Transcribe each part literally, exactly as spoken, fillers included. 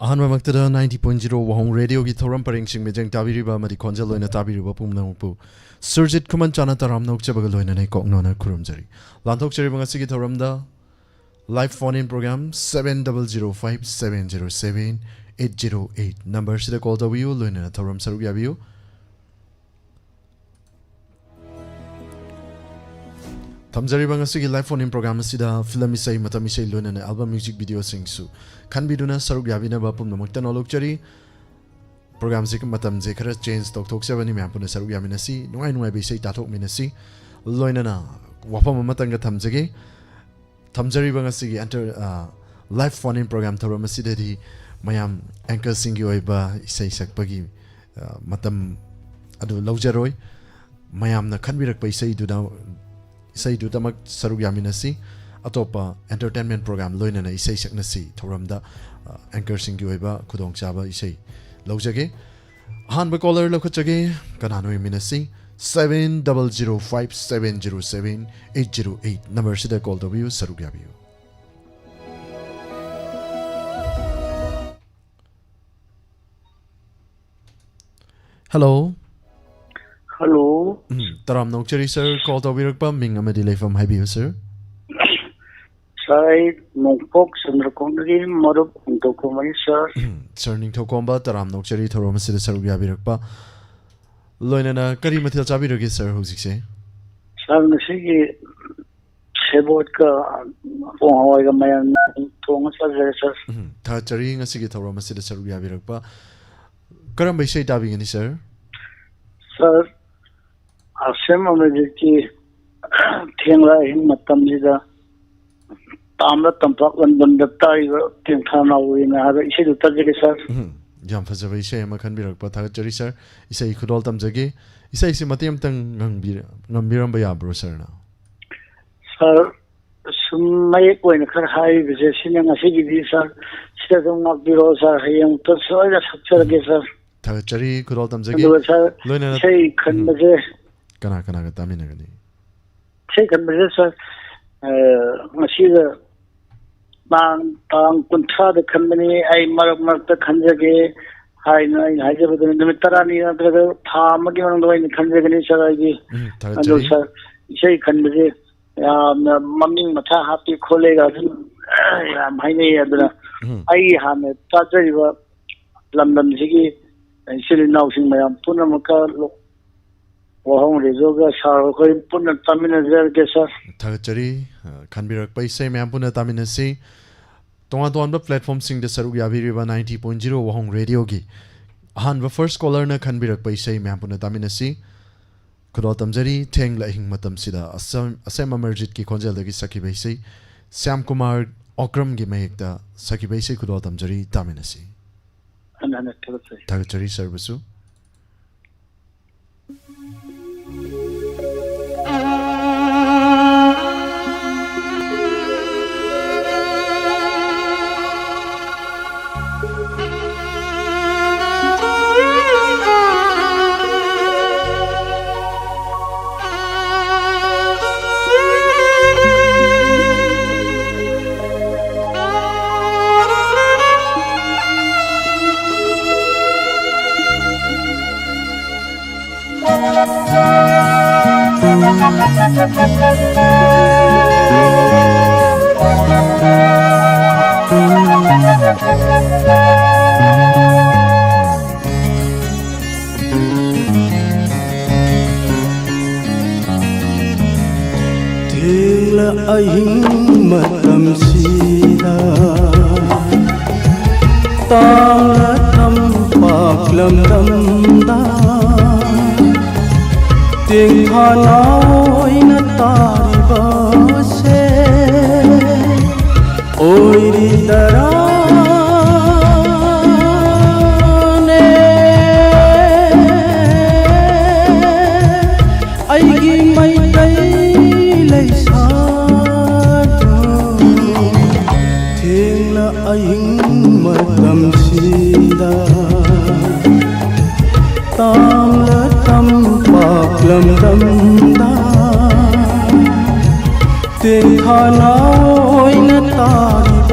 ꯑꯍꯥꯟꯕꯃꯛꯇꯗ ninety point zero ꯋꯥꯍꯣꯡ ꯔꯦꯗꯤꯑꯣꯒꯤ ꯊꯧꯔꯝ ꯄꯔꯦꯡꯁꯤꯡ ꯃꯤꯠꯌꯦꯡ ꯇꯥꯕꯤꯔꯤꯕ ꯑꯃꯗꯤ ꯈꯣꯟꯖꯦꯜ ꯑꯣꯏꯅ ꯇꯥꯕꯤꯔꯤꯕ ꯄꯨꯝꯅꯃꯛꯄꯨ ꯁꯨꯔꯖꯤꯠ ꯈꯨꯃꯟ ꯆꯥꯅ ꯇꯔꯥꯝꯅ ꯑꯣꯛꯆꯕꯒ ꯂꯣꯏꯅꯅ ꯏꯀꯣꯛꯅꯣꯅ ꯈꯨꯔꯨꯝꯖꯔꯤ꯫ ꯂꯥꯟꯊꯣꯛꯆꯔꯤꯕ ꯉꯁꯤꯒꯤ ꯊꯧꯔꯝꯗ live phone in program seven double zero five seven zero seven eight zero eight number ꯁꯤꯗ call ꯇꯧꯕꯤꯌꯨ, ꯂꯣꯏꯅꯅ ꯊꯧꯔꯝ ꯁꯔꯨꯛ ꯌꯥꯕꯤꯌꯨ꯫ ꯊꯝꯖꯔꯤꯕ ꯉꯁꯤꯒꯤ live phone in program ꯑꯁꯤꯗ ꯐꯤꯂꯝ ꯏꯁꯩ, ꯃꯇꯝ ꯏꯁꯩ, ꯂꯣꯏꯅꯅ album music videoꯁꯤꯡꯁꯨ ꯈꯟꯕꯤꯗꯨꯅ ꯁꯔꯨꯛ ꯌꯥꯕꯤꯅꯕ ꯄꯨꯝꯅꯃꯛꯇ ꯅꯣꯂꯨꯛꯆꯔꯤ꯫ Programꯁꯤ ꯃꯇꯝꯁꯦ ꯈꯔ change ꯇꯧꯊꯣꯛꯆꯕꯅꯤ, ꯃꯌꯥꯝ ꯄꯨꯟꯅ ꯁꯔꯨꯛ ꯌꯥꯃꯤꯟꯅꯁꯤ, ꯅꯨꯡꯉꯥꯏ ꯅꯨꯡꯉꯥꯏꯕ ꯏꯁꯩ ꯇꯥꯊꯣꯛꯃꯤꯟꯅꯁꯤ꯫ ꯂꯣꯏꯅꯅ ꯋꯥꯐꯝ ꯑꯃꯇꯪꯒ ꯊꯝꯖꯒꯦ꯫ ꯊꯝꯖꯔꯤꯕ ꯉꯁꯤꯒꯤ enter live phone in program ꯊꯧꯔꯝ ꯑꯁꯤꯗꯗꯤ ꯃꯌꯥꯝ anchorꯁꯤꯡꯒꯤ ꯑꯣꯏꯕ ꯏꯁꯩ ꯁꯛꯄꯒꯤ ꯑ, ꯃꯇꯝ ꯑꯗꯨ ꯂꯧꯖꯔꯣꯏ꯫ ꯃꯌꯥꯝꯅ ꯈꯟꯕꯤꯔꯛꯄ ꯏꯁꯩꯗꯨꯗ, ꯏꯁꯩꯗꯨꯗꯃꯛ ꯁꯔꯨꯛ ꯌꯥꯃꯤꯟꯅꯁꯤ꯫ ꯑꯇꯣꯞꯄ entertainment program ꯂꯣꯏꯅꯅ ꯏꯁꯩ ꯁꯛꯅꯁꯤ ꯊꯧꯔꯝꯗ, ꯑ, anchorꯁꯤꯡꯒꯤ ꯑꯣꯏꯕ ꯈꯨꯗꯣꯡꯆꯥꯕ ꯏꯁꯩ ꯂꯧꯖꯒꯦ꯫ ꯑꯍꯥꯟꯕ caller ꯂꯧꯈꯠꯆꯒꯦ꯫ ꯀꯅꯥꯅꯣ? ꯌꯦꯡꯃꯤꯟꯅꯁꯤ꯫ Seven double zero five seven zero seven eight zero eight number ꯁꯤꯗ call ꯇꯧꯕꯤꯌꯨ, ꯁꯔꯨꯛ ꯌꯥꯕꯤꯌꯨ꯫ Hello꯫ Hello꯫ ꯎꯝ, ꯇꯔꯥꯝꯅ ꯑꯣꯛꯆꯔꯤ sir, call ꯇꯧꯕꯤꯔꯛꯄ ꯃꯤꯡ ꯑꯃꯗꯤ ꯂꯩꯐꯝ ꯍꯥꯏꯕꯤꯌꯨ sir꯫ Sir, ꯑꯩ ꯅꯣꯡꯄꯣꯛ ꯆꯟꯗ꯭ꯔꯀꯣꯡꯗꯒꯤ ꯃꯔꯨꯞ ꯅꯤꯡꯊꯧꯈꯣꯝꯕꯅꯤ sir꯫ ꯎꯝ, sir ꯅꯤꯡꯊꯧꯈꯣꯝꯕ, ꯇꯔꯥꯝꯅ ꯑꯣꯛꯆꯔꯤ ꯊꯧꯔꯝ ꯑꯁꯤꯗ ꯁꯔꯨꯛ ꯌꯥꯕꯤꯔꯛꯄ꯫ ꯂꯣꯏꯅꯅ ꯀꯔꯤ ꯃꯊꯦꯜ ꯆꯥꯕꯤꯔꯒꯦ sir ꯍꯧꯖꯤꯛꯁꯦ? Sir, ꯉꯁꯤꯒꯤ ꯁꯦꯕꯣꯠꯀ ꯄꯣꯡ ꯍꯋꯥꯏꯒ ꯃꯌꯥꯟ ꯊꯣꯡꯉ ꯆꯥꯖꯔꯦ sir꯫ ꯎꯝ, ꯊꯥꯒꯠꯆꯔꯤ ꯉꯁꯤꯒꯤ ꯊꯧꯔꯝ ꯑꯁꯤꯗ ꯁꯔꯨꯛ ꯌꯥꯕꯤꯔꯛꯄ꯫ ꯀꯔꯝꯕ ꯏꯁꯩ ꯇꯥꯕꯤꯒꯅꯤ sir? Sir, R C M ꯑꯃꯔꯖꯤꯠꯀꯤ ꯊꯦꯡꯂ ꯑꯍꯤꯡ ꯃꯇꯝꯁꯤꯗ ꯇꯥꯝꯕ ꯇꯝꯄꯥꯛ ꯂꯝꯗꯝꯗ ꯇꯥꯔꯤꯕ ꯇꯦꯡꯊꯥ ꯅꯥꯎꯔꯤꯅ ꯍꯥꯏꯕ ꯏꯁꯩꯗꯨ ꯇꯥꯖꯒꯦ sir꯫ ꯎꯝ, ꯌꯥꯝ ꯐꯖꯕ ꯏꯁꯩ ꯑꯃ ꯈꯟꯕꯤꯔꯛꯄ ꯊꯥꯒꯠꯆꯔꯤ sir꯫ ꯏꯁꯩ ꯈꯨꯗꯣꯜ ꯇꯝꯖꯒꯦ꯫ ꯏꯁꯩꯁꯤ ꯃꯇꯦꯛ ꯑꯃꯇꯪ ꯉꯪꯕꯤ-, ꯉꯪꯕꯤꯔꯝꯕ ꯌꯥꯕ꯭ꯔꯣ sirꯅ? Sir, ꯁꯨꯝ ꯃꯌꯦꯛ ꯑꯣꯏꯅ ꯈꯔ ꯍꯥꯏꯔꯤꯕꯁꯦ ꯁꯤꯅ ꯉꯁꯤꯒꯤꯗꯤ sir, ꯁꯤꯗ ꯑꯗꯨꯝ ꯉꯥꯛꯄꯤꯔꯣ sir, ꯍꯌꯦꯡ ꯑꯃꯨꯛꯇ ꯁꯣꯏꯗꯅ ꯁꯛꯆꯔꯒꯦ sir꯫ ꯊꯥꯒꯠꯆꯔꯤ, ꯈꯨꯗꯣꯜ ꯇꯝꯖꯒꯦ꯫ ꯑꯗꯨꯒ sir, ꯂꯣꯏꯅꯅ ꯏꯁꯩ ꯎꯝ꯫ ꯈꯟꯕꯁꯦ ꯀꯅꯥ ꯀꯅꯥꯒ ꯇꯥꯃꯤꯟꯅꯒꯅꯤ? ꯏꯁꯩ ꯈꯟꯕꯁꯦ sir, ꯑ, ꯉꯁꯤꯒ ꯇꯥꯡ ꯇꯥꯡ ꯀꯨꯟꯊ꯭ꯔꯥꯗ ꯈꯟꯕꯅꯤ꯫ ꯑꯩ ꯃꯔꯛ ꯃꯔꯛꯇ ꯈꯟꯖꯒꯦ ꯍꯥꯏꯅ ꯑꯩꯅ ꯍꯥꯏꯖꯕꯗꯨꯅꯤ, ꯅꯨꯃꯤꯠ ꯇꯔꯥꯅꯤ ꯅꯠꯇ꯭ꯔꯒ ꯊꯥ ꯑꯃꯒꯤ ꯃꯅꯨꯡꯗ ꯑꯩꯅ ꯈꯟꯖꯒꯅꯤ ꯁꯥꯔ꯫ ꯑꯩꯒꯤ ꯎꯝ, ꯑꯗꯨ ꯊꯥꯒꯠꯆꯔꯤ꯫ ꯁꯥꯔ, ꯏꯁꯩ ꯈꯟꯕꯁꯦ ꯌꯥꯝꯅ ꯃꯃꯤꯡ ꯃꯊꯥ ꯍꯥꯞꯄꯤ ꯈꯣꯠꯂꯦꯒ ꯑꯗꯨꯝ ꯌꯥꯝ ꯍꯥꯏꯅꯩ꯫ ꯑꯗꯨꯅ ꯎꯝ꯫ ꯑꯩ ꯍꯥꯟꯅ ꯇꯥꯖꯔꯤꯕ ꯂꯝꯗꯝꯁꯤꯒꯤ ꯏꯆꯤꯜ ꯏꯅꯥꯎꯁꯤꯡ ꯃꯌꯥꯝ ꯄꯨꯝꯅꯃꯛꯀ ꯋꯥꯍꯣꯡ ꯔꯦꯗꯤꯑꯣꯒ ꯁꯥꯔ ꯑꯩꯈꯣꯏ ꯄꯨꯟꯅ ꯇꯥꯃꯤꯟꯅꯖꯔꯒꯦ ꯁꯥꯔ꯫ ꯊꯥꯒꯠꯆꯔꯤ꯫ ꯑ, ꯈꯟꯕꯤꯔꯛꯄ ꯏꯁꯩ ꯃꯌꯥꯝ ꯄꯨꯟꯅ ꯇꯥꯃꯤꯟꯅꯁꯤ꯫ ꯇꯣꯉꯥꯟ ꯇꯣꯉꯥꯟꯕ platformꯁꯤꯡꯗ ꯁꯔꯨꯛ ꯌꯥꯕꯤꯔꯤꯕ ninety point zero ꯋꯥꯍꯣꯡ ꯔꯦꯗꯤꯑꯣꯒꯤ ꯑꯍꯥꯟꯕ first callerꯅ ꯈꯟꯕꯤꯔꯛꯄ ꯏꯁꯩ ꯃꯌꯥꯝ ꯄꯨꯟꯅ ꯇꯥꯃꯤꯟꯅꯁꯤ꯫ ꯈꯨꯗꯣꯜ ꯇꯝꯖꯔꯤ, ꯊꯦꯡꯂ ꯑꯍꯤꯡ ꯃꯇꯝꯁꯤꯗ ꯑꯁꯦꯝ, ꯑꯁꯦꯝ ꯑꯃꯔꯖꯤꯠꯀꯤ ꯈꯣꯟꯖꯦꯜꯗꯒꯤ ꯁꯛꯈꯤꯕ ꯏꯁꯩ, ꯁ꯭ꯌꯥꯝ ꯀꯨꯃꯥꯔ ꯑꯣꯀ꯭ꯔꯝꯒꯤ ꯃꯌꯦꯛꯇ ꯁꯛꯈꯤꯕ ꯏꯁꯩ ꯈꯨꯗꯣꯜ ꯇꯝꯖꯔꯤ, ꯇꯥꯃꯤꯟꯅꯁꯤ꯫ ꯍꯟꯅ ꯍꯟꯅ ꯊꯥꯒꯠꯆꯔꯤ꯫ ꯊꯥꯒꯠꯆꯔꯤ ꯁꯥꯔꯕꯨꯁꯨ꯫ ꯊꯦꯡꯂ ꯑꯍꯤꯡ ꯃꯇꯝꯁꯤꯗ ꯇꯥꯡꯂ ꯇꯝꯄꯥꯛ ꯂꯝꯗꯝꯗ ꯇꯦꯡꯊꯥꯅ ꯑꯣꯏꯅ ꯇꯥꯔꯤꯕꯁꯦ ꯑꯣꯏꯔꯤꯗꯔꯥꯅꯦ? ꯑꯩꯒꯤ ꯃꯩꯇꯩ ꯂꯩꯁꯥꯗꯣ ꯊꯦꯡꯂ ꯑꯍꯤꯡ ꯃꯇꯝꯁꯤꯗ ꯇꯥꯡꯂ ꯇꯝꯄꯥꯛ ꯂꯝꯗꯝꯗ ꯇꯦꯡꯊꯥꯅ ꯑꯣꯏꯅ ꯇꯥꯔꯤꯕ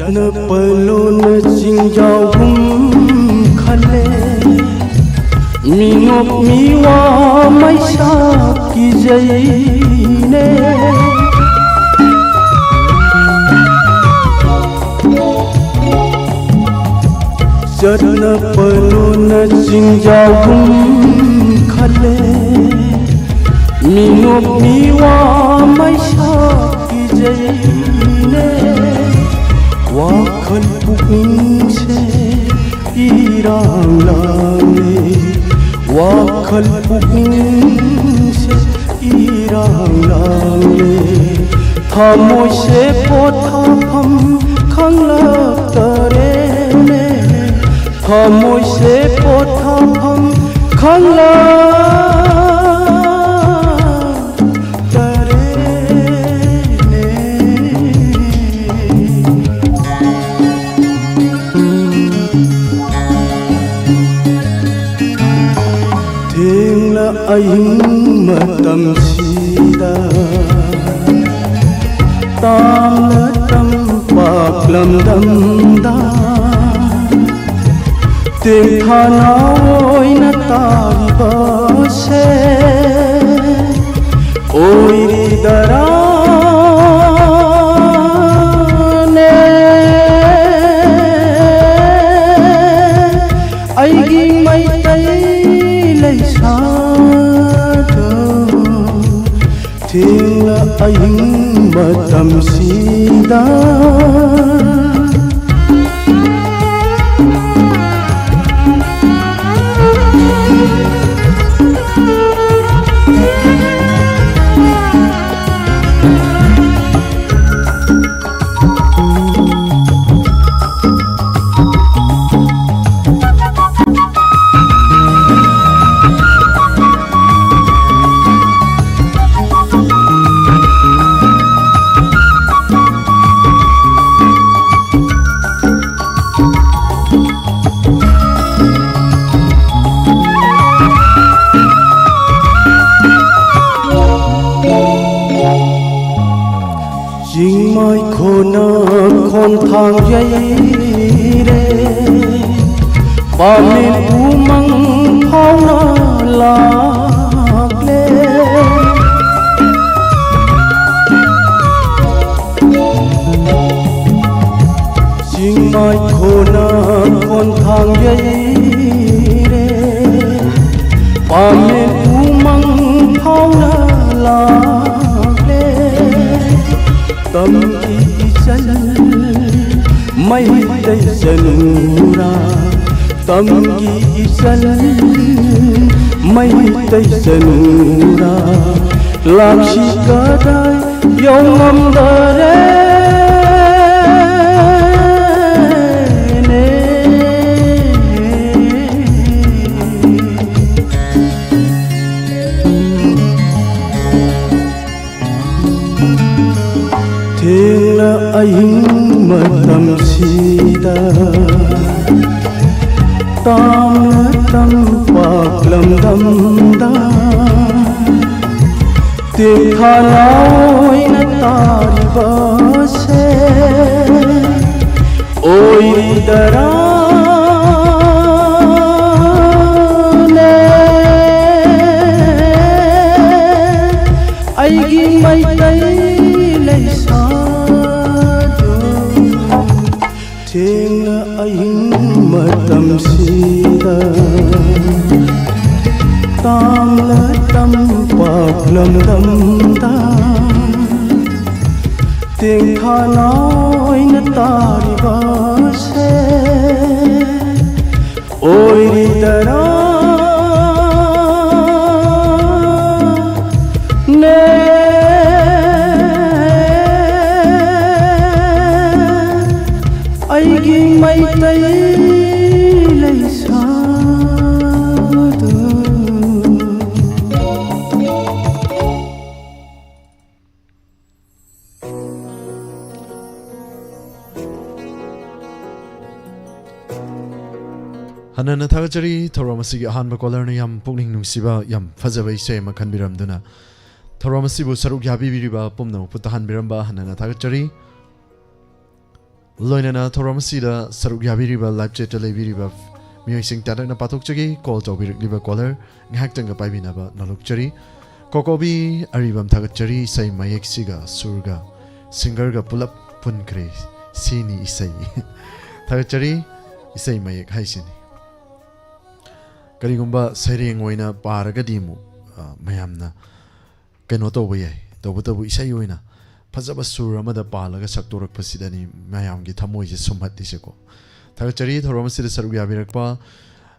ꯆꯠꯅ ꯄꯂꯣꯅ ꯆꯤꯡꯖꯥꯎꯒꯨꯝ ꯈꯜꯂꯦ, ꯃꯤꯅꯣꯛ ꯃꯤꯋꯥ ꯃꯩꯁꯥ ꯀꯤꯖꯩꯅꯦ꯫ ꯆꯠꯅ ꯄꯂꯣꯅ ꯆꯤꯡꯖꯥꯎꯒꯨꯝ ꯈꯜꯂꯦ, ꯃꯤꯅꯣꯛ ꯃꯤꯋꯥ ꯃꯩꯁꯥ ꯀꯤꯖꯩꯅꯦ꯫ ꯋꯥꯈꯜ ꯄꯨꯛꯅꯤꯡꯁꯦ ꯏꯔꯥꯡ ꯂꯥꯡꯂꯦ, ꯋꯥꯈꯜ ꯄꯨꯛꯅꯤꯡꯁꯦ ꯏꯔꯥꯡ ꯂꯥꯡꯂꯦ꯫ ꯊꯃꯣꯏꯁꯦ ꯄꯣꯊꯥꯐꯝ ꯈꯪꯂꯛꯇꯔꯦꯅꯦ, ꯊꯃꯣꯏꯁꯦ ꯄꯣꯊꯥꯐꯝ ꯈꯪꯂꯛꯇꯔꯦꯅꯦ꯫ ꯊꯦꯡꯂ ꯑꯍꯤꯡ ꯃꯇꯝꯁꯤꯗ, ꯇꯥꯝꯂ ꯇꯝꯄꯥꯛ ꯂꯝꯗꯝꯗ, ꯇꯦꯡꯊꯥꯅ ꯑꯣꯏꯅ ꯇꯥꯔꯤꯕꯁꯦ ꯑꯣꯏꯔꯤꯗꯔꯥꯅꯦ? ꯑꯩꯒꯤ ꯃꯩꯇꯩ ꯂꯩꯁꯥꯗꯣ, ꯊꯦꯡꯂ ꯑꯍꯤꯡ ꯃꯇꯝꯁꯤꯗ꯫ ꯈꯣꯡꯊꯥꯡ ꯌꯩꯔꯦ, ꯄꯥꯃꯦꯟ ꯎꯃꯪ ꯐꯥꯎꯅ ꯂꯥꯛꯂꯦ꯫ ꯆꯤꯡ ꯃꯥꯏꯈꯣꯅ ꯈꯣꯡꯊꯥꯡ ꯌꯩꯔꯦ, ꯄꯥꯃꯦꯟ ꯎꯃꯪ ꯐꯥꯎꯅ ꯂꯥꯛꯂꯦ꯫ ꯇꯝꯒꯤ ꯏꯆꯜ ꯃꯩꯇꯩ ꯆꯅꯨꯔꯥ, ꯇꯝꯒꯤ ꯏꯆꯜ ꯃꯩꯇꯩ ꯆꯅꯨꯔꯥ, ꯂꯥꯛꯁꯤ ꯀꯗꯥꯏ ꯌꯧꯉꯝꯗꯔꯦꯅꯦ꯫ ꯊꯦꯡꯂ ꯑꯍꯤꯡ ꯃꯇꯝꯁꯤꯗ, ꯇꯥꯝꯅ ꯇꯝꯄꯥꯛ ꯂꯝꯗꯝꯗ ꯇꯦꯛꯊꯥꯅ ꯑꯣꯏꯅ ꯇꯥꯔꯤꯕꯁꯦ ꯑꯣꯏꯔꯤꯗꯔꯥꯅꯦ? ꯑꯩꯒꯤ ꯃꯩꯇꯩ ꯂꯩꯁꯥꯗꯣ, ꯊꯦꯡꯅ ꯑꯍꯤꯡ ꯃꯇꯝꯁꯤꯗ, ꯇꯥꯝꯅ ꯇꯝꯄꯥꯛ ꯂꯝꯗꯝꯗ ꯇꯦꯡꯊꯥꯅ ꯑꯣꯏꯅ ꯇꯥꯔꯤꯕꯁꯦ ꯑꯣꯏꯔꯤꯗꯔꯥ? ꯅꯦ, ꯑꯩꯒꯤ ꯃꯩꯇꯩ ꯂꯩꯁꯥꯗꯨ꯫ ꯍꯟꯅꯅ ꯊꯥꯒꯠꯆꯔꯤ꯫ ꯊꯧꯔꯝ ꯑꯁꯤꯒꯤ ꯑꯍꯥꯟꯕ ꯀꯣꯂꯔꯅ ꯌꯥꯝ ꯄꯨꯛꯅꯤꯡ ꯅꯨꯡꯁꯤꯕ, ꯌꯥꯝ ꯐꯖꯕ ꯏꯁꯩ ꯑꯃ ꯈꯟꯕꯤꯔꯝꯗꯨꯅ ꯊꯧꯔꯝ ꯑꯁꯤꯕꯨ ꯁꯔꯨꯛ ꯌꯥꯕꯤꯔꯤꯕ ꯄꯨꯝꯅꯃꯛꯄꯨ ꯇꯥꯍꯟꯕꯤꯔꯝꯕ ꯍꯟꯅꯅ ꯊꯥꯒꯠꯆꯔꯤ꯫ ꯂꯣꯏꯅꯅ ꯊꯧꯔꯝ ꯑꯁꯤꯗ ꯁꯔꯨꯛ ꯌꯥꯕꯤꯔꯤꯕ live chatꯇ ꯂꯩꯕꯤꯔꯤꯕ ꯃꯤꯑꯣꯏꯁꯤꯡ ꯇꯥꯔꯛꯅ ꯄꯥꯊꯣꯛꯆꯒꯦ꯫ Call ꯇꯧꯕꯤꯔꯛꯂꯤꯕ caller ꯉꯥꯏꯍꯥꯛꯇꯪꯒ ꯄꯥꯏꯕꯤꯅꯕ ꯅꯣꯂꯨꯛꯆꯔꯤ꯫ ꯀꯣꯀꯣꯕꯤ ꯑꯔꯤꯕꯝ ꯊꯥꯒꯠꯆꯔꯤ, ꯏꯁꯩ ꯃꯌꯦꯛꯁꯤꯒ ꯁꯨꯔꯒ singerꯒ ꯄꯨꯂꯞ ꯄꯨꯟꯈ꯭ꯔꯦ꯫ ꯁꯤꯅꯤ ꯏꯁꯩ꯫ ꯊꯥꯒꯠꯆꯔꯤ꯫ ꯏꯁꯩ ꯃꯌꯦꯛ ꯍꯥꯏꯁꯤꯅꯤ꯫ ꯀꯔꯤꯒꯨꯝꯕ ꯁꯩꯔꯦꯡ ꯑꯣꯏꯅ ꯄꯥꯔꯒꯗꯤ ꯑꯃꯨꯛ, ꯑ, ꯃꯌꯥꯝꯅ ꯀꯩꯅꯣ ꯇꯧꯕ ꯌꯥꯏ꯫ ꯇꯧꯕꯇꯕꯨ ꯏꯁꯩ ꯑꯣꯏꯅ ꯐꯖꯕ ꯁꯨꯔ ꯑꯃꯗ ꯄꯥꯜꯂꯒ ꯁꯛꯇꯣꯔꯛꯄꯁꯤꯗꯅꯤ ꯃꯌꯥꯝꯒꯤ ꯊꯃꯣꯏꯁꯦ ꯁꯨꯝꯍꯠꯂꯤꯁꯦꯀꯣ꯫ ꯊꯥꯒꯠꯆꯔꯤ ꯊꯧꯔꯝ ꯑꯁꯤꯗ ꯁꯔꯨꯛ ꯌꯥꯕꯤꯔꯛꯄ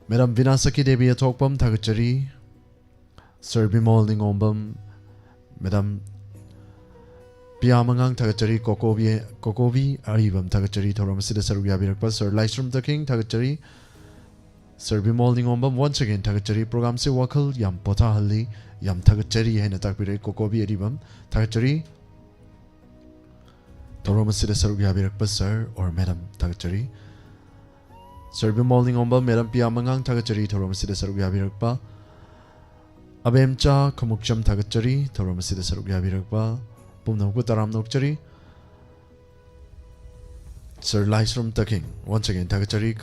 Madam ꯕꯤꯅꯥꯁꯀꯤ ꯗꯦꯕꯤ ꯑꯊꯣꯛꯄꯝ, ꯊꯥꯒꯠꯆꯔꯤ꯫ Sir ꯕꯤꯃꯣꯜ ꯅꯤꯉꯣꯝꯕꯝ, Madam ꯄꯤꯌꯥ ꯃꯉꯥꯡ, ꯊꯥꯒꯠꯆꯔꯤ꯫ ꯀꯣꯀꯣꯕꯤ, ꯀꯣꯀꯣꯕꯤ ꯑꯔꯤꯕꯝ, ꯊꯥꯒꯠꯆꯔꯤ ꯊꯧꯔꯝ ꯑꯁꯤꯗ ꯁꯔꯨꯛ ꯌꯥꯕꯤꯔꯛꯄ Sir ꯂꯥꯏꯁ꯭ꯔꯝ ꯇꯈꯤꯡ, ꯊꯥꯒꯠꯆꯔꯤ꯫ Sir ꯕꯤꯃꯣꯜ ꯅꯤꯉꯣꯝꯕꯝ, once again ꯊꯥꯒꯠꯆꯔꯤ꯫ Programꯁꯦ ꯋꯥꯈꯜ ꯌꯥꯝ ꯄꯣꯊꯥꯍꯜꯂꯤ, ꯌꯥꯝ ꯊꯥꯒꯠꯆꯔꯤ ꯍꯥꯏꯅ ꯇꯥꯛꯄꯤꯔꯛꯏ ꯀꯣꯀꯣꯕꯤ ꯑꯔꯤꯕꯝ, ꯊꯥꯒꯠꯆꯔꯤ꯫ ꯊꯧꯔꯝ ꯑꯁꯤꯗ ꯁꯔꯨꯛ ꯌꯥꯕꯤꯔꯛꯄ Sir or Madam, ꯊꯥꯒꯠꯆꯔꯤ꯫ Sir ꯕꯤꯃꯣꯜ ꯅꯤꯉꯣꯝꯕꯝ, Madam ꯄꯤꯌꯥ ꯃꯉꯥꯡ, ꯊꯥꯒꯠꯆꯔꯤ ꯊꯧꯔꯝ ꯑꯁꯤꯗ ꯁꯔꯨꯛ ꯌꯥꯕꯤꯔꯛꯄ꯫ ꯑꯕꯦꯝꯆꯥ ꯈꯃꯨꯛꯆꯝ, ꯊꯥꯒꯠꯆꯔꯤ ꯊꯧꯔꯝ ꯑꯁꯤꯗ ꯁꯔꯨꯛ ꯌꯥꯕꯤꯔꯛꯄ ꯄꯨꯝꯅꯃꯛꯄꯨ ꯇꯔꯥꯝꯅ ꯑꯣꯛꯆꯔꯤ꯫ Sir ꯂꯥꯏꯁ꯭ꯔꯝ ꯇꯈꯤꯡ, once again ꯊꯥꯒꯠꯆꯔꯤ꯫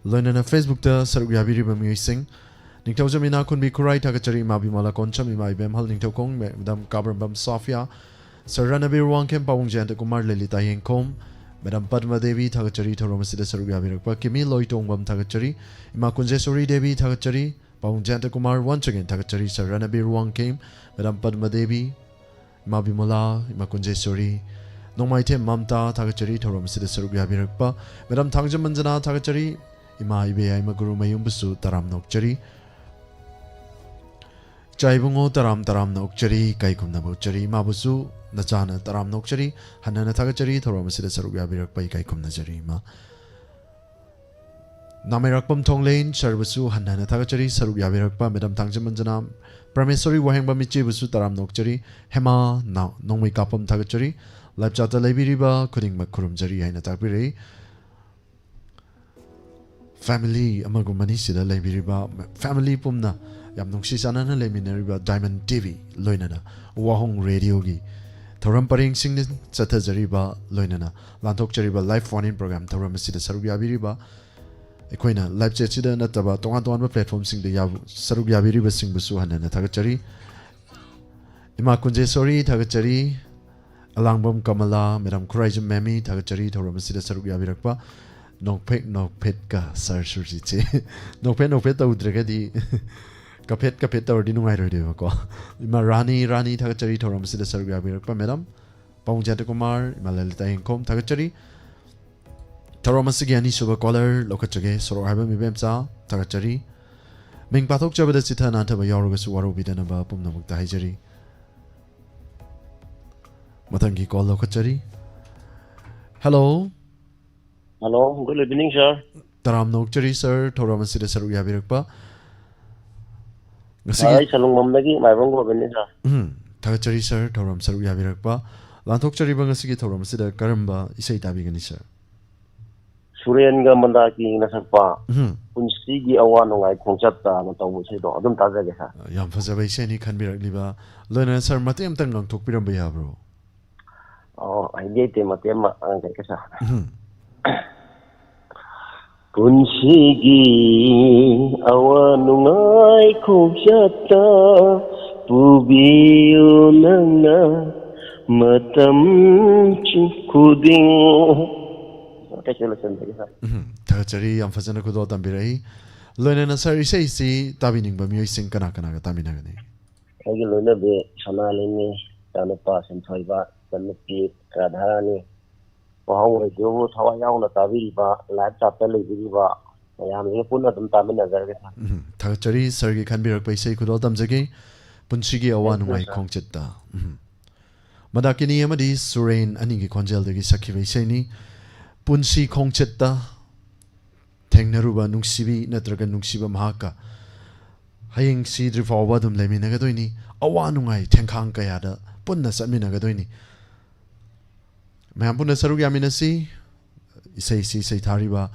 ꯂꯣꯏꯅꯅ Facebookꯇ ꯁꯔꯨꯛ ꯌꯥꯕꯤꯔꯤꯕ ꯃꯤꯑꯣꯏꯁꯤꯡ: ꯅꯤꯡꯊꯧꯖꯝ ꯏꯅꯥꯈꯨꯟꯕꯤ ꯈꯨꯔꯥꯏ, ꯊꯥꯒꯠꯆꯔꯤ꯫ ꯏꯃꯥ ꯕꯤꯃꯂꯥ ꯀꯣꯟꯁꯝ, ꯏꯃꯥ ꯏꯕꯦꯝꯍꯜ ꯅꯤꯡꯊꯧꯈꯣꯡ, Madam ꯀꯥꯕ꯭ꯔꯝꯕꯝ ꯁꯣꯐꯤꯌꯥ, Sir ꯔꯥꯅꯕꯤꯔ ꯋꯥꯡꯈꯦꯝ, ꯄꯥꯕꯨꯡ ꯖꯌꯟꯇ ꯀꯨꯃꯥꯔ, ꯂꯂꯤꯇꯥ ꯌꯦꯡꯈꯣꯝ, Madam ꯄꯗꯃ ꯗꯦꯕꯤ, ꯊꯥꯒꯠꯆꯔꯤ ꯊꯧꯔꯝ ꯑꯁꯤꯗ ꯁꯔꯨꯛ ꯌꯥꯕꯤꯔꯛꯄ꯫ ꯀꯤꯃꯤ ꯂꯣꯏꯇꯣꯡꯕꯝ, ꯊꯥꯒꯠꯆꯔꯤ꯫ ꯏꯃꯥ ꯀꯨꯟꯖꯦꯁꯣꯔꯤ ꯗꯦꯕꯤ, ꯊꯥꯒꯠꯆꯔꯤ꯫ ꯄꯥꯕꯨꯡ ꯖꯌꯟꯇ ꯀꯨꯃꯥꯔ, once again ꯊꯥꯒꯠꯆꯔꯤ꯫ Sir ꯔꯥꯅꯕꯤꯔ ꯋꯥꯡꯈꯦꯝ, Madam ꯄꯗꯃ ꯗꯦꯕꯤ, ꯏꯃꯥ ꯕꯤꯃꯂꯥ, ꯏꯃꯥ ꯀꯨꯟꯖꯦꯁꯣꯔꯤ, ꯅꯣꯡꯃꯥꯏꯊꯦꯝ ꯃꯝꯇꯥ, ꯊꯥꯒꯠꯆꯔꯤ ꯊꯧꯔꯝ ꯑꯁꯤꯗ ꯁꯔꯨꯛ ꯌꯥꯕꯤꯔꯛꯄ꯫ Madam ꯊꯥꯡꯖꯝ ꯃꯟꯖꯅꯥ, ꯊꯥꯒꯠꯆꯔꯤ꯫ ꯏꯃꯥ ꯏꯕꯦꯌꯥꯏꯃ ꯒꯨꯔꯨꯃꯌꯨꯝꯕꯨꯁꯨ ꯇꯔꯥꯝꯅ ꯑꯣꯛꯆꯔꯤ꯫ ꯏꯆꯥ ꯏꯕꯨꯡꯉꯣ ꯇꯔꯥꯝ ꯇꯔꯥꯝꯅ ꯑꯣꯛꯆꯔꯤ, ꯏꯀꯥꯏ ꯈꯨꯝꯅꯕ ꯎꯠꯆꯔꯤ꯫ ꯏꯃꯥꯕꯨꯁꯨ ꯅꯆꯥꯅ ꯇꯔꯥꯝꯅ ꯑꯣꯛꯆꯔꯤ, ꯍꯟꯅ ꯍꯟꯅ ꯊꯥꯒꯠꯆꯔꯤ ꯊꯧꯔꯝ ꯑꯁꯤꯗ ꯁꯔꯨꯛ ꯌꯥꯕꯤꯔꯛꯄ ꯏꯀꯥꯏ ꯈꯨꯝꯅꯖꯔꯤ ꯏꯃꯥ꯫ ꯅꯥꯃꯩꯔꯥꯛꯄꯝ ꯊꯣꯡꯂꯦꯟ Sirꯕꯨꯁꯨ ꯍꯟꯅ ꯍꯟꯅ ꯊꯥꯒꯠꯆꯔꯤ ꯁꯔꯨꯛ ꯌꯥꯕꯤꯔꯛꯄ꯫ Madam ꯊꯥꯡꯖꯝ ꯃꯟꯖꯅꯥ, ꯄ꯭ꯔꯃꯦꯁꯣꯔꯤ ꯋꯥꯍꯦꯡꯕꯝ ꯏꯆꯦꯕꯨꯁꯨ ꯇꯔꯥꯝꯅ ꯑꯣꯛꯆꯔꯤ꯫ ꯍꯦꯃꯥ ꯅꯥ-, ꯅꯣꯡꯃꯩ ꯀꯥꯞꯄꯝ, ꯊꯥꯒꯠꯆꯔꯤ꯫ Live chatꯇ ꯂꯩꯕꯤꯔꯤꯕ ꯈꯨꯗꯤꯡꯃꯛ ꯈꯨꯔꯨꯝꯖꯔꯤ ꯍꯥꯏꯅ ꯇꯥꯛꯄꯤꯔꯛꯏ꯫ Family ꯑꯃꯒꯨꯝꯕꯅꯤ ꯁꯤꯗ ꯂꯩꯕꯤꯔꯤꯕ, family ꯄꯨꯝꯅ ꯌꯥꯝ ꯅꯨꯡꯁꯤ ꯆꯥꯟꯅꯅ ꯂꯩꯃꯤꯟꯅꯔꯤꯕ Diamond TV ꯂꯣꯏꯅꯅ ꯋꯥꯍꯣꯡ Radioꯒꯤ ꯊꯧꯔꯝ ꯄꯔꯦꯡꯁꯤꯡꯗ ꯆꯠꯊꯖꯔꯤꯕ, ꯂꯣꯏꯅꯅ ꯂꯥꯟꯊꯣꯛꯆꯔꯤꯕ live phone in program ꯊꯧꯔꯝ ꯑꯁꯤꯗ ꯁꯔꯨꯛ ꯌꯥꯕꯤꯔꯤꯕ, ꯑꯩꯈꯣꯏꯅ live chatꯁꯤꯗ ꯅꯠꯇꯕ ꯇꯣꯉꯥꯟ ꯇꯣꯉꯥꯟꯕ platformꯁꯤꯡꯗ ꯌꯥꯕ-, ꯁꯔꯨꯛ ꯌꯥꯕꯤꯔꯤꯕꯁꯤꯡꯕꯨꯁꯨ ꯍꯟꯅ ꯍꯟꯅ ꯊꯥꯒꯠꯆꯔꯤ꯫ ꯏꯃꯥ ꯀꯨꯟꯖꯦꯁꯣꯔꯤ ꯊꯥꯒꯠꯆꯔꯤ, ꯑꯂꯥꯡꯕꯝ ꯀꯃꯂꯥ, ꯃꯦꯗꯥꯝ ꯈꯨꯔꯥꯏꯖꯝ ꯃꯦꯃꯤ ꯊꯥꯒꯠꯆꯔꯤ ꯊꯧꯔꯝ ꯑꯁꯤꯗ ꯁꯔꯨꯛ ꯌꯥꯕꯤꯔꯛꯄ꯫ ꯅꯣꯛꯐꯦꯠ ꯅꯣꯛꯐꯦꯠꯀ ꯁꯥꯔ ꯁꯨꯔꯖꯤꯠꯁꯦ꯫ ꯅꯣꯛꯐꯦꯠ ꯅꯣꯛꯐꯦꯠ ꯇꯧꯗ꯭ꯔꯒꯗꯤ ꯀꯐꯦꯠ ꯀꯐꯦꯠ ꯇꯧꯔꯗꯤ ꯅꯨꯡꯉꯥꯏꯔꯣꯏꯗꯣꯏꯕꯀꯣ꯫ ꯏꯃꯥ ꯔꯥꯅꯤ, ꯔꯥꯅꯤ ꯊꯥꯒꯠꯆꯔꯤ ꯊꯧꯔꯝ ꯑꯁꯤꯗ ꯁꯔꯨꯛ ꯌꯥꯕꯤꯔꯛꯄ ꯃꯦꯗꯥꯝ ꯄꯥꯕꯨꯡ ꯖꯌꯟꯇ ꯀꯨꯃꯥꯔ, ꯏꯃꯥ ꯂꯂꯤꯇꯥ ꯌꯦꯡꯈꯣꯝ ꯊꯥꯒꯠꯆꯔꯤ꯫ ꯊꯧꯔꯝ ꯑꯁꯤꯒꯤ ꯑꯅꯤꯁꯨꯕ caller ꯂꯧꯈꯠꯆꯒꯦ꯫ ꯁꯣꯔꯣꯛ ꯍꯥꯏꯕ ꯃꯤꯕꯦꯝꯆꯥ ꯊꯥꯒꯠꯆꯔꯤ꯫ ꯃꯤꯡ ꯄꯥꯊꯣꯛꯆꯕꯗ ꯆꯤꯊ ꯅꯥꯟꯊꯕ ꯌꯥꯎꯔꯒꯁꯨ ꯋꯥꯔꯧꯕꯤꯗꯅꯕ ꯄꯨꯝꯅꯃꯛꯇ ꯍꯥꯏꯖꯔꯤ꯫ ꯃꯊꯪꯒꯤ call ꯂꯧꯈꯠꯆꯔꯤ꯫ Hello꯫ Hello, good evening, sir꯫ ꯇꯔꯥꯝꯅ ꯑꯣꯛꯆꯔꯤ sir, ꯊꯧꯔꯝ ꯑꯁꯤꯗ ꯁꯔꯨꯛ ꯌꯥꯕꯤꯔꯛꯄ꯫ ꯉꯁꯤꯒꯤ ꯑꯩ ꯁꯂꯨꯡꯕꯝꯗꯒꯤ ꯃꯥꯏꯕꯝ ꯒꯣꯕꯤꯟꯅꯤ, sir꯫ ꯎꯝ, ꯊꯥꯒꯠꯆꯔꯤ sir, ꯊꯧꯔꯝ ꯁꯔꯨꯛ ꯌꯥꯕꯤꯔꯛꯄ꯫ ꯂꯥꯟꯊꯣꯛꯆꯔꯤꯕ ꯉꯁꯤꯒꯤ ꯊꯧꯔꯝ ꯑꯁꯤꯗ ꯀꯔꯝꯕ ꯏꯁꯩ ꯇꯥꯕꯤꯒꯅꯤ sir? ꯁꯨꯔꯦꯟꯒ ꯃꯟꯗꯥꯀꯤꯅ ꯁꯛꯄ ꯎꯝ꯫ ꯄꯨꯟꯁꯤꯒꯤ ꯑꯋꯥ ꯅꯨꯡꯉꯥꯏ ꯈꯣꯡꯆꯠꯇꯅ ꯇꯧꯕ ꯏꯁꯩꯗꯣ ꯑꯗꯨꯝ ꯇꯥꯖꯒꯦ, sir꯫ ꯌꯥꯝ ꯐꯖꯕ ꯏꯁꯩꯅꯤ ꯈꯟꯕꯤꯔꯛꯂꯤꯕ꯫ ꯂꯣꯏꯅꯅ sir, ꯃꯇꯦꯛ ꯑꯃꯇꯪ ꯉꯥꯡꯊꯣꯛꯄꯤꯔꯝꯕ ꯌꯥꯕ꯭ꯔꯣ? ꯑꯣ, ꯍꯩꯗꯤ ꯍꯩꯇꯦ, ꯃꯇꯦꯛ ꯑꯃ ꯉꯥꯡꯖꯒꯦ, sir꯫ ꯎꯝ꯫ ꯄꯨꯟꯁꯤꯒꯤ ꯑꯋꯥ ꯅꯨꯡꯉꯥꯏ ꯈꯣꯡꯆꯠꯇ ꯄꯨꯕꯤꯌꯨ ꯅꯪꯅ ꯃꯇꯝ ꯆꯨꯞ ꯈꯨꯗꯤꯡ꯫ ꯀꯩꯁꯨ ꯂꯣꯏꯁꯤꯟꯖꯒꯦ, sir꯫ ꯎꯝ, ꯊꯥꯒꯠꯆꯔꯤ, ꯌꯥꯝ ꯐꯖꯅ ꯈꯨꯗꯣꯜ ꯇꯝꯕꯤꯔꯛꯏ꯫ ꯂꯣꯏꯅꯅ sir, ꯏꯁꯩꯁꯤ ꯇꯥꯕꯤꯅꯤꯡꯕ ꯃꯤꯑꯣꯏꯁꯤꯡ ꯀꯅꯥ ꯀꯅꯥꯒ ꯇꯥꯃꯤꯟꯅꯒꯅꯤ? ꯑꯩꯒꯤ ꯂꯣꯏꯅꯕꯤ ꯁꯅꯥꯂꯤꯅꯤ, ꯏꯆꯥꯅꯨꯄꯥ ꯁꯤꯟꯊꯣꯏꯕ, ꯏꯆꯟꯅꯨꯄꯤ ꯔꯥꯙꯥꯔꯥꯅꯤ, ꯋꯥꯍꯧ ꯑꯣꯏꯗꯨꯕꯨ ꯊꯋꯥꯏ ꯌꯥꯎꯅ ꯇꯥꯕꯤꯔꯤꯕ, live chatꯇ ꯂꯩꯕꯤꯔꯤꯕ ꯃꯌꯥꯝꯁꯤꯒ ꯄꯨꯟꯅ ꯑꯗꯨꯝ ꯇꯥꯃꯤꯟꯅꯖꯔꯒꯦ, sir꯫ ꯎꯝ, ꯊꯥꯒꯠꯆꯔꯤ꯫ Sirꯒꯤ ꯈꯟꯕꯤꯔꯛꯄ ꯏꯁꯩ ꯈꯨꯗꯣꯜ ꯇꯝꯖꯒꯦ, ꯄꯨꯟꯁꯤꯒꯤ ꯑꯋꯥ Thank you, ꯅꯨꯡꯉꯥꯏ sir꯫ ꯈꯣꯡꯆꯠꯇ꯫ ꯎꯝ꯫ ꯃꯟꯗꯥꯀꯤꯅꯤ ꯑꯃꯗꯤ ꯁꯨꯔꯦꯟ ꯑꯅꯤꯒꯤ ꯈꯣꯟꯖꯦꯜꯗꯒꯤ ꯁꯛꯈꯤꯕ ꯏꯁꯩꯅꯤ꯫ ꯄꯨꯟꯁꯤ ꯈꯣꯡꯆꯠꯇ ꯊꯦꯡꯅꯔꯨꯕ ꯅꯨꯡꯁꯤꯕꯤ ꯅꯠꯇ꯭ꯔꯒ ꯅꯨꯡꯁꯤꯕ ꯃꯍꯥꯛꯀ ꯍꯌꯦꯡ ꯁꯤꯗ꯭ꯔꯤ ꯐꯥꯎꯕ ꯑꯗꯨꯝ ꯂꯩꯃꯤꯟꯅꯒꯗꯣꯏꯅꯤ꯫ ꯑꯋꯥ ꯅꯨꯡꯉꯥꯏ ꯊꯦꯡꯈꯥꯡ ꯀꯌꯥꯗ ꯄꯨꯟꯅ ꯆꯠꯃꯤꯟꯅꯒꯗꯣꯏꯅꯤ꯫ ꯃꯌꯥꯝ ꯄꯨꯟꯅ ꯁꯔꯨꯛ ꯌꯥꯃꯤꯟꯅꯁꯤ꯫ ꯏꯁꯩꯁꯤ ꯁꯩꯊꯥꯔꯤꯕ,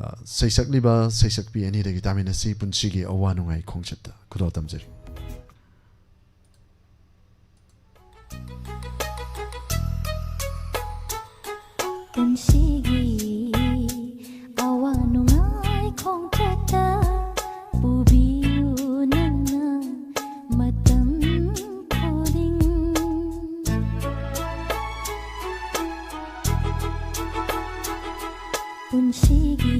ꯑ, ꯁꯩꯁꯛꯂꯤꯕ ꯁꯩꯁꯛꯄꯤ ꯑꯅꯤꯗꯒꯤ ꯇꯥꯃꯤꯟꯅꯁꯤ꯫ ꯄꯨꯟꯁꯤꯒꯤ ꯑꯋꯥ ꯅꯨꯡꯉꯥꯏ ꯈꯣꯡꯆꯠꯇ꯫ ꯈꯨꯗꯣꯜ ꯇꯝꯖꯔꯤ꯫ ꯄꯨꯟꯁꯤꯒꯤ ꯑꯋꯥ ꯅꯨꯡꯉꯥꯏ ꯈꯣꯡꯆꯠꯇ ꯄꯨꯕꯤꯌꯨ ꯅꯪꯅ ꯃꯇꯝ ꯈꯨꯗꯤꯡ꯫ ꯄꯨꯟꯁꯤꯒꯤ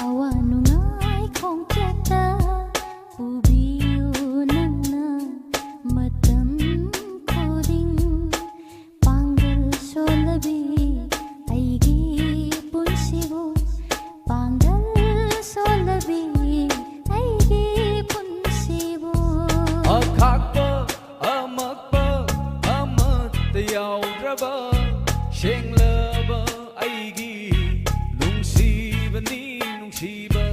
ꯑꯋꯥ ꯅꯨꯡꯉꯥꯏ ꯈꯣꯡꯆꯠꯇ ꯄꯨꯕꯤꯌꯨ ꯅꯪꯅ ꯃꯇꯝ ꯈꯨꯗꯤꯡ꯫ ꯄꯥꯡꯒꯜ ꯁꯣꯜꯂꯕꯤ ꯑꯩꯒꯤ ꯄꯨꯟꯁꯤꯕꯨ, ꯄꯥꯡꯒꯜ ꯁꯣꯜꯂꯕꯤ ꯑꯩꯒꯤ ꯄꯨꯟꯁꯤꯕꯨ꯫ ꯑꯈꯥꯛꯄ ꯑꯃꯛꯄ ꯑꯃꯠꯇ ꯌꯥꯎꯗ꯭ꯔꯕ ꯁꯦꯡꯂꯕ ꯑꯩꯒꯤ ꯅꯨꯡꯁꯤꯕꯅꯤ ꯅꯨꯡꯁꯤꯕ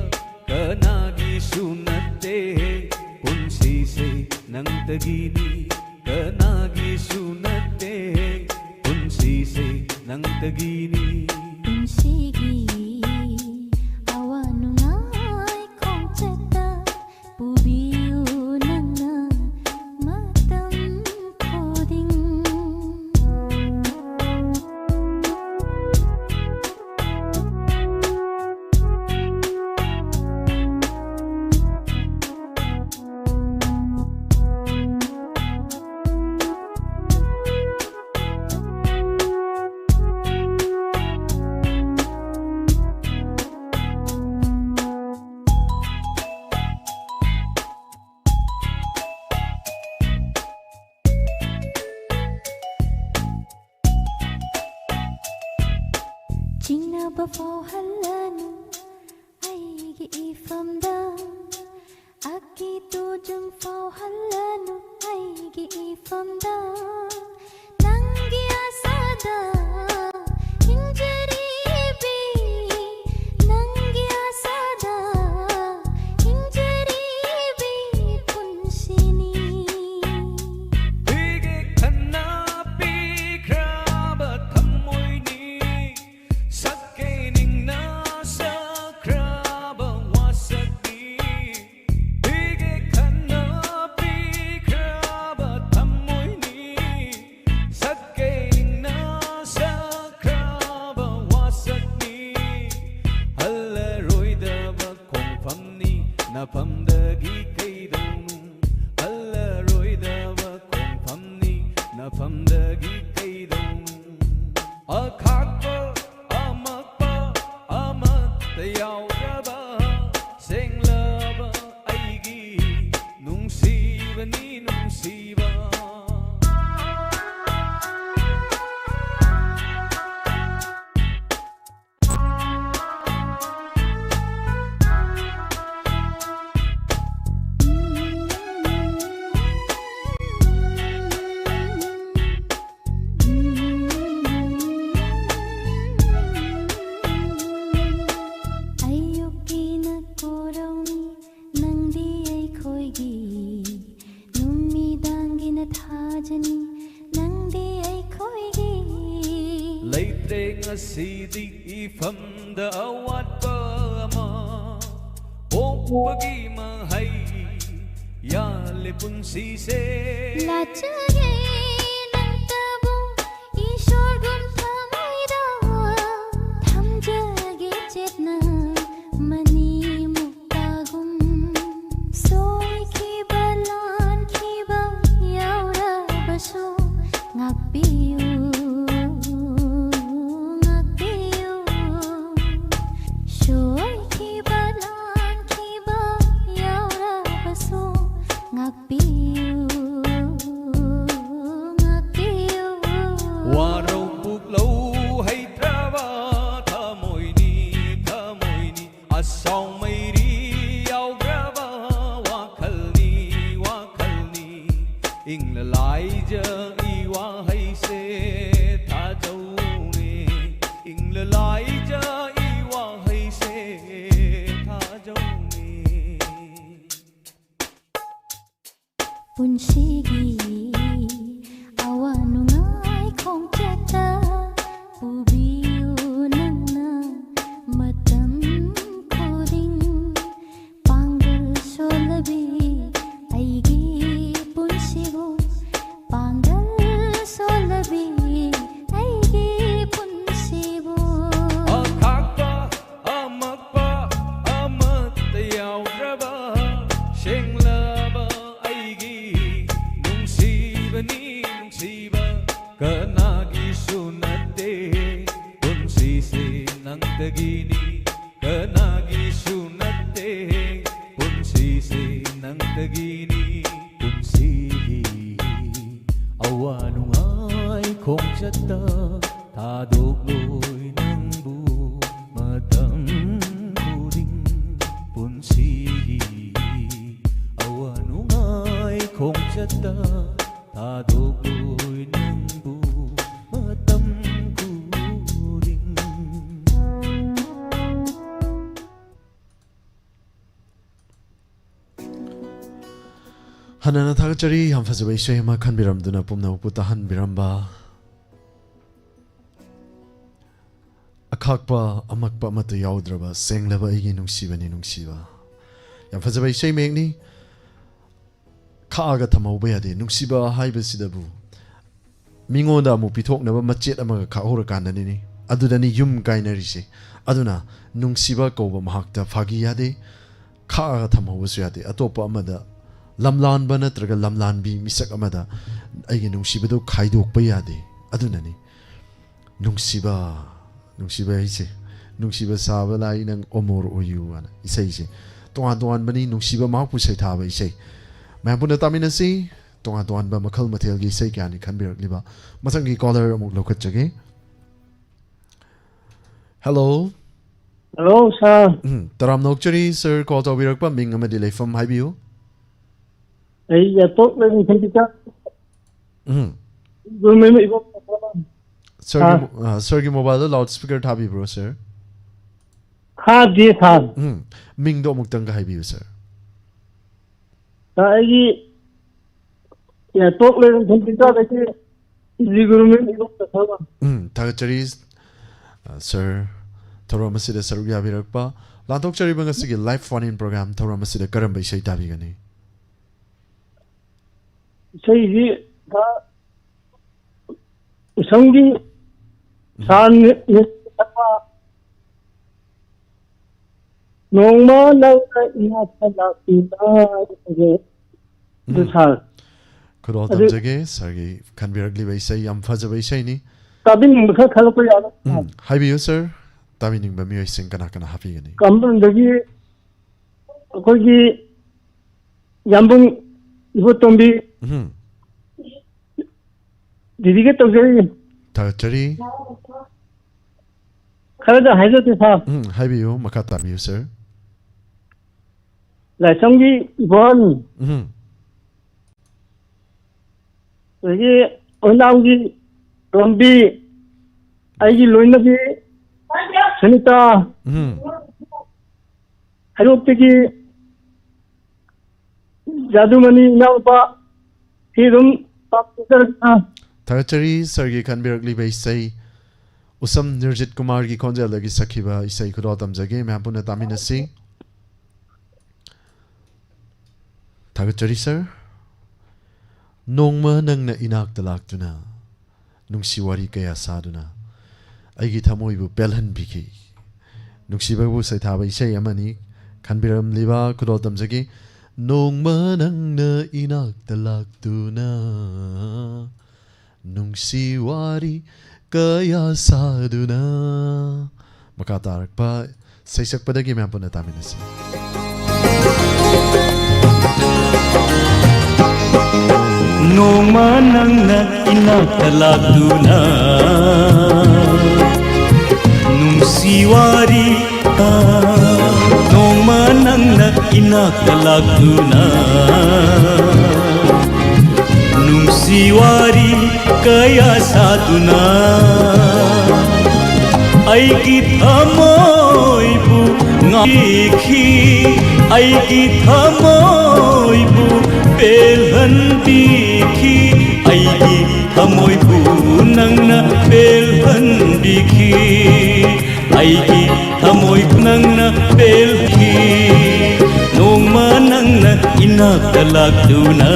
ꯀꯅꯥꯒꯤꯁꯨ ꯅꯠꯇꯦ ꯄꯨꯟꯁꯤꯁꯦ ꯅꯪꯇꯒꯤꯅꯤ ꯀꯅꯥꯒꯤꯁꯨ ꯅꯠꯇꯦ ꯄꯨꯟꯁꯤꯁꯦ ꯅꯪꯇꯒꯤꯅꯤ꯫ ꯄꯨꯟꯁꯤꯒꯤ ꯑꯋꯥ ꯅꯨꯡꯉꯥꯏ ꯈꯣꯡꯆꯠꯇ ꯄꯨꯕꯤꯌꯨ ꯅꯪꯅ ꯃꯇꯝ ꯈꯨꯗꯤꯡ꯫ ꯆꯤꯡꯅꯕ ꯐꯥꯎꯍꯜꯂꯅꯨ ꯑꯩꯒꯤ ꯏꯐꯝꯗ, ꯑꯀꯤ ꯇꯨꯖꯨꯡ ꯐꯥꯎꯍꯜꯂꯅꯨ ꯑꯩꯒꯤ ꯏꯐꯝꯗ꯫ ꯅꯪꯒꯤ ꯑꯁꯥꯗ ꯍꯤꯡꯖꯔꯤꯕꯤ, ꯅꯪꯒꯤ ꯑꯁꯥꯗ ꯍꯤꯡꯖꯔꯤꯕꯤ ꯄꯨꯟꯁꯤꯅꯤ꯫ ꯍꯨꯏꯒꯦ ꯈꯟꯅ ꯄꯤꯈ꯭ꯔꯕ ꯊꯝꯃꯣꯏꯅꯤ, ꯁꯛꯀꯦꯅꯤꯡꯅ ꯁꯛꯈ꯭ꯔꯕ ꯋꯥꯁꯛꯅꯤ꯫ ꯄꯤꯒꯦ ꯈꯟꯅ ꯄꯤꯈ꯭ꯔꯕ ꯊꯝꯃꯣꯏꯅꯤ, ꯁꯛꯀꯦꯅ ꯅꯐꯝꯗꯒꯤ ꯀꯩꯗꯧꯅꯨ, ꯍꯜꯂꯔꯣꯏꯗꯕ ꯈꯣꯡꯐꯝꯅꯤ, ꯅꯐꯝꯗꯒꯤ ꯀꯩꯗꯧꯅꯨ꯫ ꯑꯈꯥꯛꯄ ꯑꯃꯛꯄ ꯑꯃꯠꯇ ꯌꯥꯎꯗ꯭ꯔꯕ ꯁꯦꯡꯂꯕ ꯑꯩꯒꯤ ꯅꯨꯡꯁꯤꯕꯅꯤ, ꯅꯨꯡꯁꯤꯕ꯫ ꯑꯌꯨꯛꯀꯤꯅ ꯀꯣꯔꯧꯅꯤ, ꯅꯪꯗꯤ ꯑꯩꯈꯣꯏꯒꯤ꯫ ꯅꯨꯃꯤꯗꯥꯡꯒꯤꯅ ꯊꯥꯖꯅꯤ, ꯅꯪꯗꯤ ꯑꯩꯈꯣꯏꯒꯤ꯫ ꯂꯩꯇ꯭ꯔꯦ ꯉꯁꯤꯗꯤ ꯏꯐꯝꯗ ꯑꯋꯥꯠꯄ ꯑꯃ, ꯄꯣꯛꯄꯒꯤ ꯃꯍꯩ ꯌꯥꯜꯂꯦ ꯄꯨꯟꯁꯤꯁꯦ꯫ ꯂꯥꯠꯆꯒꯦ ꯅꯪꯇꯕꯨ ꯏꯁꯣꯔꯒꯨꯝ ꯊꯃꯣꯏꯗ, ꯊꯝꯖꯒꯦ ꯆꯦꯠꯅ ꯃꯅꯤ ꯃꯨꯛꯇꯥꯒꯨꯝ꯫ ꯁꯣꯏꯈꯤꯕ ꯂꯥꯟꯈꯤꯕ ꯌꯥꯎꯔꯕꯁꯨ ꯉꯥꯛꯄꯤꯌꯨ, ꯉꯥꯛꯄꯤꯌꯨ꯫ ꯁꯣꯏꯈꯤꯕ ꯂꯥꯟꯈꯤꯕ ꯌꯥꯎꯔꯕꯁꯨ ꯉꯥꯛꯄꯤꯌꯨ, ꯉꯥꯛꯄꯤꯌꯨ꯫ ꯋꯥꯔꯧ ꯄꯨꯛꯂꯧ ꯍꯩꯇ꯭ꯔꯕ ꯊꯃꯣꯏꯅꯤ, ꯊꯃꯣꯏꯅꯤ꯫ ꯑꯁꯥꯎ ꯃꯩꯔꯤ ꯌꯥꯎꯗ꯭ꯔꯕ ꯋꯥꯈꯜꯅꯤ, ꯋꯥꯈꯜꯅꯤ꯫ ꯏꯪꯂ ꯂꯥꯏꯖ ꯏꯋꯥꯍꯩꯁꯦ ꯊꯥꯖꯧꯅꯦ꯫ ꯏꯪꯂ ꯂꯥꯏꯖ ꯏꯋꯥꯍꯩꯁꯦ ꯊꯥꯖꯧꯅꯦ꯫ ꯄꯨꯟꯁꯤꯒꯤ ꯑꯋꯥ ꯅꯨꯡꯉꯥꯏ ꯈꯣꯡꯆꯠꯇ ꯄꯨꯕꯤꯌꯨ ꯅꯪꯅ ꯃꯇꯝ ꯈꯨꯗꯤꯡ꯫ ꯄꯥꯡꯒꯜ ꯁꯣꯜꯂꯕꯤ ꯑꯩꯒꯤ ꯄꯨꯟꯁꯤꯕꯨ, ꯄꯥꯡꯒꯜ ꯁꯣꯜꯂꯕꯤ ꯑꯩꯒꯤ ꯄꯨꯟꯁꯤꯕꯨ꯫ ꯑꯈꯥꯛꯄ ꯑꯃꯛꯄ ꯑꯃꯠꯇ ꯌꯥꯎꯗ꯭ꯔꯕ ꯀꯅꯥꯒꯤꯁꯨ ꯅꯠꯇꯦ, ꯄꯨꯟꯁꯤꯁꯦ ꯅꯪꯗꯒꯤꯅꯤ꯫ ꯄꯨꯟꯁꯤꯒꯤ ꯑꯋꯥ ꯅꯨꯡꯉꯥꯏ ꯈꯣꯡꯆꯠꯇ ꯊꯥꯗꯣꯛꯂꯣꯏ ꯅꯪꯕꯨ ꯃꯇꯝ ꯈꯨꯗꯤꯡ꯫ ꯄꯨꯟꯁꯤꯒꯤ ꯑꯋꯥ ꯅꯨꯡꯉꯥꯏ ꯈꯣꯡꯆꯠꯇ ꯊꯥꯗꯣꯛꯂꯣꯏ ꯅꯪꯕꯨ ꯃꯇꯝ ꯈꯨꯗꯤꯡ꯫ ꯍꯟꯅꯅ ꯊꯥꯒꯠꯆꯔꯤ, ꯌꯥꯝ ꯐꯖꯕ ꯏꯁꯩ ꯑꯃ ꯈꯟꯕꯤꯔꯝꯗꯨꯅ ꯄꯨꯝꯅꯃꯛꯄꯨ ꯇꯥꯍꯟꯕꯤꯔꯝꯕ꯫ ꯑꯈꯥꯛꯄ ꯑꯃꯛꯄ ꯑꯃꯠꯇ ꯌꯥꯎꯗ꯭ꯔꯕ ꯁꯦꯡꯂꯕ ꯑꯩꯒꯤ ꯅꯨꯡꯁꯤꯕꯅꯤ ꯅꯨꯡꯁꯤꯕ꯫ ꯌꯥꯝ ꯐꯖꯕ ꯏꯁꯩ ꯃꯌꯦꯛꯅꯤ꯫ ꯈꯥꯛꯑꯒ ꯊꯝꯍꯧꯕ ꯌꯥꯗꯦ꯫ ꯅꯨꯡꯁꯤꯕ ꯍꯥꯏꯕꯁꯤꯗꯕꯨ ꯃꯤꯉꯣꯟꯗ ꯑꯃꯨꯛ ꯄꯤꯊꯣꯛꯅꯕ ꯃꯆꯦꯠ ꯑꯃꯒ ꯈꯥꯛꯍꯧꯔꯀꯥꯟꯗꯅꯤꯅꯦ, ꯑꯗꯨꯗꯅꯤ ꯌꯨꯝ ꯀꯥꯏꯅꯔꯤꯁꯦ꯫ ꯑꯗꯨꯅ ꯅꯨꯡꯁꯤꯕ ꯀꯧꯕ ꯃꯍꯥꯛꯇ ꯐꯥꯒꯤ ꯌꯥꯗꯦ, ꯈꯥꯛꯑꯒ ꯊꯝꯍꯧꯕꯁꯨ ꯌꯥꯗꯦ꯫ ꯑꯇꯣꯞꯄ ꯑꯃꯗ, ꯂꯝꯂꯥꯟꯕ ꯅꯠꯇ꯭ꯔꯒ ꯂꯝꯂꯥꯟꯕꯤ ꯃꯤꯁꯛ ꯑꯃꯗ ꯑꯩꯒꯤ ꯅꯨꯡꯁꯤꯕꯗꯨ ꯈꯥꯏꯗꯣꯛꯄ ꯌꯥꯗꯦ꯫ ꯑꯗꯨꯅꯅꯤ ꯅꯨꯡꯁꯤꯕ, ꯅꯨꯡꯁꯤꯕ ꯍꯥꯏꯁꯦ, "ꯅꯨꯡꯁꯤꯕ ꯁꯥꯕ ꯂꯥꯏ ꯅꯪ ꯑꯣꯃꯣꯔ ꯑꯣꯏꯌꯨ" ꯍꯥꯏꯅ ꯏꯁꯩꯁꯦ ꯇꯣꯉꯥꯟ ꯇꯣꯉꯥꯟꯕꯅꯤ꯫ ꯅꯨꯡꯁꯤꯕ ꯃꯍꯥꯛꯄꯨ ꯁꯩꯊꯥꯕ ꯏꯁꯩ꯫ ꯃꯌꯥꯝ ꯄꯨꯟꯅ ꯇꯥꯃꯤꯟꯅꯁꯤ꯫ ꯇꯣꯉꯥꯟ ꯇꯣꯉꯥꯟꯕ ꯃꯈꯜ ꯃꯊꯦꯜꯒꯤ ꯏꯁꯩ ꯀꯌꯥꯅꯤ ꯈꯟꯕꯤꯔꯛꯂꯤꯕ꯫ ꯃꯊꯪꯒꯤ caller ꯑꯃꯨꯛ ꯂꯧꯈꯠꯆꯒꯦ꯫ Hello꯫ Hello, sir꯫ ꯎꯝ, ꯇꯔꯥꯝꯅ ꯑꯣꯛꯆꯔꯤ, sir, call ꯇꯧꯕꯤꯔꯛꯄ ꯃꯤꯡ ꯑꯃꯗꯤ ꯂꯩꯐꯝ ꯍꯥꯏꯕꯤꯌꯨ꯫ ꯑꯩ ꯌꯥꯇꯣꯛ ꯂꯩꯔꯦ, ꯈꯟꯕꯤꯆꯥ꯫ ꯎꯝ꯫ ꯒꯣꯔꯃꯦꯟ ꯏꯕꯣꯛ꯫ Sir ꯒꯤ ꯁꯥꯔ꯫ ꯃꯣ-, ꯑ, sir ꯒꯤ mobile ꯗ loudspeaker ꯊꯥꯕꯤꯕ꯭ꯔꯣ, sir? ꯊꯥꯗꯦ, ꯁꯥꯔ꯫ ꯎꯝ꯫ ꯃꯤꯡꯗꯣ ꯑꯃꯨꯛꯇꯪꯒ ꯍꯥꯏꯕꯤꯌꯨ, sir꯫ ꯁꯥꯔ, ꯑꯩꯒꯤ ꯌꯥꯇꯣꯛ ꯂꯩꯔꯦ, ꯈꯟꯕꯤꯆꯥꯗꯒꯤ ꯖꯤ ꯒꯣꯔꯃꯦꯟ ꯏꯕꯣꯛ ꯇꯧꯊꯕ꯫ ꯎꯝ, ꯊꯥꯒꯠꯆꯔꯤ, ꯑ, sir꯫ ꯊꯧꯔꯝ ꯑꯁꯤꯗ ꯁꯔꯨꯛ ꯌꯥꯕꯤꯔꯛꯄ꯫ ꯂꯥꯟꯊꯣꯛꯆꯔꯤꯕ ꯉꯁꯤꯒꯤ live phone in program ꯊꯧꯔꯝ ꯑꯁꯤꯗ ꯀꯔꯝꯕ ꯏꯁꯩ ꯇꯥꯕꯤꯒꯅꯤ? ꯏꯁꯩꯁꯤ ꯈꯔ ꯏꯁꯪꯒꯤ ꯎꯝ꯫ ꯁꯥꯟ ꯅꯣꯡꯃ ꯅꯪꯅ ꯏꯅꯥꯛꯇ ꯂꯥꯛꯇꯨꯅ ꯍꯥꯏꯕꯁꯦ꯫ ꯑꯗꯨ ꯎꯝ꯫ ꯁꯥꯔ꯫ ꯈꯨꯗꯣꯜ ꯑꯗꯨ ꯇꯝꯖꯒꯦ, sir ꯒꯤ ꯈꯟꯕꯤꯔꯛꯂꯤꯕ ꯏꯁꯩ, ꯌꯥꯝ ꯐꯖꯕ ꯏꯁꯩꯅꯤ꯫ ꯇꯥꯕꯤꯅꯤꯡꯕ ꯈꯔ ꯈꯜꯂꯛꯄ ꯌꯥꯕ? ꯎꯝ, ꯍꯥꯏꯕꯤꯌꯨ, sir꯫ ꯇꯥꯕꯤꯅꯤꯡꯕ ꯃꯤꯑꯣꯏꯁꯤꯡ ꯀꯅꯥ ꯀꯅꯥ ꯍꯥꯞꯄꯤꯒꯅꯤ? ꯀꯝꯕꯝꯗꯒꯤ ꯑꯩꯈꯣꯏꯒꯤ ꯌꯥꯝꯕꯨꯡ ꯏꯕꯣꯇꯣꯝꯕꯤ ꯎꯝ, ꯗꯤꯗꯤꯒ ꯇꯧꯖꯔꯤ꯫ ꯊꯥꯒꯠꯆꯔꯤ꯫ ꯈꯔꯗ ꯍꯥꯏꯖꯗꯦ ꯁꯥꯔ꯫ ꯎꯝ, ꯍꯥꯏꯕꯤꯌꯨ, ꯃꯈꯥ ꯇꯥꯕꯤꯌꯨ ꯁꯥꯔ꯫ ꯂꯥꯏꯁ꯭ꯔꯝꯒꯤ ꯏꯕꯣꯟ, ꯎꯝ, ꯑꯗꯒꯤ ꯑꯣꯏꯅꯥꯝꯒꯤ ꯇꯣꯝꯕꯤ, ꯑꯩꯒꯤ ꯂꯣꯏꯅꯕꯤ ꯁꯨꯅꯤꯇꯥ, ꯎꯝ, ꯍꯩꯔꯣꯛꯇꯒꯤ ꯖꯥꯗꯨꯃꯅꯤ ꯏꯅꯥꯎꯅꯨꯄꯥ, ꯁꯤ ꯑꯗꯨꯝ ꯄꯥꯎ ꯄꯤꯖꯔꯛꯀꯦ꯫ ꯊꯥꯒꯠꯆꯔꯤ ꯁꯥꯔꯒꯤ ꯈꯟꯕꯤꯔꯛꯂꯤꯕ ꯏꯁꯩ꯫ ꯎꯁꯝ ꯅꯤꯔꯖꯤꯠ ꯀꯨꯃꯥꯔꯒꯤ ꯈꯣꯟꯖꯦꯜꯗꯒꯤ ꯁꯛꯈꯤꯕ ꯏꯁꯩ ꯈꯨꯗꯣꯜ ꯇꯝꯖꯒꯦ, ꯃꯌꯥꯝ ꯄꯨꯟꯅ ꯇꯥꯃꯤꯟꯅꯁꯤ꯫ ꯊꯥꯒꯠꯆꯔꯤ ꯁꯥꯔ꯫ ꯅꯣꯡꯃ ꯅꯪꯅ ꯏꯅꯥꯛꯇ ꯂꯥꯛꯇꯨꯅ, ꯅꯨꯡꯁꯤ ꯋꯥꯔꯤ ꯀꯌꯥ ꯁꯥꯗꯨꯅ ꯑꯩꯒꯤ ꯊꯃꯣꯏꯕꯨ ꯄꯦꯜꯍꯟꯕꯤꯈꯤ꯫ ꯅꯨꯡꯁꯤꯕꯕꯨ ꯁꯩꯊꯥꯕ ꯏꯁꯩ ꯑꯃꯅꯤ꯫ ꯈꯟꯕꯤꯔꯝꯂꯤꯕ ꯈꯨꯗꯣꯜ ꯇꯝꯖꯒꯦ꯫ ꯅꯣꯡꯃ ꯅꯪꯅ ꯏꯅꯥꯛꯇ ꯂꯥꯛꯇꯨꯅ, ꯅꯨꯡꯁꯤ ꯋꯥꯔꯤ ꯀꯌꯥ ꯁꯥꯗꯨꯅ꯫ ꯃꯈꯥ ꯇꯥꯔꯛꯄ ꯁꯩꯁꯛꯄꯗꯒꯤ ꯃꯌꯥꯝ ꯄꯨꯟꯅ ꯇꯥꯃꯤꯟꯅꯁꯤ꯫ ꯅꯣꯡꯃ ꯅꯪꯅ ꯏꯅꯥꯛꯇ ꯂꯥꯛꯇꯨꯅ, ꯅꯨꯡꯁꯤ ꯋꯥꯔꯤ, ꯅꯣꯡꯃ ꯅꯪꯅ ꯏꯅꯥꯛꯇ ꯂꯥꯛꯇꯨꯅ, ꯅꯨꯡꯁꯤ ꯋꯥꯔꯤ ꯀꯌꯥ ꯁꯥꯗꯨꯅ, ꯑꯩꯒꯤ ꯊꯃꯣꯏꯕꯨ ꯉꯥꯛꯈꯤ, ꯑꯩꯒꯤ ꯊꯃꯣꯏꯕꯨ ꯄꯦꯜꯍꯟꯕꯤꯈꯤ, ꯑꯩꯒꯤ ꯊꯃꯣꯏꯕꯨ ꯅꯪꯅ ꯄꯦꯜꯍꯟꯕꯤꯈꯤ, ꯑꯩꯒꯤ ꯊꯃꯣꯏꯕꯨ ꯅꯪꯅ ꯄꯦꯜꯈꯤ꯫ ꯅꯣꯡꯃ ꯅꯪꯅ ꯏꯅꯥꯛꯇ ꯂꯥꯛꯇꯨꯅ,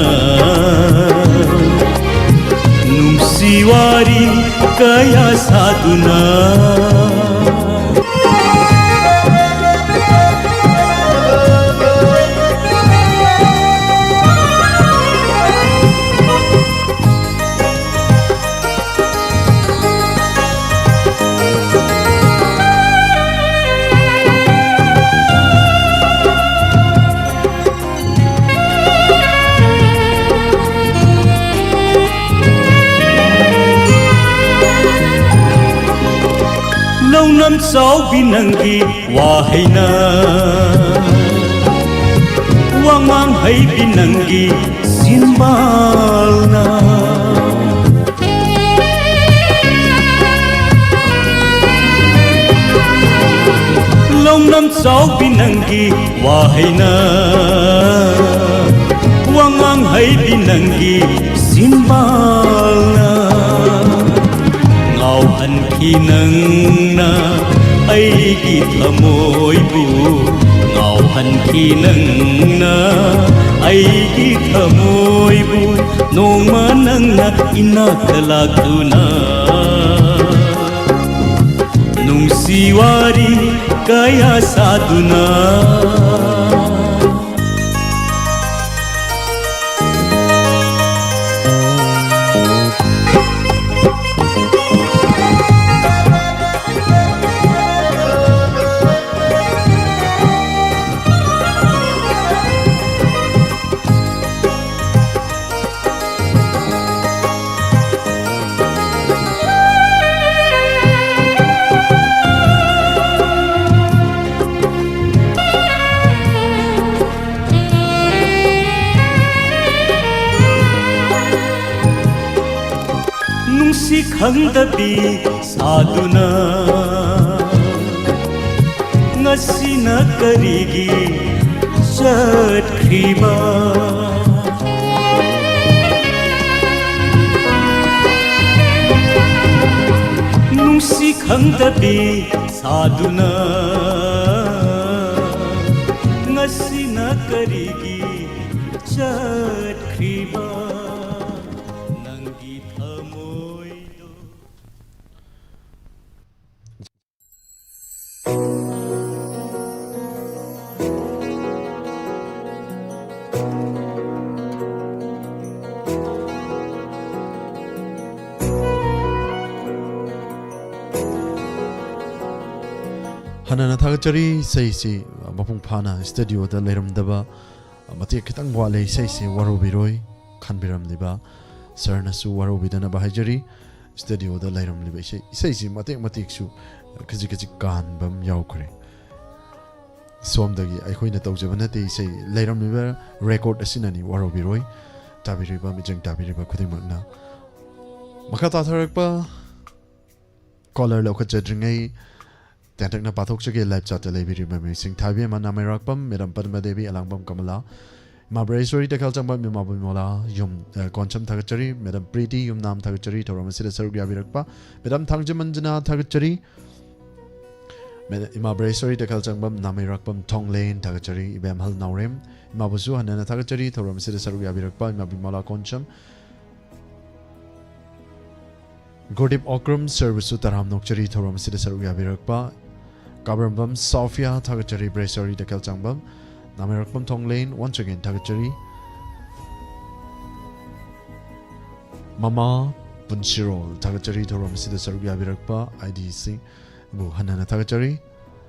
ꯅꯨꯡꯁꯤ ꯋꯥꯔꯤ ꯀꯌꯥ ꯁꯥꯗꯨꯅ꯫ ꯂꯝꯆꯥꯎꯕꯤ ꯅꯪꯒꯤ ꯋꯥꯍꯩꯅ, ꯋꯥꯉꯥꯡ ꯍꯩꯕꯤ ꯅꯪꯒꯤ ꯆꯤꯟꯕꯥꯜꯅ꯫ ꯂꯧꯅꯝ ꯆꯥꯎꯕꯤ ꯅꯪꯒꯤ ꯋꯥꯍꯩꯅ, ꯋꯥꯉꯥꯡ ꯍꯩꯕꯤ ꯅꯪꯒꯤ ꯆꯤꯟꯕꯥꯜꯅ꯫ ꯉꯥꯎꯍꯟꯈꯤ ꯅꯪꯅ ꯑꯩꯒꯤ ꯊꯃꯣꯏꯕꯨ, ꯉꯥꯎꯍꯟꯈꯤ ꯅꯪꯅ ꯑꯩꯒꯤ ꯊꯃꯣꯏꯕꯨ꯫ ꯅꯣꯡꯃ ꯅꯪꯅ ꯏꯅꯥꯛꯇ ꯂꯥꯛꯇꯨꯅ, ꯅꯨꯡꯁꯤ ꯋꯥꯔꯤ ꯀꯌꯥ ꯁꯥꯗꯨꯅ꯫ ꯅꯨꯡꯁꯤ ꯈꯪꯗꯕꯤ ꯁꯥꯗꯨꯅ ꯉꯁꯤꯅ ꯀꯔꯤꯒꯤ ꯆꯠꯈ꯭ꯔꯤꯕ? ꯅꯨꯡꯁꯤ ꯈꯪꯗꯕꯤ ꯁꯥꯗꯨꯅ ꯉꯁꯤꯅ ꯀꯔꯤꯒꯤ ꯆꯠꯈ꯭ꯔꯤꯕ? ꯅꯪꯒꯤ ꯊꯃꯣꯏꯗꯣ꯫ ꯍꯥꯟꯅꯅ ꯊꯥꯒꯠꯆꯔꯤ꯫ ꯏꯁꯩꯁꯤ ꯃꯄꯨꯡ ꯐꯥꯅ ꯁ꯭ꯇꯨꯗꯤꯑꯣꯗ ꯂꯩꯔꯝꯗꯕ ꯃꯇꯦꯛ ꯈꯤꯇꯪ ꯋꯥꯠꯂꯦ꯫ ꯏꯁꯩꯁꯤ ꯋꯥꯔꯧꯕꯤꯔꯣꯏ, ꯈꯟꯕꯤꯔꯝꯂꯤꯕ ꯁꯥꯔꯅꯁꯨ ꯋꯥꯔꯧꯕꯤꯗꯅꯕ ꯍꯥꯏꯖꯔꯤ꯫ ꯁ꯭ꯇꯨꯗꯤꯑꯣꯗ ꯂꯩꯔꯝꯂꯤꯕ ꯏꯁꯩ, ꯏꯁꯩꯁꯤ ꯃꯇꯦꯛ ꯃꯇꯦꯛꯁꯨ ꯈꯖꯤꯛ ꯈꯖꯤꯛ ꯀꯥꯟꯕ ꯑꯃ ꯌꯥꯎꯈ꯭ꯔꯦ꯫ ꯁꯣꯝꯗꯒꯤ ꯑꯩꯈꯣꯏꯅ ꯇꯧꯖꯕ ꯅꯠꯇꯦ, ꯏꯁꯩ ꯂꯩꯔꯝꯂꯤꯕ ꯔꯦꯀꯣꯔꯗ ꯑꯁꯤꯅꯅꯤ, ꯋꯥꯔꯧꯕꯤꯔꯣꯏ꯫ ꯇꯥꯕꯤꯔꯤꯕ, ꯃꯤꯠꯌꯦꯡ ꯇꯥꯕꯤꯔꯤꯕ ꯈꯨꯗꯤꯡꯃꯛꯅ꯫ ꯃꯈꯥ ꯇꯥꯊꯔꯛꯄ ꯀꯣꯂꯔ ꯂꯧꯈꯠꯆꯗ꯭ꯔꯤꯉꯩ ꯇꯦꯟꯇꯛꯅ ꯄꯥꯊꯣꯛꯆꯒꯦ꯫ ꯂꯥꯏꯚ ꯆꯥꯠꯇ ꯂꯩꯕꯤꯔꯤꯕ ꯃꯤꯁꯤꯡ ꯊꯥꯕꯤ ꯑꯃ ꯅꯥꯃꯩꯔꯥꯛꯄꯝ, ꯃꯦꯗꯥꯝ ꯄꯗꯃꯥ ꯗꯦꯕꯤ, ꯑꯂꯥꯡꯕꯝ ꯀꯃꯂꯥ, ꯏꯃꯥ ꯕ꯭ꯔꯍꯦꯁꯣꯔꯤ ꯇꯦꯈꯦꯜꯆꯪꯕꯝ, ꯏꯃꯥ ꯕꯤꯃꯣꯂꯥ ꯌꯨꯝ, ꯑ, ꯀꯣꯟꯁꯝ ꯊꯥꯒꯠꯆꯔꯤ꯫ ꯃꯦꯗꯥꯝ ꯄ꯭ꯔꯤꯇꯤ ꯌꯨꯝꯅꯥꯝ ꯊꯥꯒꯠꯆꯔꯤ, ꯊꯧꯔꯝ ꯑꯁꯤꯗ ꯁꯔꯨꯛ ꯌꯥꯕꯤꯔꯛꯄ꯫ ꯃꯦꯗꯥꯝ ꯊꯥꯡꯖꯃꯟꯖꯅꯥ ꯊꯥꯒꯠꯆꯔꯤ꯫ ꯃꯦꯗꯥꯝ ꯏꯃꯥ ꯕ꯭ꯔꯍꯦꯁꯣꯔꯤ ꯇꯦꯈꯦꯜꯆꯪꯕꯝ, ꯅꯥꯃꯩꯔꯥꯛꯄꯝ ꯊꯣꯡꯂꯦꯟ ꯊꯥꯒꯠꯆꯔꯤ꯫ ꯏꯕꯦꯝꯍꯜ ꯅꯥꯎꯔꯦꯝ, ꯏꯃꯥꯕꯨꯁꯨ ꯍꯟꯅꯅ ꯊꯥꯒꯠꯆꯔꯤ, ꯊꯧꯔꯝ ꯑꯁꯤꯗ ꯁꯔꯨꯛ ꯌꯥꯕꯤꯔꯛꯄ꯫ ꯏꯃꯥ ꯕꯤꯃꯣꯂꯥ ꯀꯣꯟꯁꯝ, ꯒꯨꯔꯗꯤꯞ ꯑꯣꯀ꯭ꯔꯝ ꯁꯔꯕꯨꯁꯨ ꯇꯔꯥꯝ ꯅꯣꯛꯆꯔꯤ, ꯊꯧꯔꯝ ꯑꯁꯤꯗ ꯁꯔꯨꯛ ꯌꯥꯕꯤꯔꯛꯄ꯫ ꯀꯥꯕ꯭ꯔꯝꯕꯝ ꯁꯣꯐꯤꯌꯥ ꯊꯥꯒꯠꯆꯔꯤ, ꯕ꯭ꯔꯍꯦꯁꯣꯔꯤ ꯇꯦꯈꯦꯜꯆꯪꯕꯝ, ꯅꯥꯃꯩꯔꯥꯛꯄꯝ ꯊꯣꯡꯂꯦꯟ, once again ꯊꯥꯒꯠꯆꯔꯤ꯫ ꯃꯃꯥ ꯄꯨꯟꯁꯤꯔꯣꯜ ꯊꯥꯒꯠꯆꯔꯤ, ꯊꯧꯔꯝ ꯑꯁꯤꯗ ꯁꯔꯨꯛ ꯌꯥꯕꯤꯔꯛꯄ꯫ ꯑꯥꯏ ꯗꯤ ꯁꯤꯕꯨ ꯍꯟꯅꯅ ꯊꯥꯒꯠꯆꯔꯤ꯫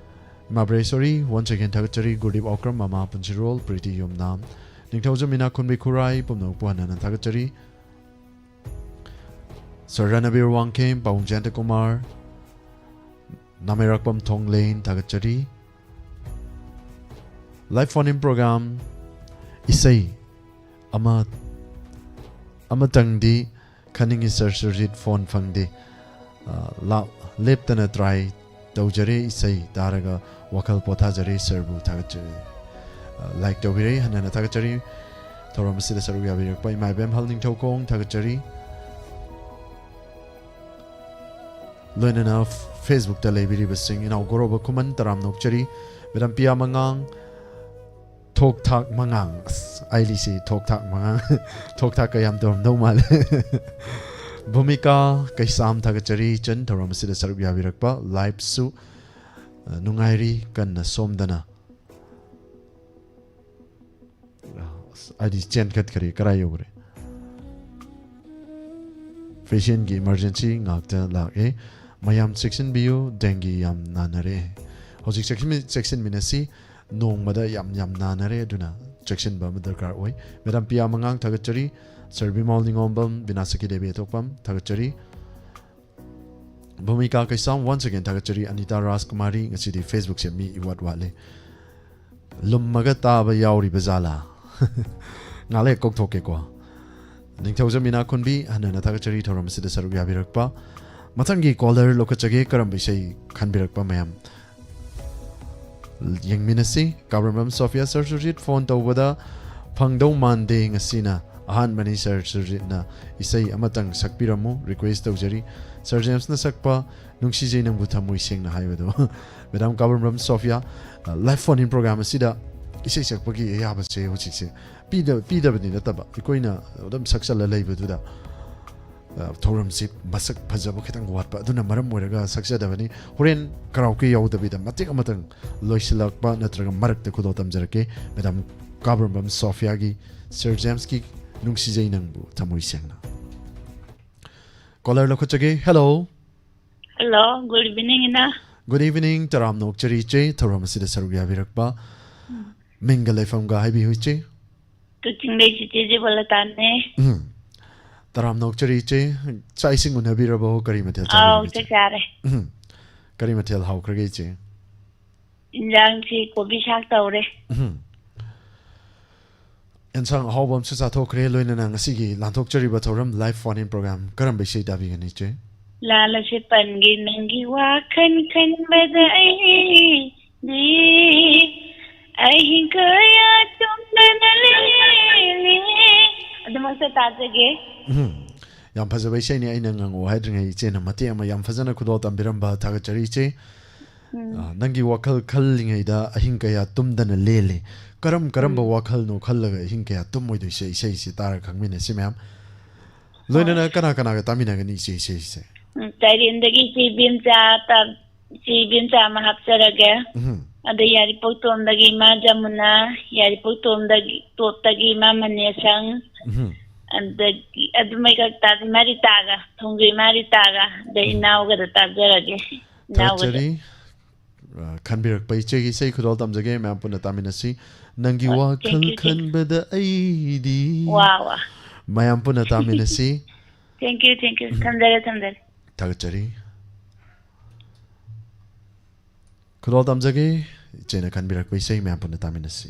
ꯏꯃꯥ ꯕ꯭ꯔꯍꯦꯁꯣꯔꯤ, once again ꯊꯥꯒꯠꯆꯔꯤ꯫ ꯒꯨꯔꯗꯤꯞ ꯑꯣꯀ꯭ꯔꯝ, ꯃꯃꯥ ꯄꯨꯟꯁꯤꯔꯣꯜ, ꯄ꯭ꯔꯤꯇꯤ ꯌꯨꯝꯅꯥꯝ, ꯅꯤꯡꯊꯧꯖꯝ ꯃꯤꯅꯥ ꯈꯨꯟꯕꯤ ꯈꯨꯔꯥꯏ ꯄꯨꯝꯅꯃꯛꯄꯨ ꯍꯟꯅꯅ ꯊꯥꯒꯠꯆꯔꯤ꯫ ꯁꯔ ꯔꯅꯕꯤꯔ ꯋꯥꯡꯈꯦꯝ, ꯄꯥꯕꯨꯡ ꯖꯌꯟꯇ ꯀꯨꯃꯥꯔ, ꯅꯥꯃꯩꯔꯥꯛꯄꯝ ꯊꯣꯡꯂꯦꯟ ꯊꯥꯒꯠꯆꯔꯤ꯫ ꯂꯥꯏꯚ ꯐꯣꯟ ꯏꯟ ꯄ꯭ꯔꯣꯒ꯭ꯔꯥꯝ, ꯏꯁꯩ ꯑꯃ, ꯑꯃꯇꯪꯗꯤ ꯈꯟꯅꯤꯡꯉꯤ ꯁꯔ ꯁꯨꯔꯖꯤꯠ, ꯐꯣꯟ ꯐꯪꯗꯦ꯫ ꯑ, ꯂꯥ-, ꯂꯦꯞꯇꯅ ꯇ꯭ꯔꯥꯏ ꯇꯧꯖꯔꯦ, ꯏꯁꯩ ꯇꯥꯔꯒ ꯋꯥꯈꯜ ꯄꯣꯊꯥꯖꯔꯦ, ꯁꯔꯕꯨ ꯊꯥꯒꯠꯆꯔꯤ꯫ ꯑ, ꯂꯥꯏꯛ ꯇꯧꯕꯤꯔꯛꯏ, ꯍꯟꯅ ꯍꯟꯅ ꯊꯥꯒꯠꯆꯔꯤ꯫ ꯊꯧꯔꯝ ꯑꯁꯤꯗ ꯁꯔꯨꯛ ꯌꯥꯕꯤꯔꯛꯄ ꯏꯃꯥ ꯏꯕꯦꯝꯍꯜ ꯅꯤꯡꯊꯧꯈꯣꯡ ꯊꯥꯒꯠꯆꯔꯤ꯫ ꯂꯣꯏꯅꯅ ꯐꯦꯁꯕꯨꯛꯇ ꯂꯩꯕꯤꯔꯤꯕꯁꯤꯡ, ꯏꯅꯥꯎ ꯒꯣꯔꯣꯕ ꯈꯨꯃꯟ ꯇꯔꯥꯝ ꯅꯣꯛꯆꯔꯤ, ꯃꯦꯗꯥꯝ ꯄꯤꯌꯥ ꯃꯉꯥꯡ, ꯊꯣꯛ ꯊꯥꯛ ꯃꯉꯥꯡ, ꯑꯁ, ꯑꯩꯗꯤ ꯁꯤ ꯊꯣꯛ ꯊꯥꯛ ꯃꯉꯥꯡ, ꯊꯣꯛ ꯊꯥꯛ ꯀꯌꯥꯝ ꯇꯧꯔꯝꯗꯧ ꯃꯥꯜꯂꯦ꯫ ꯚꯨꯃꯤꯀꯥ ꯀꯩꯁꯥꯝ ꯊꯥꯒꯠꯆꯔꯤ, ꯏꯆꯟ ꯊꯧꯔꯝ ꯑꯁꯤꯗ ꯁꯔꯨꯛ ꯌꯥꯕꯤꯔꯛꯄ꯫ ꯂꯥꯏꯐꯁꯨ, ꯑ, ꯅꯨꯡꯉꯥꯏꯔꯤ ꯀꯟꯅ ꯁꯣꯝꯗꯅ꯫ ꯑꯁ, ꯑꯩꯗꯤ ꯆꯦꯟꯈꯠꯈ꯭ꯔꯦ, ꯀꯔꯥꯏ ꯌꯧꯈ꯭ꯔꯦ? ꯐꯦꯁꯟꯒꯤ ꯏꯃꯥꯔꯖꯦꯟꯁꯤ ꯉꯥꯛꯇ ꯂꯥꯛꯑꯦ꯫ ꯃꯌꯥꯝ ꯆꯦꯛꯁꯤꯟꯕꯤꯌꯨ, ꯗꯦꯡꯒꯤ ꯌꯥꯝ ꯅꯥꯅꯔꯦ꯫ ꯍꯧꯖꯤꯛ ꯆꯦꯛꯁꯤꯟꯃꯤ-, ꯆꯦꯛꯁꯤꯟꯃꯤꯟꯅꯁꯤ, ꯅꯣꯡꯃꯗ ꯌꯥꯝ ꯌꯥꯝ ꯅꯥꯅꯔꯦ, ꯑꯗꯨꯅ ꯆꯦꯛꯁꯤꯟꯕ ꯑꯃ ꯗꯔꯀꯥꯔ ꯑꯣꯏ꯫ ꯃꯦꯗꯥꯝ ꯄꯤꯌꯥ ꯃꯉꯥꯡ ꯊꯥꯒꯠꯆꯔꯤ, ꯁꯔ ꯕꯤꯃꯣꯜ ꯅꯤꯉꯣꯝꯕꯝ, ꯕꯤꯅꯥꯁꯀꯤ ꯗꯦꯕꯤ ꯑꯊꯣꯛꯄꯝ ꯊꯥꯒꯠꯆꯔꯤ꯫ ꯚꯨꯃꯤꯀꯥ ꯀꯩꯁꯥꯝ, once again ꯊꯥꯒꯠꯆꯔꯤ꯫ ꯑꯅꯤꯇꯥ ꯔꯥꯖꯀꯨꯃꯥꯔꯤ, ꯉꯁꯤꯗꯤ Facebook ꯁꯦ ꯃꯤ ꯏꯋꯥꯠ ꯋꯥꯠꯂꯦ꯫ ꯂꯨꯝꯃꯒ ꯇꯥꯕ ꯌꯥꯎꯔꯤꯕ ꯖꯥꯂꯥ? ꯉꯥꯏꯍꯥꯛ ꯂꯩ ꯀꯣꯛꯊꯣꯛꯀꯦꯀꯣ꯫ ꯅꯤꯡꯊꯧꯖꯝ ꯏꯅꯥꯈꯨꯟꯕꯤ, ꯍꯟꯅ ꯍꯟꯅ ꯊꯥꯒꯠꯆꯔꯤ ꯊꯧꯔꯝ ꯑꯁꯤꯗ ꯁꯔꯨꯛ ꯌꯥꯕꯤꯔꯛꯄ꯫ ꯃꯊꯪꯒꯤ caller ꯂꯧꯈꯠꯆꯒꯦ꯫ ꯀꯔꯝꯕ ꯏꯁꯩ ꯈꯟꯕꯤꯔꯛꯄ ꯃꯌꯥꯝ ꯌꯦꯡꯃꯤꯟꯅꯁꯤ꯫ ꯀꯥꯕ꯭ꯔꯝꯕꯝ ꯁꯣꯐꯤꯌꯥ, ꯁꯔ ꯁꯨꯔꯖꯤꯠ, ꯐꯣꯟ ꯇꯧꯕꯗ ꯐꯪꯗꯧ ꯃꯥꯟꯗꯦ ꯉꯁꯤꯅ ꯑꯍꯥꯟꯕꯅꯤ꯫ ꯁꯔ ꯁꯨꯔꯖꯤꯠꯅ ꯏꯁꯩ ꯑꯃꯇꯪ ꯁꯛꯄꯤꯔꯝꯃꯨ, request ꯇꯧꯖꯔꯤ꯫ ꯁꯔ ꯖꯦꯝꯁꯅ ꯁꯛꯄ ꯅꯨꯡꯁꯤꯖꯩ ꯅꯪꯕꯨ ꯊꯃꯣꯏ ꯁꯦꯡꯅ ꯍꯥꯏꯕꯗꯣ꯫ ꯃꯦꯗꯥꯝ ꯀꯥꯕ꯭ꯔꯝꯕꯝ ꯁꯣꯐꯤꯌꯥ, ꯑ, live phone in program ꯑꯁꯤꯗ ꯏꯁꯩ ꯁꯛꯄꯒꯤ ꯑꯌꯥꯕꯁꯦ ꯍꯧꯖꯤꯛꯁꯦ ꯄꯤꯗ-, ꯄꯤꯗꯕꯗꯤ ꯅꯠꯇꯕ, ꯑꯩꯈꯣꯏꯅ ꯑꯗꯨꯝ ꯁꯛꯆꯜꯂ ꯂꯩꯕꯗꯨꯗ, ꯑ, ꯊꯧꯔꯝꯁꯤ ꯃꯁꯛ ꯐꯖꯕ ꯈꯤꯇꯪ ꯋꯥꯠꯄ, ꯑꯗꯨꯅ ꯃꯔꯝ ꯑꯣꯏꯔꯒ ꯁꯛꯆꯗꯕꯅꯤ꯫ ꯍꯣꯔꯦꯟ karaoke ꯌꯥꯎꯗꯕꯤꯗ ꯃꯇꯦꯛ ꯑꯃꯇꯪ ꯂꯣꯏꯁꯤꯜꯂꯛꯄ ꯅꯠꯇ꯭ꯔꯒ ꯃꯔꯛꯇ ꯈꯨꯗꯣꯜ ꯇꯝꯖꯔꯛꯀꯦ꯫ ꯃꯦꯗꯥꯝ ꯀꯥꯕ꯭ꯔꯝꯕꯝ ꯁꯣꯐꯤꯌꯥꯒꯤ ꯁꯔ ꯖꯦꯝꯁꯀꯤ ꯅꯨꯡꯁꯤꯖꯩ ꯅꯪꯕꯨ ꯊꯃꯣꯏ ꯁꯦꯡꯅ꯫ Caller ꯂꯧꯈꯠꯆꯒꯦ꯫ Hello꯫ Hello, good evening, ꯏꯅꯥ꯫ Good evening, ꯇꯔꯥꯝꯅ ꯑꯣꯛꯆꯔꯤ ꯏꯆꯦ, ꯊꯧꯔꯝ ꯑꯁꯤꯗ ꯁꯔꯨꯛ ꯌꯥꯕꯤꯔꯛꯄ꯫ ꯃꯤꯡꯒ ꯂꯩꯐꯝꯒ ꯍꯥꯏꯕꯤꯌꯨ ꯏꯆꯦ꯫ ꯀꯛꯆꯤꯡꯗꯩ ꯆꯤꯆꯦ ꯖꯤꯕꯣꯂꯇꯥꯅꯦ꯫ ꯎꯝ꯫ ꯇꯔꯥꯝꯅ ꯑꯣꯛꯆꯔꯤ ꯏꯆꯦ, ꯆꯥꯛ ꯏꯁꯤꯡ ꯎꯅꯕꯤꯔꯕꯣ? ꯀꯔꯤ ꯃꯊꯦꯜ ꯑꯥꯎ, ꯆꯥꯕꯤꯔꯒꯦ ꯏꯆꯦ? ꯆꯥꯛ ꯆꯥꯔꯦ꯫ ꯎꯝ꯫ ꯀꯔꯤ ꯃꯊꯦꯜ ꯍꯥꯎꯈ꯭ꯔꯒꯦ ꯏꯆꯦ? ꯏꯟꯖꯥꯡꯁꯤ ꯀꯣꯕꯤ ꯁꯥꯛ ꯇꯧꯔꯦ꯫ ꯎꯝ꯫ ꯑꯦꯟꯁꯥꯡ ꯑꯍꯥꯎꯕ ꯑꯃꯁꯨ ꯆꯥꯊꯣꯛꯈ꯭ꯔꯦ, ꯂꯣꯏꯅꯅ ꯉꯁꯤꯒꯤ ꯂꯥꯟꯊꯣꯛꯆꯔꯤꯕ ꯊꯧꯔꯝ live phone in program ꯀꯔꯝꯕ ꯏꯁꯩ ꯇꯥꯕꯤꯒꯅꯤ ꯏꯆꯦ? ꯂꯥꯜꯂꯁꯦ ꯄꯟꯒꯤ ꯅꯪꯒꯤ ꯋꯥꯈꯜ ꯈꯟꯕꯗ ꯑꯩꯗꯤ ꯑꯍꯤꯡ ꯀꯌꯥ ꯇꯨꯝꯗꯅ ꯂꯦꯜꯂꯤ꯫ ꯑꯗꯨꯃꯛꯇ ꯇꯥꯖꯒꯦ꯫ ꯎꯝ꯫ ꯌꯥꯝ ꯐꯖꯕ ꯏꯁꯩꯅꯤ, ꯑꯩꯅ ꯉꯪꯉꯛꯑꯣ ꯍꯥꯏꯗ꯭ꯔꯤꯉꯩ ꯏꯆꯦꯅ ꯃꯇꯦꯛ ꯑꯃ ꯌꯥꯝ ꯐꯖꯅ ꯈꯨꯗꯣꯜ ꯇꯝꯕꯤꯔꯝꯕ ꯊꯥꯒꯠꯆꯔꯤ ꯏꯆꯦ꯫ ꯎꯝ꯫ ꯑ, ꯅꯪꯒꯤ ꯋꯥꯈꯜ ꯈꯜꯂꯤꯉꯩꯗ ꯑꯍꯤꯡ ꯀꯌꯥ ꯇꯨꯝꯗꯅ ꯂꯦꯜꯂꯤ꯫ ꯀꯔꯝ ꯀꯔꯝꯕ ꯎꯝ꯫ ꯋꯥꯈꯜꯅꯣ ꯈꯜꯂꯒ ꯑꯍꯤꯡ ꯀꯌꯥ ꯇꯨꯝꯃꯣꯏꯗꯣꯏꯁꯦ? ꯏꯁꯩꯁꯤ ꯇꯥꯔ ꯈꯪꯃꯤꯟꯅꯁꯤ ꯃꯌꯥꯝ꯫ ꯂꯣꯏꯅꯅ ꯍꯣꯏ꯫ ꯀꯅꯥ ꯀꯅꯥꯒ ꯇꯥꯃꯤꯟꯅꯒꯅꯤ ꯏꯆꯦ ꯏꯁꯩꯁꯦ? ꯎꯝ, ꯀꯩꯔꯦꯟꯗꯒꯤ ꯏꯆꯦ ꯏꯕꯦꯝꯆꯥ ꯇ-, ꯏꯆꯦ ꯏꯕꯦꯝꯆꯥ ꯑꯃ ꯍꯥꯞꯆꯔꯒꯦ꯫ ꯎꯝ꯫ ꯑꯗꯩ ꯌꯥꯏꯔꯤꯄꯣꯛꯇꯣꯝꯗꯒꯤ ꯏꯃꯥ ꯖꯃꯨꯅꯥ, ꯌꯥꯏꯔꯤꯄꯣꯛꯇꯣꯝꯗꯒꯤ, ꯇꯣꯞꯇꯒꯤ ꯏꯃꯥ ꯃꯅꯦꯁꯪ, ꯎꯝ꯫ ꯑꯗꯒꯤ ꯑꯗꯨꯃꯩ ꯈꯛ ꯇꯥ-, ꯏꯃꯥ ꯔꯤꯇꯥꯒ, ꯊꯣꯡꯖꯨ ꯏꯃꯥ ꯔꯤꯇꯥꯒ, ꯑꯗꯩ ꯎꯝ꯫ ꯏꯅꯥꯎꯒꯗ ꯇꯥꯖꯔꯒꯦ꯫ ꯏꯅꯥꯎꯒꯗ꯫ ꯊꯥꯒꯠꯆꯔꯤ꯫ ꯑ, ꯈꯟꯕꯤꯔꯛꯄ ꯏꯆꯦꯒꯤ ꯏꯁꯩ ꯈꯨꯗꯣꯜ ꯇꯝꯖꯒꯦ, ꯃꯌꯥꯝ ꯄꯨꯟꯅ ꯇꯥꯃꯤꯟꯅꯁꯤ꯫ ꯅꯪꯒꯤ ꯍꯣꯏ, ꯋꯥꯈꯜ thank you, thank you꯫ ꯈꯟꯕꯗ ꯑꯩꯗꯤ꯫ ꯋꯥ, ꯋꯥ꯫ ꯃꯌꯥꯝ ꯄꯨꯟꯅ ꯇꯥꯃꯤꯟꯅꯁꯤ꯫ Thank you, thank you꯫ ꯎꯝ꯫ ꯊꯝꯖꯔꯦ, ꯊꯝꯖꯔꯦ꯫ ꯊꯥꯒꯠꯆꯔꯤ꯫ ꯈꯨꯗꯣꯜ ꯇꯝꯖꯒꯦ꯫ ꯏꯆꯦꯅ ꯈꯟꯕꯤꯔꯛꯄ ꯏꯁꯩ ꯃꯌꯥꯝ ꯄꯨꯟꯅ ꯇꯥꯃꯤꯟꯅꯁꯤ꯫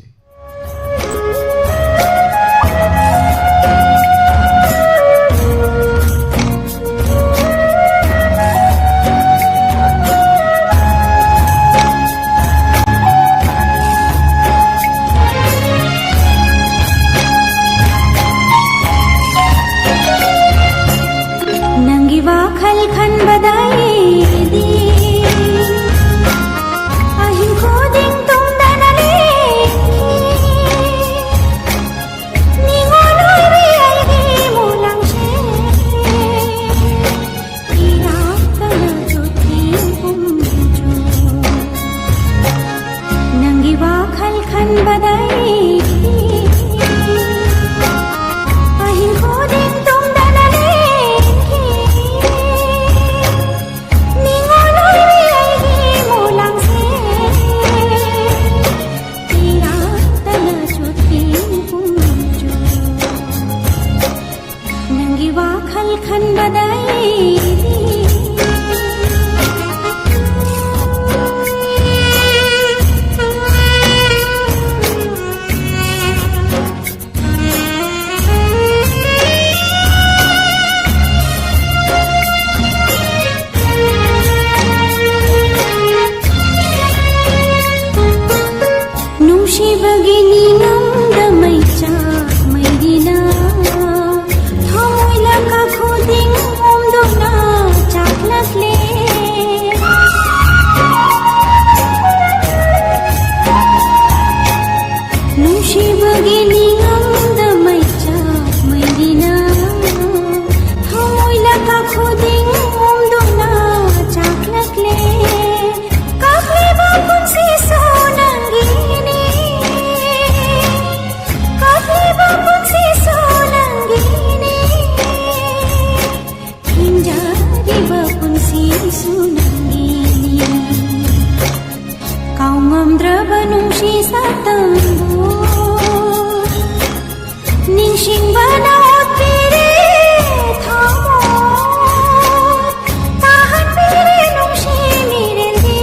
ꯅꯪꯒꯤ ꯋꯥꯈꯜ ꯈꯟꯕꯗ ꯑꯩꯗꯤ ꯑꯍꯤꯡ ꯈꯨꯗꯤꯡ ꯇꯨꯝꯗꯅ ꯂꯦꯟꯈꯤ꯫ ꯅꯤꯉꯣꯜ ꯑꯣꯏꯕꯤ ꯑꯩꯒꯤ ꯃꯨꯂꯪꯁꯦ ꯏꯔꯥꯛꯇꯅꯁꯨ ꯊꯦꯡꯒꯨꯝꯁꯨ ꯅꯪꯒꯤ ꯋꯥꯈꯜ ꯈꯟꯕꯗ ꯑꯩꯗꯤ ꯑꯍꯤꯡ ꯈꯨꯗꯤꯡ ꯇꯨꯝꯗꯅ ꯂꯦꯟꯈꯤ꯫ ꯅꯤꯉꯣꯜ ꯑꯣꯏꯕꯤ ꯑꯩꯒꯤ ꯃꯨꯂꯪꯁꯦ ꯏꯔꯥꯛꯇꯅꯁꯨ ꯊꯦꯡꯒꯨꯝꯁꯨ ꯅꯪꯒꯤ ꯋꯥꯈꯜ ꯈꯟꯕꯗ ꯑꯩꯗꯤ ꯅꯨꯡꯁꯤꯕꯒꯤ ꯅꯤꯡꯉꯝꯗ ꯃꯩꯆꯥꯛ ꯃꯩꯔꯤꯅ ꯊꯃꯣꯏ ꯂꯀꯥ ꯈꯨꯗꯤꯡ ꯑꯣꯝꯗꯨꯅ ꯆꯥꯛꯂꯛꯂꯦ꯫ ꯅꯨꯡꯁꯤꯕꯒꯤ ꯅꯤꯡꯉꯝꯗ ꯃꯩꯆꯥꯛ ꯃꯩꯔꯤꯅ ꯊꯃꯣꯏ ꯂꯀꯥ ꯈꯨꯗꯤꯡ ꯑꯣꯝꯗꯨꯅ ꯆꯥꯛꯂꯛꯂꯦ꯫ ꯀꯞꯂꯤꯕ ꯄꯨꯟꯁꯤꯁꯨ ꯅꯪꯒꯤꯅꯤ, ꯀꯞꯂꯤꯕ ꯄꯨꯟꯁꯤꯁꯨ ꯅꯪꯒꯤꯅꯤ, ꯍꯤꯡꯖꯔꯤꯕ ꯄꯨꯟꯁꯤꯁꯨ ꯅꯪꯒꯤꯅꯤ꯫ ꯀꯥꯎꯉꯝꯗ꯭ꯔꯕ ꯅꯨꯡꯁꯤ ꯁꯛꯇꯝꯕꯨ ꯅꯤꯡꯁꯤꯡꯕꯅ ꯑꯣꯠꯄꯤꯔꯦ ꯊꯃꯣꯏ, ꯇꯥꯍꯟꯕꯤꯔꯦ ꯅꯨꯡꯁꯤ ꯃꯤꯔꯦꯜꯒꯤ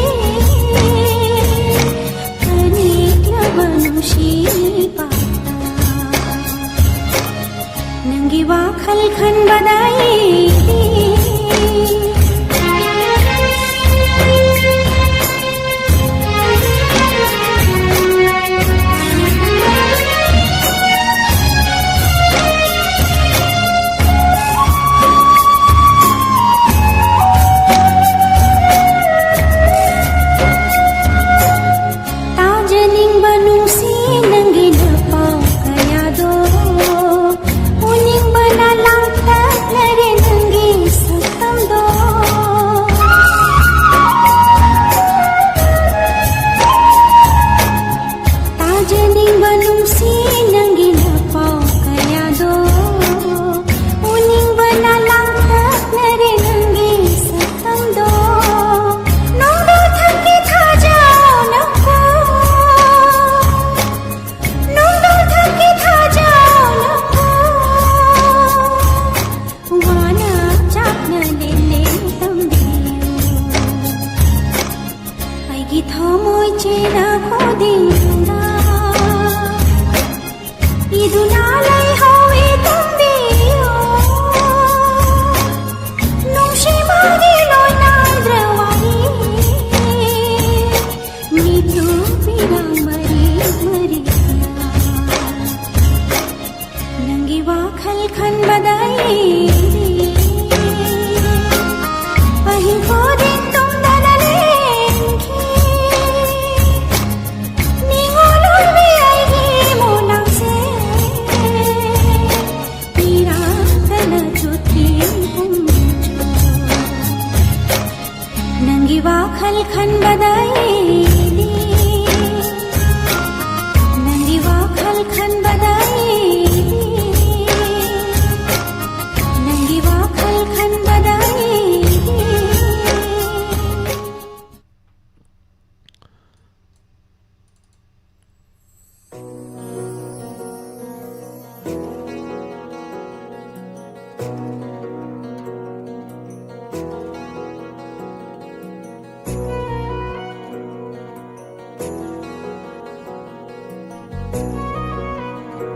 ꯅꯪꯒꯤ ꯋꯥꯈꯜ ꯈꯟꯕꯗ ꯑꯩꯗꯤ ꯑꯍꯤꯡ ꯈꯨꯗꯤꯡ ꯇꯨꯝꯗꯅ ꯂꯦꯟꯈꯤ꯫ ꯅꯤꯡꯉꯣꯜ ꯑꯣꯏꯕꯤ ꯑꯩꯒꯤ ꯃꯣꯅꯥꯁꯦ ꯄꯤꯔꯥꯡꯇꯅ ꯆꯨꯠꯈꯤ ꯄꯨꯝꯆꯣ꯫ ꯅꯪꯒꯤ ꯋꯥꯈꯜ ꯈꯟꯕꯗ ꯑꯩꯗꯤ, ꯅꯪꯒꯤ ꯋꯥꯈꯜ ꯈꯟꯕꯗ ꯑꯩꯗꯤ, ꯅꯪꯒꯤ ꯋꯥꯈꯜ ꯈꯟꯕꯗ ꯑꯩꯗꯤ꯫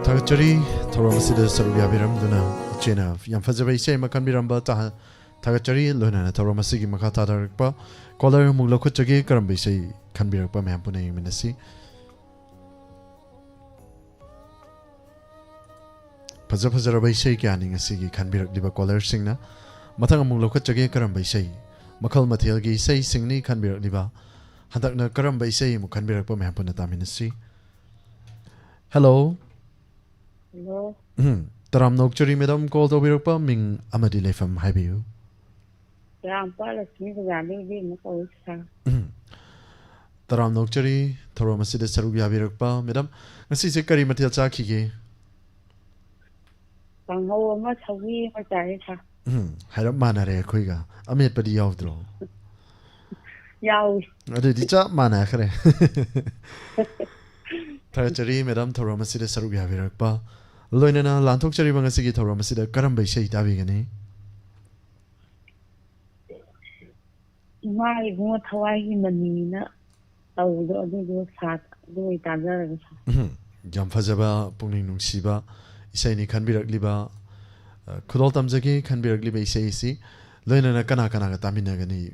ꯊꯥꯒꯠꯆꯔꯤ, ꯊꯧꯔꯝ ꯑꯁꯤꯗ ꯁꯔꯨꯛ ꯌꯥꯕꯤꯔꯝꯗꯨꯅ ꯏꯆꯦꯅ ꯌꯥꯝ ꯐꯖꯕ ꯏꯁꯩ ꯑꯃ ꯈꯟꯕꯤꯔꯝꯕ ꯇꯥ-, ꯊꯥꯒꯠꯆꯔꯤ꯫ ꯂꯣꯏꯅꯅ ꯊꯧꯔꯝ ꯑꯁꯤꯒꯤ ꯃꯈꯥ ꯇꯥꯔꯛꯄ ꯀꯣꯂꯔ ꯑꯃꯨꯛ ꯂꯧꯈꯠꯆꯒꯦ꯫ ꯀꯔꯝꯕ ꯏꯁꯩ ꯈꯟꯕꯤꯔꯛꯄ ꯃꯌꯥꯝ ꯄꯨꯟꯅ ꯌꯦꯡꯃꯤꯟꯅꯁꯤ꯫ ꯐꯖ ꯐꯖꯔꯕ ꯏꯁꯩ ꯀꯌꯥꯅꯤ ꯉꯁꯤꯒꯤ ꯈꯟꯕꯤꯔꯛꯂꯤꯕ ꯀꯣꯂꯔꯁꯤꯡꯅ꯫ ꯃꯊꯪ ꯑꯃꯨꯛ ꯂꯧꯈꯠꯆꯒꯦ꯫ ꯀꯔꯝꯕ ꯏꯁꯩ? ꯃꯈꯜ ꯃꯊꯦꯜꯒꯤ ꯏꯁꯩꯁꯤꯡꯅꯤ ꯈꯟꯕꯤꯔꯛꯂꯤꯕ꯫ ꯍꯟꯗꯛꯅ ꯀꯔꯝꯕ ꯏꯁꯩ ꯑꯃꯨꯛ ꯈꯟꯕꯤꯔꯛꯄ ꯃꯌꯥꯝ ꯄꯨꯟꯅ ꯇꯥꯃꯤꯟꯅꯁꯤ꯫ ꯍꯦꯜꯂꯣ꯫ ꯍꯜꯂꯣ꯫ ꯎꯝ, ꯇꯔꯥꯝꯅ ꯑꯣꯛꯆꯔꯤ ꯃꯦꯗꯥꯝ, ꯀꯣꯜ ꯇꯧꯕꯤꯔꯛꯄ ꯃꯤꯡ ꯑꯃꯗꯤ ꯂꯩꯐꯝ ꯍꯥꯏꯕꯤꯌꯨ꯫ ꯆꯔꯥꯝꯄꯥ ꯂꯛꯁꯃꯤ ꯕꯖꯥꯔꯗꯒꯤ ꯏꯕꯦꯝꯃ ꯀꯧꯏ ꯁꯥꯔ꯫ ꯎꯝ, ꯇꯔꯥꯝꯅ ꯑꯣꯛꯆꯔꯤ ꯊꯧꯔꯝ ꯑꯁꯤꯗ ꯁꯔꯨꯛ ꯌꯥꯕꯤꯔꯛꯄ꯫ ꯃꯦꯗꯥꯝ, ꯉꯁꯤꯁꯦ ꯀꯔꯤ ꯃꯊꯦꯜ ꯆꯥꯈꯤꯒꯦ? ꯀꯥꯡꯍꯧ ꯑꯃ, ꯁꯧꯒ꯭ꯔꯤ ꯑꯃ ꯆꯥꯏꯌꯦ ꯁꯥꯔ꯫ ꯎꯝ, ꯍꯥꯏꯔꯞ ꯃꯥꯟꯅꯔꯦ ꯑꯩꯈꯣꯏꯒ꯫ ꯑꯃꯦꯠꯄꯗꯤ ꯌꯥꯎꯗ꯭ꯔꯣ? ꯌꯥꯎꯏ꯫ ꯑꯗꯨꯗꯤ ꯆꯞ ꯃꯥꯟꯅꯈ꯭ꯔꯦ꯫ ꯊꯥꯒꯠꯆꯔꯤ ꯃꯦꯗꯥꯝ ꯊꯧꯔꯝ ꯑꯁꯤꯗ ꯁꯔꯨꯛ ꯌꯥꯕꯤꯔꯛꯄ꯫ ꯂꯣꯏꯅꯅ ꯂꯥꯟꯊꯣꯛꯆꯔꯤꯕ ꯉꯁꯤꯒꯤ ꯊꯧꯔꯝ ꯑꯁꯤꯗ ꯀꯔꯝꯕ ꯏꯁꯩ ꯇꯥꯕꯤꯒꯅꯤ? ꯏꯃꯥ ꯏꯕꯨꯡꯉꯣ ꯊꯋꯥꯏꯒꯤ ꯃꯅꯤꯅ ꯇꯧꯕꯗꯣ ꯑꯗꯨꯗꯣ ꯁꯥ-, ꯑꯗꯨ ꯑꯣꯏ ꯇꯥꯖꯔꯒꯦ ꯁꯥꯔ꯫ ꯎꯝ, ꯌꯥꯝ ꯐꯖꯕ, ꯄꯨꯛꯅꯤꯡ ꯅꯨꯡꯁꯤꯕ ꯏꯁꯩꯅꯤ ꯈꯟꯕꯤꯔꯛꯂꯤꯕ, ꯑ, ꯈꯨꯗꯣꯜ ꯇꯝꯖꯒꯦ ꯈꯟꯕꯤꯔꯛꯂꯤꯕ ꯏꯁꯩ ꯑꯁꯤ꯫ ꯂꯣꯏꯅꯅ ꯀꯅꯥ ꯀꯅꯥꯒ ꯇꯥꯃꯤꯟꯅꯒꯅꯤ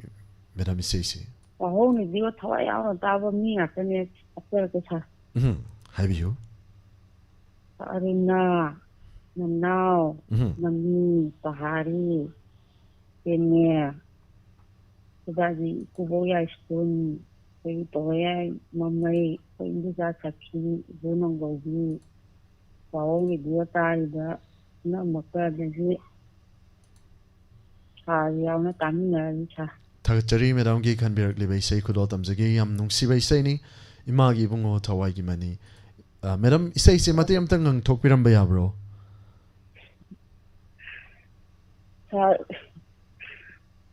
ꯃꯦꯗꯥꯝ ꯏꯁꯩꯁꯤ? ꯄꯥꯎꯍꯧꯅꯤꯗꯤꯕ ꯊꯋꯥꯏ ꯌꯥꯎꯅ ꯇꯥꯕ ꯃꯤ ꯉꯥꯛꯇꯅꯦ꯫ ꯍꯥꯞꯆꯔꯛꯀꯦ ꯁꯥꯔ꯫ ꯎꯝ, ꯍꯥꯏꯕꯤꯌꯨ꯫ ꯑꯔꯨꯅꯥ, ꯅꯅꯥꯎ, ꯎꯝ, ꯅꯃꯤ, ꯄꯍꯥꯔꯤ, ꯄꯦꯅꯦ, ꯑꯗꯨꯗꯒꯤ ꯏꯀꯨꯕꯣꯛ ꯌꯥꯏꯁ꯭ꯀꯨꯜ, ꯑꯩꯈꯣꯏꯒꯤ ꯄꯥꯎꯍꯩ ꯌꯥꯏ ꯃꯃꯩ, ꯑꯩꯈꯣꯏ ꯏꯟꯗꯣꯆꯥ ꯁꯈꯤ, ꯏꯕꯣ ꯅꯣꯡꯒꯧꯕꯤ, ꯄꯥꯎꯍꯧꯅꯤꯗꯤꯕ ꯇꯥꯔꯤꯕ ꯄꯨꯝꯅꯃꯛꯇ, ꯑꯗꯒꯤ ꯁꯥꯔ ꯌꯥꯎꯅ ꯇꯥꯃꯤꯟꯅꯔꯅꯤ ꯁꯥꯔ꯫ ꯊꯥꯒꯠꯆꯔꯤ ꯃꯦꯗꯥꯝꯒꯤ ꯈꯟꯕꯤꯔꯛꯂꯤꯕ ꯏꯁꯩ ꯈꯨꯗꯣꯜ ꯇꯝꯖꯒꯦ꯫ ꯌꯥꯝ ꯅꯨꯡꯁꯤꯕ ꯏꯁꯩꯅꯤ, ꯏꯃꯥꯒꯤ ꯏꯕꯨꯡꯉꯣ ꯊꯋꯥꯏꯒꯤ ꯃꯅꯤ꯫ ꯑ, ꯃꯦꯗꯥꯝ, ꯏꯁꯩꯁꯦ ꯃꯇꯦꯛ ꯑꯝꯇ ꯉꯪꯊꯣꯛꯄꯤꯔꯝꯕ ꯌꯥꯕ꯭ꯔꯣ? ꯁꯥꯔ,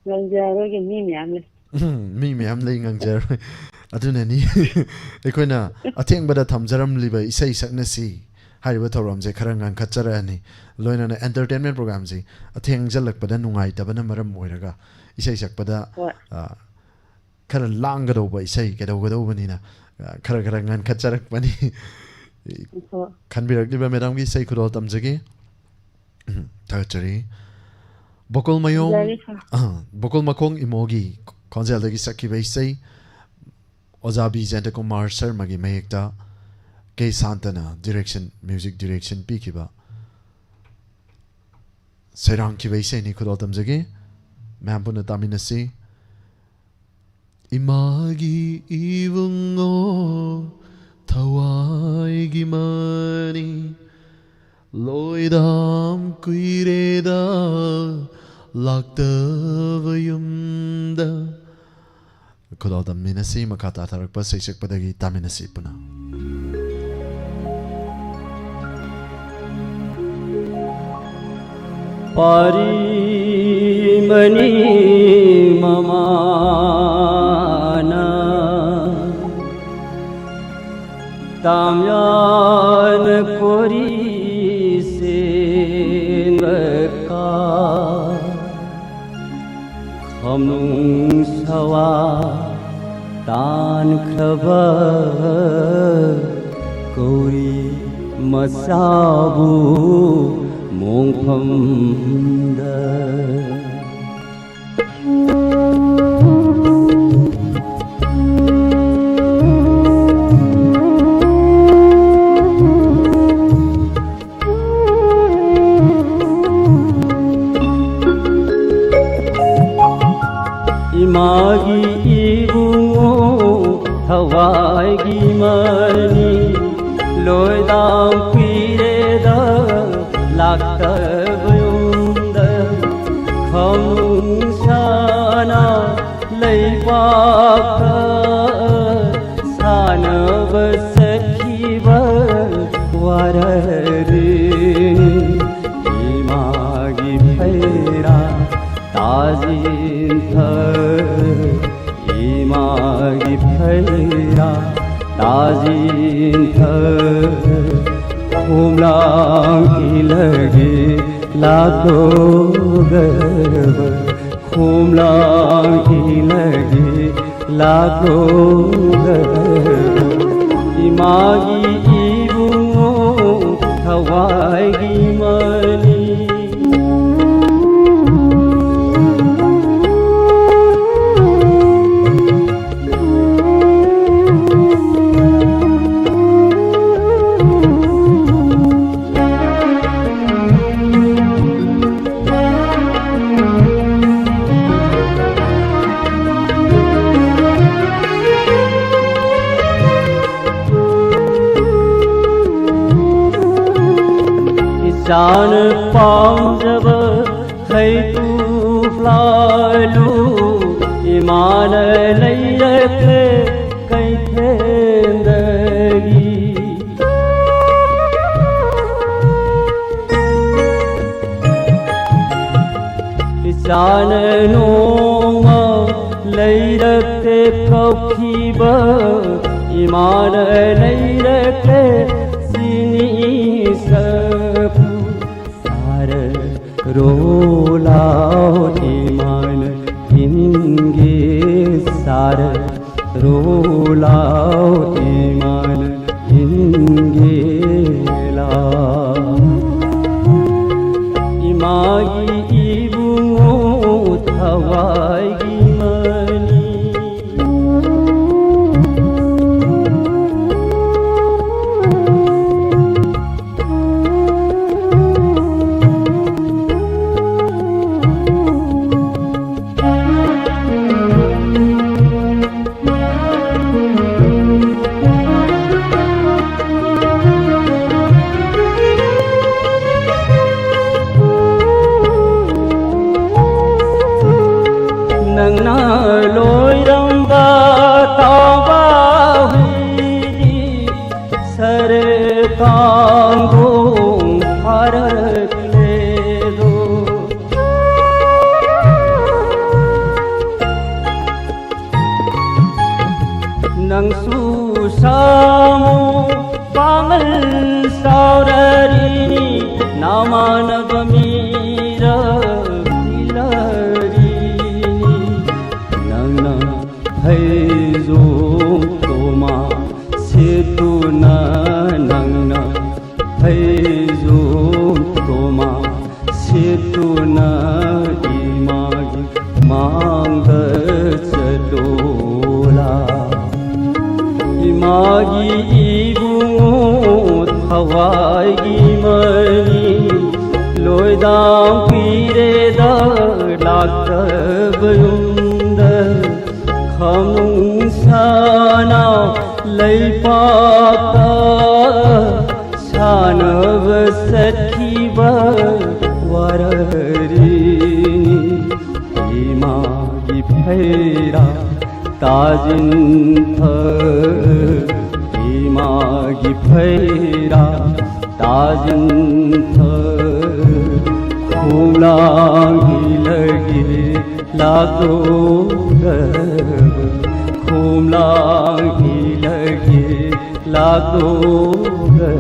ꯉꯪꯖꯔꯔꯣꯏꯒꯦ, ꯃꯤ ꯃꯌꯥꯝ ꯂꯩ꯫ ꯎꯝ, ꯃꯤ ꯃꯌꯥꯝ ꯂꯩ, ꯉꯪꯖꯔꯔꯣꯏ꯫ ꯑꯗꯨꯅꯅꯤ ꯑꯩꯈꯣꯏꯅ ꯑꯊꯦꯡꯕꯗ ꯊꯝꯖꯔꯝꯂꯤꯕ ꯏꯁꯩ ꯁꯛꯅꯁꯤ ꯍꯥꯏꯔꯤꯕ ꯊꯧꯔꯝꯁꯦ ꯈꯔ ꯉꯪꯈꯠꯆꯔꯛꯑꯅꯤ꯫ ꯂꯣꯏꯅꯅ entertainment programꯁꯤ ꯑꯊꯦꯡꯖꯜꯂꯛꯄꯗ ꯅꯨꯡꯉꯥꯏꯇꯕꯅ ꯃꯔꯝ ꯑꯣꯏꯔꯒ ꯏꯁꯩ ꯁꯛꯄꯗ, ꯍꯣꯏ꯫ ꯑ, ꯈꯔ ꯂꯥꯡꯒꯗꯧꯕ ꯏꯁꯩ ꯀꯩꯗꯧꯒꯗꯧꯕꯅꯤꯅ, ꯑ, ꯈꯔ ꯈꯔ ꯉꯟꯈꯠꯆꯔꯛꯄꯅꯤ꯫ ꯍꯣꯏ꯫ ꯈꯟꯕꯤꯔꯛꯂꯤꯕ ꯃꯦꯗꯥꯝꯒꯤ ꯏꯁꯩ ꯈꯨꯗꯣꯜ ꯇꯝꯖꯒꯦ꯫ ꯎꯝ, ꯊꯥꯒꯠꯆꯔꯤ꯫ ꯚꯣꯀꯜ ꯃꯌꯣꯡ, ꯌꯥꯔꯦ, ꯁꯥꯔ꯫ ꯑ, ꯚꯣꯀꯜ ꯃꯈꯣꯡ ꯏꯃꯣꯒꯤ ꯈꯣꯟꯖꯦꯜꯗꯒꯤ ꯁꯛꯈꯤꯕ ꯏꯁꯩ, ꯑꯣꯖꯥ ꯕꯤ ꯖꯌꯟꯇꯀꯨꯃꯥꯔ ꯁꯔꯃꯒꯤ ꯃꯌꯦꯛꯇ, ꯀꯦ ꯁꯥꯟꯇꯅ direction, music direction ꯄꯤꯈꯤꯕ, ꯁꯩꯔꯥꯡꯈꯤꯕ ꯏꯁꯩꯅꯤ꯫ ꯈꯨꯗꯣꯜ ꯇꯝꯖꯒꯦ, ꯃꯌꯥꯝ ꯄꯨꯟꯅ ꯇꯥꯃꯤꯟꯅꯁꯤ꯫ ꯏꯃꯥꯒꯤ ꯏꯕꯨꯡꯉꯣ ꯊꯋꯥꯏꯒꯤ ꯃꯅꯤ, ꯂꯣꯏꯗꯥꯝ ꯀꯨꯏꯔꯦꯗ ꯂꯥꯛꯇꯕ ꯌꯨꯝꯗ꯫ ꯈꯨꯗꯣꯜ ꯇꯝꯃꯤꯟꯅꯁꯤ, ꯃꯈꯥ ꯇꯥꯊꯔꯛꯄ ꯁꯩꯁꯛꯄꯗꯒꯤ ꯇꯥꯃꯤꯟꯅꯁꯤ ꯄꯨꯟꯅ꯫ ꯄꯥꯔꯤ ꯃꯅꯤ ꯃꯃꯥꯅ ꯇꯥꯝꯌꯥꯟ ꯀꯣꯔꯤ ꯁꯦꯟꯕꯀꯥ ꯈꯝꯅꯨꯡ ꯁꯋꯥ ꯇꯥꯟꯈ꯭ꯔꯕ ꯀꯧꯔꯤ ꯃꯆꯥꯕꯨ ꯃꯣꯡꯐꯝꯗ꯫ ꯏꯃꯅꯤ ꯂꯣꯏꯗꯥꯡ ꯀꯨꯏꯔꯦꯗ ꯂꯥꯛꯇꯕ ꯌꯨꯝꯗ, ꯈꯥꯎꯅꯨꯡ ꯁꯥꯅ ꯂꯩꯕꯥꯛꯇ ꯁꯥꯟꯅꯕ ꯆꯠꯈꯤꯕ ꯋꯥꯔꯔꯦ꯫ ꯏꯃꯥꯒꯤ ꯐꯩꯔꯥ ꯇꯥꯁꯤꯟꯊ ꯏꯃꯥꯒꯤ ꯐꯩꯔꯥ ꯇꯥꯁꯤꯟꯊ ꯈꯣꯝꯂꯥꯡ ꯏꯜꯂꯒꯦ ꯂꯥꯛꯂꯣ ꯒꯔꯕ, ꯈꯣꯝꯂꯥꯡ ꯏꯜꯂꯒꯦ ꯂꯥꯛꯂꯣ ꯒꯔꯕ꯫ ꯏꯃꯥꯒꯤ ꯏꯕꯨꯡꯉꯣ ꯊꯋꯥꯏꯒꯤ ꯃꯅꯤ꯫ ꯏꯆꯥꯅ ꯄꯥꯝꯖꯕ ꯍꯩꯀ꯭ꯔꯨ ꯐ꯭ꯂꯥꯏꯂꯨ ꯏꯃꯥꯅ ꯂꯩꯔꯛꯂꯦ ꯀꯩꯊꯦꯜꯗꯒꯤ꯫ ꯏꯆꯥꯅ ꯅꯣꯡꯃ ꯂꯩꯔꯛꯇꯦ ꯀꯧꯈꯤꯕ, ꯏꯃꯥꯅ ꯂꯩꯔꯛꯂꯦ ꯆꯤꯅꯤ ꯆꯐꯨ꯫ ꯆꯥꯔꯔꯣ ꯂꯥꯎ ꯏꯃꯥꯅ ꯏꯟꯒꯦ ꯆꯥꯔ ꯔꯣ ꯂꯥꯎ ꯏꯃꯥꯅ ꯏꯟꯒꯦ ꯂꯥꯎ꯫ ꯏꯃꯥꯒꯤ ꯏꯕꯨꯡꯉꯣ ꯊꯋꯥꯏꯒꯤ ꯃꯅꯤ꯫ ꯀꯥꯡꯒꯣꯡ ꯐꯥꯔꯛꯂꯦꯗꯣ꯫ ꯅꯪꯁꯨ ꯁꯥꯃꯨ ꯄꯥꯡꯒꯜ ꯆꯥꯎꯔꯔꯤꯅꯤ, ꯅꯃꯥꯟꯅꯕ ꯃꯤꯔ ꯏꯂꯔꯤꯅꯤ꯫ ꯅꯪꯅ ꯐꯩꯖꯣꯝ ꯇꯣꯃꯥ ꯁꯦꯠꯇꯨꯅ, ꯅꯪꯅ ꯐꯩꯖꯣꯝ ꯇꯣꯃꯥ ꯁꯦꯠꯇꯨꯅ ꯏꯃꯥꯒꯤ ꯃꯥꯡꯗ ꯆꯠꯂꯣꯂꯥ꯫ ꯏꯃꯥꯒꯤ ꯏꯕꯨꯡꯉꯣ ꯊꯋꯥꯏꯒꯤ ꯃꯅꯤ ꯂꯣꯏꯗꯥꯡ ꯄꯤꯔꯦꯗ ꯂꯥꯛꯇꯕ ꯌꯨꯝꯗ꯫ ꯈꯥꯝꯅꯨꯡ ꯁꯥꯅ ꯂꯩꯄꯥꯛꯇ ꯁꯥꯟꯅꯕ ꯆꯠꯈꯤꯕ ꯋꯥꯔꯔꯤꯅꯤ꯫ ꯏꯃꯥꯒꯤ ꯐꯩꯔꯥ ꯇꯥꯖꯤꯟꯊ, ꯏꯃꯥꯒꯤ ꯐꯩꯔꯥ ꯇꯥꯖꯤꯟꯊ꯫ ꯈꯣꯝꯂꯥꯡ ꯏꯂꯒꯤ ꯂꯥꯛꯂꯣꯒ, ꯈꯣꯝꯂꯥꯡ ꯏꯂꯒꯤ ꯂꯥꯛꯂꯣꯒ꯫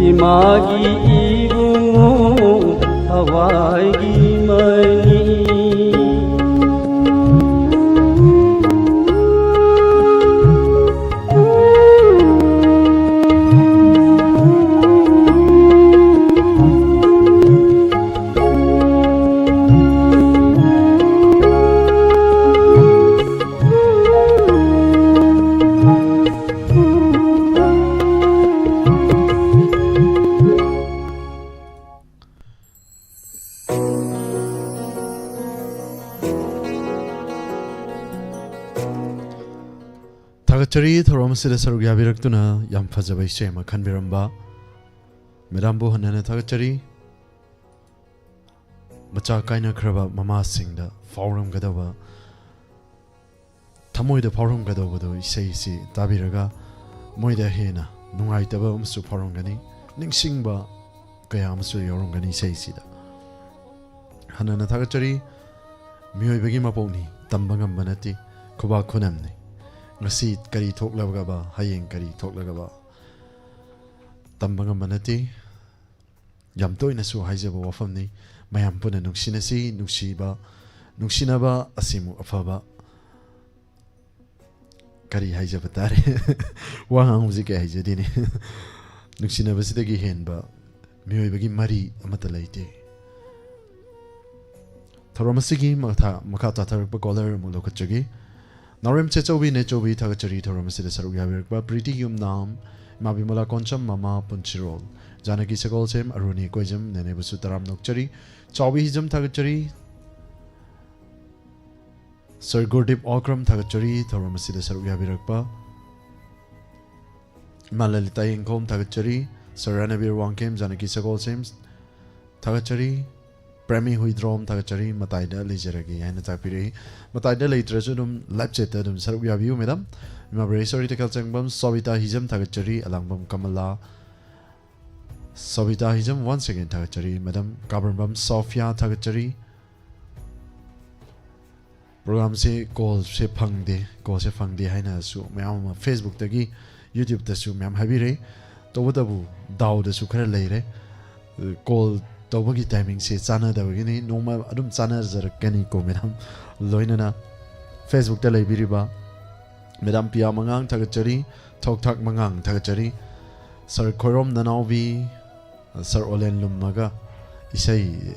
ꯏꯃꯥꯒꯤ ꯏꯕꯨꯡꯉꯣ ꯊꯋꯥꯏꯒꯤ ꯃꯅꯤ꯫ ꯊꯥꯒꯠꯆꯔꯤ, ꯊꯧꯔꯝ ꯑꯁꯤꯗ ꯁꯔꯨꯛ ꯌꯥꯕꯤꯔꯛꯇꯨꯅ ꯌꯥꯝ ꯐꯖꯕ ꯏꯁꯩ ꯑꯃ ꯈꯟꯕꯤꯔꯝꯕ ꯃꯦꯗꯥꯝꯕꯨ ꯍꯟꯅ ꯍꯟꯅ ꯊꯥꯒꯠꯆꯔꯤ꯫ ꯃꯆꯥ ꯀꯥꯏꯅꯈ꯭ꯔꯕ ꯃꯃꯥꯁꯤꯡꯗ ꯐꯥꯎꯔꯝꯒꯗꯕ, ꯊꯃꯣꯏꯗ ꯐꯥꯎꯔꯝꯒꯗꯧꯕꯗꯣ ꯏꯁꯩꯁꯤ ꯇꯥꯕꯤꯔꯒ ꯃꯣꯏꯗ ꯍꯦꯟꯅ ꯅꯨꯡꯉꯥꯏꯇꯕ ꯑꯃꯁꯨ ꯐꯥꯎꯔꯝꯒꯅꯤ, ꯅꯤꯡꯁꯤꯡꯕ ꯀꯌꯥ ꯑꯃꯁꯨ ꯌꯥꯎꯔꯝꯒꯅꯤ ꯏꯁꯩꯁꯤꯗ꯫ ꯍꯟꯅꯅ ꯊꯥꯒꯠꯆꯔꯤ꯫ ꯃꯤꯑꯣꯏꯕꯒꯤ ꯃꯄꯣꯛꯅꯤ, ꯇꯝꯕ ꯉꯝꯕ ꯅꯠꯇꯦ, ꯈꯨꯕꯥꯛ ꯈꯨꯅꯝꯅꯤ꯫ ꯉꯁꯤ ꯀꯔꯤ ꯊꯣꯛꯂꯒꯕ, ꯍꯌꯦꯡ ꯀꯔꯤ ꯊꯣꯛꯂꯒꯕ, ꯇꯝꯕ ꯉꯝꯕ ꯅꯠꯇꯦ꯫ ꯌꯥꯝ ꯇꯣꯏꯅꯁꯨ ꯍꯥꯏꯖꯕ ꯋꯥꯐꯝꯅꯤ, ꯃꯌꯥꯝ ꯄꯨꯟꯅ ꯅꯨꯡꯁꯤꯅꯁꯤ, ꯅꯨꯡꯁꯤꯕ, ꯅꯨꯡꯁꯤꯅꯕ ꯑꯁꯤꯃꯨꯛ ꯑꯐꯕ ꯀꯔꯤ ꯍꯥꯏꯖꯕ ꯇꯥꯔꯦ? ꯋꯥ ꯉꯥꯡꯕꯁꯤ ꯀꯩ ꯍꯥꯏꯖꯗꯦꯅꯦ? ꯅꯨꯡꯁꯤꯅꯕꯁꯤꯗꯒꯤ ꯍꯦꯟꯕ ꯃꯤꯑꯣꯏꯕꯒꯤ ꯃꯔꯤ ꯑꯃꯠꯇ ꯂꯩꯇꯦ꯫ ꯊꯧꯔꯝ ꯑꯁꯤꯒꯤ ꯃꯈꯥ, ꯃꯈꯥ ꯆꯠꯊꯔꯛꯄ caller ꯑꯃꯨꯛ ꯂꯧꯈꯠꯆꯒꯦ꯫ ꯅꯥꯎꯔꯦꯝ ꯆꯦꯆꯧꯕꯤ, ꯅꯦꯆꯧꯕꯤ, ꯊꯥꯒꯠꯆꯔꯤ ꯊꯧꯔꯝ ꯑꯁꯤꯗ ꯁꯔꯨꯛ ꯌꯥꯕꯤꯔꯛꯄ꯫ ꯄ꯭ꯔꯤꯇꯤ ꯌꯨꯝꯅꯥꯝ, ꯏꯃꯥ ꯕꯤꯃꯂꯥ ꯀꯣꯟꯆꯝ, ꯃꯃꯥ ꯄꯨꯟꯁꯤꯔꯣꯜ, ꯖꯥꯅꯀꯤ ꯁꯒꯣꯜꯁꯦꯝ, ꯑꯔꯨꯅꯤ ꯀꯣꯏꯖꯝ, ꯅꯦꯅꯦꯕꯨꯁꯨ ꯇꯔꯥꯝ ꯅꯣꯛꯆꯔꯤ꯫ ꯆꯥꯎꯕꯤ ꯍꯤꯖꯝ ꯊꯥꯒꯠꯆꯔꯤ꯫ ꯁꯔ ꯒꯨꯔꯗꯤꯞ ꯑꯣꯀ꯭ꯔꯝ ꯊꯥꯒꯠꯆꯔꯤ ꯊꯧꯔꯝ ꯑꯁꯤꯗ ꯁꯔꯨꯛ ꯌꯥꯕꯤꯔꯛꯄ꯫ ꯏꯃꯥ ꯂꯂꯤꯇꯥ ꯌꯦꯡꯈꯣꯝ ꯊꯥꯒꯠꯆꯔꯤ꯫ ꯁꯔ ꯔꯅꯕꯤꯔ ꯋꯥꯡꯈꯦꯝ, ꯖꯥꯅꯀꯤ ꯁꯒꯣꯜꯁꯦꯝ ꯊꯥꯒꯠꯆꯔꯤ꯫ ꯄ꯭ꯔꯦꯃꯤ ꯍꯨꯏꯗ꯭ꯔꯣꯝ ꯊꯥꯒꯠꯆꯔꯤ, ꯃꯇꯥꯏꯗ ꯂꯩꯖꯔꯒꯦ ꯍꯥꯏꯅ ꯇꯥꯛꯄꯤꯔꯛꯏ꯫ ꯃꯇꯥꯏꯗ ꯂꯩꯇ꯭ꯔꯁꯨ ꯑꯗꯨꯝ live chatꯇ ꯑꯗꯨꯝ ꯁꯔꯨꯛ ꯌꯥꯕꯤꯌꯨ madam꯫ ꯏꯃꯥ ꯕ꯭ꯔꯦꯁꯣꯔꯤ ꯇꯦꯀꯦꯜ ꯆꯪꯕꯝ, ꯁꯣꯕꯤꯇꯥ ꯍꯤꯖꯝ ꯊꯥꯒꯠꯆꯔꯤ꯫ ꯑꯂꯥꯡꯕꯝ ꯀꯃꯂꯥ, ꯁꯣꯕꯤꯇꯥ ꯍꯤꯖꯝ once again ꯊꯥꯒꯠꯆꯔꯤ madam꯫ ꯀꯥꯕꯔꯝꯕꯝ ꯁꯣꯐꯤꯌꯥ ꯊꯥꯒꯠꯆꯔꯤ꯫ Programꯁꯦ callꯁꯦ ꯐꯪꯗꯦ, callꯁꯦ ꯐꯪꯗꯦ ꯍꯥꯏꯅꯁꯨ ꯃꯌꯥꯝ ꯑꯃ Facebookꯇꯒꯤ, YouTubeꯇꯁꯨ ꯃꯌꯥꯝ ꯍꯥꯏꯕꯤꯔꯦ꯫ ꯇꯧꯕꯇꯕꯨ ꯗꯥꯎꯗꯁꯨ ꯈꯔ ꯂꯩꯔꯦ꯫ Call ꯇꯧꯕꯒꯤ timingꯁꯦ ꯆꯥꯟꯅꯗꯕꯒꯤꯅꯤ꯫ ꯅꯣꯡꯃ ꯑꯗꯨꯝ ꯆꯥꯟꯅꯖꯔꯛꯀꯅꯤꯀꯣ madam꯫ ꯂꯣꯏꯅꯅ Facebookꯇ ꯂꯩꯕꯤꯔꯤꯕ madam ꯄꯤꯌꯥ ꯃꯉꯥꯡ ꯊꯥꯒꯠꯆꯔꯤ, ꯊꯣꯛ ꯊꯥꯛ ꯃꯉꯥꯡ ꯊꯥꯒꯠꯆꯔꯤ, ꯁꯔ ꯈꯣꯏꯔꯣꯝ ꯅꯅꯥꯎꯕꯤ, ꯁꯔ ꯑꯣꯂꯦꯟ ꯂꯨꯝꯃꯒ ꯏꯁꯩ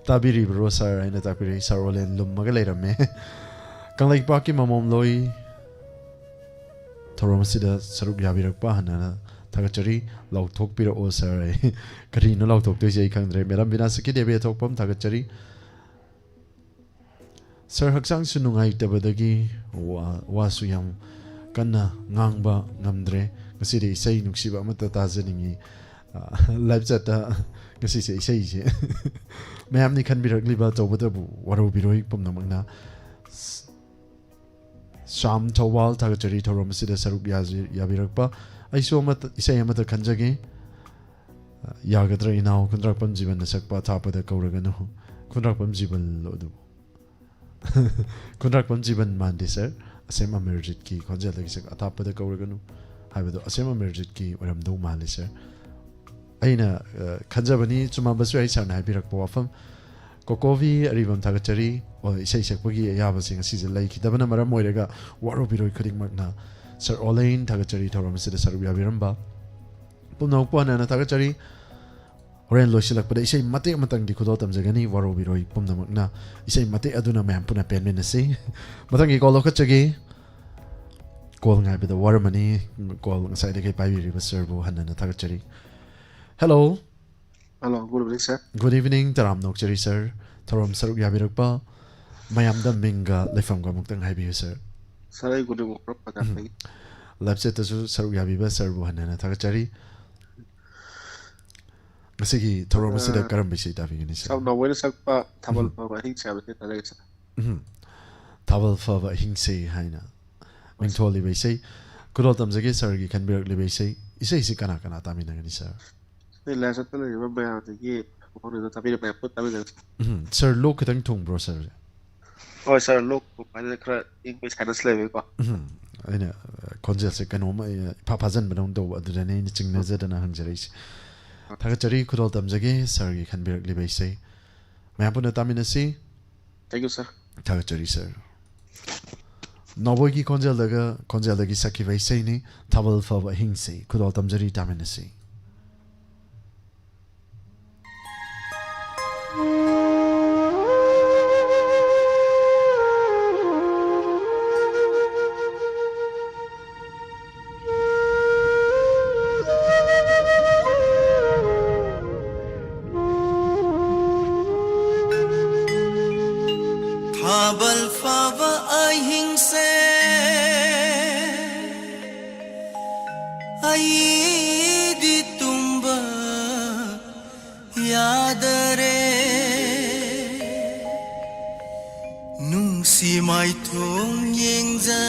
ꯇꯥꯕꯤꯔꯤꯕ꯭ꯔꯣ ꯁꯔ ꯍꯥꯏꯅ ꯇꯥꯛꯄꯤꯔꯛꯏ꯫ ꯁꯔ ꯑꯣꯂꯦꯟ ꯂꯨꯝꯃꯒ ꯂꯩꯔꯝꯃꯦ꯫ ꯀꯪꯂꯩꯄꯥꯛꯀꯤ ꯃꯃꯣꯝꯂꯣꯏ ꯊꯧꯔꯝ ꯑꯁꯤꯗ ꯁꯔꯨꯛ ꯌꯥꯕꯤꯔꯛꯄ ꯍꯟꯅ ꯊꯥꯒꯠꯆꯔꯤ꯫ ꯂꯥꯎꯊꯣꯛꯄꯤꯔꯛꯑꯣ ꯁꯔ꯫ ꯀꯔꯤꯅꯣ ꯂꯥꯎꯊꯣꯛꯇꯣꯏꯁꯦ ꯑꯩ ꯈꯪꯗ꯭ꯔꯦ꯫ Madam ꯕꯤꯅꯥ ꯁꯈꯤ ꯗꯦꯕꯤ ꯊꯣꯛꯐꯝ ꯊꯥꯒꯠꯆꯔꯤ꯫ ꯁꯔ ꯍꯛꯆꯥꯡꯁꯨ ꯅꯨꯡꯉꯥꯏꯇꯕꯗꯒꯤ ꯋꯥ-, ꯋꯥꯁꯨ ꯌꯥꯝ ꯀꯟꯅ ꯉꯥꯡꯕ ꯉꯝꯗ꯭ꯔꯦ꯫ ꯉꯁꯤꯗꯤ ꯏꯁꯩ ꯅꯨꯡꯁꯤꯕ ꯑꯃꯠꯇ ꯇꯥꯖꯅꯤꯡꯉꯤ꯫ ꯑ, live chatꯇ ꯉꯁꯤꯁꯦ ꯏꯁꯩꯁꯦ ꯃꯌꯥꯝꯅꯤ ꯈꯟꯕꯤꯔꯛꯂꯤꯕ, ꯇꯧꯕꯇꯕꯨ ꯋꯥꯔꯧꯕꯤꯔꯣꯏ ꯄꯨꯝꯅꯃꯛꯅ꯫ ꯁ-, ꯁ꯭ꯌꯥꯝ ꯊꯧꯕꯥꯜ, ꯊꯥꯒꯠꯆꯔꯤ ꯊꯧꯔꯝ ꯑꯁꯤꯗ ꯁꯔꯨꯛ ꯌꯥꯖ-, ꯌꯥꯕꯤꯔꯛꯄ꯫ ꯑꯩꯁꯨ ꯑꯃꯠꯇ, ꯏꯁꯩ ꯑꯃꯠꯇ ꯈꯟꯖꯒꯦ꯫ ꯌꯥꯒꯗ꯭ꯔꯥ ꯏꯅꯥꯎ? ꯈꯨꯟꯗ꯭ꯔꯥꯛꯄꯝ ꯖꯤꯕꯟꯅ ꯁꯛꯄ "ꯑꯊꯥꯞꯄꯗ ꯀꯧꯔꯒꯅꯨ"꯫ ꯈꯨꯟꯗ꯭ꯔꯥꯛꯄꯝ ꯖꯤꯕꯟꯂꯣ ꯑꯗꯨꯕꯨ? ꯈꯨꯟꯗ꯭ꯔꯥꯛꯄꯝ ꯖꯤꯕꯟ ꯃꯥꯟꯗꯦ, ꯁꯥꯔ꯫ ꯑꯁꯦꯝ ꯑꯃꯤꯔꯖꯤꯠꯀꯤ ꯈꯣꯟꯖꯦꯜꯗꯒꯤ ꯁꯛ "ꯑꯊꯥꯞꯄꯗ ꯀꯧꯔꯒꯅꯨ" ꯍꯥꯏꯕꯗꯣ ꯑꯁꯦꯝ ꯑꯃꯤꯔꯖꯤꯠꯀꯤ ꯑꯣꯏꯔꯝꯗꯧ ꯃꯥꯜꯂꯦ, ꯁꯥꯔ꯫ ꯑꯩꯅ, ꯑ, ꯈꯟꯖꯕꯅꯤ, ꯆꯨꯝꯃꯝꯕꯁꯨ ꯌꯥꯏ, ꯁꯥꯔꯅ ꯍꯥꯏꯕꯤꯔꯛꯄ ꯋꯥꯐꯝ꯫ ꯀꯣꯀꯣꯕꯤ ꯑꯔꯤꯕꯝ, ꯊꯥꯒꯠꯆꯔꯤ꯫ ꯑꯣ, ꯏꯁꯩ ꯁꯛꯄꯒꯤ ꯑꯌꯥꯕꯁꯤꯡ ꯑꯁꯤꯁꯦ ꯂꯩꯈꯤꯗꯕꯅ ꯃꯔꯝ ꯑꯣꯏꯔꯒ ꯋꯥꯔꯧꯕꯤꯔꯣꯏ ꯈꯨꯗꯤꯡꯃꯛꯅ꯫ ꯁꯥꯔ ꯑꯣꯂꯦꯟ, ꯊꯥꯒꯠꯆꯔꯤ ꯊꯧꯔꯝ ꯑꯁꯤꯗ ꯁꯔꯨꯛ ꯌꯥꯕꯤꯔꯝꯕ꯫ ꯄꯨꯝꯅꯃꯛꯄꯨ ꯍꯟꯅ ꯍꯟꯅ ꯊꯥꯒꯠꯆꯔꯤ꯫ ꯍꯣꯔꯦꯟ ꯂꯣꯏꯁꯤꯜꯂꯛꯄꯗ ꯏꯁꯩ ꯃꯇꯦꯛ ꯑꯃꯇꯪꯗꯤ ꯈꯨꯗꯣꯜ ꯇꯝꯖꯒꯅꯤ, ꯋꯥꯔꯧꯕꯤꯔꯣꯏ ꯄꯨꯝꯅꯃꯛꯅ꯫ ꯏꯁꯩ ꯃꯇꯦꯛ ꯑꯗꯨꯅ ꯃꯌꯥꯝ ꯄꯨꯟꯅ ꯄꯦꯟꯃꯤꯟꯅꯁꯤ꯫ ꯃꯊꯪꯒꯤ ꯀꯣꯜ ꯂꯧꯈꯠꯆꯒꯦ꯫ ꯀꯣꯜ ꯉꯥꯏꯕꯗ ꯋꯥꯔꯝꯃꯅꯤ꯫ ꯀꯣꯜ ꯉꯁꯥꯏꯗꯒꯤ ꯄꯥꯏꯕꯤꯔꯤꯕ ꯁꯥꯔꯕꯨ ꯍꯟꯅ ꯍꯟꯅ ꯊꯥꯒꯠꯆꯔꯤ꯫ ꯍꯦꯜꯂꯣ꯫ ꯍꯦꯜꯂꯣ, ꯒꯨꯗ ꯏꯚꯤꯅꯤꯡ, ꯁꯥꯔ꯫ ꯒꯨꯗ ꯏꯚꯤꯅꯤꯡ, ꯇꯔꯥꯝꯅ ꯑꯣꯛꯆꯔꯤ, ꯁꯥꯔ꯫ ꯊꯧꯔꯝ ꯁꯔꯨꯛ ꯌꯥꯕꯤꯔꯛꯄ꯫ ꯃꯌꯥꯝꯗ ꯃꯤꯡꯒ ꯂꯩꯐꯝꯒ ꯑꯃꯨꯛꯇꯪ ꯍꯥꯏꯕꯤꯌꯨ, ꯁꯥꯔ꯫ ꯁꯥꯔ, ꯑꯩ ꯒꯨꯗ ꯏꯚꯤꯅꯤꯡ, ꯄ꯭ꯔꯣꯞ ꯄ꯭ꯔꯀꯥꯁꯇꯒꯤ꯫ ꯎꯝ꯫ ꯂꯥꯏꯞ ꯆꯦꯠꯇꯁꯨ ꯁꯔꯨꯛ ꯌꯥꯕꯤꯕ ꯁꯥꯔꯕꯨ ꯍꯟꯅ ꯍꯟꯅ ꯊꯥꯒꯠꯆꯔꯤ꯫ ꯉꯁꯤꯒꯤ ꯊꯧꯔꯝ ꯑꯁꯤꯗ ꯑ, ꯀꯔꯝꯕ ꯏꯁꯩ ꯇꯥꯕꯤꯒꯅꯤ, ꯁꯥꯔ? ꯁꯥꯔ ꯅꯥꯎꯕꯣꯏꯅ ꯁꯛꯄ "ꯊꯥꯕꯜ ꯎꯝ꯫ ꯐꯥꯎꯕ ꯑꯍꯤꯡꯁꯦ" ꯍꯥꯏꯕꯁꯤ ꯇꯥꯖꯒꯦ, ꯁꯥꯔ꯫ ꯎꯝ꯫ "ꯊꯥꯕꯜ ꯐꯥꯎꯕ ꯑꯍꯤꯡꯁꯦ" ꯍꯥꯏꯅ ꯍꯣꯏ, ꯁꯥꯔ꯫ ꯃꯤꯡꯊꯣꯜꯂꯤꯕ ꯏꯁꯩ꯫ ꯈꯨꯗꯣꯜ ꯇꯝꯖꯒꯦ, ꯁꯥꯔꯒꯤ ꯈꯟꯕꯤꯔꯛꯂꯤꯕ ꯏꯁꯩ꯫ ꯏꯁꯩꯁꯤ ꯀꯅꯥ ꯀꯅꯥ ꯇꯥꯃꯤꯟꯅꯒꯅꯤ, ꯁꯥꯔ? ꯁꯤ ꯂꯥꯏ ꯆꯠꯇ ꯂꯩꯔꯤꯕ ꯃꯌꯥꯝꯗꯒꯤ ꯃꯐꯝꯗꯨꯗ ꯇꯥꯕꯤꯔꯤꯕ ꯃꯌꯥꯝ ꯄꯨꯟꯅ ꯇꯥꯃꯤꯟꯅꯔꯁꯤ꯫ ꯎꯝ, ꯁꯥꯔ, ꯂꯣꯛ ꯈꯤꯇꯪ ꯊꯨꯡꯕ꯭ꯔꯣ, ꯁꯥꯔꯁꯦ? ꯍꯣꯏ, ꯁꯥꯔ, ꯂꯣꯛ ꯊꯨꯡꯕ ꯍꯥꯏꯗꯅ ꯈꯔ ꯏꯪꯕ ꯁꯥꯏꯅꯁ ꯂꯩꯕꯒꯤꯀꯣ꯫ ꯎꯝ, ꯑꯩꯅ, ꯑ, ꯈꯣꯟꯖꯦꯜꯁꯦ ꯀꯩꯅꯣꯝꯃ, ꯑ, ꯏꯐꯥ ꯐꯥꯖꯤꯟꯕꯗꯧꯅ ꯇꯧꯕ, ꯑꯗꯨꯗꯅꯦ ꯑꯩꯅ ꯆꯤꯡꯅꯖꯗꯅ ꯍꯪꯖꯔꯛꯏꯁꯦ꯫ ꯊꯥꯒꯠꯆꯔꯤ, ꯈꯨꯗꯣꯜ ꯇꯝꯖꯒꯦ, ꯁꯥꯔꯒꯤ ꯈꯟꯕꯤꯔꯛꯂꯤꯕ ꯏꯁꯩ꯫ ꯃꯌꯥꯝ ꯄꯨꯟꯅ ꯇꯥꯃꯤꯟꯅꯁꯤ꯫ Thank you, sir. ꯊꯥꯒꯠꯆꯔꯤ, ꯁꯥꯔ꯫ ꯅꯥꯎꯕꯣꯏꯒꯤ ꯈꯣꯟꯖꯦꯜꯗꯒ, ꯈꯣꯟꯖꯦꯜꯗꯒꯤ ꯁꯛꯈꯤꯕ ꯏꯁꯩꯅꯤ, "ꯊꯥꯕꯜ ꯐꯥꯎꯕ ꯑꯍꯤꯡꯁꯦ", ꯈꯨꯗꯣꯜ ꯇꯝꯖꯔꯤ, ꯇꯥꯃꯤꯟꯅꯁꯤ꯫ ꯊꯥꯕꯜ ꯐꯥꯕ ꯑꯍꯤꯡꯁꯦ, ꯑꯩꯗꯤ ꯇꯨꯝꯕ ꯌꯥꯗꯔꯦ꯫ ꯅꯨꯡꯁꯤ ꯃꯥꯏꯊꯣꯡ ꯌꯦꯡꯖ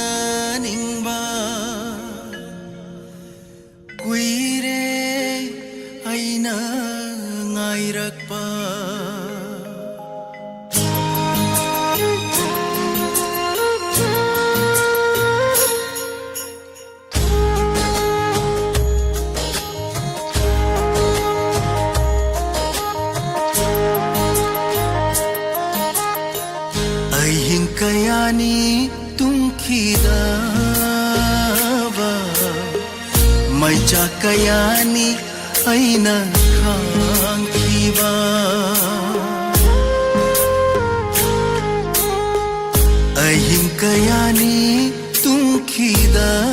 ꯑꯅꯤ ꯇꯨꯝꯈꯤꯗꯕ ꯃꯩꯆꯥꯛ ꯀꯌꯥꯅꯤ ꯑꯩꯅ ꯈꯥꯡꯈꯤꯕ꯫ ꯑꯍꯤꯡ ꯀꯌꯥꯅꯤ ꯇꯨꯝꯈꯤꯗꯕ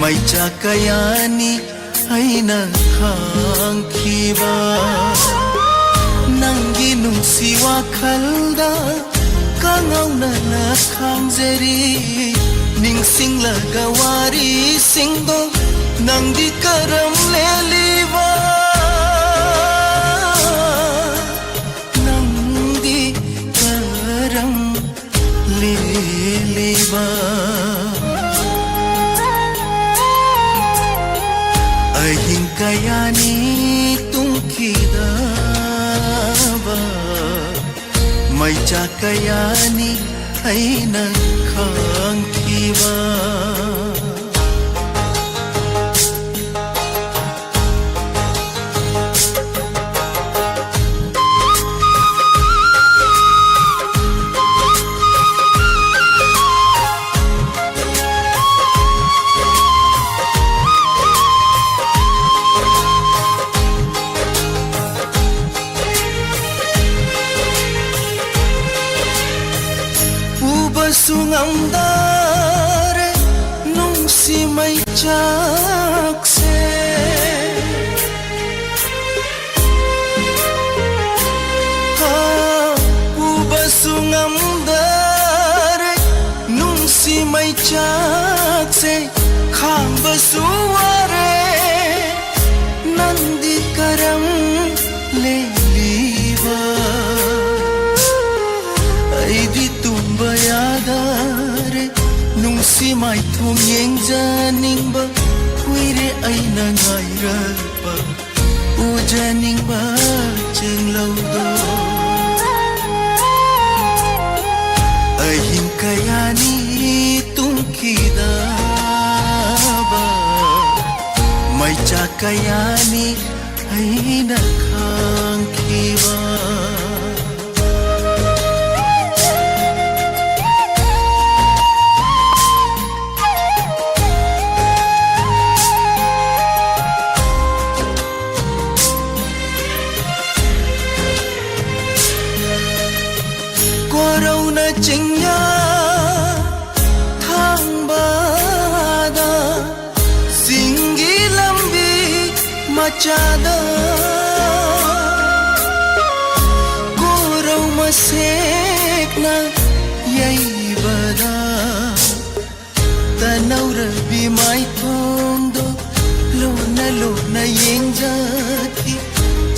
ꯃꯩꯆꯥꯛ ꯀꯌꯥꯅꯤ ꯑꯩꯅ ꯈꯥꯡꯈꯤꯕ꯫ ꯅꯪꯒꯤ ꯅꯨꯡꯁꯤ ꯋꯥꯈꯜꯗ ꯀꯥꯡꯉꯧꯅꯅ ꯈꯥꯡꯖꯔꯤ꯫ ꯅꯤꯡꯁꯤꯡꯂꯒ ꯋꯥꯔꯤꯁꯤꯡꯗꯣ ꯅꯪꯗꯤ ꯀꯔꯝ ꯂꯦꯜꯂꯤꯕ? ꯅꯪꯗꯤ ꯀꯔꯝ ꯂꯦꯜꯂꯤꯕ? ꯑꯍꯤꯡ ꯀꯌꯥꯅꯤ ꯇꯨꯝꯈꯤꯗꯕ ꯃꯩꯆꯥꯛ ꯀꯌꯥꯅꯤ ꯑꯩꯅ ꯈꯥꯡꯈꯤꯕ꯫ ꯎꯕꯁꯨ ꯉꯝꯗꯔꯦ ꯅꯨꯡꯁꯤ ꯃꯩꯆꯥꯛꯁꯦ꯫ ꯍꯥ, ꯎꯕꯁꯨ ꯉꯝꯗꯔꯦ ꯅꯨꯡꯁꯤ ꯃꯩꯆꯥꯛꯁꯦ꯫ ꯈꯥꯡꯕꯁꯨ ꯋꯥꯔꯦ ꯅꯪꯗꯤ ꯀꯔꯝ ꯂꯦꯜꯂꯤꯕ? ꯑꯩꯗꯤ ꯇꯨꯝꯕ ꯌꯥꯗꯔꯦ ꯅꯨꯡꯁꯤ ꯃꯥꯏꯊꯣꯡ ꯌꯦꯡꯖꯅꯤꯡꯕ꯫ ꯀꯨꯏꯔꯦ ꯑꯩꯅ ꯉꯥꯏꯔꯛꯄ ꯎꯖꯅꯤꯡꯕ ꯆꯦꯡꯂꯧꯗꯣ꯫ ꯑꯍꯤꯡ ꯀꯌꯥꯅꯤ ꯇꯨꯝꯈꯤꯗꯕ ꯃꯩꯆꯥꯛ ꯀꯌꯥꯅꯤ ꯑꯩꯅ ꯈꯥꯡꯈꯤꯕ꯫ ꯆꯥꯗ ꯀꯣꯔꯧ ꯃꯁꯦꯛꯅ ꯌꯩꯕꯗ ꯇꯅꯧꯔꯕꯤ ꯃꯥꯏꯊꯣꯡꯗꯣ ꯂꯣꯟꯅ ꯂꯣꯟꯅ ꯌꯦꯡꯖꯈꯤ꯫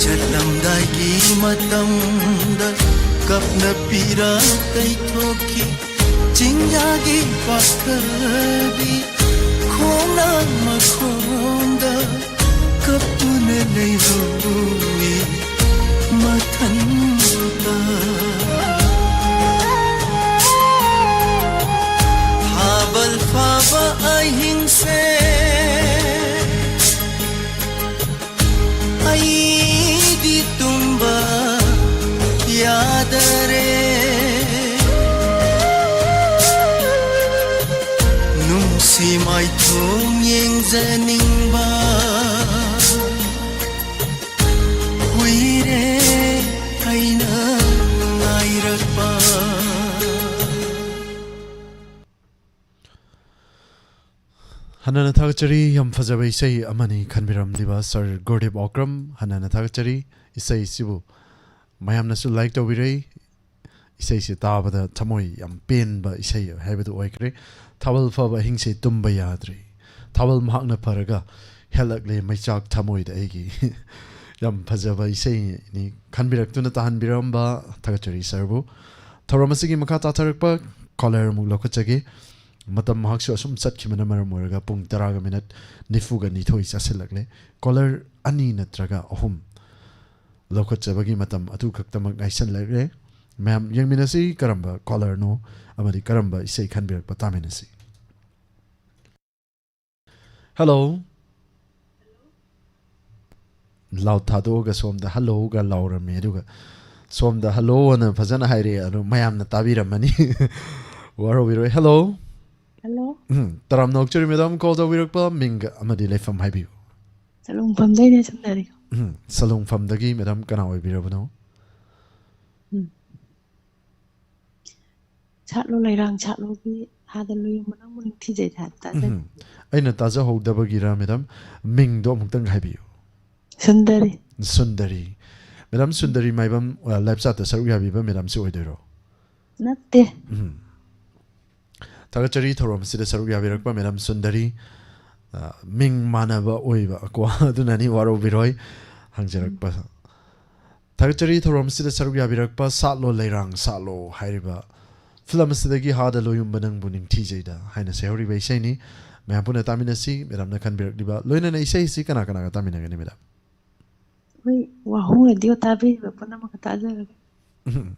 ꯆꯠꯂꯝꯗꯥꯏꯒꯤ ꯃꯇꯝꯗ ꯀꯞꯅ ꯄꯤꯔꯥ ꯇꯩꯊꯣꯛꯈꯤ꯫ ꯆꯤꯡꯌꯥꯒꯤ ꯄꯥꯈꯜꯒꯤ ꯈꯣꯡꯅꯥꯡ ꯃꯈꯣꯡꯗ ꯀꯞꯇꯨꯅ ꯂꯩꯍꯧꯏ ꯃꯊꯟꯇ꯫ ꯊꯥꯕꯜ ꯐꯥꯕ ꯑꯍꯤꯡꯁꯦ ꯑꯩꯗꯤ ꯇꯨꯝꯕ ꯌꯥꯗꯔꯦ꯫ ꯅꯨꯡꯁꯤ ꯃꯥꯏꯊꯣꯡ ꯌꯦꯡꯖꯅꯤꯡꯕ ꯀꯨꯏꯔꯦ ꯑꯩꯅ ꯉꯥꯏꯔꯛꯄ꯫ ꯍꯟꯅꯅ ꯊꯥꯒꯠꯆꯔꯤ꯫ ꯌꯥꯝ ꯐꯖꯕ ꯏꯁꯩ ꯑꯃꯅꯤ ꯈꯟꯕꯤꯔꯝꯂꯤꯕ ꯁꯔ ꯒꯨꯔꯗꯦꯕ ꯑꯣꯀ꯭ꯔꯝ, ꯍꯟꯅꯅ ꯊꯥꯒꯠꯆꯔꯤ꯫ ꯏꯁꯩꯁꯤꯕꯨ ꯃꯌꯥꯝꯅꯁꯨ ꯂꯥꯏꯛ ꯇꯧꯕꯤꯔꯛꯏ꯫ ꯏꯁꯩꯁꯤ ꯇꯥꯕꯗ ꯊꯃꯣꯏ ꯌꯥꯝ ꯄꯦꯟꯕ ꯏꯁꯩ ꯍꯥꯏꯕꯗꯨ ꯑꯣꯏꯈ꯭ꯔꯦ꯫ ꯊꯥꯕꯜ ꯐꯥꯕ ꯑꯍꯤꯡꯁꯦ ꯇꯨꯝꯕ ꯌꯥꯗ꯭ꯔꯦ꯫ ꯊꯥꯕꯜ ꯃꯍꯥꯛꯅ ꯐꯔꯒ ꯍꯦꯜꯂꯛꯂꯦ ꯃꯩꯆꯥꯛ ꯊꯃꯣꯏꯗ ꯑꯩꯒꯤ꯫ ꯌꯥꯝ ꯐꯖꯕ ꯏꯁꯩꯅꯤ ꯈꯟꯕꯤꯔꯛꯇꯨꯅ ꯇꯥꯍꯟꯕꯤꯔꯝꯕ ꯊꯥꯒꯠꯆꯔꯤ ꯁꯔꯕꯨ꯫ ꯊꯧꯔꯝ ꯑꯁꯤꯒꯤ ꯃꯈꯥ ꯇꯥꯊꯔꯛꯄ ꯀꯣꯂꯔ ꯑꯃꯨꯛ ꯂꯧꯈꯠꯆꯒꯦ꯫ ꯃꯇꯝ ꯃꯍꯥꯛꯁꯨ ꯑꯁꯨꯝ ꯆꯠꯈꯤꯕꯅ ꯃꯔꯝ ꯑꯣꯏꯔꯒ ꯄꯨꯡ ꯇꯔꯥꯒ ꯃꯤꯅꯠ ꯅꯤꯐꯨꯒ ꯅꯤꯊꯣꯏ ꯆꯥꯁꯤꯜꯂꯛꯂꯦ꯫ ꯀꯣꯂꯔ ꯑꯅꯤ ꯅꯠꯇ꯭ꯔꯒ ꯑꯍꯨꯝ ꯂꯧꯈꯠꯆꯕꯒꯤ ꯃꯇꯝ ꯑꯗꯨ ꯈꯛꯇꯃꯛ ꯉꯥꯏꯁꯜꯂꯛꯂꯦ꯫ ꯃꯌꯥꯝ ꯌꯦꯡꯃꯤꯟꯅꯁꯤ ꯀꯔꯝꯕ ꯀꯣꯂꯔꯅꯣ ꯑꯃꯗꯤ ꯀꯔꯝꯕ ꯏꯁꯩ ꯈꯟꯕꯤꯔꯛꯄ ꯇꯥꯃꯤꯟꯅꯁꯤ꯫ ꯍꯜꯂꯣ꯫ ꯂꯥꯎꯠ ꯊꯥꯗꯣꯛꯑꯒ ꯁꯣꯝꯗ ꯍꯜꯂꯣꯒ ꯂꯥꯎꯔꯝꯃꯤ, ꯑꯗꯨꯒ ꯁꯣꯝꯗ ꯍꯜꯂꯣ ꯑꯅ ꯐꯖꯅ ꯍꯥꯏꯔꯛꯑꯦ, ꯑꯗꯨ ꯃꯌꯥꯝꯅ ꯇꯥꯕꯤꯔꯝꯃꯅꯤ꯫ ꯋꯥꯔꯧꯕꯤꯔꯣꯏ꯫ ꯍꯜꯂꯣ꯫ ꯍꯜꯂꯣ꯫ ꯎꯝ, ꯇꯔꯥꯝꯅ ꯑꯣꯛꯆꯔꯤ ꯃꯦꯗꯥꯝ, ꯀꯣꯜ ꯇꯧꯕꯤꯔꯛꯄ ꯃꯤꯡꯒ ꯑꯃꯗꯤ ꯂꯩꯐꯝ ꯍꯥꯏꯕꯤꯌꯨ꯫ ꯁꯂꯨꯡꯐꯝꯗꯩꯅꯦ ꯁꯝꯅꯔꯤ꯫ ꯎꯝ, ꯁꯂꯨꯡꯐꯝꯗꯒꯤ ꯃꯦꯗꯥꯝ ꯀꯅꯥ ꯑꯣꯏꯕꯤꯔꯕꯅꯣ? ꯎꯝ꯫ ꯁꯥꯠꯂꯣ ꯂꯩꯔꯥꯡ ꯁꯥꯠꯂꯣꯒꯤ ꯍꯥꯗ ꯂꯨꯌꯨꯡ ꯃꯅꯪꯕꯨ ꯅꯤꯡꯊꯤꯖꯩ ꯍꯥꯏꯕ ꯇꯥꯖꯩ꯫ ꯎꯝ꯫ ꯑꯩꯅ ꯇꯥꯖꯍꯧꯗꯕꯒꯤꯔ ꯃꯦꯗꯥꯝ, ꯃꯤꯡꯗꯣ ꯑꯃꯨꯛꯇꯪ ꯍꯥꯏꯕꯤꯌꯨ꯫ ꯁꯨꯟꯗꯔꯤ꯫ ꯁꯨꯟꯗꯔꯤ꯫ ꯃꯦꯗꯥꯝ ꯁꯨꯟꯗꯔꯤ ꯃꯥꯏꯕꯝ, ꯑ, live chat ꯇ ꯁꯔꯨꯛ ꯌꯥꯕꯤꯕ ꯃꯦꯗꯥꯝꯁꯤ ꯑꯣꯏꯗꯣꯏꯔꯣ? ꯅꯠꯇꯦ꯫ ꯎꯝ꯫ ꯊꯥꯒꯠꯆꯔꯤ ꯊꯧꯔꯝ ꯑꯁꯤꯗ ꯁꯔꯨꯛ ꯌꯥꯕꯤꯔꯛꯄ ꯃꯦꯗꯥꯝ ꯁꯨꯟꯗꯔꯤ꯫ ꯑ, ꯃꯤꯡ ꯃꯥꯟꯅꯕ ꯑꯣꯏꯕ ꯀꯣ, ꯑꯗꯨꯅꯅꯤ, ꯋꯥꯔꯧꯕꯤꯔꯣꯏ ꯍꯪꯖꯔꯛꯄ꯫ ꯊꯥꯒꯠꯆꯔꯤ ꯊꯧꯔꯝ ꯑꯁꯤꯗ ꯁꯔꯨꯛ ꯌꯥꯕꯤꯔꯛꯄ ꯁꯥꯠꯂꯣ ꯂꯩꯔꯥꯡ ꯁꯥꯠꯂꯣ ꯍꯥꯏꯔꯤꯕ film ꯑꯁꯤꯗꯒꯤ ꯍꯥꯗ ꯂꯣꯌꯨꯝꯕ ꯅꯪꯕꯨ ꯅꯤꯡꯊꯤꯖꯩꯗ ꯍꯥꯏꯅ ꯁꯩꯍꯧꯔꯤꯕ ꯏꯁꯩꯅꯤ꯫ ꯃꯌꯥꯝ ꯄꯨꯟꯅ ꯇꯥꯃꯤꯟꯅꯁꯤ꯫ ꯃꯦꯗꯥꯝꯅ ꯈꯟꯕꯤꯔꯛꯂꯤꯕ, ꯂꯣꯏꯅꯅ ꯏꯁꯩ ꯑꯁꯤ ꯀꯅꯥ ꯀꯅꯥꯒ ꯇꯥꯃꯤꯟꯅꯒꯅꯤ ꯃꯦꯗꯥꯝ? ꯑꯩꯈꯣꯏ ꯋꯥꯍꯣꯡ ꯔꯦꯗꯤꯑꯣ ꯇꯥꯕꯤꯔꯤꯕ ꯄꯨꯝꯅꯃꯛꯀ ꯇꯥꯖꯔꯒꯦ꯫ ꯎꯝ꯫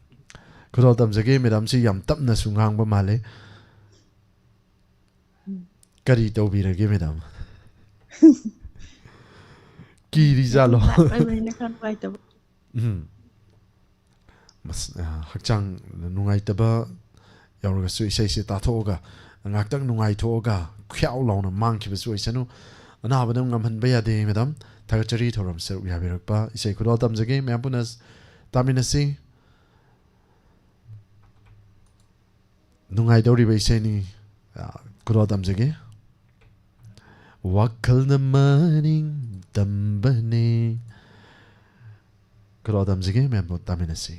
ꯈꯨꯗꯣꯜ ꯇꯝꯖꯒꯦ꯫ ꯃꯦꯗꯥꯝꯁꯤ ꯌꯥꯝ ꯇꯞꯅꯁꯨ ꯉꯥꯡꯕ ꯃꯥꯜꯂꯦ꯫ ꯎꯝ꯫ ꯀꯔꯤ ꯇꯧꯕꯤꯔꯒꯦ ꯃꯦꯗꯥꯝ? ꯀꯤꯔꯤꯖꯥꯠꯂꯣ? ꯂꯥꯏꯞ ꯑꯣꯏꯕꯅꯤꯅ ꯈꯔ ꯅꯨꯡꯉꯥꯏꯇꯕ꯫ ꯎꯝ꯫ ꯃꯁ-, ꯑ, ꯍꯛꯆꯥꯡ ꯅꯨꯡꯉꯥꯏꯇꯕ ꯌꯥꯎꯔꯒꯁꯨ ꯏꯁꯩꯁꯦ ꯇꯥꯊꯣꯛꯑꯒ, ꯉꯥꯏꯍꯥꯛꯇꯪ ꯅꯨꯡꯉꯥꯏꯊꯣꯛꯑꯒ, ꯈ꯭ꯌꯥꯎ ꯂꯥꯎꯅ ꯃꯥꯡꯈꯤꯕꯁꯨ ꯑꯣꯏꯁꯅꯨ꯫ ꯑꯅꯥꯕꯅ ꯉꯝꯍꯟꯕ ꯌꯥꯗꯦ ꯃꯦꯗꯥꯝ꯫ ꯊꯥꯒꯠꯆꯔꯤ ꯊꯧꯔꯝ ꯁꯔꯨꯛ ꯌꯥꯕꯤꯔꯛꯄ꯫ ꯏꯁꯩ ꯈꯨꯗꯣꯜ ꯇꯝꯖꯒꯦ꯫ ꯃꯌꯥꯝ ꯄꯨꯟꯅ ꯇꯥꯃꯤꯟꯅꯁꯤ꯫ ꯅꯨꯡꯉꯥꯏꯗꯧꯔꯤꯕ ꯏꯁꯩꯅꯤ꯫ ꯑ, ꯈꯨꯗꯣꯜ ꯇꯝꯖꯒꯦ꯫ ꯋꯥꯈꯜꯅ ꯃꯅꯤꯡ ꯇꯝꯕꯅꯦ꯫ ꯈꯨꯗꯣꯜ ꯇꯝꯖꯒꯦ, ꯃꯌꯥꯝ ꯇꯥꯃꯤꯟꯅꯁꯤ꯫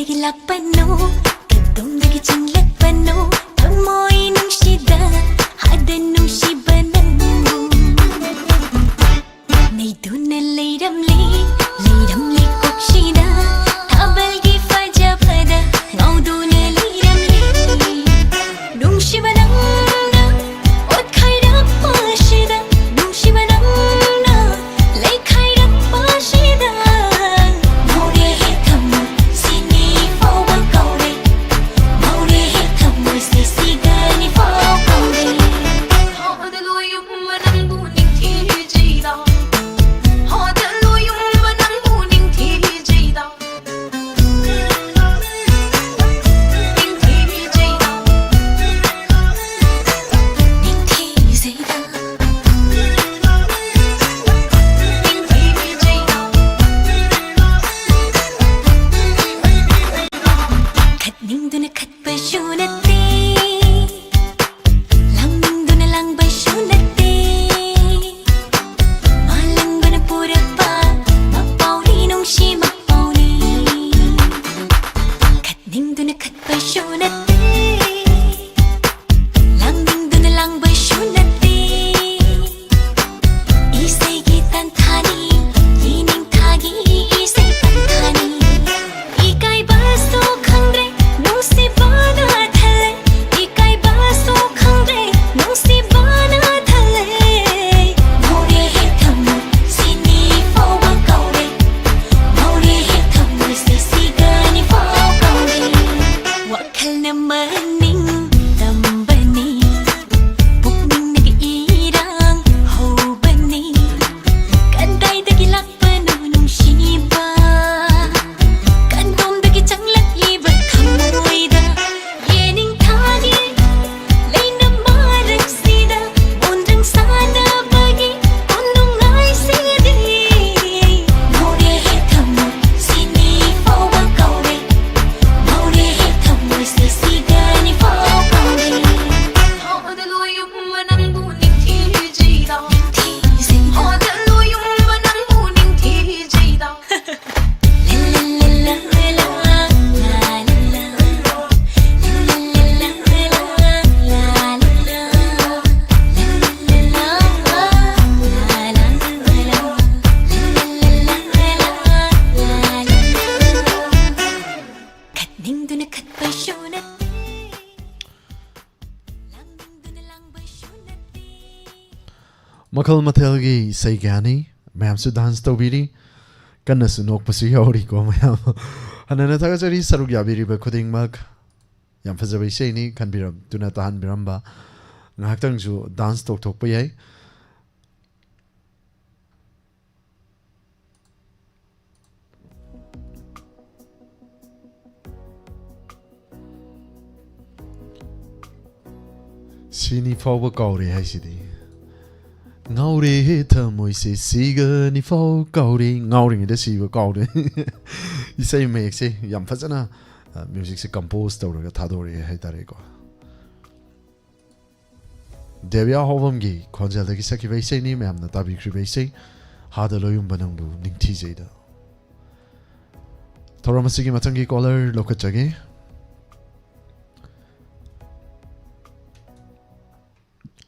ꯀꯤꯂꯛꯄꯅꯨ, ꯀꯗꯣꯝꯗꯒꯤ ꯆꯤꯡꯂꯛꯄꯅꯣ? ꯊꯃꯣꯏ ꯅꯨꯡꯁꯤꯗ, ꯍꯥꯗ ꯅꯨꯡꯁꯤꯕ ꯅꯪꯕꯨ꯫ ꯅꯩꯗꯨꯅ ꯂꯩꯔꯝꯂꯤ, ꯂꯩꯔꯝꯂꯤ ꯀꯣꯛꯁꯤꯗ, ꯊꯥꯕꯜꯒꯤ ꯐꯖꯕꯗ ꯉꯥꯎꯗꯨꯅ ꯂꯩꯔꯝꯂꯤ꯫ ꯅꯨꯡꯁꯤꯕ ꯅꯪꯅ ꯑꯣꯠꯈꯥꯏꯔꯛꯄꯁꯤꯗ, ꯅꯨꯡꯁꯤꯕ ꯅꯪꯅ ꯂꯩꯈꯥꯏꯔꯛꯄꯁꯤꯗ, ꯉꯥꯎꯔꯦꯍꯦ ꯊꯃꯣꯏ, ꯁꯤꯅꯤ ꯐꯥꯎꯕ ꯀꯥꯎꯔꯦ꯫ ꯉꯥꯎꯔꯦꯍꯦ ꯊꯃꯣꯏ, ꯃꯈꯜ ꯃꯊꯦꯜꯒꯤ ꯏꯁꯩ ꯀꯌꯥꯅꯤ꯫ ꯃꯌꯥꯝꯁꯨ ꯗꯥꯟꯁ ꯇꯧꯕꯤꯔꯤ, ꯀꯟꯅꯁꯨ ꯅꯣꯛꯄꯁꯨ ꯌꯥꯎꯔꯤꯀꯣ ꯃꯌꯥꯝ꯫ ꯍꯟꯅꯅ ꯊꯥꯒꯠꯆꯔꯤ ꯁꯔꯨꯛ ꯌꯥꯕꯤꯔꯤꯕ ꯈꯨꯗꯤꯡꯃꯛ꯫ ꯌꯥꯝ ꯐꯖꯕ ꯏꯁꯩꯅꯤ, ꯈꯟꯕꯤꯔꯝꯗꯨꯅ ꯇꯥꯍꯟꯕꯤꯔꯝꯕ꯫ ꯉꯥꯏꯍꯥꯛꯇꯪꯁꯨ ꯗꯥꯟꯁ ꯇꯧꯊꯣꯛꯄ ꯌꯥꯏ꯫ ꯁꯤꯅꯤ ꯐꯥꯎꯕ ꯀꯥꯎꯔꯦ ꯍꯥꯏꯁꯤꯗꯤ꯫ ꯉꯥꯎꯔꯦ ꯊꯃꯣꯏꯁꯦ ꯁꯤꯒꯅꯤ ꯐꯥꯎ ꯀꯥꯎꯔꯦ꯫ ꯉꯥꯎꯔꯤꯉꯩꯗ ꯁꯤꯕ ꯀꯥꯎꯔꯦ꯫ ꯏꯁꯩ ꯃꯌꯦꯛꯁꯦ ꯌꯥꯝ ꯐꯖꯅ, ꯑ, ꯃ꯭ꯌꯨꯖꯤꯛꯁꯦ ꯀꯝꯄꯣꯖ ꯇꯧꯔꯒ ꯊꯥꯗꯣꯔꯛꯑꯦ ꯍꯥꯏꯇꯥꯔꯦꯀꯣ꯫ ꯗꯦꯕꯤꯌꯥ ꯍꯧꯕꯝꯒꯤ ꯈꯣꯟꯖꯦꯜꯗꯒꯤ ꯁꯛꯈꯤꯕ ꯏꯁꯩꯅꯤ ꯃꯌꯥꯝꯅ ꯇꯥꯕꯤꯈ꯭ꯔꯤꯕ ꯏꯁꯩ, ꯍꯥꯗ ꯂꯣꯏꯌꯨꯝꯕ ꯅꯪꯕꯨ ꯅꯤꯡꯊꯤꯖꯩꯗ꯫ ꯊꯧꯔꯝ ꯑꯁꯤꯒꯤ ꯃꯊꯪꯒꯤ ꯀꯣꯂꯔ ꯂꯧꯈꯠꯆꯒꯦ꯫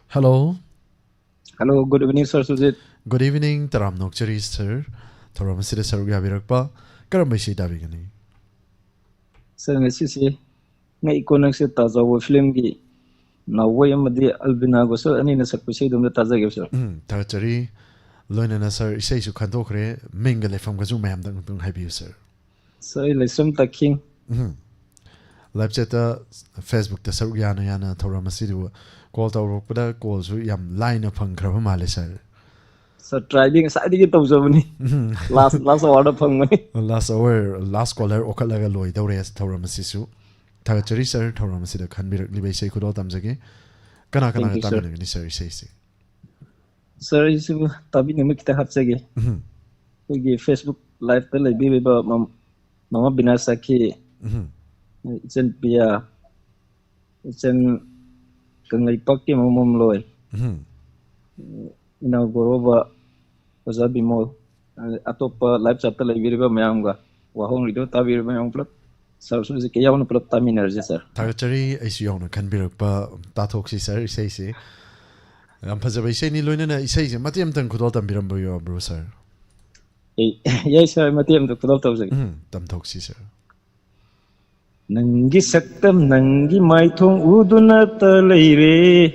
Hello. Hello, good evening, Sir Sujit. Good evening, ꯇꯔꯥꯝꯅ ꯑꯣꯛꯆꯔꯤ, ꯁꯔ꯫ ꯊꯧꯔꯝ ꯑꯁꯤꯗ ꯁꯔꯨꯛ ꯌꯥꯕꯤꯔꯛꯄ꯫ ꯀꯔꯝꯕ ꯏꯁꯩ ꯇꯥꯕꯤꯒꯅꯤ? ꯁꯔ, ꯉꯁꯤꯁꯦ ꯉꯛꯏꯀꯣ ꯅꯪꯁꯦ ꯇꯥꯖꯥꯎꯕ ꯐꯤꯂꯝꯒꯤ ꯅꯥꯎꯕꯣꯏ ꯑꯃꯗꯤ ꯑꯜꯕꯤꯅꯥ ꯒꯣꯁꯜ ꯑꯅꯤꯅ ꯁꯛꯄ ꯏꯁꯩꯗꯣ ꯑꯝꯇ ꯇꯥꯖꯒꯦꯕ, ꯁꯔ꯫ ꯎꯝ, ꯊꯥꯒꯠꯆꯔꯤ꯫ ꯂꯣꯏꯅꯅ ꯁꯔ, ꯏꯁꯩꯁꯨ ꯈꯟꯗꯣꯛꯈ꯭ꯔꯦ, ꯃꯤꯡꯒ ꯂꯩꯐꯝꯒꯁꯨ ꯃꯌꯥꯝꯗ ꯑꯃꯨꯛꯇꯪ ꯍꯥꯏꯕꯤꯌꯨ, ꯁꯔ꯫ ꯁꯔ, ꯑꯩ ꯂꯩꯁ꯭ꯔꯝ ꯇꯥꯈꯤꯡ꯫ ꯎꯝ꯫ ꯂꯥꯏꯚ ꯆꯦꯠꯇ, ꯐꯦꯁꯕꯨꯛꯇ ꯁꯔꯨꯛ ꯌꯥꯅ ꯌꯥꯅ ꯊꯧꯔꯝ ꯑꯁꯤꯗꯨ ꯀꯣꯜ ꯇꯧꯔꯛꯄꯗ ꯀꯣꯜꯁꯨ ꯌꯥꯝ ꯂꯥꯏꯅ ꯐꯪꯈ꯭ꯔꯕ ꯃꯥꯜꯂꯦ, ꯁꯔ꯫ ꯁꯔ, ꯇ꯭ꯔꯥꯏꯗꯤ ꯉꯁꯥꯏꯗꯒꯤ ꯇꯧꯖꯕꯅꯤ꯫ ꯎꯝ꯫ ꯂꯥꯁ, ꯂꯥꯁ ꯑꯋꯥꯔꯗ ꯐꯪꯕꯅꯤ꯫ ꯂꯥꯁ ꯑꯋꯥꯔ, ꯂꯥꯁ ꯀꯣꯂꯔ ꯑꯣꯈꯠꯂꯒ ꯂꯣꯏꯗꯧꯔꯦ ꯊꯧꯔꯝ ꯑꯁꯤꯁꯨ꯫ ꯊꯥꯒꯠꯆꯔꯤ, ꯁꯔ, ꯊꯧꯔꯝ ꯑꯁꯤꯗ ꯈꯟꯕꯤꯔꯛꯂꯤꯕ ꯏꯁꯩ ꯈꯨꯗꯣꯜ ꯇꯝꯖꯒꯦ꯫ ꯀꯅꯥ ꯀꯅꯥꯒ Thank you, sir. ꯇꯥꯃꯤꯟꯅꯒꯅꯤ, ꯁꯔ, ꯏꯁꯩꯁꯦ? ꯁꯔ, ꯑꯩꯁꯨ ꯇꯥꯕꯤꯅꯤꯡꯕ ꯈꯤꯇꯪ ꯍꯥꯞꯆꯒꯦ꯫ ꯎꯝ꯫ ꯑꯩꯈꯣꯏꯒꯤ ꯐꯦꯁꯕꯨꯛ ꯂꯥꯏꯚꯇ ꯂꯩꯕꯤꯔꯤꯕ ꯃꯝ-, ꯃꯃꯥ ꯕꯤꯅꯥ ꯁꯥꯈꯤ, ꯎꯝ꯫ ꯏꯆꯟ ꯄꯤꯌꯥ, ꯏꯆꯟ ꯀꯪꯂꯩꯄꯥꯛꯀꯤ ꯃꯃꯝꯂꯣꯏ, ꯎꯝ꯫ ꯏꯅꯥꯎ ꯒꯣꯔꯣꯕ, ꯑꯣꯖꯥ ꯕꯤꯃꯣꯜ, ꯑꯇꯣꯞꯄ ꯂꯥꯏꯚ ꯆꯥꯠꯇ ꯂꯩꯕꯤꯔꯤꯕ ꯃꯌꯥꯝꯒ, ꯋꯥꯍꯣꯡ ꯔꯦꯗꯤꯑꯣ ꯇꯥꯕꯤꯔꯤꯕ ꯃꯌꯥꯝ ꯄꯨꯂꯞ, ꯁꯔꯁꯨ ꯍꯧꯖꯤꯛꯀ ꯌꯥꯎꯅ ꯄꯨꯂꯞ ꯇꯥꯃꯤꯟꯅꯔꯁꯦ, ꯁꯔ꯫ ꯊꯥꯒꯠꯆꯔꯤ, ꯑꯩꯁꯨ ꯌꯥꯎꯅ ꯈꯟꯕꯤꯔꯛꯄ꯫ ꯇꯥꯊꯣꯛꯁꯤ, ꯁꯔ, ꯏꯁꯩꯁꯤ꯫ ꯌꯥꯝ ꯐꯖꯕ ꯏꯁꯩꯅꯤ, ꯂꯣꯏꯅꯅ ꯏꯁꯩꯁꯦ ꯃꯇꯦꯛ ꯑꯃꯇꯪ ꯈꯨꯗꯣꯜ ꯇꯝꯕꯤꯔꯝꯕ ꯌꯥꯕ꯭ꯔꯣ, ꯁꯔ? ꯑꯦ, ꯌꯥꯏ, ꯁꯔ, ꯃꯇꯦꯛ ꯑꯃꯇ ꯈꯨꯗꯣꯜ ꯇꯧꯖꯒꯦ꯫ ꯎꯝ, ꯇꯝꯊꯣꯛꯁꯤ, ꯁꯔ꯫ ꯅꯪꯒꯤ ꯁꯛꯇꯝ ꯅꯪꯒꯤ ꯃꯥꯏꯊꯣꯡ ꯎꯗꯨꯅꯇ ꯂꯩꯔꯦ,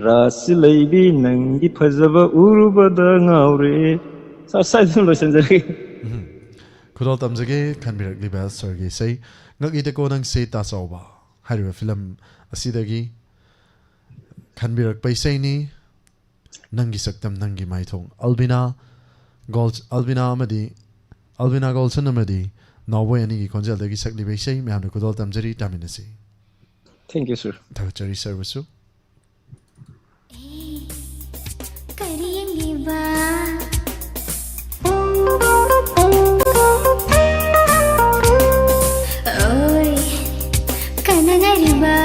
ꯔꯥꯁꯤ ꯂꯩꯕꯤ ꯅꯪꯒꯤ ꯐꯖꯕ ꯎꯔꯨꯕꯗ ꯉꯥꯎꯔꯦ꯫ ꯁꯥ-, ꯁ꯭ꯋꯥꯏꯗ ꯑꯗꯨꯝ ꯂꯣꯏꯁꯤꯟꯖꯔꯒꯦ꯫ ꯎꯝ꯫ ꯈꯨꯗꯣꯜ ꯇꯝꯖꯒꯦ ꯈꯟꯕꯤꯔꯛꯂꯤꯕ ꯁꯥꯔꯒꯤ ꯏꯁꯩ ꯉꯛꯏꯗꯀꯣ ꯅꯪꯁꯦ ꯇꯥꯆꯥꯎꯕ ꯍꯥꯏꯔꯤꯕ ꯐꯤꯂꯝ ꯑꯁꯤꯗꯒꯤ ꯈꯟꯕꯤꯔꯛꯄ ꯏꯁꯩꯅꯤ꯫ ꯅꯪꯒꯤ ꯁꯛꯇꯝ ꯅꯪꯒꯤ ꯃꯥꯏꯊꯣꯡ, ꯑꯜꯕꯤꯅꯥ ꯒꯣꯜ-, ꯑꯜꯕꯤꯅꯥ ꯑꯃꯗꯤ, ꯑꯜꯕꯤꯅꯥ ꯒꯣꯜꯁꯟ ꯑꯃꯗꯤ ꯅꯥꯎꯕꯣꯏ ꯑꯅꯤꯒꯤ ꯈꯣꯟꯖꯦꯜꯗꯒꯤ ꯁꯛꯂꯤꯕ ꯏꯁꯩ ꯃꯌꯥꯝꯅ ꯈꯨꯗꯣꯜ ꯇꯝꯖꯔꯤ, ꯇꯥꯃꯤꯟꯅꯁꯤ꯫ Thank you, sir. ꯊꯥꯒꯠꯆꯔꯤ ꯁꯥꯔꯕꯨꯁꯨ꯫ ꯀꯔꯤꯡꯂꯤꯕ? ꯑꯣꯏ, ꯀꯅꯥ ꯉꯥꯏꯔꯤꯕ?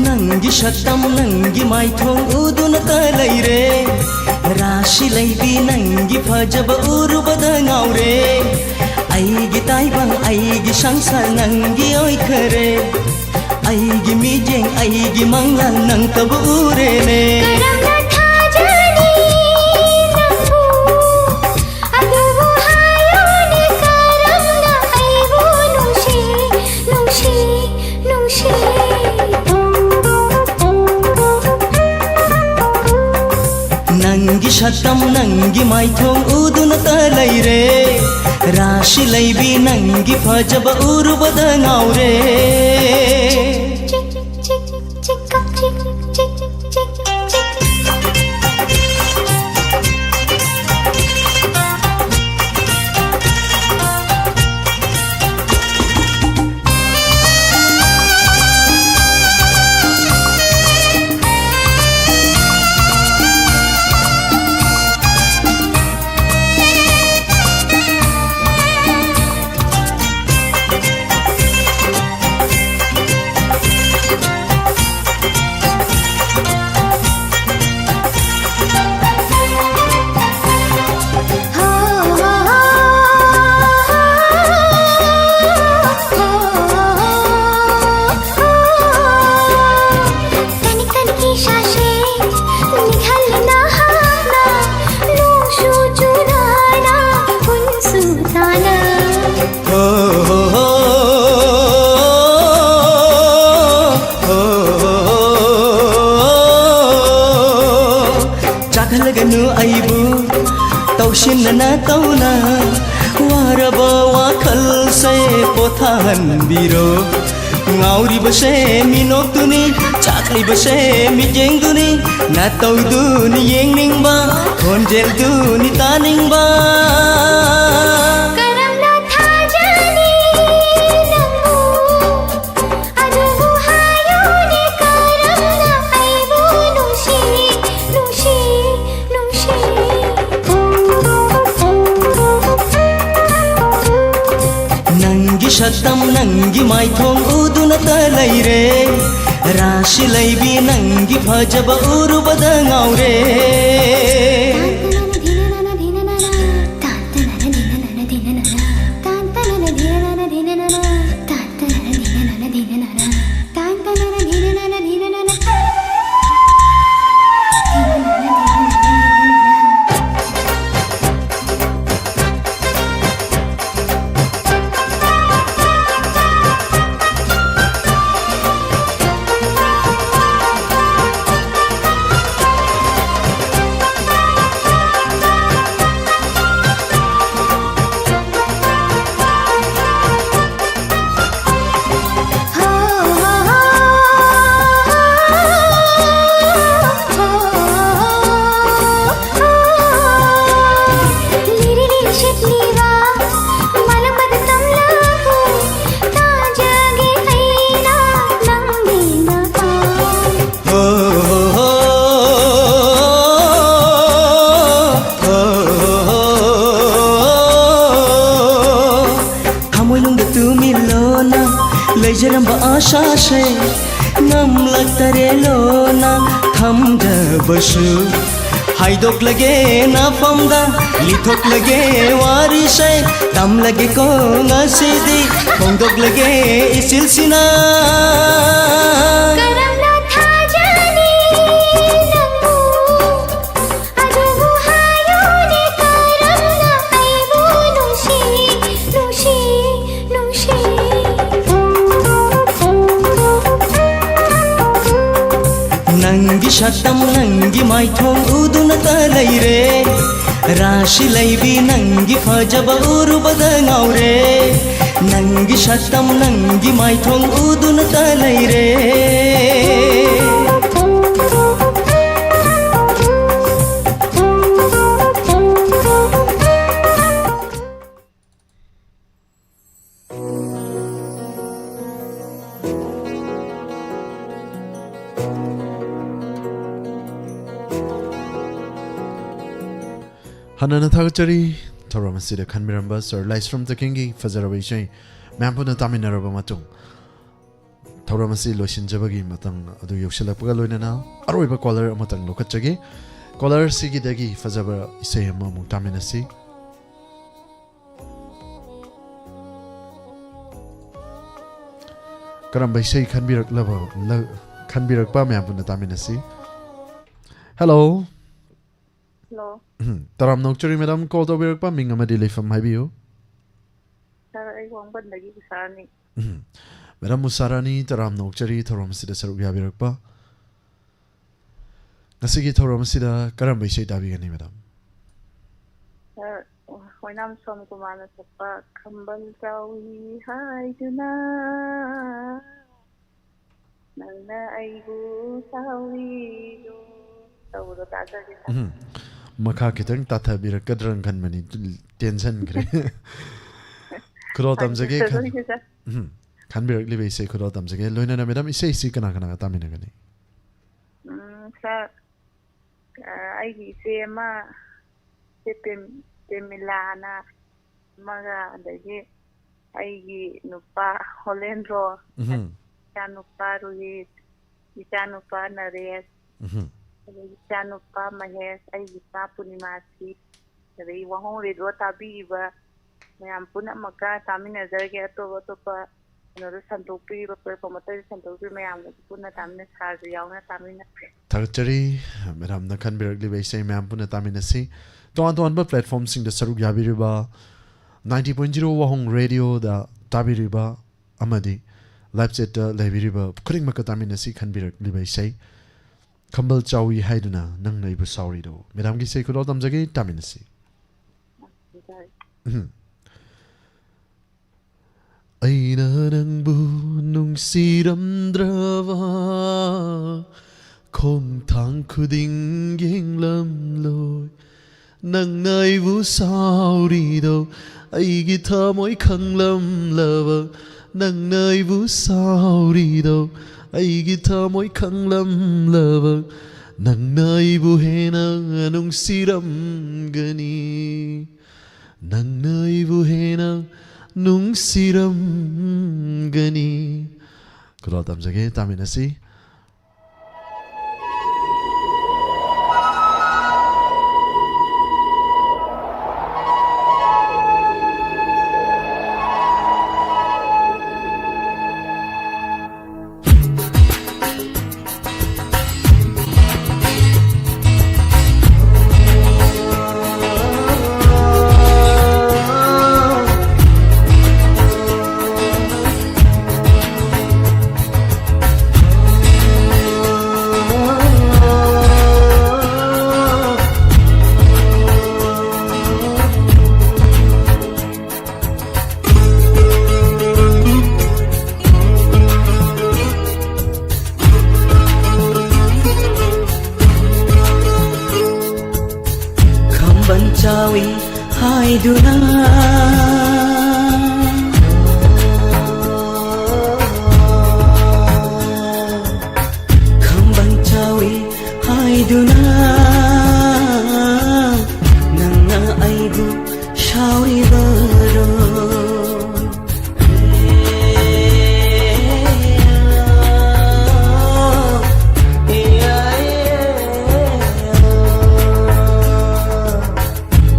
ꯅꯪꯒꯤ ꯁꯛꯇꯝ ꯅꯪꯒꯤ ꯃꯥꯏꯊꯣꯡ ꯎꯗꯨꯅꯇ ꯂꯩꯔꯦ, ꯔꯥꯁꯤ ꯂꯩꯕꯤ ꯅꯪꯒꯤ ꯐꯖꯕ ꯎꯔꯨꯕꯗ ꯉꯥꯎꯔꯦ꯫ ꯑꯩꯒꯤ ꯇꯥꯏꯕꯪ ꯑꯩꯒꯤ ꯁꯪꯁꯥꯔ ꯅꯪꯒꯤ ꯑꯣꯏꯈꯔꯦ꯫ ꯑꯩꯒꯤ ꯃꯤꯠꯌꯦꯡ ꯑꯩꯒꯤ ꯃꯪꯂꯥꯟ ꯅꯪꯇꯕꯨ ꯎꯔꯦꯅꯦ꯫ ꯀꯔꯝꯅ ꯊꯥꯖꯅꯤ ꯅꯪꯕꯨ? ꯑꯗꯨꯕꯨ ꯍꯥꯏꯌꯨꯅꯦ ꯀꯔꯝꯅ ꯑꯩꯕꯨ ꯅꯨꯡꯁꯤ, ꯅꯨꯡꯁꯤ, ꯅꯨꯡꯁꯤ? ꯅꯪꯒꯤ ꯁꯛꯇꯝ ꯅꯪꯒꯤ ꯃꯥꯏꯊꯣꯡ ꯎꯗꯨꯅꯇ ꯂꯩꯔꯦ, ꯔꯥꯁꯤ ꯂꯩꯕꯤ ꯅꯪꯒꯤ ꯐꯖꯕ ꯎꯔꯨꯕꯗ ꯉꯥꯎꯔꯦ꯫ ꯈꯜꯂꯒꯅꯨ ꯑꯩꯕꯨ ꯇꯧꯁꯤꯟꯅꯅ ꯇꯧꯅ ꯋꯥꯔꯕ ꯋꯥꯈꯜꯁꯦ ꯄꯣꯊꯥꯍꯟꯕꯤꯔꯣ꯫ ꯉꯥꯎꯔꯤꯕꯁꯦ ꯃꯤꯅꯣꯛꯇꯨꯅꯤ, ꯆꯥꯛꯂꯤꯕꯁꯦ ꯃꯤꯠꯌꯦꯡꯗꯨꯅꯤ, ꯅꯇꯧꯗꯨꯅꯤ ꯌꯦꯡꯅꯤꯡꯕ, ꯈꯣꯟꯖꯦꯜꯗꯨꯅꯤ ꯇꯥꯅꯤꯡꯕ꯫ ꯀꯔꯝꯅ ꯊꯥꯖꯅꯤ ꯅꯪꯕꯨ? ꯑꯗꯨꯕꯨ ꯍꯥꯏꯌꯨꯅꯦ ꯀꯔꯝꯅ ꯑꯩꯕꯨ ꯅꯨꯡꯁꯤ, ꯅꯨꯡꯁꯤ, ꯅꯨꯡꯁꯤ꯫ ꯅꯪꯒꯤ ꯁꯛꯇꯝ ꯅꯪꯒꯤ ꯃꯥꯏꯊꯣꯡ ꯎꯗꯨꯅꯇ ꯂꯩꯔꯦ꯫ ꯔꯥꯁꯤ ꯂꯩꯕꯤ ꯅꯪꯒꯤ ꯐꯖꯕ ꯎꯔꯨꯕꯗ ꯉꯥꯎꯔꯦ꯫ ꯊꯃꯣꯏꯅꯨꯡꯗ ꯇꯨꯃꯤꯜꯂꯣꯅ ꯂꯩꯖꯔꯝꯕ ꯑꯥꯁꯥꯁꯦ ꯉꯝꯂꯛꯇꯔꯦ ꯂꯣꯅ ꯊꯝꯖꯕꯁꯨ꯫ ꯍꯥꯏꯗꯣꯛꯂꯒꯦ ꯅꯐꯝꯗ ꯂꯤꯊꯣꯛꯂꯒꯦ ꯋꯥꯔꯤꯁꯦ꯫ ꯇꯝꯂꯒꯦꯀꯣ ꯉꯁꯤꯗꯤ ꯐꯣꯡꯗꯣꯛꯂꯒꯦ ꯏꯆꯤꯜꯁꯤꯅ꯫ ꯀꯔꯝꯅ ꯊꯥꯖꯅꯤ ꯅꯪꯕꯨ? ꯑꯗꯨꯕꯨ ꯍꯥꯏꯌꯨꯅꯦ ꯀꯔꯝꯅ ꯑꯩꯕꯨ ꯅꯨꯡꯁꯤ, ꯅꯨꯡꯁꯤ, ꯅꯨꯡꯁꯤ꯫ ꯅꯪꯒꯤ ꯁꯛꯇꯝ ꯅꯪꯒꯤ ꯃꯥꯏꯊꯣꯡ ꯎꯗꯨꯅꯇ ꯂꯩꯔꯦ꯫ ꯔꯥꯁꯤ ꯂꯩꯕꯤ ꯅꯪꯒꯤ ꯐꯖꯕ ꯎꯔꯨꯕꯗ ꯉꯥꯎꯔꯦ꯫ ꯅꯪꯒꯤ ꯁꯛꯇꯝ ꯅꯪꯒꯤ ꯃꯥꯏꯊꯣꯡ ꯎꯗꯨꯅꯇ ꯂꯩꯔꯦ꯫ ꯍꯟꯅꯅ ꯊꯥꯒꯠꯆꯔꯤ꯫ ꯊꯧꯔꯝ ꯑꯁꯤꯗ ꯈꯟꯕꯤꯔꯝꯕ ꯁꯔ ꯂꯥꯏꯁ꯭ꯔꯝ ꯇꯈꯦꯜꯒꯤ ꯐꯖꯔꯕ ꯏꯁꯩ ꯃꯌꯥꯝ ꯄꯨꯟꯅ ꯇꯥꯃꯤꯟꯅꯔꯕ ꯃꯇꯨꯡ, ꯊꯧꯔꯝ ꯑꯁꯤ ꯂꯣꯏꯁꯤꯟꯖꯕꯒꯤ ꯃꯇꯝ ꯑꯗꯨ ꯌꯧꯁꯤꯜꯂꯛꯄꯒ ꯂꯣꯏꯅꯅ ꯑꯔꯣꯏꯕ ꯀꯣꯂꯔ ꯑꯃꯇꯪ ꯂꯧꯈꯠꯆꯒꯦ꯫ ꯀꯣꯂꯔ ꯑꯁꯤꯒꯤꯗꯒꯤ ꯐꯖꯕ ꯏꯁꯩ ꯑꯃ ꯑꯃꯨꯛ ꯇꯥꯃꯤꯟꯅꯁꯤ꯫ ꯀꯔꯝꯕ ꯏꯁꯩ ꯈꯟꯕꯤꯔꯛꯂꯕ, ꯂ-, ꯈꯟꯕꯤꯔꯛꯄ ꯃꯌꯥꯝ ꯄꯨꯟꯅ ꯇꯥꯃꯤꯟꯅꯁꯤ꯫ ꯍꯦꯜꯂꯣ꯫ ꯍꯜꯂꯣ꯫ ꯎꯝ, ꯇꯔꯥꯝꯅ ꯑꯣꯛꯆꯔꯤ ꯃꯦꯗꯥꯝ, ꯀꯣꯜ ꯇꯧꯕꯤꯔꯛꯄ ꯃꯤꯡ ꯑꯃꯗꯤ ꯂꯩꯐꯝ ꯍꯥꯏꯕꯤꯌꯨ꯫ ꯁꯥꯔ, ꯑꯩ ꯋꯥꯡꯕꯟꯗꯒꯤ ꯎꯁꯥꯅꯤ꯫ ꯎꯝ꯫ ꯃꯦꯗꯥꯝ ꯎꯁꯥꯔꯥꯅꯤ, ꯇꯔꯥꯝꯅ ꯑꯣꯛꯆꯔꯤ ꯊꯧꯔꯝ ꯑꯁꯤꯗ ꯁꯔꯨꯛ ꯌꯥꯕꯤꯔꯛꯄ꯫ ꯉꯁꯤꯒꯤ ꯊꯧꯔꯝ ꯑꯁꯤꯗ ꯀꯔꯝꯕ ꯏꯁꯩ ꯇꯥꯕꯤꯒꯅꯤ ꯃꯦꯗꯥꯝ? ꯁꯥꯔ, ꯑꯣꯏꯅꯥꯝ ꯁꯣꯝ ꯀꯨꯃꯥꯔꯅ ꯁꯛꯄ ꯈꯝꯕꯜ ꯆꯥꯎꯏ ꯍꯥꯏꯗꯨꯅ ꯅꯪꯅ ꯑꯩꯕꯨ ꯁꯥꯎꯏꯗꯣ ꯇꯧꯕꯗꯣ ꯇꯥꯖꯒꯦ, ꯁꯥꯔ꯫ ꯎꯝ꯫ ꯃꯈꯥ ꯈꯤꯇꯪ ꯇꯥꯊꯕꯤꯔꯛꯀꯗ꯭ꯔꯅ ꯈꯟꯕꯅꯤ, ꯇꯦꯟꯁꯟꯈ꯭ꯔꯦ꯫ ꯈꯨꯗꯣꯜ ꯇꯝꯖꯒꯦ ꯈꯟ-, ꯇꯥꯖꯒꯦ, ꯁꯥꯔ꯫ ꯎꯝ꯫ ꯈꯟꯕꯤꯔꯛꯂꯤꯕ ꯏꯁꯩ ꯈꯨꯗꯣꯜ ꯇꯝꯖꯒꯦ꯫ ꯂꯣꯏꯅꯅ ꯃꯦꯗꯥꯝ, ꯏꯁꯩꯁꯤ ꯀꯅꯥ ꯀꯅꯥꯒ ꯇꯥꯃꯤꯟꯅꯒꯅꯤ? ꯎꯝ, ꯁꯥꯔ, ꯑ, ꯑꯩꯒꯤ ꯏꯆꯦ ꯑꯃ, ꯏꯆꯦ ꯄ꯭ꯔꯦꯝ-, ꯄ꯭ꯔꯦꯃꯤꯂꯥꯅ ꯑꯃꯒ, ꯑꯗꯒꯤ ꯑꯩꯒꯤ ꯅꯨꯄꯥ ꯍꯣꯂꯦꯟꯗ꯭ꯔꯣ, ꯎꯝ꯫ ꯏꯆꯥꯅꯨꯄꯥ ꯔꯣꯍꯤꯠ, ꯏꯆꯥꯅꯨꯄꯥ ꯅꯔꯦꯁ, ꯎꯝ꯫ ꯑꯗꯒꯤ ꯏꯆꯥꯅꯨꯄꯥ ꯃꯍꯦꯁ, ꯑꯩꯒꯤ ꯏꯆꯥ ꯄꯨꯔꯅꯤꯃꯥꯁꯤ, ꯑꯗꯒꯤ ꯋꯥꯍꯣꯡ ꯔꯦꯗꯤꯑꯣ ꯇꯥꯕꯤꯔꯤꯕ ꯃꯌꯥꯝ ꯄꯨꯝꯅꯃꯛꯀ ꯇꯥꯃꯤꯟꯅꯖꯔꯒꯦ꯫ ꯑꯇꯣꯞ ꯑꯇꯣꯞꯄ ꯀꯩꯅꯣꯗ ꯁꯟꯗꯣꯛꯄꯤꯔꯤꯕ, ꯄ꯭ꯂꯦꯠꯐꯣꯝ ꯑꯇꯩꯗ ꯁꯟꯗꯣꯛꯄꯤꯔꯤꯕ ꯃꯌꯥꯝꯒꯁꯨ ꯄꯨꯟꯅ ꯇꯥꯃꯤꯟꯅ, ꯁꯥꯔꯁꯨ ꯌꯥꯎꯅ ꯇꯥꯃꯤꯟꯅꯁꯦ꯫ ꯊꯥꯒꯠꯆꯔꯤ꯫ ꯃꯦꯗꯥꯝꯅ ꯈꯟꯕꯤꯔꯛꯂꯤꯕ ꯏꯁꯩ ꯃꯌꯥꯝ ꯄꯨꯟꯅ ꯇꯥꯃꯤꯟꯅꯁꯤ꯫ ꯇꯣꯉꯥꯟ ꯇꯣꯉꯥꯟꯕ ꯄ꯭ꯂꯦꯠꯐꯣꯝꯁꯤꯡꯗ ꯁꯔꯨꯛ ꯌꯥꯕꯤꯔꯤꯕ, ninety point zero ꯋꯥꯍꯣꯡ ꯔꯦꯗꯤꯑꯣꯗ ꯇꯥꯕꯤꯔꯤꯕ ꯑꯃꯗꯤ ꯂꯥꯏꯚ ꯆꯦꯠꯇ ꯂꯩꯕꯤꯔꯤꯕ ꯈꯨꯗꯤꯡꯃꯛꯀ ꯇꯥꯃꯤꯟꯅꯁꯤ ꯈꯟꯕꯤꯔꯛꯂꯤꯕ ꯏꯁꯩ꯫ ꯈꯝꯕꯜ ꯆꯥꯎꯏ ꯍꯥꯏꯗꯨꯅ ꯅꯪꯅ ꯑꯩꯕꯨ ꯁꯥꯎꯔꯤꯗꯣ꯫ ꯃꯦꯗꯥꯝꯒꯤ ꯏꯁꯩ ꯈꯨꯗꯣꯜ ꯇꯝꯖꯒꯦ, ꯇꯥꯃꯤꯟꯅꯁꯤ꯫ ꯎꯝ꯫ ꯑꯩꯅ ꯅꯪꯕꯨ ꯅꯨꯡꯁꯤꯔꯝꯗ꯭ꯔꯕ, ꯈꯣꯡꯊꯥꯡ ꯈꯨꯗꯤꯡ ꯌꯦꯡꯂꯝꯂꯣꯏ꯫ ꯅꯪꯅ ꯑꯩꯕꯨ ꯁꯥꯎꯔꯤꯗꯣ ꯑꯩꯒꯤ ꯊꯃꯣꯏ ꯈꯪꯂꯝꯂꯕ, ꯅꯪꯅ ꯑꯩꯕꯨ ꯁꯥꯎꯔꯤꯗꯣ ꯑꯩꯒꯤ ꯊꯃꯣꯏ ꯈꯪꯂꯝꯂꯕ, ꯅꯪꯅ ꯑꯩꯕꯨ ꯍꯦꯟꯅ ꯅꯨꯡꯁꯤꯔꯝꯒꯅꯤ, ꯅꯪꯅ ꯑꯩꯕꯨ ꯍꯦꯟꯅ ꯅꯨꯡꯁꯤꯔꯝꯒꯅꯤ꯫ ꯈꯨꯗꯣꯜ ꯇꯝꯖꯒꯦ, ꯇꯥꯃꯤꯟꯅꯁꯤ꯫ ꯈꯝꯕꯟ ꯆꯥꯎꯏ ꯍꯥꯏꯗꯨꯅ, ꯈꯝꯕꯟ ꯆꯥꯎꯏ ꯍꯥꯏꯗꯨꯅ, ꯅꯪꯅ ꯑꯩꯕꯨ ꯁꯥꯎꯔꯤꯕꯔꯣ?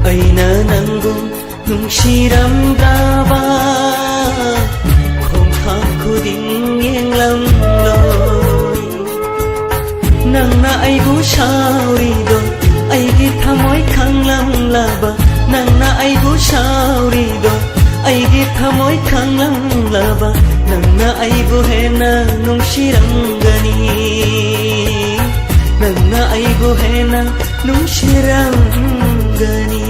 ꯑꯩꯅ ꯅꯪꯕꯨ ꯅꯨꯡꯁꯤꯔꯝꯗ꯭ꯔꯕ, ꯈꯣꯡꯊꯥꯡ ꯈꯨꯗꯤꯡ ꯌꯦꯡꯂꯝꯂꯣꯏ꯫ ꯅꯪꯅ ꯑꯩꯕꯨ ꯁꯥꯎꯔꯤꯗꯣ ꯑꯩꯒꯤ ꯊꯃꯣꯏ ꯈꯪꯂꯝꯂꯕ, ꯅꯪꯅ ꯑꯩꯕꯨ ꯁꯥꯎꯔꯤꯗꯣ ꯑꯩꯒꯤ ꯊꯃꯣꯏ ꯈꯪꯂꯝꯂꯕ, ꯅꯪꯅ ꯑꯩꯕꯨ ꯍꯦꯟꯅ ꯅꯨꯡꯁꯤꯔꯝꯒꯅꯤ, ꯅꯪꯅ ꯑꯩꯕꯨ ꯍꯦꯟꯅ ꯅꯨꯡꯁꯤꯔꯝꯒꯅꯤ꯫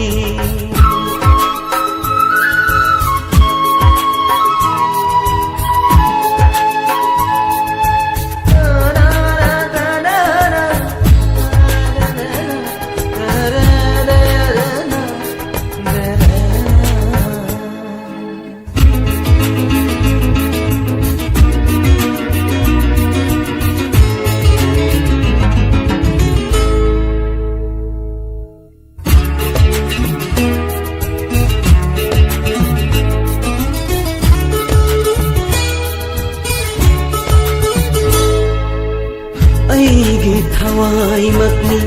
ꯑꯩꯒꯤ ꯊꯋꯥꯏꯃꯛꯅꯤ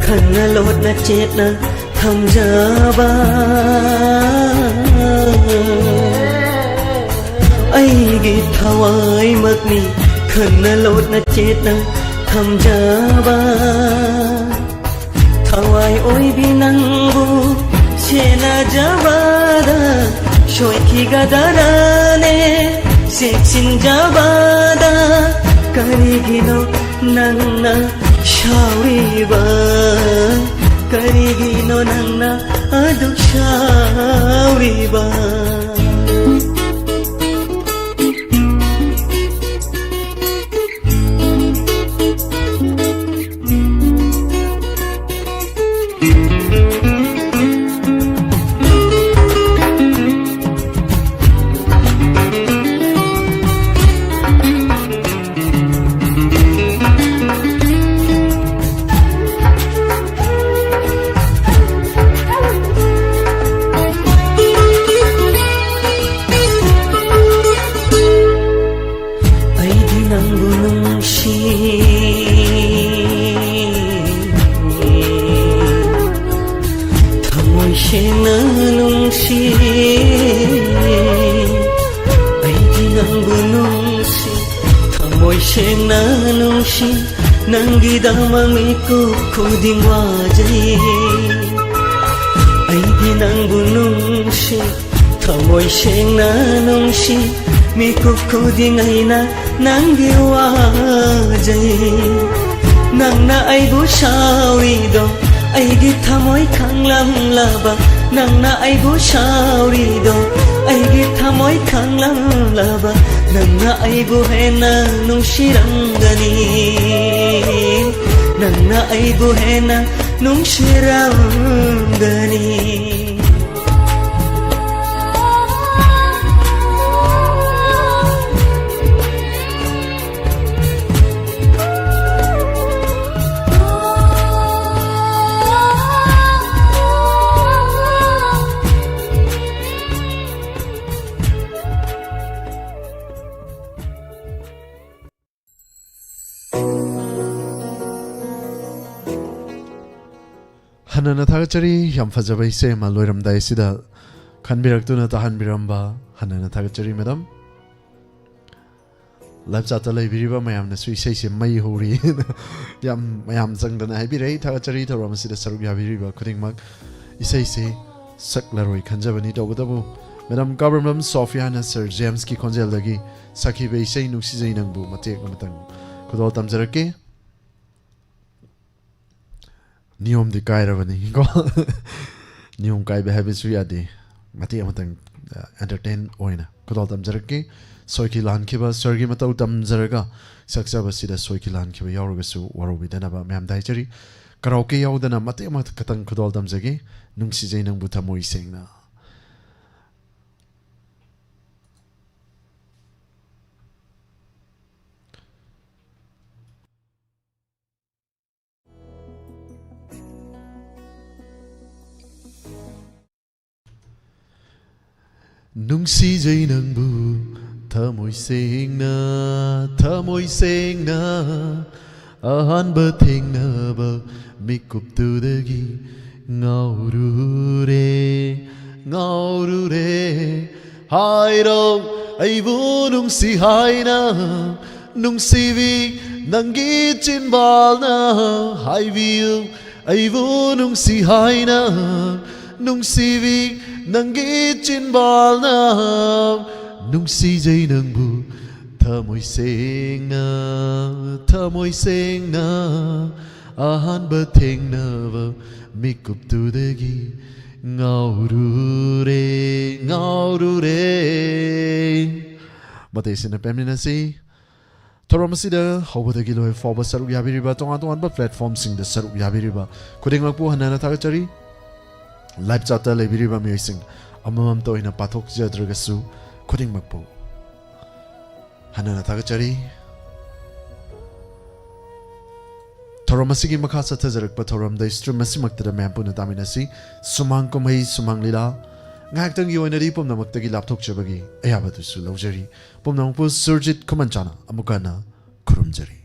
ꯈꯟꯅ ꯂꯣꯠꯅ ꯆꯦꯠꯅ ꯊꯝꯖꯕ꯫ ꯑꯩꯒꯤ ꯊꯋꯥꯏꯃꯛꯅꯤ ꯈꯟꯅ ꯂꯣꯠꯅ ꯆꯦꯠꯅ ꯊꯝꯖꯕ꯫ ꯊꯋꯥꯏ ꯑꯣꯏꯕꯤ ꯅꯪꯕꯨ ꯁꯦꯟꯅꯖꯕꯗ ꯁꯣꯏꯈꯤꯒꯗꯔꯅꯦ ꯆꯦꯛꯁꯤꯟꯖꯕꯗ꯫ ꯀꯔꯤꯒꯤꯅꯣ ꯅꯪꯅ ꯁꯥꯎꯔꯤꯕ? ꯀꯔꯤꯒꯤꯅꯣ ꯅꯪꯅ ꯑꯗꯨꯛ ꯁꯥꯎꯔꯤꯕ? ꯑꯩꯗꯤ ꯅꯪꯕꯨ ꯅꯨꯡꯁꯤ꯫ ꯊꯃꯣꯏ ꯁꯦꯡꯅ ꯅꯨꯡꯁꯤ꯫ ꯑꯩꯗꯤ ꯅꯪꯕꯨ ꯅꯨꯡꯁꯤ꯫ ꯊꯃꯣꯏ ꯁꯦꯡꯅ ꯅꯨꯡꯁꯤ꯫ ꯅꯪꯒꯤꯗꯃꯛ ꯃꯤꯀꯨꯞ ꯈꯨꯗꯤꯡ ꯋꯥꯖꯩ꯫ ꯑꯩꯗꯤ ꯅꯪꯕꯨ ꯅꯨꯡꯁꯤ꯫ ꯊꯃꯣꯏ ꯁꯦꯡꯅ ꯅꯨꯡꯁꯤ꯫ ꯃꯤꯀꯨꯞ ꯈꯨꯗꯤꯡ ꯑꯩꯅ ꯅꯪꯒꯤ ꯋꯥꯖꯩ꯫ ꯅꯪꯅ ꯑꯩꯕꯨ ꯁꯥꯎꯔꯤꯗꯣ ꯑꯩꯒꯤ ꯊꯃꯣꯏ ꯈꯪꯂꯝꯂꯕ, ꯅꯪꯅ ꯑꯩꯕꯨ ꯁꯥꯎꯔꯤꯗꯣ ꯑꯩꯒꯤ ꯊꯃꯣꯏ ꯈꯪꯂꯝꯂꯕ, ꯅꯪꯅ ꯑꯩꯕꯨ ꯍꯦꯟꯅ ꯅꯨꯡꯁꯤꯔꯝꯒꯅꯤ, ꯅꯪꯅ ꯑꯩꯕꯨ ꯍꯦꯟꯅ ꯅꯨꯡꯁꯤꯔꯝꯒꯅꯤ꯫ ꯍꯟꯅꯅ ꯊꯥꯒꯠꯆꯔꯤ, ꯌꯥꯝ ꯐꯖꯕ ꯏꯁꯩ ꯑꯃ ꯂꯣꯏꯔꯝꯗꯥꯏ ꯑꯁꯤꯗ ꯈꯟꯕꯤꯔꯛꯇꯨꯅ ꯇꯥꯍꯟꯕꯤꯔꯝꯕ ꯍꯟꯅꯅ ꯊꯥꯒꯠꯆꯔꯤ, ꯃꯦꯗꯥꯝ꯫ ꯂꯥꯏꯞ ꯆꯥꯠꯇ ꯂꯩꯕꯤꯔꯤꯕ ꯃꯌꯥꯝꯅꯁꯨ ꯏꯁꯩꯁꯦ ꯃꯩ ꯍꯧꯔꯤ꯫ ꯌꯥꯝ ꯃꯌꯥꯝ ꯆꯪꯗꯅ ꯍꯥꯏꯕꯤꯔꯛꯏ꯫ ꯊꯥꯒꯠꯆꯔꯤ ꯊꯧꯔꯝ ꯑꯁꯤꯗ ꯁꯔꯨꯛ ꯌꯥꯕꯤꯔꯤꯕ ꯈꯨꯗꯤꯡꯃꯛ꯫ ꯏꯁꯩꯁꯦ ꯁꯛꯂꯔꯣꯏ ꯈꯟꯖꯕꯅꯤ, ꯇꯧꯕꯇꯕꯨ ꯃꯦꯗꯥꯝ ꯀꯥꯕ꯭ꯔꯝꯕꯝ ꯁꯣꯐꯤꯌꯥꯅ ꯁꯔ ꯖꯦꯝꯁꯀꯤ ꯈꯣꯟꯖꯦꯜꯗꯒꯤ ꯁꯛꯈꯤꯕ ꯏꯁꯩ ꯅꯨꯡꯁꯤꯖꯩ ꯅꯪꯕꯨ ꯃꯇꯦꯛ ꯑꯃꯇꯪ ꯈꯨꯗꯣꯜ ꯇꯝꯖꯔꯛꯀꯦ꯫ ꯅꯤꯌꯣꯝꯗꯤ ꯀꯥꯏꯔꯕꯅꯤꯀꯣ꯫ ꯅꯤꯌꯣꯝ ꯀꯥꯏꯕ ꯍꯥꯏꯕꯁꯨ ꯌꯥꯗꯦ꯫ ꯃꯇꯦꯛ ꯑꯃꯇꯪ, ꯑ, ꯑꯦꯟꯇꯔꯇꯦꯟ ꯑꯣꯏꯅ ꯈꯨꯗꯣꯜ ꯇꯝꯖꯔꯛꯀꯦ꯫ ꯁꯣꯏꯈꯤ ꯂꯥꯟꯈꯤꯕ ꯁꯔꯒꯤ ꯃꯇꯧ ꯇꯝꯖꯔꯒ ꯁꯛꯆꯕꯁꯤꯗ ꯁꯣꯏꯈꯤ ꯂꯥꯟꯈꯤꯕ ꯌꯥꯎꯔꯒꯁꯨ ꯋꯥꯔꯧꯕꯤꯗꯅꯕ ꯃꯌꯥꯝꯗ ꯍꯥꯏꯖꯔꯤ꯫ ꯀꯔꯥꯎꯀꯦ ꯌꯥꯎꯗꯅ ꯃꯇꯦꯛ ꯑꯃꯈꯛꯇꯪ ꯈꯨꯗꯣꯜ ꯇꯝꯖꯒꯦ꯫ ꯅꯨꯡꯁꯤꯖꯩ ꯅꯪꯕꯨ ꯊꯃꯣꯏ ꯁꯦꯡꯅ꯫ ꯅꯨꯡꯁꯤꯖꯩ ꯅꯪꯕꯨ ꯊꯃꯣꯏ ꯁꯦꯡꯅ, ꯊꯃꯣꯏ ꯁꯦꯡꯅ, ꯑꯍꯥꯟꯕ ꯊꯦꯡꯅꯕ ꯃꯤꯀꯨꯞꯇꯨꯗꯒꯤ ꯉꯥꯎꯔꯨꯔꯦ, ꯉꯥꯎꯔꯨꯔꯦ꯫ ꯍꯥꯏꯔꯣ ꯑꯩꯕꯨ ꯅꯨꯡꯁꯤ ꯍꯥꯏꯅ, ꯅꯨꯡꯁꯤꯕꯤ ꯅꯪꯒꯤ ꯆꯤꯟꯕꯥꯜꯅ꯫ ꯍꯥꯏꯕꯤꯌꯨ ꯑꯩꯕꯨ ꯅꯨꯡꯁꯤ ꯍꯥꯏꯅ, ꯅꯨꯡꯁꯤꯕꯤ ꯅꯪꯒꯤ ꯆꯤꯟꯕꯥꯜꯅ꯫ ꯅꯨꯡꯁꯤꯖꯩ ꯅꯪꯕꯨ ꯊꯃꯣꯏ ꯁꯦꯡꯅ, ꯊꯃꯣꯏ ꯁꯦꯡꯅ ꯑꯍꯥꯟꯕ ꯊꯦꯡꯅꯕ ꯃꯤꯀꯨꯞꯇꯨꯗꯒꯤ ꯉꯥꯎꯔꯨꯔꯦ, ꯉꯥꯎꯔꯨꯔꯦ꯫ ꯃꯇꯩꯁꯤꯅ ꯄꯦꯟꯃꯤꯟꯅꯁꯤ꯫ ꯊꯧꯔꯝ ꯑꯁꯤꯗ ꯍꯧꯕꯗꯒꯤ ꯂꯣꯏ ꯐꯥꯎꯕ ꯁꯔꯨꯛ ꯌꯥꯕꯤꯔꯤꯕ, ꯇꯣꯉꯥꯟ ꯇꯣꯉꯥꯟꯕ platformꯁꯤꯡꯗ ꯁꯔꯨꯛ ꯌꯥꯕꯤꯔꯤꯕ ꯈꯨꯗꯤꯡꯃꯛꯄꯨ ꯍꯟꯅ ꯍꯟꯅ ꯊꯥꯒꯠꯆꯔꯤ꯫ Live chatꯇ ꯂꯩꯕꯤꯔꯤꯕ ꯃꯤꯑꯣꯏꯁꯤꯡ ꯑꯃꯃꯝꯇ ꯑꯣꯏꯅ ꯄꯥꯊꯣꯛꯆꯗ꯭ꯔꯒꯁꯨ ꯈꯨꯗꯤꯡꯃꯛꯄꯨ ꯍꯟꯅ ꯍꯟꯅ ꯊꯥꯒꯠꯆꯔꯤ꯫ ꯊꯧꯔꯝ ꯑꯁꯤꯒꯤ ꯃꯈꯥ ꯆꯠꯊꯖꯔꯛꯄ ꯊꯧꯔꯝꯗ stream ꯑꯁꯤꯃꯛꯇꯗ ꯃꯌꯥꯝ ꯄꯨꯟꯅ ꯇꯥꯃꯤꯟꯅꯁꯤ꯫ ꯁꯨꯃꯥꯡ ꯀꯨꯝꯍꯩ, ꯁꯨꯃꯥꯡ ꯂꯤꯂꯥ, ꯉꯥꯏꯍꯥꯛꯇꯪꯒꯤ ꯑꯣꯏꯅꯗꯤ ꯄꯨꯝꯅꯃꯛꯇꯒꯤ ꯂꯥꯞꯊꯣꯛꯆꯕꯒꯤ ꯑꯌꯥꯕꯗꯨꯁꯨ ꯂꯧꯖꯔꯤ꯫ ꯄꯨꯝꯅꯃꯛꯄꯨ ꯁꯨꯔꯖꯤꯠ ꯈꯨꯃꯟꯆꯥꯅ ꯑꯃꯨꯛꯀ ꯍꯟꯅ ꯈꯨꯔꯨꯝꯖꯔꯤ꯫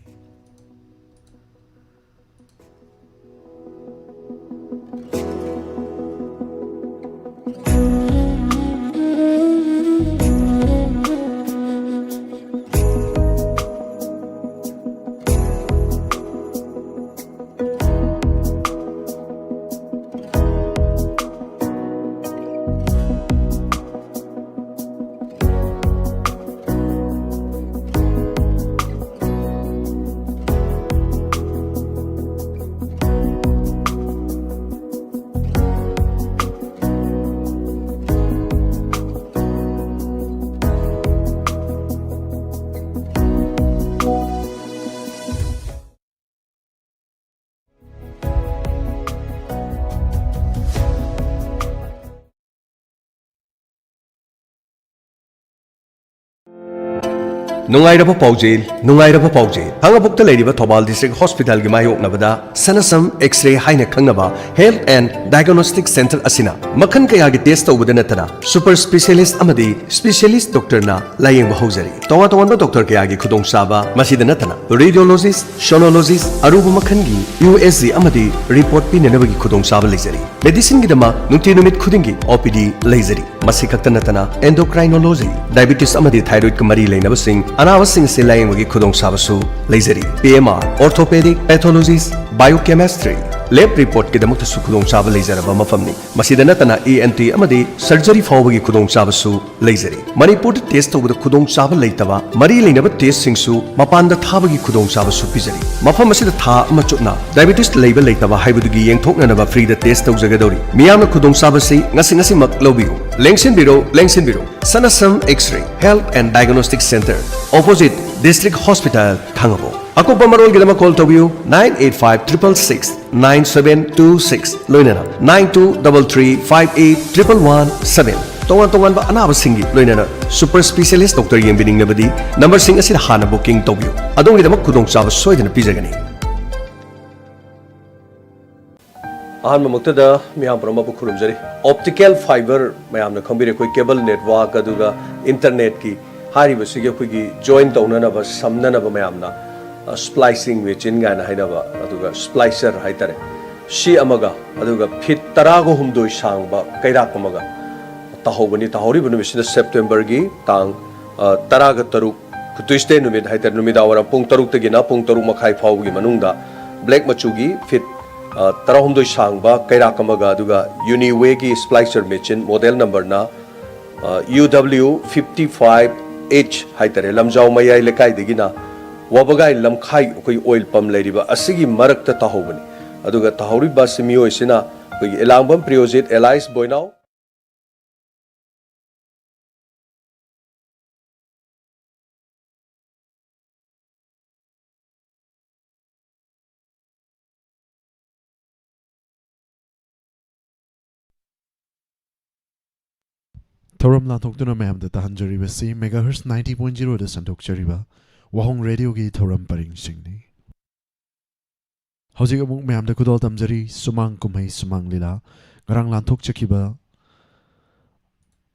ꯅꯨꯡꯉꯥꯏꯔꯕ ꯄꯥꯎꯖꯦꯜ, ꯅꯨꯡꯉꯥꯏꯔꯕ ꯄꯥꯎꯖꯦꯜ꯫ ꯈꯥꯡꯉꯕꯣꯛꯇ ꯂꯩꯔꯤꯕ ꯊꯧꯕꯥꯜ District Hospitalꯒꯤ ꯃꯥꯌꯣꯛꯅꯕꯗ Sanasam X-ray ꯍꯥꯏꯅ ꯈꯪꯅꯕ Health and Diagnostic Center ꯑꯁꯤꯅ ꯃꯈꯜ ꯀꯌꯥꯒꯤ test ꯇꯧꯕꯗ ꯅꯠꯇꯅ super specialist ꯑꯃꯗꯤ specialist doctorꯅ ꯂꯥꯌꯦꯡꯕ ꯍꯧꯖꯔꯤ꯫ ꯇꯣꯉꯥꯟ ꯇꯣꯉꯥꯟꯕ doctor ꯀꯌꯥꯒꯤ ꯈꯨꯗꯣꯡꯆꯥꯕ, ꯃꯁꯤꯗ ꯅꯠꯇꯅ radiologist, sonologist, ꯑꯔꯨꯕ ꯃꯈꯜꯒꯤ USG ꯑꯃꯗꯤ report ꯄꯤꯅꯅꯕꯒꯤ ꯈꯨꯗꯣꯡꯆꯥꯕ ꯂꯩꯖꯔꯤ꯫ Medicinꯒꯤꯗꯃꯛ ꯅꯨꯡꯇꯤ ꯅꯨꯃꯤꯠ ꯈꯨꯗꯤꯡꯒꯤ OPD ꯂꯩꯖꯔꯤ꯫ ꯃꯁꯤ ꯈꯛꯇ ꯅꯠꯇꯅ endocrinology, diabetes ꯑꯃꯗꯤ thyroidꯀ ꯃꯔꯤ ꯂꯩꯅꯕꯁꯤꯡ, ꯑꯅꯥꯕꯁꯤꯡ ꯑꯁꯤ ꯂꯥꯌꯦꯡꯕꯒꯤ ꯈꯨꯗꯣꯡꯆꯥꯕꯁꯨ ꯂꯩꯖꯔꯤ꯫ PMR, orthopedic, pathologist, biochemistry, ꯂꯦꯕ ꯔꯤꯄꯣꯔꯠꯀꯤꯗꯃꯛꯇꯁꯨ ꯈꯨꯗꯣꯡꯆꯥꯕ ꯂꯩꯖꯔꯕ ꯃꯐꯝꯅꯤ꯫ ꯃꯁꯤꯗ ꯅꯠꯇꯅ ꯏ ꯑꯦꯟ ꯇꯤ ꯑꯃꯗꯤ ꯁꯔꯖꯔꯤ ꯐꯥꯎꯕꯒꯤ ꯈꯨꯗꯣꯡꯆꯥꯕꯁꯨ ꯂꯩꯖꯔꯤ꯫ ꯃꯅꯤꯄꯨꯔꯗ ꯇꯦꯁ ꯇꯧꯕꯗ ꯈꯨꯗꯣꯡꯆꯥꯕ ꯂꯩꯇꯕ ꯃꯔꯤ ꯂꯩꯅꯕ ꯇꯦꯁꯁꯤꯡꯁꯨ ꯃꯄꯥꯟꯗ ꯊꯥꯕꯒꯤ ꯈꯨꯗꯣꯡꯆꯥꯕꯁꯨ ꯄꯤꯖꯔꯤ꯫ ꯃꯐꯝ ꯑꯁꯤꯗ ꯊꯥ ꯑꯃ ꯆꯨꯞꯅ ꯗꯥꯏꯕꯦꯇꯤꯁ ꯂꯩꯕ ꯂꯩꯇꯕ ꯍꯥꯏꯕꯗꯨꯒꯤ ꯌꯦꯡꯊꯣꯛꯅꯅꯕ ꯐ꯭ꯔꯤꯗ ꯇꯦꯁ ꯇꯧꯖꯒꯗꯧꯔꯤ꯫ ꯃꯤꯌꯥꯝꯅ ꯈꯨꯗꯣꯡꯆꯥꯕꯁꯤ ꯉꯁꯤ ꯉꯁꯤꯃꯛ ꯂꯧꯕꯤꯌꯨ꯫ ꯂꯦꯡꯁꯤꯟꯕꯤꯔꯣ, ꯂꯦꯡꯁꯤꯟꯕꯤꯔꯣ꯫ ꯁꯅꯥꯁꯝ X-ray Health and Diagnostic Center, opposite District Hospital, ꯊꯥꯡꯒꯄꯣꯛ꯫ ꯑꯀꯨꯞꯄ ꯃꯔꯣꯜꯒꯤꯗꯃꯛ ꯀꯣꯜ ꯇꯧꯕꯤꯌꯨ, nine eight five triple six nine seven two six, ꯂꯣꯏꯅꯅ nine two double three five eight triple one seven꯫ ꯇꯣꯉꯥꯟ ꯇꯣꯉꯥꯟꯕ ꯑꯅꯥꯕꯁꯤꯡꯒꯤ ꯂꯣꯏꯅꯅ ꯁꯨꯄꯔ ꯁ꯭ꯄꯦꯁꯤꯌꯦꯂꯤꯁ ꯗꯣꯛꯇꯔ ꯌꯦꯡꯕꯤꯅꯤꯡꯂꯕꯗꯤ ꯅꯝꯕꯔꯁꯤꯡ ꯑꯁꯤꯗ ꯍꯥꯟꯅ ꯕꯨꯀꯤꯡ ꯇꯧꯕꯤꯌꯨ꯫ ꯑꯗꯣꯝꯒꯤꯗꯃꯛ ꯈꯨꯗꯣꯡꯆꯥꯕ ꯁꯣꯏꯗꯅ ꯄꯤꯖꯒꯅꯤ꯫ ꯑꯍꯥꯟꯕꯃꯛꯇꯗ ꯃꯤꯌꯥꯝ ꯄꯨꯝꯅꯃꯛꯄꯨ ꯈꯨꯔꯨꯝꯖꯔꯤ꯫ ꯑꯣꯞꯇꯤꯀꯦꯜ ꯐꯥꯏꯕꯔ ꯃꯌꯥꯝꯅ ꯈꯪꯕꯤꯔꯦ, ꯑꯩꯈꯣꯏ ꯀꯦꯕꯜ ꯅꯦꯠꯋꯥꯔꯛ ꯑꯗꯨꯒ ꯏꯟꯇꯔꯅꯦꯠꯀꯤ ꯍꯥꯏꯔꯤꯕꯁꯤꯒꯤ ꯑꯩꯈꯣꯏꯒꯤ ꯖꯣꯏꯟ ꯇꯧꯅꯅꯕ, ꯁꯝꯅꯅꯕ ꯃꯌꯥꯝꯅ, ꯑ, ꯁ꯭ꯄ꯭ꯂꯥꯏꯁꯤꯡ ꯃꯦꯆꯤꯟ ꯀꯥꯏꯅ ꯍꯥꯏꯅꯕ, ꯑꯗꯨꯒ ꯁ꯭ꯄ꯭ꯂꯥꯏꯁꯔ ꯍꯥꯏꯇꯥꯔꯦ, ꯁꯤ ꯑꯃꯒ, ꯑꯗꯨꯒ ꯐꯤꯠ ꯇꯔꯥꯒ ꯍꯨꯝꯗꯣꯏ ꯁꯥꯡꯕ ꯀꯩꯔꯥꯛ ꯑꯃꯒ ꯇꯥꯍꯧꯕꯅꯤ꯫ ꯇꯥꯍꯧꯔꯤꯕ ꯅꯨꯃꯤꯠꯁꯤꯅ ꯁꯦꯞꯇꯦꯝꯕꯔꯒꯤ ꯇꯥꯡ, ꯑ, ꯇꯔꯥꯒ ꯇꯔꯨꯛ, ꯇ꯭ꯌꯨꯁꯗꯦ ꯅꯨꯃꯤꯠ ꯍꯥꯏꯇꯥꯔꯦ, ꯅꯨꯃꯤꯗꯥꯡ ꯋꯥꯏꯔꯝ ꯄꯨꯡ ꯇꯔꯨꯛꯇꯒꯤꯅ ꯄꯨꯡ ꯇꯔꯨꯛ ꯃꯈꯥꯏ ꯐꯥꯎꯕꯒꯤ ꯃꯅꯨꯡꯗ ꯕ꯭ꯂꯦꯛ ꯃꯆꯨꯒꯤ ꯐꯤꯠ, ꯑ, ꯇꯔꯥꯍꯨꯝꯗꯣꯏ ꯁꯥꯡꯕ ꯀꯩꯔꯥꯛ ꯑꯃꯒ, ꯑꯗꯨꯒ ꯌꯨꯅꯤꯋꯦꯒꯤ ꯁ꯭ꯄ꯭ꯂꯥꯏꯁꯔ ꯃꯦꯆꯤꯟ, ꯃꯣꯗꯦꯜ ꯅꯝꯕꯔꯅ, ꯑ, U W fifty five H ꯍꯥꯏꯇꯥꯔꯦ, ꯂꯝꯖꯥꯎ ꯃꯌꯥꯏ ꯂꯩꯀꯥꯏꯗꯒꯤꯅ ꯋꯥꯕꯒꯥꯏ ꯂꯝꯈꯥꯏ ꯑꯩꯈꯣꯏ ꯑꯣꯏꯜ ꯄꯝ ꯂꯩꯔꯤꯕ ꯑꯁꯤꯒꯤ ꯃꯔꯛꯇ ꯇꯥꯍꯧꯕꯅꯤ꯫ ꯑꯗꯨꯒ ꯇꯥꯍꯧꯔꯤꯕ ꯑꯁꯤ ꯃꯤꯑꯣꯏꯁꯤꯅ ꯑꯩꯈꯣꯏꯒꯤ ꯏꯂꯥꯡꯕꯝ ꯄ꯭ꯔꯤꯌꯣꯖꯤꯠ alias ꯕꯣꯏꯅꯥꯎ꯫ ꯊꯧꯔꯝ ꯂꯥꯟꯊꯣꯛꯇꯨꯅ ꯃꯌꯥꯝꯗ ꯇꯥꯍꯟꯖꯔꯤꯕꯁꯤ megahertz ninety point zero ꯗ ꯁꯟꯗꯣꯛꯆꯔꯤꯕ ꯋꯥꯍꯣꯡ ꯔꯦꯗꯤꯑꯣꯒꯤ ꯊꯧꯔꯝ ꯄꯔꯤꯡꯁꯤꯡꯅꯤ꯫ ꯍꯧꯖꯤꯛ ꯑꯃꯨꯛ ꯃꯌꯥꯝꯗ ꯈꯨꯗꯣꯜ ꯇꯝꯖꯔꯤ ꯁꯨꯃꯥꯡ ꯀꯨꯝꯍꯩ ꯁꯨꯃꯥꯡ ꯂꯤꯂꯥ꯫ ꯉꯔꯥꯡ ꯂꯥꯟꯊꯣꯛꯆꯈꯤꯕ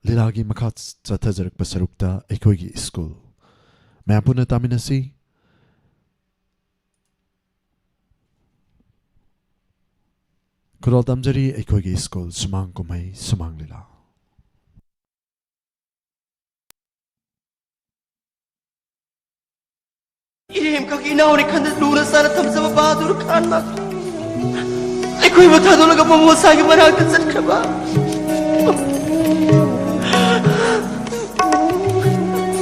ꯂꯤꯂꯥꯒꯤ ꯃꯈꯥ ꯆꯠꯊꯖꯔꯛꯄ ꯁꯔꯨꯛꯇ ꯑꯩꯈꯣꯏꯒꯤ ꯁ꯭ꯀꯨꯜ꯫ ꯃꯌꯥꯝ ꯄꯨꯟꯅ ꯇꯥꯃꯤꯟꯅꯁꯤ꯫ ꯈꯨꯗꯣꯜ ꯇꯝꯖꯔꯤ ꯑꯩꯈꯣꯏꯒꯤ ꯁ꯭ꯀꯨꯜ ꯁꯨꯃꯥꯡ ꯀꯨꯝꯍꯩ ꯁꯨꯃꯥꯡ ꯂꯤꯂꯥ꯫ ꯏꯔꯦꯝꯈꯛ ꯏꯅꯥꯎꯅꯤ ꯈꯟꯗ ꯂꯨꯅ ꯆꯥꯅ ꯊꯝꯖꯕ ꯕꯍꯥꯗꯨꯔ ꯈꯥꯟ ꯃꯥꯊꯣꯏ꯫ ꯑꯩꯈꯣꯏꯕꯨ ꯊꯥꯗꯣꯛꯂꯒ ꯃꯃꯣꯁꯥꯒꯤ ꯃꯅꯥꯛꯇ ꯆꯠꯈ꯭ꯔꯕ꯫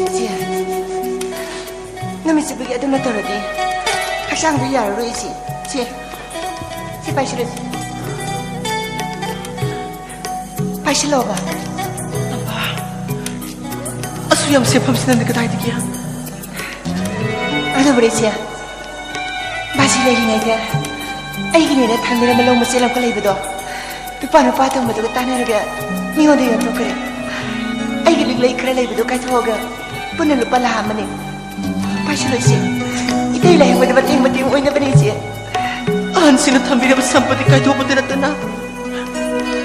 ꯏꯆꯦ, ꯅꯨꯃꯤꯠ ꯆꯨꯞꯄꯒꯤ ꯑꯗꯨꯝꯅ ꯇꯧꯔꯗꯤ ꯍꯛꯆꯥꯡꯗꯣ ꯌꯥꯔꯔꯣꯏ ꯏꯆꯦ꯫ ꯁꯦ, ꯁꯤ ꯄꯥꯏꯁꯤꯜꯂꯨ꯫ ꯄꯥꯏꯁꯤꯜꯂꯣꯕ꯫ ꯑꯁꯨꯛ ꯌꯥꯝ ꯁꯦꯐꯝꯁꯤꯅ ꯀꯗꯥꯏꯗꯒꯤ? ꯑꯗꯨꯕꯨꯔꯦ ꯏꯆꯦ, ꯕꯥꯖꯤ ꯂꯩꯔꯤꯉꯩꯗ ꯑꯩꯒꯤꯅꯦꯅ ꯊꯝꯕꯤꯔꯝꯕ ꯂꯧ ꯃꯆꯦꯠ ꯑꯃꯈꯛ ꯂꯩꯕꯗꯣ, ꯅꯨꯄꯥ ꯅꯨꯄꯥ ꯇꯧꯅꯕꯗꯨꯒ ꯇꯥꯟꯅꯔꯒ ꯃꯤꯉꯣꯟꯗ ꯌꯣꯟꯊꯣꯛꯈ꯭ꯔꯦ꯫ ꯑꯩꯒꯤ ꯂꯤꯛꯂꯩ ꯈꯔ ꯂꯩꯕꯗꯣ ꯀꯥꯏꯊꯣꯛꯑꯒ ꯄꯨꯟꯅ ꯂꯨꯄꯥ ꯂꯥꯈ ꯑꯃꯅꯤ꯫ ꯄꯥꯏꯁꯤꯜꯂꯣ ꯏꯆꯦ, ꯏꯇꯩ ꯂꯥꯏꯌꯦꯡꯕꯗ ꯃꯇꯦꯡ ꯃꯇꯦꯡ ꯑꯣꯏꯅꯕꯅꯤ ꯏꯆꯦ꯫ ꯑꯍꯟꯁꯤꯡꯅ ꯊꯝꯕꯤꯔꯕ ꯁꯝꯄꯇꯤ ꯀꯥꯏꯊꯣꯛꯄꯗ ꯅꯠꯇꯅ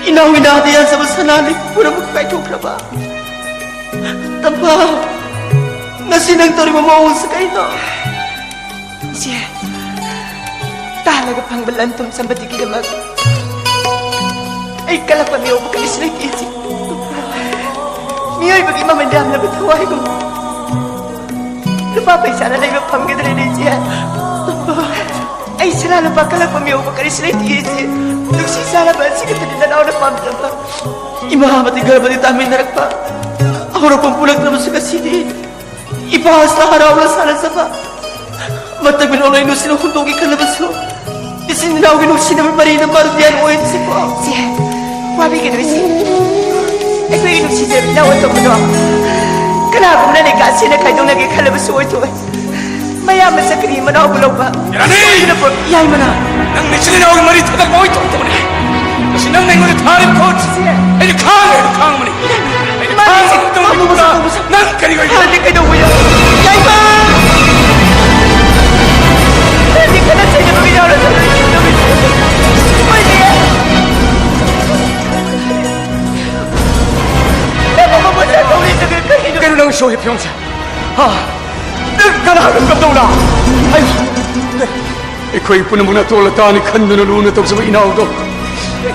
ꯏꯅꯥꯎ ꯏꯅꯥꯗ ꯌꯥꯟꯖꯕ ꯁꯅꯥ ꯂꯤꯛ ꯄꯨꯝꯅꯃꯛ ꯀꯥꯏꯊꯣꯛꯈ꯭ꯔꯕ꯫ ꯇꯝꯐꯥ, ꯉꯁꯤ ꯅꯪ ꯇꯧꯔꯤꯕ ꯃꯑꯣꯡꯁꯤ ꯀꯩꯅꯣ? ꯏꯆꯦ, ꯇꯥꯜꯂꯒ ꯐꯪꯕ ꯂꯟ ꯊꯨꯝ ꯁꯝꯄꯇꯤꯒꯤꯗꯃꯛ ꯑꯩ ꯀꯜꯂꯛꯄ ꯃꯤꯑꯣꯏꯕ ꯀꯔꯤꯁꯨ ꯂꯩꯇꯦ ꯏꯆꯦ꯫ ꯃꯤꯑꯣꯏꯕꯒꯤ ꯃꯃꯜ ꯌꯥꯝꯂꯕ ꯊꯋꯥꯏꯒꯨꯝ ꯂꯨꯄꯥ ꯄꯩꯁꯥꯅ ꯂꯩꯕ ꯐꯪꯒꯗ꯭ꯔꯦꯅꯦ ꯏꯆꯦ? ꯑꯩ ꯁꯅꯥ ꯂꯨꯄꯥ ꯀꯜꯂꯛꯄ ꯃꯤꯑꯣꯏꯕ ꯀꯔꯤꯁꯨ ꯂꯩꯇꯦ ꯏꯆꯦ꯫ ꯅꯨꯡꯁꯤ ꯆꯥꯟꯅꯕ ꯑꯁꯤ ꯈꯛꯇꯅꯤ ꯅꯅꯥꯎꯅ ꯄꯥꯝꯖꯕ꯫ ꯏꯃꯥ ꯑꯃꯗꯤ ꯒꯔꯚꯗꯤ ꯇꯥꯃꯤꯟꯅꯔꯛꯄ ꯍꯧꯔꯛꯐꯝ ꯄꯨꯔꯛꯇꯕꯁꯨ ꯉꯁꯤꯗꯤ꯫ ꯏꯄꯥ ꯑꯁꯤꯅ ꯍꯔꯥꯎꯅ ꯁꯥꯟꯅꯖꯕ ꯃꯇꯝꯒꯤ ꯅꯣꯡꯂꯩ ꯅꯨꯡꯁꯤꯠꯅ ꯍꯨꯟꯗꯣꯛꯈꯤ ꯈꯜꯂꯕꯁꯨ, ꯏꯆꯤꯟ ꯏꯅꯥꯎꯒꯤ ꯅꯨꯡꯁꯤꯅꯕ ꯃꯔꯤꯅ ꯃꯔꯨ ꯌꯥꯟ ꯑꯣꯏꯍꯟꯁꯤꯀꯣ꯫ ꯏꯆꯦ, ꯋꯥꯕꯤꯒꯅꯨ ꯏꯆꯦ꯫ ꯑꯩꯈꯣꯏꯒꯤ ꯅꯨꯡꯁꯤꯖꯕ ꯏꯅꯥꯎ ꯑꯇꯣꯝꯕꯗꯣ ꯀꯅꯥꯒꯨꯝꯕꯅ ꯂꯩꯀꯥ ꯁꯦꯟꯅ ꯈꯥꯏꯗꯣꯛꯅꯒꯦ ꯈꯜꯂꯕꯁꯨ ꯑꯣꯏꯊꯣꯛꯑꯣꯏ꯫ ꯃꯌꯥꯝ ꯃꯁꯛ ꯀꯔꯤ ꯃꯅꯥꯎꯕꯨ ꯂꯧꯕ? ꯌꯥꯔꯅꯤ! ꯁꯣꯏꯗꯅ ꯄꯨꯔꯛ-, ꯌꯥꯏꯃꯅ꯫ ꯅꯪ ꯅꯆꯤꯟ ꯏꯅꯥꯎꯒꯤ ꯃꯔꯤ ꯊꯗꯠꯄ ꯑꯣꯏꯊꯣꯛꯇꯕꯅꯤ꯫ ꯃꯁꯤ ꯅꯪꯅ ꯑꯩꯉꯣꯟꯗ ꯊꯥꯔꯤꯕ ꯈꯣꯠꯁꯤ꯫ ꯏꯆꯦ꯫ ꯑꯩꯅ ꯈꯥꯡꯉꯦ, ꯑꯩꯅ ꯈꯥꯡꯕꯅꯤ꯫ ꯑꯩꯅ ꯃꯥꯅꯤ, ꯈꯥꯡꯕ ꯏꯆꯦ꯫ ꯉꯝꯗꯕ ꯃꯥꯕꯨ ꯃꯁꯛ ꯃꯇꯝꯗ ꯇꯧꯕ ꯁꯥ-, ꯅꯪ ꯀꯔꯤ ꯑꯣꯏꯒꯦ? ꯈꯔꯗꯤ ꯀꯩꯗꯧꯕ ꯌꯥꯏ? ꯌꯥꯏꯃ! ꯈꯔꯗꯤ ꯈꯠꯅ ꯆꯩꯅꯕꯒꯤ ꯌꯥꯎꯔꯁꯨ ꯅꯣꯏ ꯀꯤꯗꯧꯔꯤꯗꯣ? ꯃꯣꯏꯗꯤ ꯅꯪ ꯃꯃꯥ ꯃꯆꯥ ꯇꯧꯔꯤꯗꯨꯒ ꯀꯔꯤꯅꯣ? ꯀꯩꯅꯣ ꯅꯪ ꯁꯣꯛꯏ ꯐꯤꯕꯝꯁꯦ? ꯍꯥ? ꯅꯪ ꯀꯅꯥꯒ ꯀꯝꯗꯧꯅ? ꯑꯩ ꯑꯩꯈꯣꯏ ꯄꯨꯝꯅꯃꯛꯅ ꯑꯇꯣꯜ ꯑꯇꯥꯅꯤ ꯈꯟꯗꯨꯅ ꯂꯨꯅ ꯇꯧꯖꯕ ꯏꯅꯥꯎꯗꯣ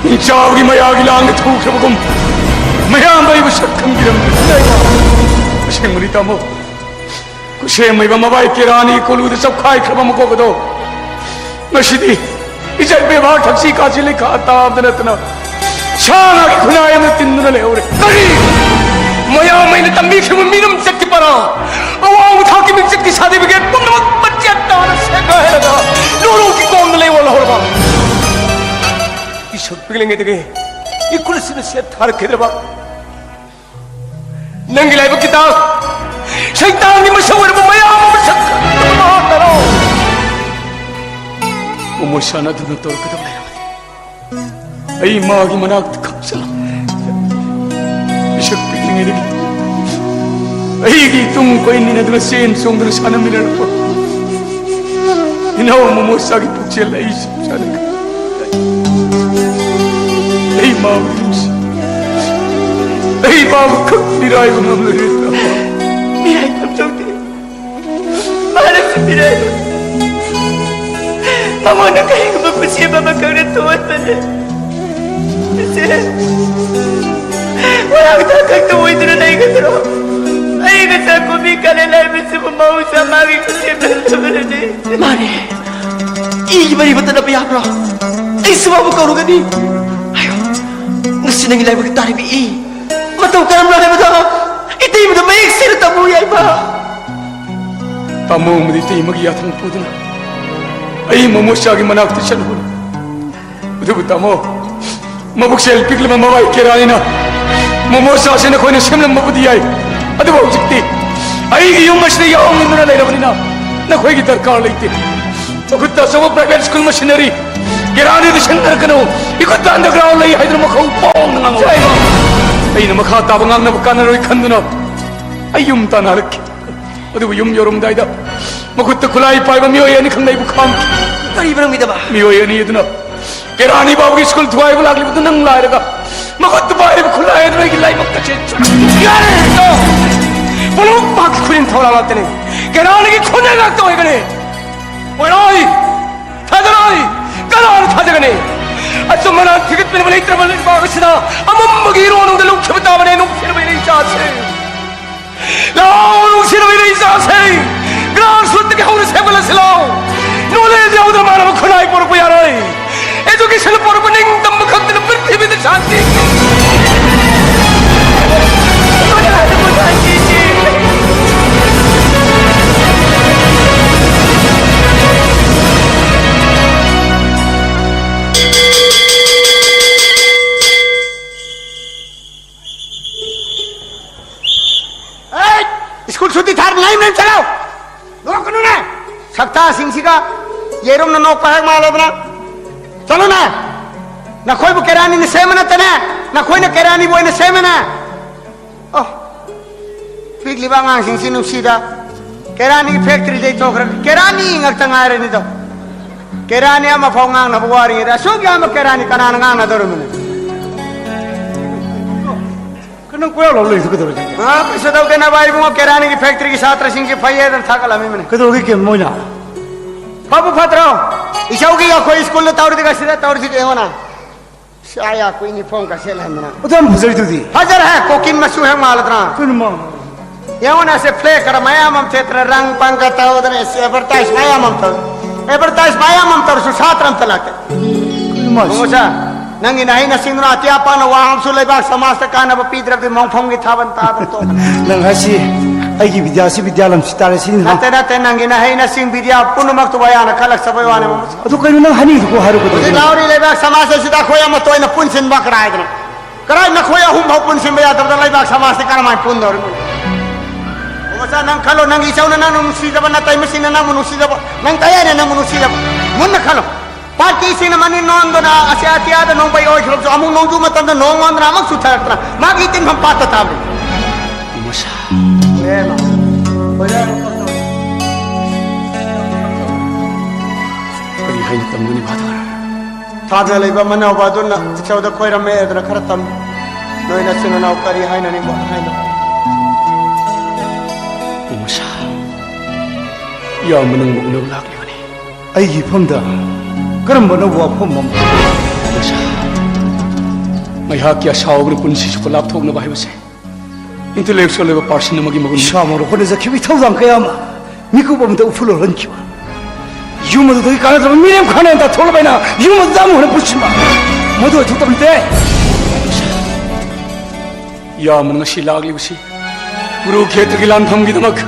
ꯅꯤꯡꯆꯥꯕꯒꯤ ꯃꯌꯥꯒꯤ ꯂꯥꯡꯗ ꯊꯨꯈ꯭ꯔꯕꯒꯨꯝ ꯃꯌꯥꯝ ꯑꯩꯕꯨ ꯁꯛ ꯈꯪꯕꯤꯔꯝꯗꯦ꯫ ꯑꯁꯦꯡꯕꯅꯤ ꯇꯥꯃꯣ, ꯈꯨꯠꯁꯦꯝ ꯍꯩꯕ ꯃꯕꯥꯏ ꯀꯦꯔꯥꯅꯤ ꯀꯣꯂꯨꯗ ꯆꯞꯈꯥꯏꯈ꯭ꯔꯕ ꯃꯀꯣꯛ ꯑꯗꯣ ꯉꯁꯤꯗꯤ ꯏꯖꯠ ꯕꯦꯕꯥꯔ, ꯊꯛꯁꯤ ꯈꯥꯁꯤ ꯂꯩꯈꯥ ꯇꯥꯕꯗ ꯅꯠꯇꯅ ꯁꯥ ꯉꯥꯒꯤ ꯈꯨꯟꯅꯥꯏ ꯑꯃ ꯇꯤꯟꯗꯨꯅ ꯂꯩꯍꯧꯔꯦ꯫ ꯀꯔꯤ? ꯃꯌꯥꯝ ꯑꯩꯅ ꯇꯝꯕꯤꯈꯤꯕ ꯃꯤꯅꯝ ꯆꯠꯈꯤ ꯄꯔꯥ, ꯑꯋꯥꯡꯕ ꯊꯥꯛꯀꯤ ꯃꯤꯡꯆꯠꯀꯤ ꯁꯥꯔꯇꯤꯐꯤꯀꯦꯠ ꯄꯨꯝꯅꯃꯛ ꯃꯆꯦꯠ ꯇꯥꯅ ꯁꯦꯒꯥꯏꯔꯒ ꯅꯣꯔꯣꯛꯀꯤ ꯀꯣꯝꯗ ꯂꯩ ꯑꯣꯜꯍꯧꯔꯕ꯫ ꯏꯁꯛ ꯄꯤꯛꯂꯤꯉꯩꯗꯒꯤ ꯏꯈꯨꯜ ꯑꯁꯤꯅ ꯁꯦꯠ ꯊꯥꯔꯛꯈꯤꯗ꯭ꯔꯕ ꯅꯪꯒꯤ ꯂꯥꯏꯕꯛꯀꯤ ꯇꯥꯡ ꯁꯩꯇꯥꯟꯒꯤ ꯃꯁꯛ ꯑꯣꯏꯔꯕ ꯃꯌꯥꯝ ꯑꯃ ꯁꯛ ꯈꯪꯗꯕ ꯃꯍꯥꯛꯅꯔꯣ? ꯃꯣꯃꯣꯁꯥꯅ ꯑꯗꯨꯅ ꯇꯧꯔꯛꯀꯗꯕ ꯂꯩꯔꯕꯅꯤ꯫ ꯑꯩ ꯃꯥꯒꯤ ꯃꯅꯥꯛꯇ ꯈꯥꯝꯆꯜꯂꯝꯃꯦ꯫ ꯄꯤꯁꯛ ꯄꯤꯛꯂꯤꯉꯩꯗꯒꯤ ꯑꯩꯒꯤ ꯏꯇꯨꯡ ꯀꯣꯏꯅꯤꯅꯗꯨꯅ ꯆꯦꯟ ꯆꯣꯡꯗꯨꯅ ꯁꯥꯟꯅꯃꯤꯟꯅꯔꯛꯄ ꯏꯅꯥꯎ ꯃꯣꯃꯣꯁꯥꯒꯤ ꯄꯨꯛꯆꯦꯜ ꯑꯩ ꯆꯞ ꯆꯥꯅ ꯈꯪꯏ꯫ ꯑꯩ ꯃꯥꯕꯨ ꯅꯨꯡꯁꯤ꯫ ꯑꯩ ꯃꯥꯕꯨ ꯈꯛ ꯃꯤꯔꯥꯏꯕ ꯉꯝꯂꯔꯦ꯫ ꯃꯤꯔꯥꯏꯐꯝ ꯊꯣꯛꯇꯦ꯫ ꯃꯥꯅꯁꯨ ꯃꯤꯔꯥꯏꯕ꯫ ꯃꯉꯣꯟꯗ ꯀꯔꯤꯒꯨꯝꯕ ꯈꯨꯠꯁꯦꯝ ꯑꯃ ꯈꯪꯅ ꯊꯣꯛꯍꯟꯕꯅꯦ꯫ ꯏꯆꯦ, ꯋꯥꯔꯥꯡꯊꯥ ꯈꯛꯇ ꯑꯣꯏꯗꯨꯅ ꯂꯩꯒꯗ꯭ꯔꯣ? ꯑꯩ ꯉꯁꯥꯏ ꯀꯨꯝꯃꯤ ꯀꯥꯂꯦꯟ ꯍꯥꯏꯕꯁꯤꯕꯨ ꯃꯍꯧꯁꯥ ꯃꯥꯒꯤ ꯈꯨꯠꯁꯦꯝ ꯅꯠꯇꯕꯅꯅꯦ꯫ ꯃꯥꯅꯦ꯫ ꯏꯒꯤ ꯃꯔꯤ ꯃꯇꯠꯅꯕ ꯌꯥꯕ꯭ꯔꯣ? ꯑꯩꯁꯨ ꯃꯥꯕꯨ ꯀꯧꯔꯒꯅꯤ꯫ ꯑꯌꯣ, ꯉꯁꯤ ꯅꯪꯒꯤ ꯂꯥꯏꯕꯛꯇ ꯇꯥꯔꯤꯕ ꯏ ꯃꯇꯧ ꯀꯔꯝꯅ ꯍꯥꯏꯕꯗꯣ ꯏꯇꯩꯃꯗ ꯃꯌꯦꯛ ꯁꯦꯡꯅ ꯇꯝꯃꯨ ꯌꯥꯏꯃ꯫ ꯇꯥꯃꯣ ꯑꯃꯗꯤ ꯏꯇꯩꯃꯒꯤ ꯌꯥꯊꯪ ꯄꯨꯗꯨꯅ ꯑꯩ ꯃꯣꯃꯣꯆꯥꯒꯤ ꯃꯅꯥꯛꯇ ꯆꯠꯂꯨꯕꯅꯤ꯫ ꯑꯗꯨꯕꯨ ꯇꯥꯃꯣ, ꯃꯕꯨꯛꯆꯦꯜ ꯄꯤꯛꯂꯕ ꯃꯃꯥꯏ ꯀꯦꯔꯥꯅꯤꯅ ꯃꯣꯃꯣꯆꯥꯁꯦ ꯅꯈꯣꯏꯅ ꯁꯦꯝꯂꯝꯕꯕꯨꯗꯤ ꯌꯥꯏ, ꯑꯗꯨꯕꯨ ꯍꯧꯖꯤꯛꯇꯤ ꯑꯩꯒꯤ ꯌꯨꯝ ꯑꯁꯤꯗ ꯌꯥꯎꯍꯟꯅꯤꯡꯗꯨꯅ ꯂꯩꯔꯕꯅꯤꯅ ꯅꯈꯣꯏꯒꯤ ꯗꯔꯀꯥꯔ ꯂꯩꯇꯦ꯫ ꯃꯈꯨꯠꯇ ꯑꯆꯧꯕ private school machinery ꯀꯦꯔꯥꯅꯤꯗ ꯁꯤꯖꯤꯟꯅꯔꯛꯀꯅꯨ꯫ ꯏꯈꯨꯠꯇ underground ꯂꯩ ꯍꯥꯏꯗꯨꯅ ꯃꯈꯧ ꯄꯣꯡꯅ ꯉꯥꯡꯂꯛꯏ꯫ ꯑꯩꯅ ꯃꯈꯥ ꯇꯥꯕ ꯉꯥꯡꯅꯕ ꯀꯥꯟꯅꯔꯣꯏ ꯈꯟꯗꯨꯅ ꯑꯩ ꯌꯨꯝ ꯇꯥꯟꯅ ꯍꯜꯂꯛꯈꯤ꯫ ꯑꯗꯨꯕꯨ ꯌꯨꯝ ꯌꯧꯔꯝꯗꯥꯏꯗ ꯃꯈꯨꯠꯇ ꯈꯨꯠꯂꯥꯏ ꯄꯥꯏꯕ ꯃꯤꯑꯣꯏ ꯑꯅꯤꯈꯛꯅ ꯑꯩꯕꯨ ꯈꯥꯝꯈꯤ꯫ ꯀꯔꯤꯕꯨ ꯅꯪꯒꯤꯗꯃꯛ? ꯃꯤꯑꯣꯏ ꯑꯅꯤ ꯑꯗꯨꯅ ꯀꯦꯔꯥꯅꯤ ꯕꯥꯕꯨꯒꯤ school ꯊꯨꯒꯥꯏꯕ ꯂꯥꯛꯂꯤꯕꯗꯨ ꯅꯪ ꯂꯥꯏꯔꯒ ꯃꯈꯨꯠꯇ ꯄꯥꯏꯔꯤꯕ ꯈꯨꯠꯂꯥꯏ ꯑꯗꯨꯅ ꯑꯩꯒꯤ ꯂꯥꯏꯕꯛ ꯑꯁꯤ ꯌꯥꯔꯦ! ꯄꯣꯂꯨꯡ ꯄꯥꯛ ꯈꯨꯅꯤꯡ ꯊꯧꯔꯥꯡ ꯉꯥꯛꯇꯅꯤ꯫ ꯀꯦꯔꯥꯅꯤꯒꯤ ꯈꯨꯟꯅꯥꯏ ꯉꯥꯛꯇ ꯑꯣꯏꯒꯅꯤ꯫ ꯑꯣꯏꯔꯣꯏ! ꯊꯥꯖꯔꯣꯏ! ꯀꯅꯥꯅ ꯊꯥꯖꯒꯅꯤ? ꯑꯆꯨꯝ ꯑꯔꯥꯟ ꯊꯤꯒꯠꯄꯤꯅꯕ ꯂꯩꯇ꯭ꯔꯕ ꯂꯩꯕꯥꯛ ꯑꯁꯤꯗ ꯑꯃꯝꯕꯒꯤ ꯏꯔꯣꯟꯅꯨꯡꯗ ꯂꯨꯞꯈꯤꯕ ꯇꯥꯕꯅꯦ, ꯅꯨꯡꯁꯤꯔꯕ ꯏꯔꯩꯆꯥꯁꯦ꯫ ꯂꯥꯛꯑꯣ, ꯅꯨꯡꯁꯤꯔꯕ ꯏꯔꯩꯆꯥꯁꯦ, grassrootꯇꯒꯤ ꯍꯧꯅ ꯁꯦꯝꯒꯠꯂꯁꯤ ꯂꯥꯛꯑꯣ꯫ Knowledge ꯌꯥꯎꯗꯅ ꯃꯥꯟꯅꯕ ꯈꯨꯟꯅꯥꯏ ꯄꯨꯔꯛꯄ ꯌꯥꯔꯣꯏ꯫ ꯏꯆꯥꯁꯤꯡꯁꯤꯒ ꯌꯦꯔꯨꯝꯅ ꯅꯣꯛꯄ ꯍꯦꯛ ꯃꯥꯜꯂꯗꯅ꯫ ꯆꯠꯂꯨꯅꯦ! ꯅꯈꯣꯏꯕꯨ ꯀꯦꯔꯥꯅꯤꯅ ꯁꯦꯝꯕ ꯅꯠꯇꯦꯅꯦ, ꯅꯈꯣꯏꯅ ꯀꯦꯔꯥꯅꯤꯕꯨ ꯑꯣꯏꯅ ꯁꯦꯝꯃꯦꯅꯦ꯫ ꯑꯣ, ꯄꯤꯛꯂꯤꯕ ꯑꯉꯥꯡꯁꯤꯡꯁꯤ ꯅꯨꯡꯁꯤꯗ꯫ ꯀꯦꯔꯥꯅꯤ ꯐꯦꯛꯇ꯭ꯔꯤꯗꯩ ꯊꯣꯛꯈ꯭ꯔꯒ ꯀꯦꯔꯥꯅꯤ ꯉꯥꯛꯇ ꯉꯥꯏꯔꯅꯤꯗꯣ꯫ ꯀꯦꯔꯥꯅꯤ ꯑꯃꯐꯥꯎ ꯉꯥꯡꯅꯕ ꯋꯥꯔꯤꯉꯩꯗ ꯑꯁꯨꯛ ꯌꯥꯝꯕ ꯀꯦꯔꯥꯅꯤ ꯀꯅꯥꯅ ꯉꯥꯡꯅꯗꯧꯔꯤꯕꯅꯤ? ꯀꯩꯅꯣ ꯀꯣꯏꯔꯥꯎ ꯂꯥꯎ ꯂꯩꯔꯤꯗꯨ ꯀꯩꯗꯧꯔꯒꯦ? ꯑ, ꯀꯩꯁꯨ ꯇꯧꯗꯦ ꯅꯕꯥꯏ ꯏꯕꯨꯡꯉꯣ, ꯀꯦꯔꯥꯅꯤꯒꯤ ꯐꯦꯛꯇ꯭ꯔꯤꯒꯤ ꯁꯥꯇ꯭ꯔꯁꯤꯡꯁꯤ ꯐꯩꯌꯦꯗꯅ ꯊꯥꯒꯠꯂꯝꯃꯤꯕꯅꯤ꯫ ꯀꯩꯗꯧꯔꯒꯦ ꯀꯦꯝ ꯃꯣꯏꯅ? ꯐꯕꯨ ꯐꯠꯇ꯭ꯔꯣ? ꯏꯆꯧꯒꯤ ꯑꯩꯈꯣꯏ ꯁ꯭ꯀꯨꯜꯗ ꯇꯧꯔꯤꯗꯨꯒ ꯁꯤꯗ ꯇꯧꯔꯤꯁꯤꯗꯤ ꯌꯦꯡꯉꯣꯅ꯫ ꯁꯤ ꯑꯥ ꯌꯥ ꯀꯨꯏꯅꯤ ꯐꯣꯟ ꯀꯥꯁꯦꯠ ꯍꯟꯗꯅ꯫ ꯑꯗꯨ ꯌꯥꯝ ꯐꯖꯔꯤꯗꯨꯗꯤ꯫ ꯐꯖꯔꯦ, ꯀꯣꯀꯤꯟ ꯃꯆꯨ ꯍꯦꯛ ꯃꯥꯜꯂꯗ꯭ꯔꯥ? ꯀꯩꯅꯣ ꯃꯥ? ꯌꯦꯡꯉꯣꯅꯦ, ꯁꯦ ꯐ꯭ꯂꯦꯛ ꯈꯔ ꯃꯌꯥꯝ ꯑꯃ ꯊꯦꯠꯇꯅ ꯔꯪ ꯄꯪꯒ ꯇꯧꯗꯅ, ꯑꯦꯁ, ꯑꯦꯗꯚꯔꯇꯥꯏꯁ ꯃꯌꯥꯝ ꯑꯃ ꯇꯧ-, ꯑꯦꯗꯚꯔꯇꯥꯏꯁ ꯃꯌꯥꯝ ꯑꯃ ꯇꯧꯔꯁꯨ ꯁꯥꯇ꯭ꯔ ꯑꯝꯇ ꯂꯥꯛꯇꯦ꯫ ꯀꯩꯅꯣ ꯃꯥ? ꯃꯣꯃꯣꯆꯥ, ꯅꯪꯒꯤ ꯅꯍꯩ ꯅꯁꯤꯡꯗꯨꯅ ꯑꯇꯤꯌꯥ ꯄꯥꯛꯅ ꯋꯥ ꯑꯃꯁꯨ ꯂꯩꯕꯥꯛ ꯁꯃꯥꯖꯇ ꯀꯥꯟꯅꯕ ꯄꯤꯗ꯭ꯔꯕꯗꯤ ꯃꯣꯡꯐꯝꯒꯤ ꯊꯥꯕꯜ ꯇꯥꯗꯅ ꯇꯣꯛꯀꯅꯤ꯫ ꯅꯪ ꯍꯥꯏꯁꯤ ꯑꯩꯒꯤ ꯕꯤꯗ꯭ꯌꯥꯁꯤ ꯕꯤꯗ꯭ꯌꯥ ꯂꯝꯁꯤ ꯇꯥꯔꯦ ꯁꯤꯅꯤ ꯅꯠꯇꯦ, ꯅꯠꯇꯦ, ꯅꯪꯒꯤ ꯅꯍꯩ ꯅꯁꯤꯡ ꯕꯤꯗ꯭ꯌꯥ ꯄꯨꯝꯅꯃꯛꯇꯨ ꯃꯌꯥꯅ ꯈꯜꯂꯛꯆꯕꯩ ꯋꯥꯅꯤ, ꯃꯣꯃꯣꯆꯥ꯫ ꯑꯗꯨ ꯀꯩꯅꯣ ꯅꯪ ꯍꯥꯏꯅꯤꯡꯉꯤꯗꯨꯕꯨ ꯍꯥꯏꯔꯨ ꯍꯧꯖꯤꯛ ꯀꯩꯗꯧꯔꯒꯦ? ꯂꯥꯎꯔꯤ ꯂꯩꯕꯥꯛ ꯁꯃꯥꯖ ꯑꯁꯤꯗ ꯑꯩꯈꯣꯏ ꯑꯃꯠꯇ ꯑꯣꯏꯅ ꯄꯨꯟꯁꯤꯟꯕ ꯀꯗꯥꯏꯗꯅꯣ? ꯀꯗꯥꯏ ꯅꯈꯣꯏ ꯑꯍꯨꯝ ꯐꯥꯎ ꯄꯨꯟꯁꯤꯟꯕ ꯌꯥꯗꯕꯗ ꯂꯩꯕꯥꯛ ꯁꯃꯥꯖꯇ ꯀꯔꯝꯍꯥꯏꯅ ꯄꯨꯟꯗꯧꯔꯤꯕꯅꯣ? ꯃꯣꯃꯣꯆꯥ, ꯅꯪ ꯈꯜꯂꯣ, ꯅꯪꯒꯤ ꯏꯆꯧꯅ ꯅꯪꯕꯨ ꯅꯨꯡꯁꯤꯗꯕ, ꯅꯇꯩꯃꯁꯤꯡꯅ ꯅꯪꯕꯨ ꯅꯨꯡꯁꯤꯗꯕ, ꯅꯪ ꯇꯌꯥꯏꯅ ꯅꯪꯕꯨ ꯅꯨꯡꯁꯤꯗꯕ꯫ ꯃꯨꯟꯅ ꯈꯜꯂꯣ꯫ ꯄꯥꯔꯇꯤꯁꯤꯡꯅ ꯃꯅꯤꯡ ꯅꯣꯟꯗꯨꯅ ꯑꯁꯤ ꯑꯇꯤꯌꯥꯗ ꯅꯣꯡꯃꯩ ꯑꯣꯏꯈ꯭ꯔꯕꯁꯨ ꯑꯃꯨꯛ ꯅꯣꯡꯖꯨ ꯃꯇꯝꯗ ꯅꯣꯡ ꯑꯣꯟꯗꯨꯅ ꯑꯃꯨꯛ ꯆꯨꯊꯔꯛꯇꯅ ꯃꯥꯒꯤ ꯇꯤꯟꯐꯝ ꯄꯥꯠꯇ ꯇꯥꯕꯅꯤ꯫ ꯃꯣꯃꯣꯆꯥ꯫ ꯕꯦꯝꯃ, ꯍꯣꯏꯔꯦꯟ ꯀꯔꯤ ꯍꯥꯏꯅ ꯇꯝꯒꯅꯤ ꯕ꯭ꯔꯗꯔ? ꯊꯥꯗ ꯂꯩꯕ ꯃꯅꯥꯎꯕ ꯑꯗꯨꯅ ꯏꯆꯧꯗ ꯈꯣꯏꯔꯝꯃꯦ ꯑꯗꯨꯅ ꯈꯔ ꯇꯝꯃꯤ꯫ ꯅꯣꯏ ꯅꯆꯤꯟ ꯅꯅꯥꯎ ꯀꯔꯤ ꯍꯥꯏꯅꯅꯤꯡꯕ ꯍꯥꯏꯅ? ꯃꯣꯃꯣꯆꯥ, ꯏꯌꯥꯝꯕ ꯅꯪꯕꯨ ꯎꯅꯕ ꯂꯥꯛꯂꯤꯕꯅꯤ꯫ ꯑꯩꯒꯤ ꯏꯐꯝꯗ ꯀꯔꯝꯕ ꯑꯅꯧꯕ ꯋꯥꯐꯝ ꯑꯃ? ꯃꯣꯃꯣꯆꯥ, ꯉꯥꯏꯍꯥꯛꯀꯤ ꯑꯁꯥꯎꯕꯅ ꯄꯨꯟꯁꯤ ꯆꯨꯞꯄ ꯂꯥꯞꯊꯣꯛꯅꯕ ꯍꯥꯏꯕꯁꯦ intellectual ꯑꯣꯏꯕ person ꯑꯃꯒꯤ ꯃꯒꯨꯟ꯫ ꯏꯁꯥꯃꯛꯅ ꯍꯣꯠꯅꯖꯈꯤꯕ ꯏꯊꯧꯗꯥꯡ ꯀꯌꯥ ꯑꯃ ꯃꯤꯀꯨꯞ ꯑꯃꯗ ꯎꯐꯨꯜ ꯑꯣꯜꯍꯟꯈꯤꯕ꯫ ꯌꯨꯝ ꯑꯗꯨꯗꯒꯤ ꯀꯥꯟꯅꯗ꯭ꯔꯕ ꯃꯤꯔꯦꯝ ꯈꯥꯅꯦꯟ ꯇꯥꯊꯣꯛꯂꯕ ꯑꯩꯅ ꯌꯨꯝ ꯑꯗꯨꯗ ꯑꯃꯨꯛ ꯍꯟꯅ ꯄꯨꯟꯁꯤꯟꯕ꯫ ꯃꯗꯨ ꯑꯣꯏꯊꯣꯛꯇꯕ ꯅꯠꯇꯦ꯫ ꯏꯌꯥꯝꯕꯅ ꯉꯁꯤ ꯂꯥꯛꯂꯤꯕꯁꯤ ꯀꯨꯔꯨꯈꯦꯇ꯭ꯔꯒꯤ ꯂꯥꯟꯐꯝꯒꯤꯗꯃꯛ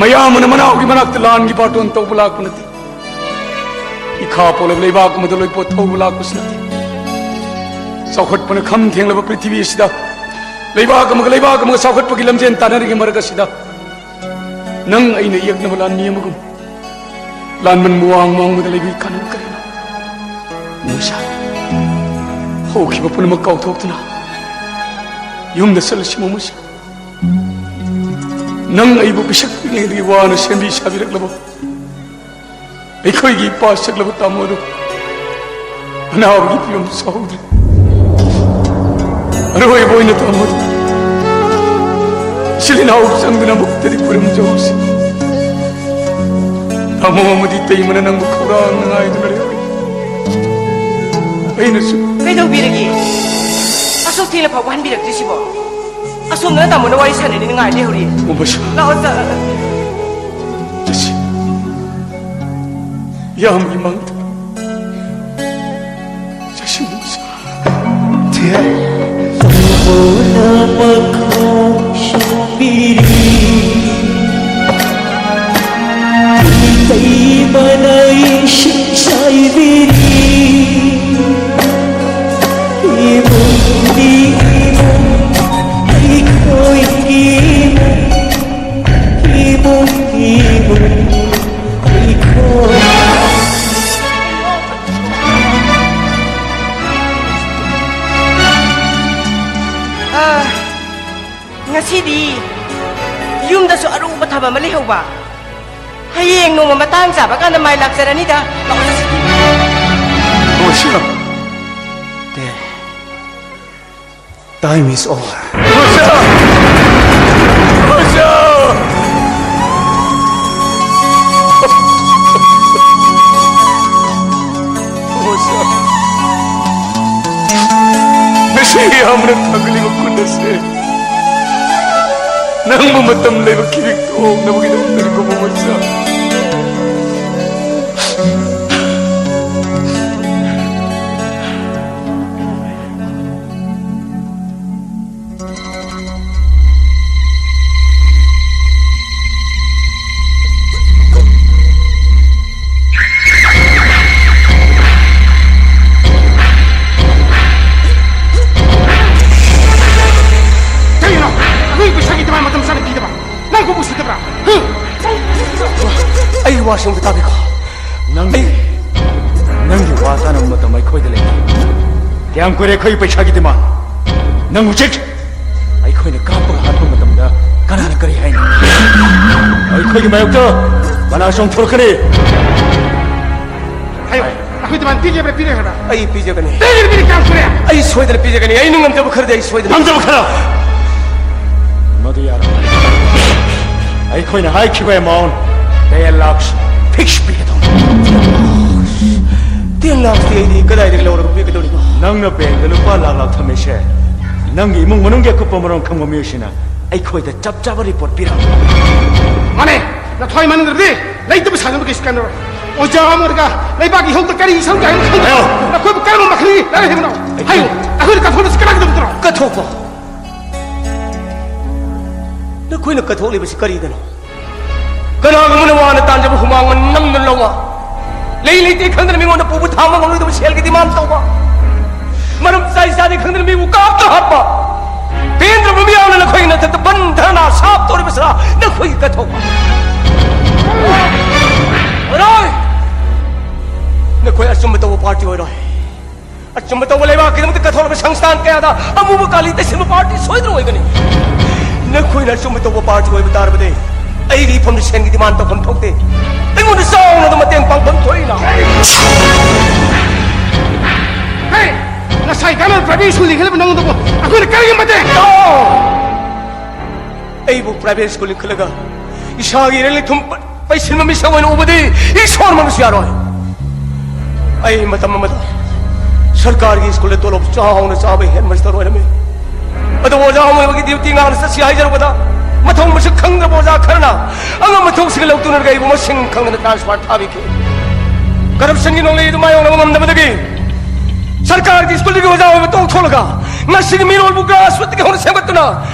ꯃꯌꯥꯝꯕꯅ ꯃꯅꯥꯎꯒꯤ ꯃꯅꯥꯛꯇ ꯂꯥꯟꯒꯤ ꯕꯥꯇꯣꯟ ꯇꯧꯕ ꯂꯥꯛꯄ ꯅꯠꯇꯦ꯫ ꯏꯈꯥ ꯄꯣꯜꯂꯕ ꯂꯩꯕꯥꯛ ꯑꯃꯗ ꯂꯣꯏꯄꯣꯠ ꯊꯧꯕ ꯂꯥꯛꯄꯁꯨ ꯅꯠꯇꯦ꯫ ꯆꯥꯎꯈꯠꯄꯅ ꯈꯝ ꯊꯦꯡꯂꯕ ꯄ꯭ꯔꯤꯊꯤꯕꯤ ꯑꯁꯤꯗ ꯂꯩꯕꯥꯛ ꯑꯃꯒ ꯂꯩꯕꯥꯛ ꯑꯃꯒ ꯆꯥꯎꯈꯠꯄꯒꯤ ꯂꯝꯖꯦꯟ ꯇꯥꯟꯅꯔꯤꯉꯩ ꯃꯔꯛ ꯑꯁꯤꯗ ꯅꯪ ꯑꯩꯅ ꯌꯦꯛꯅꯕ ꯂꯥꯟꯃꯤ ꯑꯃꯒꯨꯝ ꯂꯥꯟꯕꯟ ꯃꯋꯥꯡ ꯃꯥꯡꯕꯗ ꯂꯩꯕꯒꯤ ꯀꯥꯟꯅꯕ ꯀꯔꯤꯅꯣ? ꯃꯣꯃꯣꯁꯥ, ꯍꯧꯈꯤꯕ ꯄꯨꯝꯅꯃꯛ ꯀꯥꯎꯊꯣꯛꯇꯨꯅ ꯌꯨꯝꯗ ꯆꯠꯂꯁꯤ ꯃꯣꯃꯣꯁꯥ꯫ ꯅꯪ ꯑꯩꯕꯨ ꯄꯤꯁꯛ ꯄꯤꯛꯂꯤꯉꯩꯗꯒꯤ ꯋꯥꯅ ꯁꯦꯝꯕꯤ ꯁꯥꯕꯤꯔꯛꯂꯕ ꯑꯩꯈꯣꯏꯒꯤ ꯏꯄꯥ ꯁꯛꯂꯕ ꯇꯥꯃꯣꯗꯨ ꯑꯅꯥꯕꯒꯤ ꯐꯤꯕꯝ ꯁꯥꯍꯧꯗ꯭ꯔꯦ꯫ ꯑꯔꯣꯏꯕ ꯑꯣꯏꯅ ꯇꯥꯃꯣꯗꯨ ꯏꯆꯤꯜ ꯏꯅꯥꯎ ꯆꯪꯗꯨꯅ ꯑꯃꯨꯛꯇꯗꯤ ꯈꯨꯔꯨꯝꯖꯍꯧꯁꯤ꯫ ꯇꯥꯃꯣ ꯑꯃꯗꯤ ꯇꯩꯃꯅ ꯅꯪꯕꯨ ꯈꯧꯔꯥꯡꯅ ꯉꯥꯏꯗꯨꯅ ꯂꯩꯍꯧꯔꯤ꯫ ꯑꯩꯅꯁꯨ ꯀꯩꯗꯧꯕꯤꯔꯒꯦ? ꯑꯁꯨꯛ ꯊꯦꯡꯅ ꯐꯥꯎꯕ ꯍꯟꯕꯤꯔꯛꯇ꯭ꯔꯤꯁꯤꯕꯣ? ꯑꯁꯣꯝꯗꯅ ꯇꯥꯃꯣꯅ ꯋꯥꯔꯤ ꯁꯥꯟꯅꯔꯤ ꯉꯥꯏ ꯂꯩꯍꯧꯔꯤ꯫ ꯃꯣꯃꯣꯁꯥ꯫ ꯂꯥꯛꯑꯣ, ꯆꯠ-, ꯆꯠꯁꯤ꯫ ꯌꯥꯝ ꯏꯃꯥꯡꯗ ꯆꯠꯁꯤ, ꯃꯣꯃꯣꯁꯥ꯫ ꯇꯥꯃꯣꯅ ꯃꯈꯣꯡ ꯁꯣꯝꯕꯤꯔꯤ, ꯏꯇꯩꯃꯅ ꯏꯁꯤꯡ ꯆꯥꯏꯕꯤꯔꯤ꯫ ꯏꯃꯨꯡꯒꯤ ꯏꯃꯨꯡ, ꯑꯩꯈꯣꯏꯒꯤ ꯏꯃꯨꯡ, ꯏꯃꯨꯡ, ꯏꯃꯨꯡ, ꯑꯩꯈꯣꯏ꯫ ꯑꯥ, ꯉꯁꯤꯗꯤ ꯌꯨꯝꯗꯁꯨ ꯑꯔꯨꯕ ꯊꯕꯛ ꯑꯃ ꯂꯩꯍꯧꯕ꯫ ꯍꯌꯦꯡ ꯅꯣꯡꯃ ꯃꯇꯥꯡ ꯆꯥꯕ ꯀꯥꯟꯗ ꯃꯥꯏ ꯂꯥꯛꯆꯔꯅꯤꯗ꯫ ꯂꯥꯛꯑꯣ ꯆꯠꯁꯤ꯫ ꯃꯣꯃꯣꯁꯥ꯫ ꯗꯦ, time is over. ꯃꯣꯃꯣꯁꯥ! ꯃꯣꯃꯣꯁꯥ! ꯃꯣꯃꯣꯁꯥ! ꯉꯁꯤ ꯌꯥꯝꯅ ꯊꯥꯒꯠꯂꯤꯕ ꯈꯨꯟ ꯑꯁꯦ ꯅꯪꯕꯨ ꯃꯇꯝ ꯂꯩꯕ ꯈꯤꯕꯤꯛꯇ ꯑꯣꯛꯅꯕꯒꯤꯗꯃꯛꯇꯅꯤꯀꯣ, ꯃꯣꯃꯣꯁꯥ꯫ ꯀꯩꯅꯣ? ꯑꯩꯈꯣꯏ ꯄꯩꯁꯥꯒꯤꯗꯃꯛ ꯃꯇꯝ ꯆꯥꯅ ꯄꯤꯗꯕ? ꯅꯪ ꯀꯣꯛ ꯎꯁꯤꯠꯇꯕ꯭ꯔꯥ? ꯍꯨꯝ! ꯑꯩꯒꯤ ꯋꯥꯁꯤ ꯑꯃꯨꯛꯇ ꯇꯥꯕꯤꯈꯣ꯫ ꯆꯥꯅꯕ ꯃꯇꯝ ꯑꯩꯈꯣꯏꯗ ꯂꯩ꯫ ꯀꯌꯥꯝ ꯀꯨꯏꯔꯦ ꯑꯩꯈꯣꯏꯒꯤ ꯄꯩꯁꯥꯒꯤ demand? ꯅꯪ ꯍꯧꯖꯤꯛ ꯑꯩꯈꯣꯏꯅ ꯀꯥꯞꯄꯒ ꯍꯥꯠꯄ ꯃꯇꯝꯗ ꯀꯅꯥꯅ ꯀꯔꯤ ꯍꯥꯏꯅꯤ? ꯑꯩꯈꯣꯏꯒꯤ ꯃꯥꯌꯣꯛꯇ ꯃꯅꯥ ꯆꯣꯡꯊꯣꯔꯛꯀꯅꯤ꯫ ꯍꯥꯏꯌꯣ, ꯑꯩꯈꯣꯏ demand ꯄꯤꯒꯦꯕ꯭ꯔꯥ ꯄꯤꯔꯣꯏ ꯍꯥꯏꯕ꯭ꯔꯥ? ꯑꯩ ꯄꯤꯖꯒꯅꯤ꯫ ꯄꯤꯒꯅꯤ, ꯄꯤꯒꯅꯤ, ꯀꯌꯥꯝ ꯀꯨꯏꯔꯦ? ꯑꯩ ꯁꯣꯏꯗꯅ ꯄꯤꯖꯒꯅꯤ꯫ ꯑꯩꯅ ꯉꯝꯖꯕ ꯈꯔꯗꯤ ꯑꯩ ꯁꯣꯏꯗꯅ ꯉꯝꯖꯕ ꯈꯔ꯫ ꯃꯗꯨ ꯌꯥꯔꯣꯏ꯫ ꯑꯩꯈꯣꯏꯅ ꯍꯥꯏꯈꯤꯕ amount ten lakhs fix ꯄꯤꯒꯗꯧꯅꯤ꯫ Ten lakhsꯇꯤ ꯑꯩꯗꯤ ꯀꯗꯥꯏꯗꯒꯤ ꯂꯧꯔꯒ ꯄꯤꯒꯗꯧꯔꯤꯕ? ꯅꯪꯅ bankꯗ ꯂꯨꯄꯥ ꯂꯥꯈ ꯂꯥꯈ ꯊꯝꯃꯤꯁꯦ, ꯅꯪꯒꯤ ꯏꯃꯨꯡ ꯃꯅꯨꯡꯒꯤ ꯑꯀꯨꯞꯄ ꯃꯔꯣꯜ ꯈꯪꯕ ꯃꯤꯑꯣꯏꯁꯤꯡꯅ ꯑꯩꯈꯣꯏꯗ ꯆꯞ ꯆꯥꯕ report ꯄꯤꯔꯛꯑꯣ꯫ ꯃꯥꯅꯦ, ꯅꯊ꯭ꯋꯥꯏ ꯃꯥꯟꯅꯗ꯭ꯔꯗꯤ ꯂꯩꯇꯕ ꯁꯥꯖꯟꯕ ꯀꯩꯁꯨ ꯀꯥꯟꯅꯔꯣꯏ꯫ ꯑꯣꯖꯥ ꯑꯃ ꯑꯣꯏꯔꯒ ꯂꯩꯕꯥꯛꯀꯤ ꯏꯍꯧꯗ ꯀꯔꯤ ꯏꯁꯪ ꯀꯥꯏꯅ ꯈꯪꯗ꯭ꯔꯣ? ꯍꯥꯏꯌꯣ꯫ ꯑꯩꯈꯣꯏꯕꯨ ꯀꯔꯝꯕ ꯃꯈꯜꯒꯤ ꯂꯥꯏꯔꯤꯛ ꯍꯩꯕꯅꯣ? ꯍꯥꯏꯌꯨ꯫ ꯑꯩꯈꯣꯏꯅ ꯀꯠꯊꯣꯛꯂꯁꯤ ꯀꯅꯥꯒꯤꯗꯃꯛꯇꯅꯣ? ꯀꯠꯊꯣꯛꯄ? ꯅꯈꯣꯏꯅ ꯀꯠꯊꯣꯛꯂꯤꯕꯁꯤ ꯀꯔꯤꯗꯅꯣ? ꯀꯅꯥꯒꯨꯝꯕꯅ ꯋꯥꯅ ꯇꯥꯟꯖꯕ ꯍꯨꯃꯥꯡ ꯃꯅꯝꯗꯨꯅ ꯂꯧꯕ, ꯂꯩ ꯂꯩꯇꯦ ꯈꯪꯗꯅ ꯃꯤꯉꯣꯟꯗ ꯄꯨꯕ ꯊꯥꯡꯕ ꯉꯝꯂꯣꯏꯗꯕ ꯁꯦꯜꯒꯤ demand ꯇꯧꯕ, ꯃꯔꯝ ꯆꯥꯏ ꯆꯥꯗꯦ ꯈꯪꯗꯅ ꯃꯤꯕꯨ ꯀꯥꯞꯇ ꯍꯥꯠꯄ, ꯄꯦꯟꯗ꯭ꯔꯕ ꯃꯤꯌꯥꯝꯅ ꯅꯈꯣꯏꯒꯤ ꯅꯊꯛꯇ ꯕꯟ ꯙꯔꯅꯥ ꯁꯥꯞ ꯇꯧꯔꯤꯕꯁꯤꯔ ꯅꯈꯣꯏꯒꯤ ꯀꯠꯊꯣꯛꯄ? ꯑꯣꯏꯔꯣꯏ! ꯅꯈꯣꯏ ꯑꯆꯨꯝꯕ ꯇꯧꯕ party ꯑꯣꯏꯔꯣꯏ꯫ ꯑꯆꯨꯝꯕ ꯇꯧꯕ ꯂꯩꯕꯥꯛꯀꯤꯗꯃꯛꯇ ꯀꯠꯊꯣꯛꯂꯕ ꯁꯪꯁꯊꯥꯟ ꯀꯌꯥꯗ ꯑꯃꯨꯕ ꯀꯥꯂꯤ ꯇꯩꯁꯤꯟꯕ party ꯁꯣꯏꯗꯅ ꯑꯣꯏꯒꯅꯤ꯫ ꯅꯈꯣꯏꯅ ꯑꯆꯨꯝꯕ ꯇꯧꯕ party ꯑꯣꯏꯕ ꯇꯥꯔꯕꯗꯤ ꯑꯩꯒꯤ ꯏꯐꯝꯗ ꯁꯦꯟꯒꯤ demand ꯇꯧꯐꯝ ꯊꯣꯛꯇꯦ꯫ ꯑꯩꯉꯣꯟꯗ ꯆꯥꯎꯅ ꯑꯗꯨꯝ ꯃꯇꯦꯡ ꯄꯥꯡꯐꯝ ꯊꯣꯛꯏꯅ꯫ ꯍꯦ! ꯉꯁꯥꯏ ꯗꯥꯅ private school ꯂꯤꯡꯈꯠꯂꯤꯕ ꯅꯉꯣꯟꯗꯕꯨ ꯑꯩꯈꯣꯏꯅ ꯀꯔꯤꯒꯤ ꯃꯇꯦꯡ? ꯑꯩꯕꯨ private school ꯂꯤꯡꯈꯠꯂꯒ ꯏꯁꯥꯒꯤ ꯏꯔꯦꯟ ꯏꯊꯨꯝ ꯄꯩꯁꯤꯟꯕ ꯃꯤꯁꯛ ꯑꯣꯏꯅ ꯎꯕꯗꯤ ꯏꯁꯣꯔꯃꯛꯅꯁꯨ ꯌꯥꯔꯣꯏ꯫ ꯑꯩ ꯃꯇꯝ ꯑꯃꯗ ꯁꯔꯀꯥꯔꯒꯤ ꯁ꯭ꯀꯨꯜꯗ ꯇꯣꯂꯣꯞ ꯆꯥꯎꯅ ꯆꯥꯕ headmaster ꯑꯣꯏꯔꯝꯃꯤ꯫ ꯑꯗꯨꯕꯨ ꯑꯣꯖꯥ ꯑꯃ ꯑꯣꯏꯕꯒꯤ duty ꯉꯥꯛꯅ ꯆꯠꯁꯤ ꯍꯥꯏꯖꯔꯨꯕꯗ ꯃꯊꯧ ꯃꯁꯛ ꯈꯪꯗ꯭ꯔꯕ ꯑꯣꯖꯥ ꯈꯔꯅ ꯑꯉꯝꯕ ꯊꯣꯛꯁꯤꯡ ꯂꯧꯇꯨꯅꯔꯒ ꯑꯩꯕꯨ ꯃꯁꯤꯡ ꯈꯪꯗꯅ transfer ꯊꯥꯕꯤꯈꯤ꯫ Corruptionꯒꯤ ꯅꯣꯡꯂꯩ ꯑꯗꯨ ꯃꯥꯌꯣꯛꯅꯕ ꯉꯝꯗꯕꯗꯒꯤ ꯁꯔꯀꯥꯔꯒꯤ ꯁ꯭ꯀꯨꯜꯗꯒꯤ ꯑꯣꯖꯥ ꯑꯣꯏꯕ ꯇꯣꯛꯊꯣꯛꯂꯒ ꯉꯁꯤꯒꯤ ꯃꯤꯔꯣꯜꯕꯨ grassrootꯇꯒꯤ ꯍꯧꯅ ꯁꯦꯝꯒꯠꯇꯨꯅ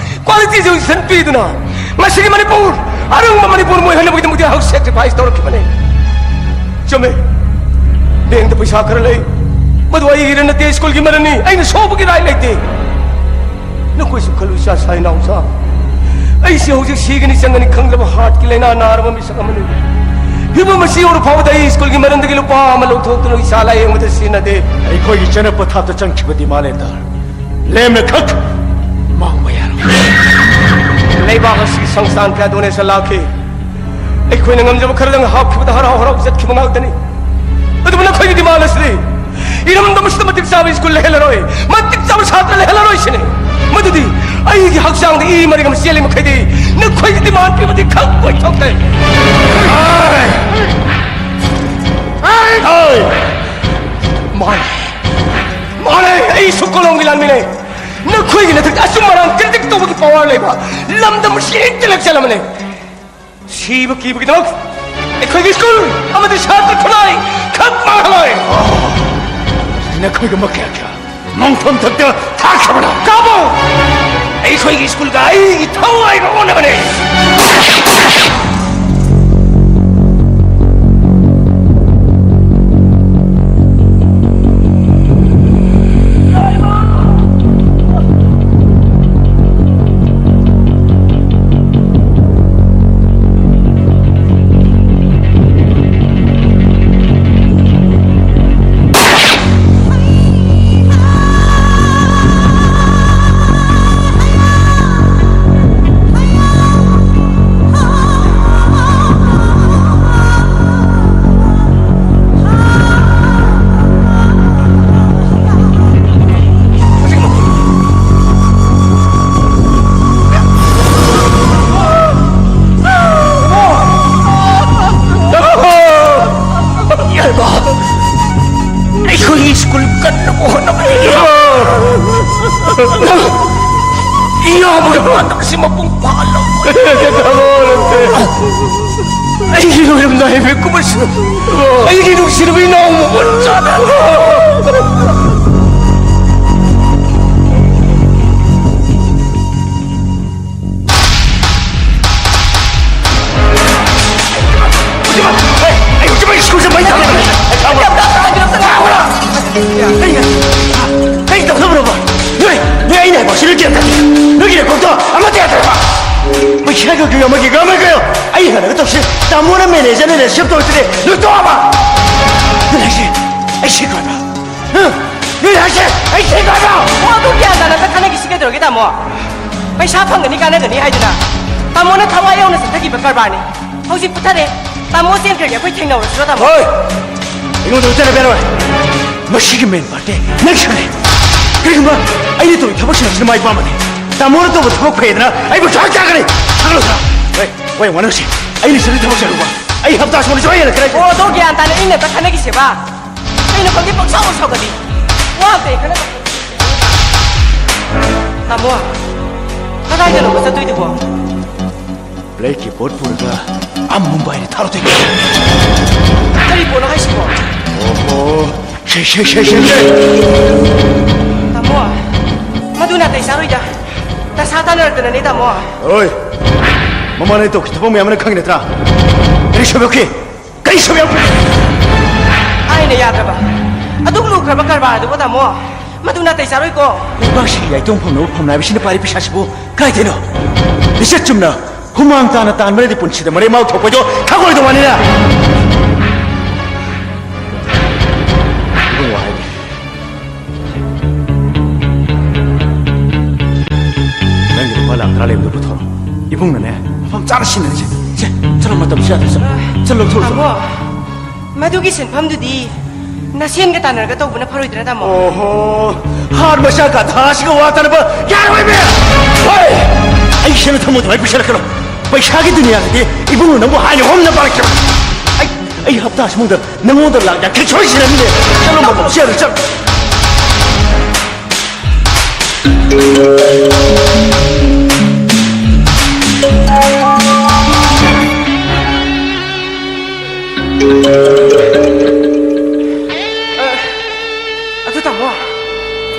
quality education ꯄꯤꯗꯨꯅ ꯉꯁꯤꯒꯤ ꯃꯅꯤꯄꯨꯔ, ꯑꯔꯪꯕ ꯃꯅꯤꯄꯨꯔ ꯑꯃ ꯑꯣꯏꯍꯟꯅꯕꯒꯤꯗꯃꯛꯇ ꯑꯩꯍꯥꯛ sacrifice ꯇꯧꯔꯛꯈꯤꯕꯅꯤ꯫ ꯆꯨꯝꯃꯦ, bankꯇ ꯄꯩꯁꯥ ꯈꯔ ꯂꯩ, ꯃꯗꯨ ꯑꯩꯒꯤꯔ ꯅꯠꯇꯦ, ꯁ꯭ꯀꯨꯜꯒꯤ ꯃꯔꯟꯅꯤ, ꯑꯩꯅ ꯁꯣꯛꯄꯒꯤ right ꯂꯩꯇꯦ꯫ ꯅꯈꯣꯏꯁꯨ ꯈꯜꯂꯨ, ꯏꯆꯥ ꯁꯥ ꯏꯅꯥꯎꯆꯥ, ꯑꯩꯁꯦ ꯍꯧꯖꯤꯛ ꯁꯤꯒꯅꯤ ꯆꯪꯒꯅꯤ ꯈꯪꯗ꯭ꯔꯕ heartꯀꯤ ꯂꯥꯏꯅꯥ ꯅꯥꯔꯕ ꯃꯤꯁꯛ ꯑꯃꯅꯤ꯫ ꯐꯤꯕꯝ ꯑꯁꯤ ꯌꯧꯔ ꯐꯥꯎꯕꯗ ꯑꯩ ꯁ꯭ꯀꯨꯜꯒꯤ ꯃꯔꯝꯗꯒꯤ ꯂꯨꯄꯥ ꯑꯃ ꯂꯧꯊꯣꯛꯇꯨꯅ ꯏꯁꯥ ꯂꯥꯏꯌꯦꯡꯕꯗ ꯁꯤꯖꯤꯟꯅꯗꯦ꯫ ꯑꯩꯈꯣꯏꯒꯤ ꯆꯠꯅ ꯄꯊꯥꯞꯇ ꯆꯪꯈꯤꯕꯗꯤ ꯃꯥꯂꯦꯝꯗ ꯂꯦꯝꯅ ꯈꯛ ꯃꯥꯡꯕ ꯌꯥꯔꯣꯏ꯫ ꯂꯩꯕꯥꯛ ꯑꯁꯤꯒꯤ ꯁꯪꯁꯊꯥꯟ ꯀꯌꯥ donation ꯂꯥꯛꯈꯤ꯫ ꯑꯩꯈꯣꯏꯅ ꯉꯝꯖꯕ ꯈꯔꯗꯪ ꯍꯥꯞꯈꯤꯕꯗ ꯍꯔꯥꯎ ꯍꯔꯥꯎ ꯆꯠꯈꯤꯕ ꯉꯥꯛꯇꯅꯤ꯫ ꯑꯗꯨꯕꯨ ꯅꯈꯣꯏꯒꯤ demand ꯑꯁꯤꯗꯤ ꯏꯔꯝꯗꯝ ꯑꯁꯤꯗ ꯃꯇꯤꯛ ꯆꯥꯕ ꯁ꯭ꯀꯨꯜ ꯂꯩꯍꯜꯂꯔꯣꯏ, ꯃꯇꯤꯛ ꯆꯥꯕ ꯁꯥꯇ꯭ꯔ ꯂꯩꯍꯜꯂꯔꯣꯏ ꯁꯤꯅꯤ꯫ ꯃꯗꯨꯗꯤ ꯑꯩꯒꯤ ꯍꯛꯆꯥꯡꯗ ꯏ ꯃꯔꯤꯛ ꯑꯃ ꯆꯦꯜꯂꯤ ꯃꯈꯩꯗꯤ ꯅꯈꯣꯏꯒꯤ demand ꯄꯤꯕꯗꯤ ꯈꯪ ꯑꯣꯏꯊꯣꯛꯇꯦ꯫ ꯃꯥꯅꯦ, ꯃꯥꯅꯦ, ꯑꯩꯁꯨ ꯀꯣꯂꯣꯝꯒꯤ ꯂꯥꯟꯃꯤꯅꯦ꯫ ꯅꯈꯣꯏꯒꯤ ꯅꯊꯛꯇ ꯑꯆꯨꯝ ꯑꯔꯥꯟ critic ꯇꯧꯕꯒꯤ power ꯂꯩꯕ ꯂꯝꯗꯝ ꯑꯁꯤꯒꯤ intellectual ꯑꯃꯅꯦ꯫ ꯁꯤꯕ ꯀꯤꯕꯒꯤꯗꯃꯛ ꯑꯩꯈꯣꯏꯒꯤ ꯁ꯭ꯀꯨꯜ ꯑꯃꯗꯤ ꯁꯥꯇ꯭ꯔ ꯈꯨꯟꯅꯥꯏ ꯈꯛ ꯃꯥꯡꯍꯜꯂꯣꯏ꯫ ꯅꯈꯣꯏꯒꯨꯝꯕ ꯀꯌꯥ ꯀꯌꯥ ꯃꯣꯡꯐꯝ ꯊꯛꯇ ꯊꯥꯈ꯭ꯔꯕꯅꯣ? ꯀꯥꯕꯣ! ꯑꯩꯈꯣꯏꯒꯤ ꯁ꯭ꯀꯨꯜꯒ ꯑꯩꯒꯤ ꯊꯋꯥꯏꯒ ꯑꯣꯟꯅꯕꯅꯦ꯫ ꯏꯌꯥꯝꯕ, ꯑꯩꯈꯣꯏꯒꯤ ꯁ꯭ꯀꯨꯜ ꯀꯟꯅꯕ ꯍꯣꯠꯅꯕ ꯏꯌꯥꯝꯕꯒꯤ ꯄꯥꯟꯗꯝ ꯑꯁꯤ ꯃꯄꯨꯡ ꯐꯥꯍꯜꯂꯣ꯫ ꯑꯩꯒꯤ ꯂꯣꯏꯔꯝꯗꯥꯏ ꯃꯤꯀꯨꯞ ꯑꯁꯤ ꯑꯩꯒꯤ ꯅꯨꯡꯁꯤꯔꯕ ꯏꯅꯥꯎ ꯃꯃꯜ ꯆꯥꯅ꯫ ꯑꯩ ꯍꯧꯖꯤꯛꯃꯛ ꯁ꯭ꯀꯨꯜꯁꯦ ꯃꯩ ꯊꯥꯗꯣꯛꯀꯅꯤ꯫ ꯀꯩ ꯇꯧꯅꯕꯅꯣꯕ? ꯅꯣꯏ, ꯅꯣꯏ ꯑꯩꯅ ꯍꯥꯏꯕ ꯁꯤꯗ ꯒ꯭ꯌꯥꯟ ꯇꯥꯗꯦ꯫ ꯅꯣꯏꯒꯤ ꯔꯦꯀꯣꯔꯗꯇꯣ ꯑꯃꯠꯇ ꯌꯥꯗ꯭ꯔꯕ? ꯄꯩꯁꯥ ꯀꯩꯀꯩ ꯑꯃꯒꯤ ꯑꯃ ꯀꯩꯅꯣ? ꯑꯩ ꯍꯜꯂꯒ ꯇꯧꯁꯤ꯫ ꯇꯥꯃꯣꯅ ꯃꯦꯅꯦꯖꯔꯅ ꯔꯤꯁꯤꯞ ꯇꯧꯔꯛꯇ꯭ꯔꯦ꯫ ꯅꯣꯏ ꯇꯣꯛꯑꯕ? ꯅꯣꯏ ꯍꯥꯏꯁꯦ ꯑꯩ ꯁꯤ ꯀꯣꯏꯕ꯭ꯔꯣ? ꯍꯥ? ꯅꯣꯏ ꯍꯥꯏꯁꯦ ꯑꯩ ꯁꯤ ꯀꯣꯏꯕ꯭ꯔꯣ? ꯑꯣ, ꯑꯗꯨ ꯒ꯭ꯌꯥꯟ ꯇꯥꯅ ꯑꯝꯇ ꯈꯟꯅꯈꯤꯁꯤ ꯀꯩꯗꯧꯔꯒꯦ, ꯇꯥꯃꯣ? ꯄꯩꯁꯥ ꯐꯪꯒꯅꯤ, ꯀꯥꯟꯅꯒꯅꯤ ꯍꯥꯏꯗꯨꯅ ꯇꯥꯃꯣꯅ ꯊꯋꯥꯏ ꯌꯥꯎꯅ ꯆꯠꯊꯈꯤꯕ ꯀꯔꯕꯥꯔꯅꯤ꯫ ꯍꯧꯖꯤꯛ ꯄꯨꯊꯔꯦ꯫ ꯇꯥꯃꯣ ꯆꯦꯟꯈ꯭ꯔꯒꯦ, ꯑꯩꯈꯣꯏ ꯊꯦꯡꯅꯧꯔꯁꯤꯔꯣ, ꯇꯥꯃꯣ? ꯍꯣꯏ! ꯑꯩꯉꯣꯟꯗ ꯎꯠꯇꯅ ꯄꯦꯔꯣꯏ꯫ ꯃꯁꯤꯒꯤ ꯃꯦꯟ ꯄꯥꯔꯠꯇꯤ ꯅꯪ ꯁꯤꯅꯦ꯫ ꯀꯔꯤꯒꯨꯝꯕ ꯑꯩꯅ ꯇꯧꯔꯤ ꯊꯕꯛꯁꯤꯡ ꯑꯁꯤꯅ ꯃꯥꯏ ꯄꯥꯛꯑꯝꯃꯗꯤ, ꯇꯥꯃꯣꯅ ꯇꯧꯕ ꯊꯕꯛ ꯐꯩꯗꯅ ꯑꯩꯕꯨ ꯁꯨꯍꯥꯏ ꯆꯥꯒꯅꯤ꯫ ꯁꯥꯒꯠꯂꯣ, ꯁꯥ꯫ ꯍꯣꯏ, ꯍꯣꯏ, ꯋꯥꯅꯔꯁꯤ꯫ ꯑꯩꯅ ꯁꯤꯗ ꯊꯕꯛ ꯆꯠꯂꯨꯕ꯫ ꯑꯩ ꯍꯞꯇꯥ ꯁꯨꯃꯥꯏꯅ ꯁꯨꯡꯍꯜ ꯍꯜꯂꯛꯀꯅꯤ꯫ ꯑꯣ, ꯑꯗꯣ ꯒ꯭ꯌꯥꯟ ꯇꯥꯅ ꯏꯪꯅ ꯑꯝꯇ ꯈꯟꯅꯈꯤꯁꯦꯕ꯫ ꯀꯩꯅꯣ ꯈꯪꯗꯦ, ꯄꯪꯁꯥꯎ ꯁꯥꯎꯒꯠꯂꯤ꯫ ꯋꯥ ꯑꯝꯇ ꯍꯦꯛ ꯈꯟꯅ-, ꯇꯥꯃꯣ, ꯀꯗꯥꯏꯗꯅꯣꯕ ꯆꯠꯇꯣꯏꯗꯨꯕꯣ? ꯕ꯭ꯂꯦꯛꯀꯤ ꯕꯣꯠ ꯄꯨꯔꯒ ꯑꯥ ꯃꯨꯝꯕꯥꯏꯗ ꯊꯥꯔꯨꯗꯣꯏꯅꯦ꯫ ꯀꯔꯤ ꯄꯣꯠꯅꯣ ꯍꯥꯏꯁꯤꯕꯣ? ꯑꯣꯍꯣ, ꯁꯦ, ꯁꯦ, ꯁꯦ, ꯁꯦ, ꯁꯦ꯫ ꯇꯥꯃꯣ, ꯃꯗꯨ ꯅꯥꯇꯩ ꯆꯥꯔꯣꯏꯗ꯫ ꯗꯁꯥ ꯇꯥꯅꯔꯛꯇꯅꯅꯦ, ꯇꯥꯃꯣ꯫ ꯍꯣꯏ, ꯃꯃꯥꯅ ꯇꯧꯈꯤ ꯊꯕꯛ ꯃꯌꯥꯝ ꯅꯪ ꯈꯪꯉꯤ ꯅꯠꯇ꯭ꯔꯥ? ꯀꯔꯤ ꯁꯣꯏꯕ ꯌꯥꯎꯈꯤ? ꯀꯔꯤ ꯁꯣꯏꯕ ꯌꯥꯎꯈꯤ? ꯑꯩꯅ ꯌꯥꯗ꯭ꯔꯕ꯫ ꯑꯗꯨꯛ ꯂꯨꯈ꯭ꯔꯕ ꯀꯔꯕꯥꯔ ꯑꯗꯨꯕꯨ, ꯇꯥꯃꯣ, ꯃꯗꯨ ꯅꯥꯇꯩ ꯆꯥꯔꯣꯏꯀꯣ꯫ ꯂꯩꯕꯥꯛꯁꯤ ꯌꯥꯏꯇꯣꯡ ꯐꯝꯅꯕ ꯐꯝꯅꯥꯏꯕꯁꯤꯅ ꯄꯥꯏꯔꯤ ꯄꯩꯁꯥꯁꯤꯕꯨ ꯀꯥꯏꯗꯩꯅꯣ? ꯂꯤꯆꯠ ꯆꯨꯝꯅ ꯍꯨꯃꯥꯡ ꯇꯥꯅ ꯇꯥꯟꯕꯅꯗꯤ ꯄꯨꯟꯁꯤꯗ ꯃꯔꯦꯛ ꯃꯥꯎ ꯊꯣꯛꯄꯗꯣ ꯊꯥꯒꯣꯏꯗꯧ ꯋꯥꯅꯤꯅ꯫ ꯏꯕꯨꯡꯉꯣ ꯍꯥꯏꯒꯦ꯫ ꯅꯪꯒꯤ ꯂꯨꯄꯥ ꯂꯥꯛ ꯇꯔꯥ ꯂꯩꯕꯗꯣ ꯄꯨꯊꯣꯔꯛꯑꯣ꯫ ꯏꯕꯨꯡꯅꯅꯦ, ꯃꯐꯝ ꯆꯥꯅ ꯁꯤꯟꯅꯔꯁꯦ꯫ ꯁꯦ, ꯆꯠꯂꯣ, ꯃꯇꯝꯁꯨ ꯌꯥꯗ꯭ꯔꯦ, ꯆꯠꯂꯣ꯫ ꯆꯠꯂꯣ, ꯂꯧꯊꯣꯛꯑꯣ, ꯆꯠꯂꯣ꯫ ꯇꯥꯃꯣ, ꯃꯗꯨꯒꯤ ꯁꯤꯟꯐꯝꯗꯨꯗꯤ ꯅꯁꯦꯟꯒ ꯇꯥꯟꯅꯔꯒ ꯇꯧꯕꯅ ꯐꯔꯣꯏꯗ꯭ꯔꯥ, ꯇꯥꯃꯣ? ꯑꯣꯍꯣ, ꯍꯥꯔ ꯃꯆꯥ ꯒꯙꯥꯁꯤꯒ ꯋꯥ ꯇꯥꯅꯕ ꯌꯥꯔꯣꯏꯃꯤ! ꯍꯣꯏ! ꯑꯩ ꯁꯦꯟꯅ ꯊꯝꯃꯣ ꯑꯗꯨꯃꯥꯏꯅ ꯄꯨꯁꯜꯂꯛꯀꯅꯨ꯫ ꯄꯩꯁꯥꯒꯤ ꯗꯨꯅꯤꯌꯥꯗꯗꯤ ꯏꯕꯨꯡꯅ ꯅꯪꯕꯨ ꯍꯥꯏꯅ ꯍꯣꯝꯅ ꯄꯥꯜꯂꯛꯈꯤꯕ꯫ ꯑꯩ, ꯑꯩ ꯍꯞꯇꯥ ꯑꯁꯤꯃꯨꯛꯇ ꯅꯪꯉꯣꯟꯗ ꯂꯥꯛ ꯌꯥꯡꯈꯩ ꯁꯣꯏ ꯁꯤꯟꯅꯕꯤꯅꯦ꯫ ꯆꯠꯂꯣ, ꯃꯇꯝꯁꯨ ꯌꯥꯔꯣꯏ, ꯆꯠꯂꯣ꯫ ꯑ, ꯑꯗꯨ ꯇꯥꯃꯣ,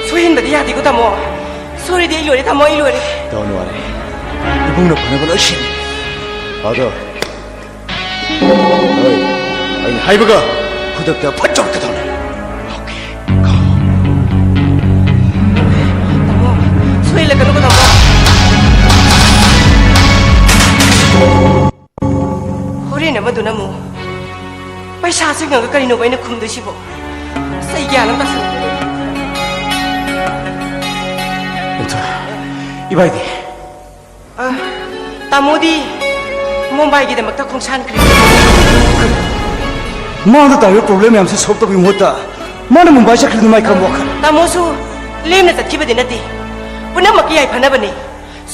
ꯁꯣꯏꯍꯟꯕꯗꯤ ꯌꯥꯗꯦꯀꯣ ꯇꯥꯃꯣ꯫ ꯁꯣꯏꯔꯗꯤ ꯑꯩ ꯂꯣꯏꯔꯦ ꯇꯥꯃꯣ, ꯑꯩ ꯂꯣꯏꯔꯦ꯫ Don't worry. ꯏꯕꯨꯡꯅ ꯐꯅꯕ ꯂꯣꯏ ꯁꯤꯟꯅꯤ꯫ ꯑꯗꯣ, ꯍꯣꯏ, ꯑꯩꯅ ꯍꯥꯏꯕꯒ ꯈꯨꯗꯛꯇ ꯐꯠ ꯆꯠꯀꯗꯧꯅꯦ꯫ Okay, go. ꯇꯥꯃꯣ, ꯁꯣꯏꯍꯜꯂꯛꯀꯅꯨꯀꯣ ꯇꯥꯃꯣ꯫ ꯃꯗꯨꯅ ꯑꯃꯨꯛ ꯄꯩꯁꯥ ꯆꯪꯉꯒ ꯀꯔꯤꯅꯣꯕ ꯑꯩꯅ ꯈꯨꯝꯗꯣꯏꯁꯤꯕꯣ? ꯑꯁ, ꯑꯩ ꯒ꯭ꯌꯥꯟ ꯑꯃ ꯇꯥꯁꯤꯜꯂꯛꯇ꯭ꯔꯦ꯫ ꯏꯕꯥꯏꯗꯤ? ꯑ, ꯇꯥꯃꯣꯗꯤ ꯃꯨꯝꯕꯥꯏꯒꯤꯗꯃꯛꯇ ꯈꯣꯡꯁꯥꯟꯈ꯭ꯔꯦ꯫ ꯃꯥꯉꯣꯟꯗ ꯇꯥꯔꯤꯕ ꯄ꯭ꯔꯣꯕ꯭ꯂꯦꯝ ꯃꯌꯥꯝꯁꯦ ꯁꯣꯜꯕ ꯇꯧꯕꯒꯤ ꯃꯍꯨꯠꯇ ꯃꯥꯅ ꯃꯨꯝꯕꯥꯏ ꯆꯠꯈ꯭ꯔꯤꯗꯨ ꯃꯥꯏ ꯀꯔꯝꯕ ꯋꯥꯈꯜ? ꯇꯥꯃꯣꯁꯨ ꯂꯦꯝꯅ ꯆꯠꯈꯤꯕꯗꯤ ꯅꯠꯇꯦ, ꯄꯨꯝꯅꯃꯛꯀꯤ ꯌꯥꯏꯐꯅꯕꯅꯤ꯫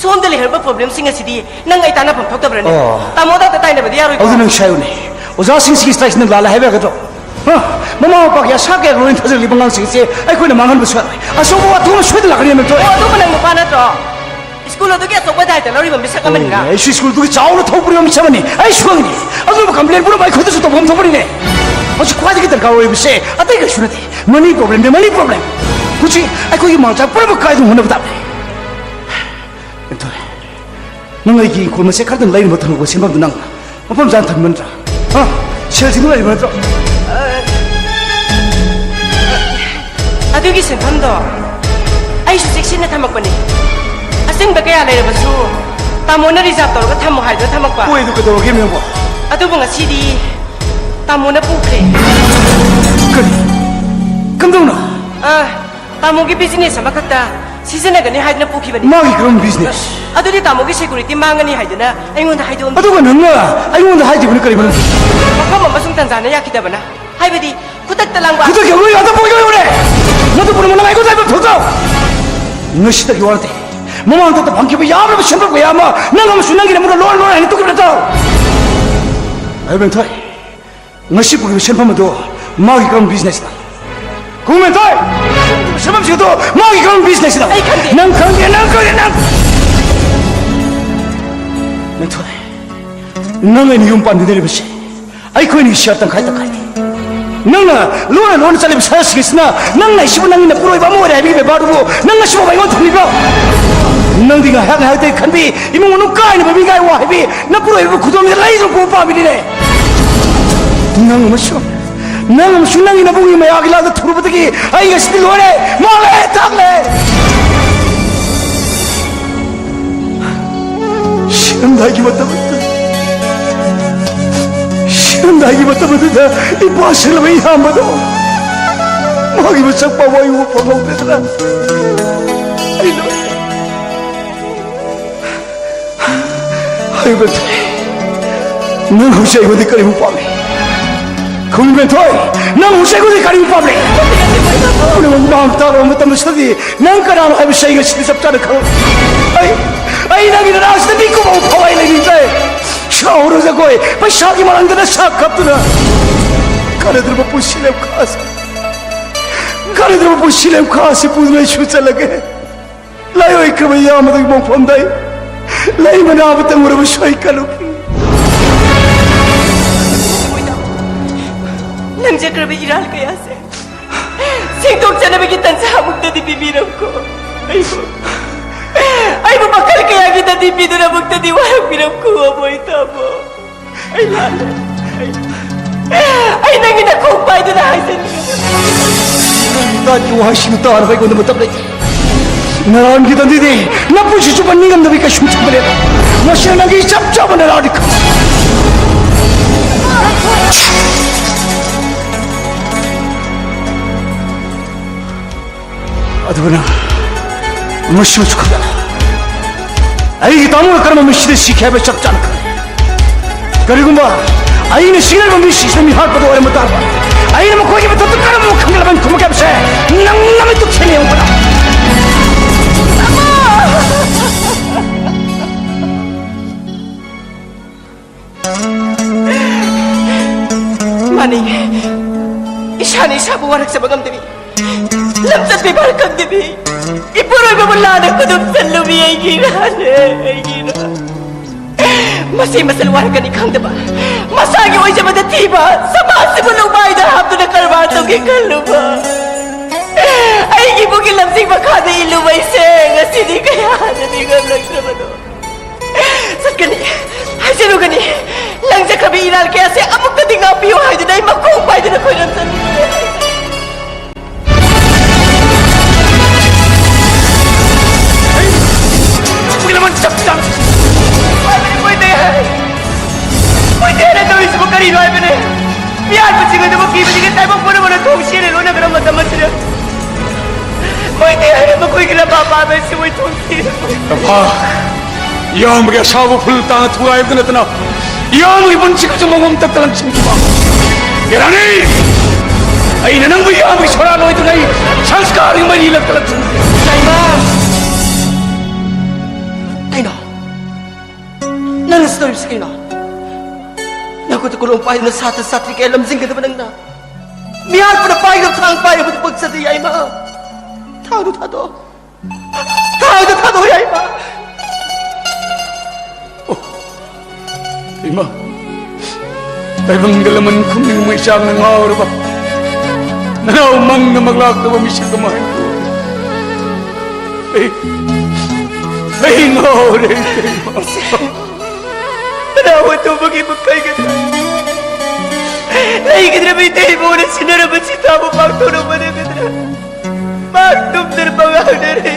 ꯁꯣꯝꯗ ꯂꯩꯍꯧꯔꯤꯕ ꯄ꯭ꯔꯣꯕ꯭ꯂꯦꯝꯁꯤꯡ ꯑꯁꯤꯗꯤ ꯅꯪ ꯑꯩ ꯇꯥꯟꯅꯐꯝ ꯊꯣꯛꯇꯕ꯭ꯔꯅꯦ? ꯑꯣ꯫ ꯇꯥꯃꯣꯗ ꯑꯝꯇ ꯇꯥꯏꯅꯕꯗꯤ ꯌꯥꯔꯣꯏꯀꯣ? ꯑꯗꯨ ꯅꯪ ꯁꯥꯏꯌꯨꯅꯦ, ꯑꯣꯖꯥꯁꯤꯡꯁꯤꯒꯤ ꯁ꯭ꯇ꯭ꯔꯥꯏꯛꯁꯤ ꯅꯪ ꯂꯥꯜꯂꯦ ꯍꯥꯏꯕ ꯌꯥꯒꯗ꯭ꯔꯣ? ꯍꯥ? ꯃꯃꯥ ꯃꯄꯥꯒꯤ ꯑꯁꯥ ꯀꯌꯥ ꯂꯣꯏꯅ ꯊꯥꯖꯔꯤꯕ ꯑꯉꯥꯡꯁꯤꯡꯁꯦ ꯑꯩꯈꯣꯏꯅ ꯃꯥꯡꯍꯟꯕꯁꯨ ꯌꯥꯔꯣꯏ꯫ ꯑꯆꯧꯕ ꯋꯥꯊꯣꯛ ꯑꯃ ꯁꯣꯏꯗꯅ ꯂꯥꯛꯀꯅꯤ, ꯃꯦꯝꯊꯣꯏ꯫ ꯑꯣ, ꯑꯗꯨꯕꯨ ꯅꯪ ꯅꯨꯄꯥ ꯅꯠꯇ꯭ꯔꯣ? ꯁ꯭ꯀꯨꯜ ꯑꯗꯨꯒꯤ ꯑꯆꯧꯕ ꯗꯥꯏꯇ ꯂꯧꯔꯤꯕ ꯃꯤꯁꯛ ꯑꯃꯅꯤꯅ꯫ ꯍꯣꯏꯅꯦ, ꯑꯩꯁꯨ ꯁ꯭ꯀꯨꯜꯗꯨꯒꯤ ꯆꯥꯎꯅ ꯊꯧ ꯄꯨꯔꯤꯕ ꯃꯤꯁꯛ ꯑꯃꯅꯤ꯫ ꯑꯩꯁꯨ ꯈꯪꯉꯤꯅꯦ꯫ ꯑꯗꯨꯕꯨ ꯀꯝꯄ꯭ꯂꯦꯟ ꯄꯨꯝꯅꯃꯛ ꯑꯩꯈꯣꯏꯗꯁꯨ ꯇꯧꯐꯝ ꯊꯣꯛꯄꯅꯤꯅꯦ꯫ ꯍꯧꯖꯤꯛ ꯈ꯭ꯋꯥꯏꯗꯒꯤ ꯗꯔꯀꯥꯔ ꯑꯣꯏꯔꯤꯕꯁꯦ ꯑꯇꯩ ꯀꯩꯁꯨ ꯅꯠꯇꯦ, ꯃꯅꯤ ꯄ꯭ꯔꯣꯕ꯭ꯂꯦꯝꯅꯦ, ꯃꯅꯤ ꯄ꯭ꯔꯣꯕ꯭ꯂꯦꯝ꯫ ꯍꯧꯖꯤꯛ ꯑꯩꯈꯣꯏꯒꯤ ꯃꯥꯡ ꯆꯥꯛ ꯄꯨꯝꯅꯃꯛ ꯀꯥꯏꯗꯅ ꯍꯣꯠꯅꯕ ꯇꯥꯕꯅꯤ꯫ ꯃꯦꯝꯊꯣꯏ, ꯅꯪ ꯑꯩꯒꯤ ꯏꯪꯈꯣꯜ ꯃꯆꯦꯠ ꯈꯔꯗꯪ ꯂꯩꯅꯕ ꯊꯝꯂꯨꯕ ꯁꯦꯟꯐꯝꯗꯨ ꯅꯪ ꯃꯐꯝ ꯆꯥꯅ ꯊꯝꯕ ꯅꯠꯇ꯭ꯔꯥ? ꯍꯥ? ꯁꯦꯜꯁꯤꯡꯗꯨ ꯂꯩꯕ ꯅꯠꯇ꯭ꯔꯣ? ꯑꯗꯨꯒꯤ ꯁꯦꯟꯐꯝꯗꯣ ꯑꯩꯁꯨ ꯆꯦꯛꯁꯤꯟꯅ ꯊꯝꯃꯛꯄꯅꯤ꯫ ꯑꯆꯤꯟꯕ ꯀꯌꯥ ꯂꯩꯔꯕꯁꯨ ꯇꯥꯃꯣꯅ ꯔꯤꯖꯥꯔꯚ ꯇꯧꯔꯒ ꯊꯝꯃꯣ ꯍꯥꯏꯗꯨꯅ ꯊꯝꯃꯛꯄ꯫ ꯍꯣꯏ, ꯑꯗꯨ ꯀꯩꯗꯧꯔꯒꯦ, ꯃꯦꯝꯕꯣ? ꯑꯗꯨꯕꯨ ꯉꯁꯤꯗꯤ ꯇꯥꯃꯣꯅ ꯄꯨꯈ꯭ꯔꯦ꯫ ꯀꯔꯤ? ꯀꯝꯗꯧꯅ? ꯑ, ꯇꯥꯃꯣꯒꯤ ꯕꯤꯖꯤꯅꯦꯁ ꯑꯃꯈꯛꯇ ꯁꯤꯖꯤꯟꯅꯒꯅꯤ ꯍꯥꯏꯗꯨꯅ ꯄꯨꯈꯤꯕꯅꯤ꯫ ꯃꯥꯒꯤ ꯀꯔꯝꯕ ꯕꯤꯖꯤꯅꯦꯁ? ꯑꯗꯨꯗꯤ ꯇꯥꯃꯣꯒꯤ ꯁꯦꯀꯨꯔꯤꯇꯤ ꯃꯥꯡꯒꯅꯤ ꯍꯥꯏꯗꯨꯅ ꯑꯩꯉꯣꯟꯗ ꯍꯥꯏꯗꯣꯛꯑꯝꯃꯤ꯫ ꯑꯗꯨꯒ ꯅꯪꯅ ꯑꯩꯉꯣꯟꯗ ꯍꯥꯏꯗ꯭ꯔꯤꯕꯅ ꯀꯔꯤꯕꯨꯅꯣ? ꯃꯐꯝ ꯑꯃꯁꯨꯡ ꯇꯟꯖꯥꯅ ꯌꯥꯈꯤꯗꯕꯅ, ꯍꯥꯏꯕꯗꯤ ꯈꯨꯗꯛꯇ ꯂꯥꯡꯕ꯫ ꯈꯨꯗꯛꯀꯤ ꯑꯃ ꯌꯥꯗ ꯄꯣꯏ ꯌꯧꯔꯦ꯫ ꯅꯪ ꯄꯨꯝꯅꯃꯛ ꯅꯪ ꯑꯩꯉꯣꯟꯗ ꯍꯥꯏꯕ ꯊꯣꯛꯇ꯭ꯔꯣ? ꯉꯁꯤꯗꯒꯤ ꯋꯥ ꯅꯠꯇꯦ, ꯃꯃꯥꯡꯗ ꯐꯪꯈꯤꯕ ꯌꯥꯝꯂꯕ ꯁꯦꯟꯐꯝ ꯀꯌꯥ ꯑꯃ ꯅꯪ ꯑꯃꯁꯨꯡ ꯅꯪꯒꯤ ꯅꯃꯨꯡꯗ ꯂꯣꯟ ꯂꯣꯟ ꯍꯥꯏꯅ ꯇꯨꯀꯠ ꯅꯠꯇ꯭ꯔꯣ? ꯑꯩ ꯕꯦꯟꯊꯣꯏ, ꯉꯁꯤ ꯄꯨꯈꯤꯕ ꯁꯦꯟꯐꯝ ꯑꯗꯨ ꯃꯥꯒꯤ ꯀꯔꯝꯕ ꯕꯤꯖꯤꯅꯦꯁꯅꯣ? ꯈꯨꯝꯃꯨ ꯃꯦꯟꯊꯣꯏ! ꯁꯦꯟꯐꯝꯁꯤꯡ ꯑꯗꯨ ꯃꯥꯒꯤ ꯀꯔꯝꯕ ꯕꯤꯖꯤꯅꯦꯁꯅꯣ? ꯑꯩ ꯈꯪꯗꯦ꯫ ꯅꯪ ꯈꯪꯗꯦ, ꯅꯪ ꯈꯪꯗꯦ, ꯅꯪ! ꯃꯦꯟꯊꯣꯏ, ꯅꯪ ꯑꯩꯅ ꯌꯨꯝ ꯄꯥꯟꯃꯤꯟꯅꯔꯤꯕꯁꯦ ꯑꯩꯈꯣꯏꯅꯤ ꯁꯤꯌꯥ ꯇꯪꯈꯥꯏ ꯇꯪꯈꯥꯏꯅꯤ꯫ ꯅꯪꯅ ꯂꯣꯟꯅ ꯂꯣꯟꯅ ꯆꯠꯂꯤꯕ ꯁꯍꯔꯁꯤꯡ ꯑꯁꯤꯅ ꯅꯪꯅ ꯑꯩꯁꯤꯕꯨ ꯅꯪꯒꯤ ꯅꯄꯨꯔꯣꯏꯕ ꯑꯃ ꯑꯣꯏꯔꯦ ꯍꯥꯏꯕꯒꯤ ꯕꯦꯕꯥꯔꯗꯨꯕꯨ ꯅꯪ ꯉꯁꯤꯐꯥꯎꯕ ꯑꯩꯉꯣꯟꯗ ꯊꯝꯂꯤꯕ꯭ꯔꯣ? ꯅꯪꯗꯤ ꯉꯥꯏꯍꯥꯛ ꯉꯥꯏꯍꯥꯛꯇꯒꯤ ꯈꯟꯕꯤ, ꯏꯃꯨꯡ ꯃꯅꯨꯡ ꯀꯥꯏꯅꯕ ꯃꯤꯒꯥꯏ ꯋꯥ ꯍꯥꯏꯕꯤ, ꯅꯄꯨꯔꯣꯏꯕꯕꯨ ꯈꯨꯗꯣꯝꯁꯤꯗ ꯂꯩꯗꯨꯅ ꯄꯣꯛꯄ ꯄꯥꯝꯃꯤꯅꯤꯅꯦ꯫ ꯅꯪ ꯑꯃꯁꯨꯡ, ꯅꯪ ꯑꯃꯁꯨꯡ ꯅꯪꯒꯤ ꯅꯕꯨꯡꯒꯤ ꯃꯌꯥꯒꯤ ꯂꯥꯗ ꯊꯨꯔꯨꯕꯗꯒꯤ ꯑꯩ ꯉꯁꯤꯗꯤ ꯂꯣꯏꯔꯦ, ꯃꯥꯡꯂꯦ, ꯇꯥꯛꯂꯦ꯫ ꯁꯤꯔꯝꯗꯥꯏꯒꯤ ꯃꯇꯝ ꯑꯗꯨ ꯅꯪꯅ ꯍꯥꯏꯈꯤꯕ ꯃꯇꯝ ꯑꯗꯨꯗ ꯏꯄꯥ ꯁꯤꯜꯂꯕ ꯏꯌꯥꯝꯕꯗꯣ ꯃꯥꯒꯤ ꯃꯁꯛ ꯐꯥꯎꯕ ꯑꯩ ꯎꯕ ꯐꯪꯍꯧꯗꯗꯅ ꯑꯩ ꯂꯣꯏ ꯍꯥꯏꯕ ꯅꯪ ꯍꯧꯖꯤꯛ ꯑꯩꯉꯣꯟꯗ ꯀꯔꯤꯕꯨ ꯄꯥꯝꯃꯤ? ꯈꯨꯝꯕꯦꯟꯊꯣꯏ, ꯅꯪ ꯍꯧꯖꯤꯛ ꯑꯩꯉꯣꯟꯗ ꯀꯔꯤꯕꯨ ꯄꯥꯝꯃꯤ? ꯄꯨꯝꯅꯃꯛ ꯃꯥꯡ ꯇꯥꯛꯂꯕ ꯃꯇꯝ ꯑꯁꯤꯗꯗꯤ ꯅꯪ ꯀꯅꯥꯅꯣ ꯍꯥꯏꯕꯁꯤ ꯑꯩ ꯉꯁꯤꯗꯤ ꯆꯞ ꯆꯥꯅ ꯈꯪꯂꯦ꯫ ꯑꯩ, ꯑꯩ ꯅꯪꯒꯤ ꯅꯅꯥꯛꯁꯤꯗ ꯃꯤꯀꯨꯞ ꯑꯃ ꯐꯥꯎ ꯑꯩ ꯂꯩꯅꯤꯡꯗ꯭ꯔꯦ꯫ ꯁꯥꯎꯔꯨ ꯖꯒꯣꯏ, ꯄꯩꯁꯥꯒꯤ ꯃꯔꯥꯡꯗꯅ ꯁꯥ ꯀꯞꯇꯨꯅ ꯀꯥꯟꯅꯗ꯭ꯔꯕ ꯄꯨꯟꯁꯤ ꯂꯦꯝꯈꯥ ꯑꯁꯤ, ꯀꯥꯟꯅꯗ꯭ꯔꯕ ꯄꯨꯟꯁꯤ ꯂꯦꯝꯈꯥ ꯑꯁꯤ ꯄꯨꯗꯨꯅ ꯑꯩꯁꯨ ꯆꯠꯂꯒꯦ꯫ ꯂꯥꯏꯑꯣꯏꯈ꯭ꯔꯕ ꯏꯌꯥꯝꯕꯗꯨꯒꯤ ꯃꯣꯡꯐꯝꯗ ꯑꯩ ꯂꯩ ꯃꯅꯥ ꯑꯃꯇꯪ ꯎꯔꯕꯁꯨ ꯑꯩ ꯀꯜꯂꯨꯈꯤ꯫ ꯂꯪꯖꯈ꯭ꯔꯕ ꯏꯔꯥꯜ ꯀꯌꯥꯁꯦ ꯁꯦꯡꯗꯣꯛꯆꯅꯕꯒꯤ ꯇꯟꯖꯥ ꯑꯃꯨꯛꯇꯗꯤ ꯄꯤꯕꯤꯔꯝꯈꯣ꯫ ꯑꯩꯕꯨ, ꯑꯩꯕꯨ ꯃꯈꯜ ꯀꯌꯥꯒꯤ ꯗꯟꯗꯤ ꯄꯤꯗꯨꯅ ꯑꯃꯨꯛꯇꯗꯤ ꯋꯥꯔꯛꯄꯤꯔꯝꯈꯣ, ꯑꯕꯣꯏ ꯇꯥꯃꯣ꯫ ꯑꯩ ꯂꯥꯜꯂꯦ꯫ ꯑꯩ, ꯑꯩ ꯅꯪꯒꯤ ꯅꯈꯣꯡ ꯄꯥꯏꯗꯨꯅ ꯍꯥꯏꯖꯅꯤꯡꯉꯤ꯫ ꯅꯪꯒꯤ ꯋꯥꯍꯩꯁꯤꯡ ꯇꯥꯅꯕ ꯑꯩꯉꯣꯟꯗ ꯃꯇꯝ ꯂꯩꯇꯦ꯫ ꯅꯔꯥꯟꯒꯤ ꯗꯟꯗꯤꯗꯤ ꯅꯄꯨꯟꯁꯤ ꯆꯨꯞꯄ ꯅꯤꯡꯉꯝꯗꯕꯒꯤ ꯀꯩꯁꯨꯝ ꯊꯝꯕ ꯂꯩꯔꯣꯏ꯫ ꯃꯁꯤꯅ ꯅꯪꯒꯤ ꯆꯞ ꯆꯥꯕ ꯅꯔꯥꯟꯅꯤ ꯈꯪꯉꯨ꯫ ꯑꯗꯨꯅ ꯃꯁꯤꯃꯁꯨ ꯈꯪꯖꯤꯜꯂꯣ꯫ ꯑꯩꯒꯤ ꯇꯥꯃꯣꯅ ꯀꯔꯝꯕ ꯃꯤꯁꯤꯗ ꯁꯤꯈꯤ ꯍꯥꯏꯕ ꯆꯞ ꯆꯥꯅ ꯈꯪꯉꯤ꯫ ꯀꯔꯤꯒꯨꯝꯕ ꯑꯩꯅ ꯁꯤꯒꯗꯧꯔꯤꯕ ꯃꯤꯁꯤꯡꯁꯤꯅ ꯃꯤꯍꯥꯠꯄꯗ ꯑꯣꯏꯔꯝꯕ ꯇꯥꯔꯕ, ꯑꯩꯅ ꯃꯈꯣꯏꯒꯤ ꯃꯊꯛꯇ ꯀꯔꯝꯕ ꯈꯪꯒꯠꯂꯕ ꯈꯨꯝꯃꯛꯀꯦ ꯍꯥꯏꯕꯁꯦ ꯅꯪ ꯅꯃꯤꯠꯇꯨ ꯊꯦꯡꯅ ꯌꯦꯡꯉꯨ꯫ ꯃꯥꯅꯤ, ꯏꯁꯥꯅ ꯏꯁꯥꯕꯨ ꯋꯥꯔꯛꯆꯕ ꯉꯝꯗꯕꯤ, ꯂꯝꯆꯠ ꯄꯤꯕꯥꯜ ꯈꯪꯗꯕꯤ, ꯏꯄꯨꯔꯣꯏꯕꯕꯨ ꯂꯥꯟꯅ ꯈꯨꯗꯨꯝ ꯆꯜꯂꯨꯕꯤ ꯑꯩꯒꯤ ꯏꯔꯥꯜꯅꯦ, ꯑꯩꯒꯤ ꯏꯔꯥꯜ꯫ ꯃꯁꯤ ꯃꯁꯜ ꯋꯥꯔꯛꯀꯅꯤ ꯈꯪꯗꯕ, ꯃꯁꯥꯒꯤ ꯑꯣꯏꯖꯕꯗ ꯊꯤꯕ, ꯁꯃꯥꯖꯁꯤꯕꯨ ꯂꯨꯃꯥꯏꯗ ꯍꯥꯞꯇꯨꯅ ꯀꯔꯕꯥꯔ ꯇꯧꯒꯦ ꯈꯜꯂꯨꯕ, ꯑꯩꯒꯤ ꯏꯕꯨꯡꯒꯤ ꯂꯝꯖꯤꯡ ꯃꯈꯥꯗ ꯏꯜꯂꯨꯕ ꯑꯩꯁꯦ ꯉꯁꯤꯗꯤ ꯀꯌꯥꯅꯗꯤ ꯉꯝꯂꯛꯇ꯭ꯔꯕꯅꯣ꯫ ꯆꯠꯀꯅꯤ, ꯍꯥꯏꯖꯔꯨꯒꯅꯤ꯫ ꯂꯪꯖꯈ꯭ꯔꯕꯤ ꯏꯔꯥꯜ ꯀꯌꯥꯁꯦ ꯑꯃꯨꯛꯇꯗꯤ ꯉꯥꯛꯄꯤꯌꯨ ꯍꯥꯏꯗꯨꯅ ꯑꯩ ꯃꯈꯣꯡ ꯄꯥꯏꯗꯨꯅ ꯈꯣꯏꯔꯝꯖꯔꯤ꯫ ꯄꯨꯝꯅꯃꯛ ꯆꯞ ꯆꯥꯅ ꯍꯥꯏꯕꯅꯤ, ꯃꯣꯏꯗꯤ ꯍꯥꯏ꯫ ꯃꯣꯏꯗꯤ ꯍꯥꯏꯅ ꯇꯧꯔꯤꯁꯤꯕꯨ ꯀꯔꯤꯅꯣ ꯍꯥꯏꯕꯅꯤ? ꯀꯅꯥ ꯄꯥꯄꯥ ꯃꯁꯤ ꯃꯣꯏ ꯊꯣꯡꯁꯤ꯫ ꯇꯝꯐꯥ, ꯏꯌꯥꯝꯕꯒꯤ ꯑꯁꯥꯎꯕ ꯐꯨꯜ ꯇꯥꯅ ꯊꯨꯒꯥꯏꯕꯗ ꯅꯠꯇꯅ ꯏꯌꯥꯝꯕꯒꯤ ꯄꯨꯟꯁꯤꯒꯁꯨ ꯃꯑꯣꯡ ꯇꯠꯇ ꯂꯪꯁꯤꯟꯈꯤꯕ꯫ ꯌꯥꯔꯥꯅꯤ! ꯑꯩꯅ ꯅꯪꯕꯨ ꯏꯌꯥꯝꯕꯒꯤ ꯁꯣꯔꯥ ꯂꯣꯏꯗ꯭ꯔꯤꯉꯩ ꯁꯪꯁꯀꯥꯔꯒꯤ ꯃꯔꯤ ꯂꯛꯇ ꯂꯪꯁꯤꯟꯈꯤꯕ꯫ ꯏꯃꯥ! ꯀꯩꯅꯣ? ꯅꯪꯅ ꯁꯤ ꯇꯧꯔꯤꯕꯁꯤ ꯀꯩꯅꯣ? ꯅꯈꯨꯠꯇ ꯀꯣꯂꯣꯝ ꯄꯥꯏꯗꯨꯅ ꯁꯥꯇ꯭ꯔ ꯁꯥꯇ꯭ꯔꯤ ꯀꯌꯥ ꯂꯝꯖꯤꯡꯒꯗꯕ ꯅꯪꯅ ꯃꯤꯍꯥꯠꯄꯅ ꯄꯥꯏꯒꯗꯕ ꯊꯥꯡ ꯄꯥꯏꯔꯕꯗꯤ ꯄꯛꯆꯗꯦ ꯌꯥꯏꯃ꯫ ꯊꯥꯡꯗꯨ ꯊꯥꯗꯣꯛꯑꯣ꯫ ꯊꯥꯡꯗꯨ ꯊꯥꯗꯣꯛꯑꯣ ꯌꯥꯏꯃ꯫ ꯑꯣ, ꯏꯃꯥ, ꯇꯥꯏꯕꯪꯗ ꯂꯃꯟ ꯈꯨꯝꯅꯤꯡ ꯃꯩꯆꯥꯛꯅ ꯉꯥꯎꯔꯕ ꯅꯅꯥꯎ ꯃꯪꯗ ꯃꯪꯂꯥꯛꯇꯕ ꯃꯤꯁꯛ ꯑꯃ ꯍꯥꯏꯕꯗꯨ ꯑꯩ, ꯑꯩ ꯉꯥꯎꯔꯦ, ꯏꯃꯥ꯫ ꯀꯅꯥ ꯑꯣꯏꯊꯣꯛꯄꯒꯤ ꯃꯈꯩꯒꯗ꯭ꯔꯥ? ꯂꯩꯒꯗ꯭ꯔꯕ ꯏꯇꯩ ꯏꯕꯣꯛꯅ ꯁꯤꯟꯅꯔꯕ ꯁꯤꯇꯥꯕꯨ ꯄꯥꯡꯊꯣꯛꯅꯕ ꯍꯣꯠꯅꯒꯗ꯭ꯔꯥ? ꯃꯍꯥꯛ ꯇꯨꯝꯗꯅ ꯄꯪꯉꯥꯡꯅꯔꯦ꯫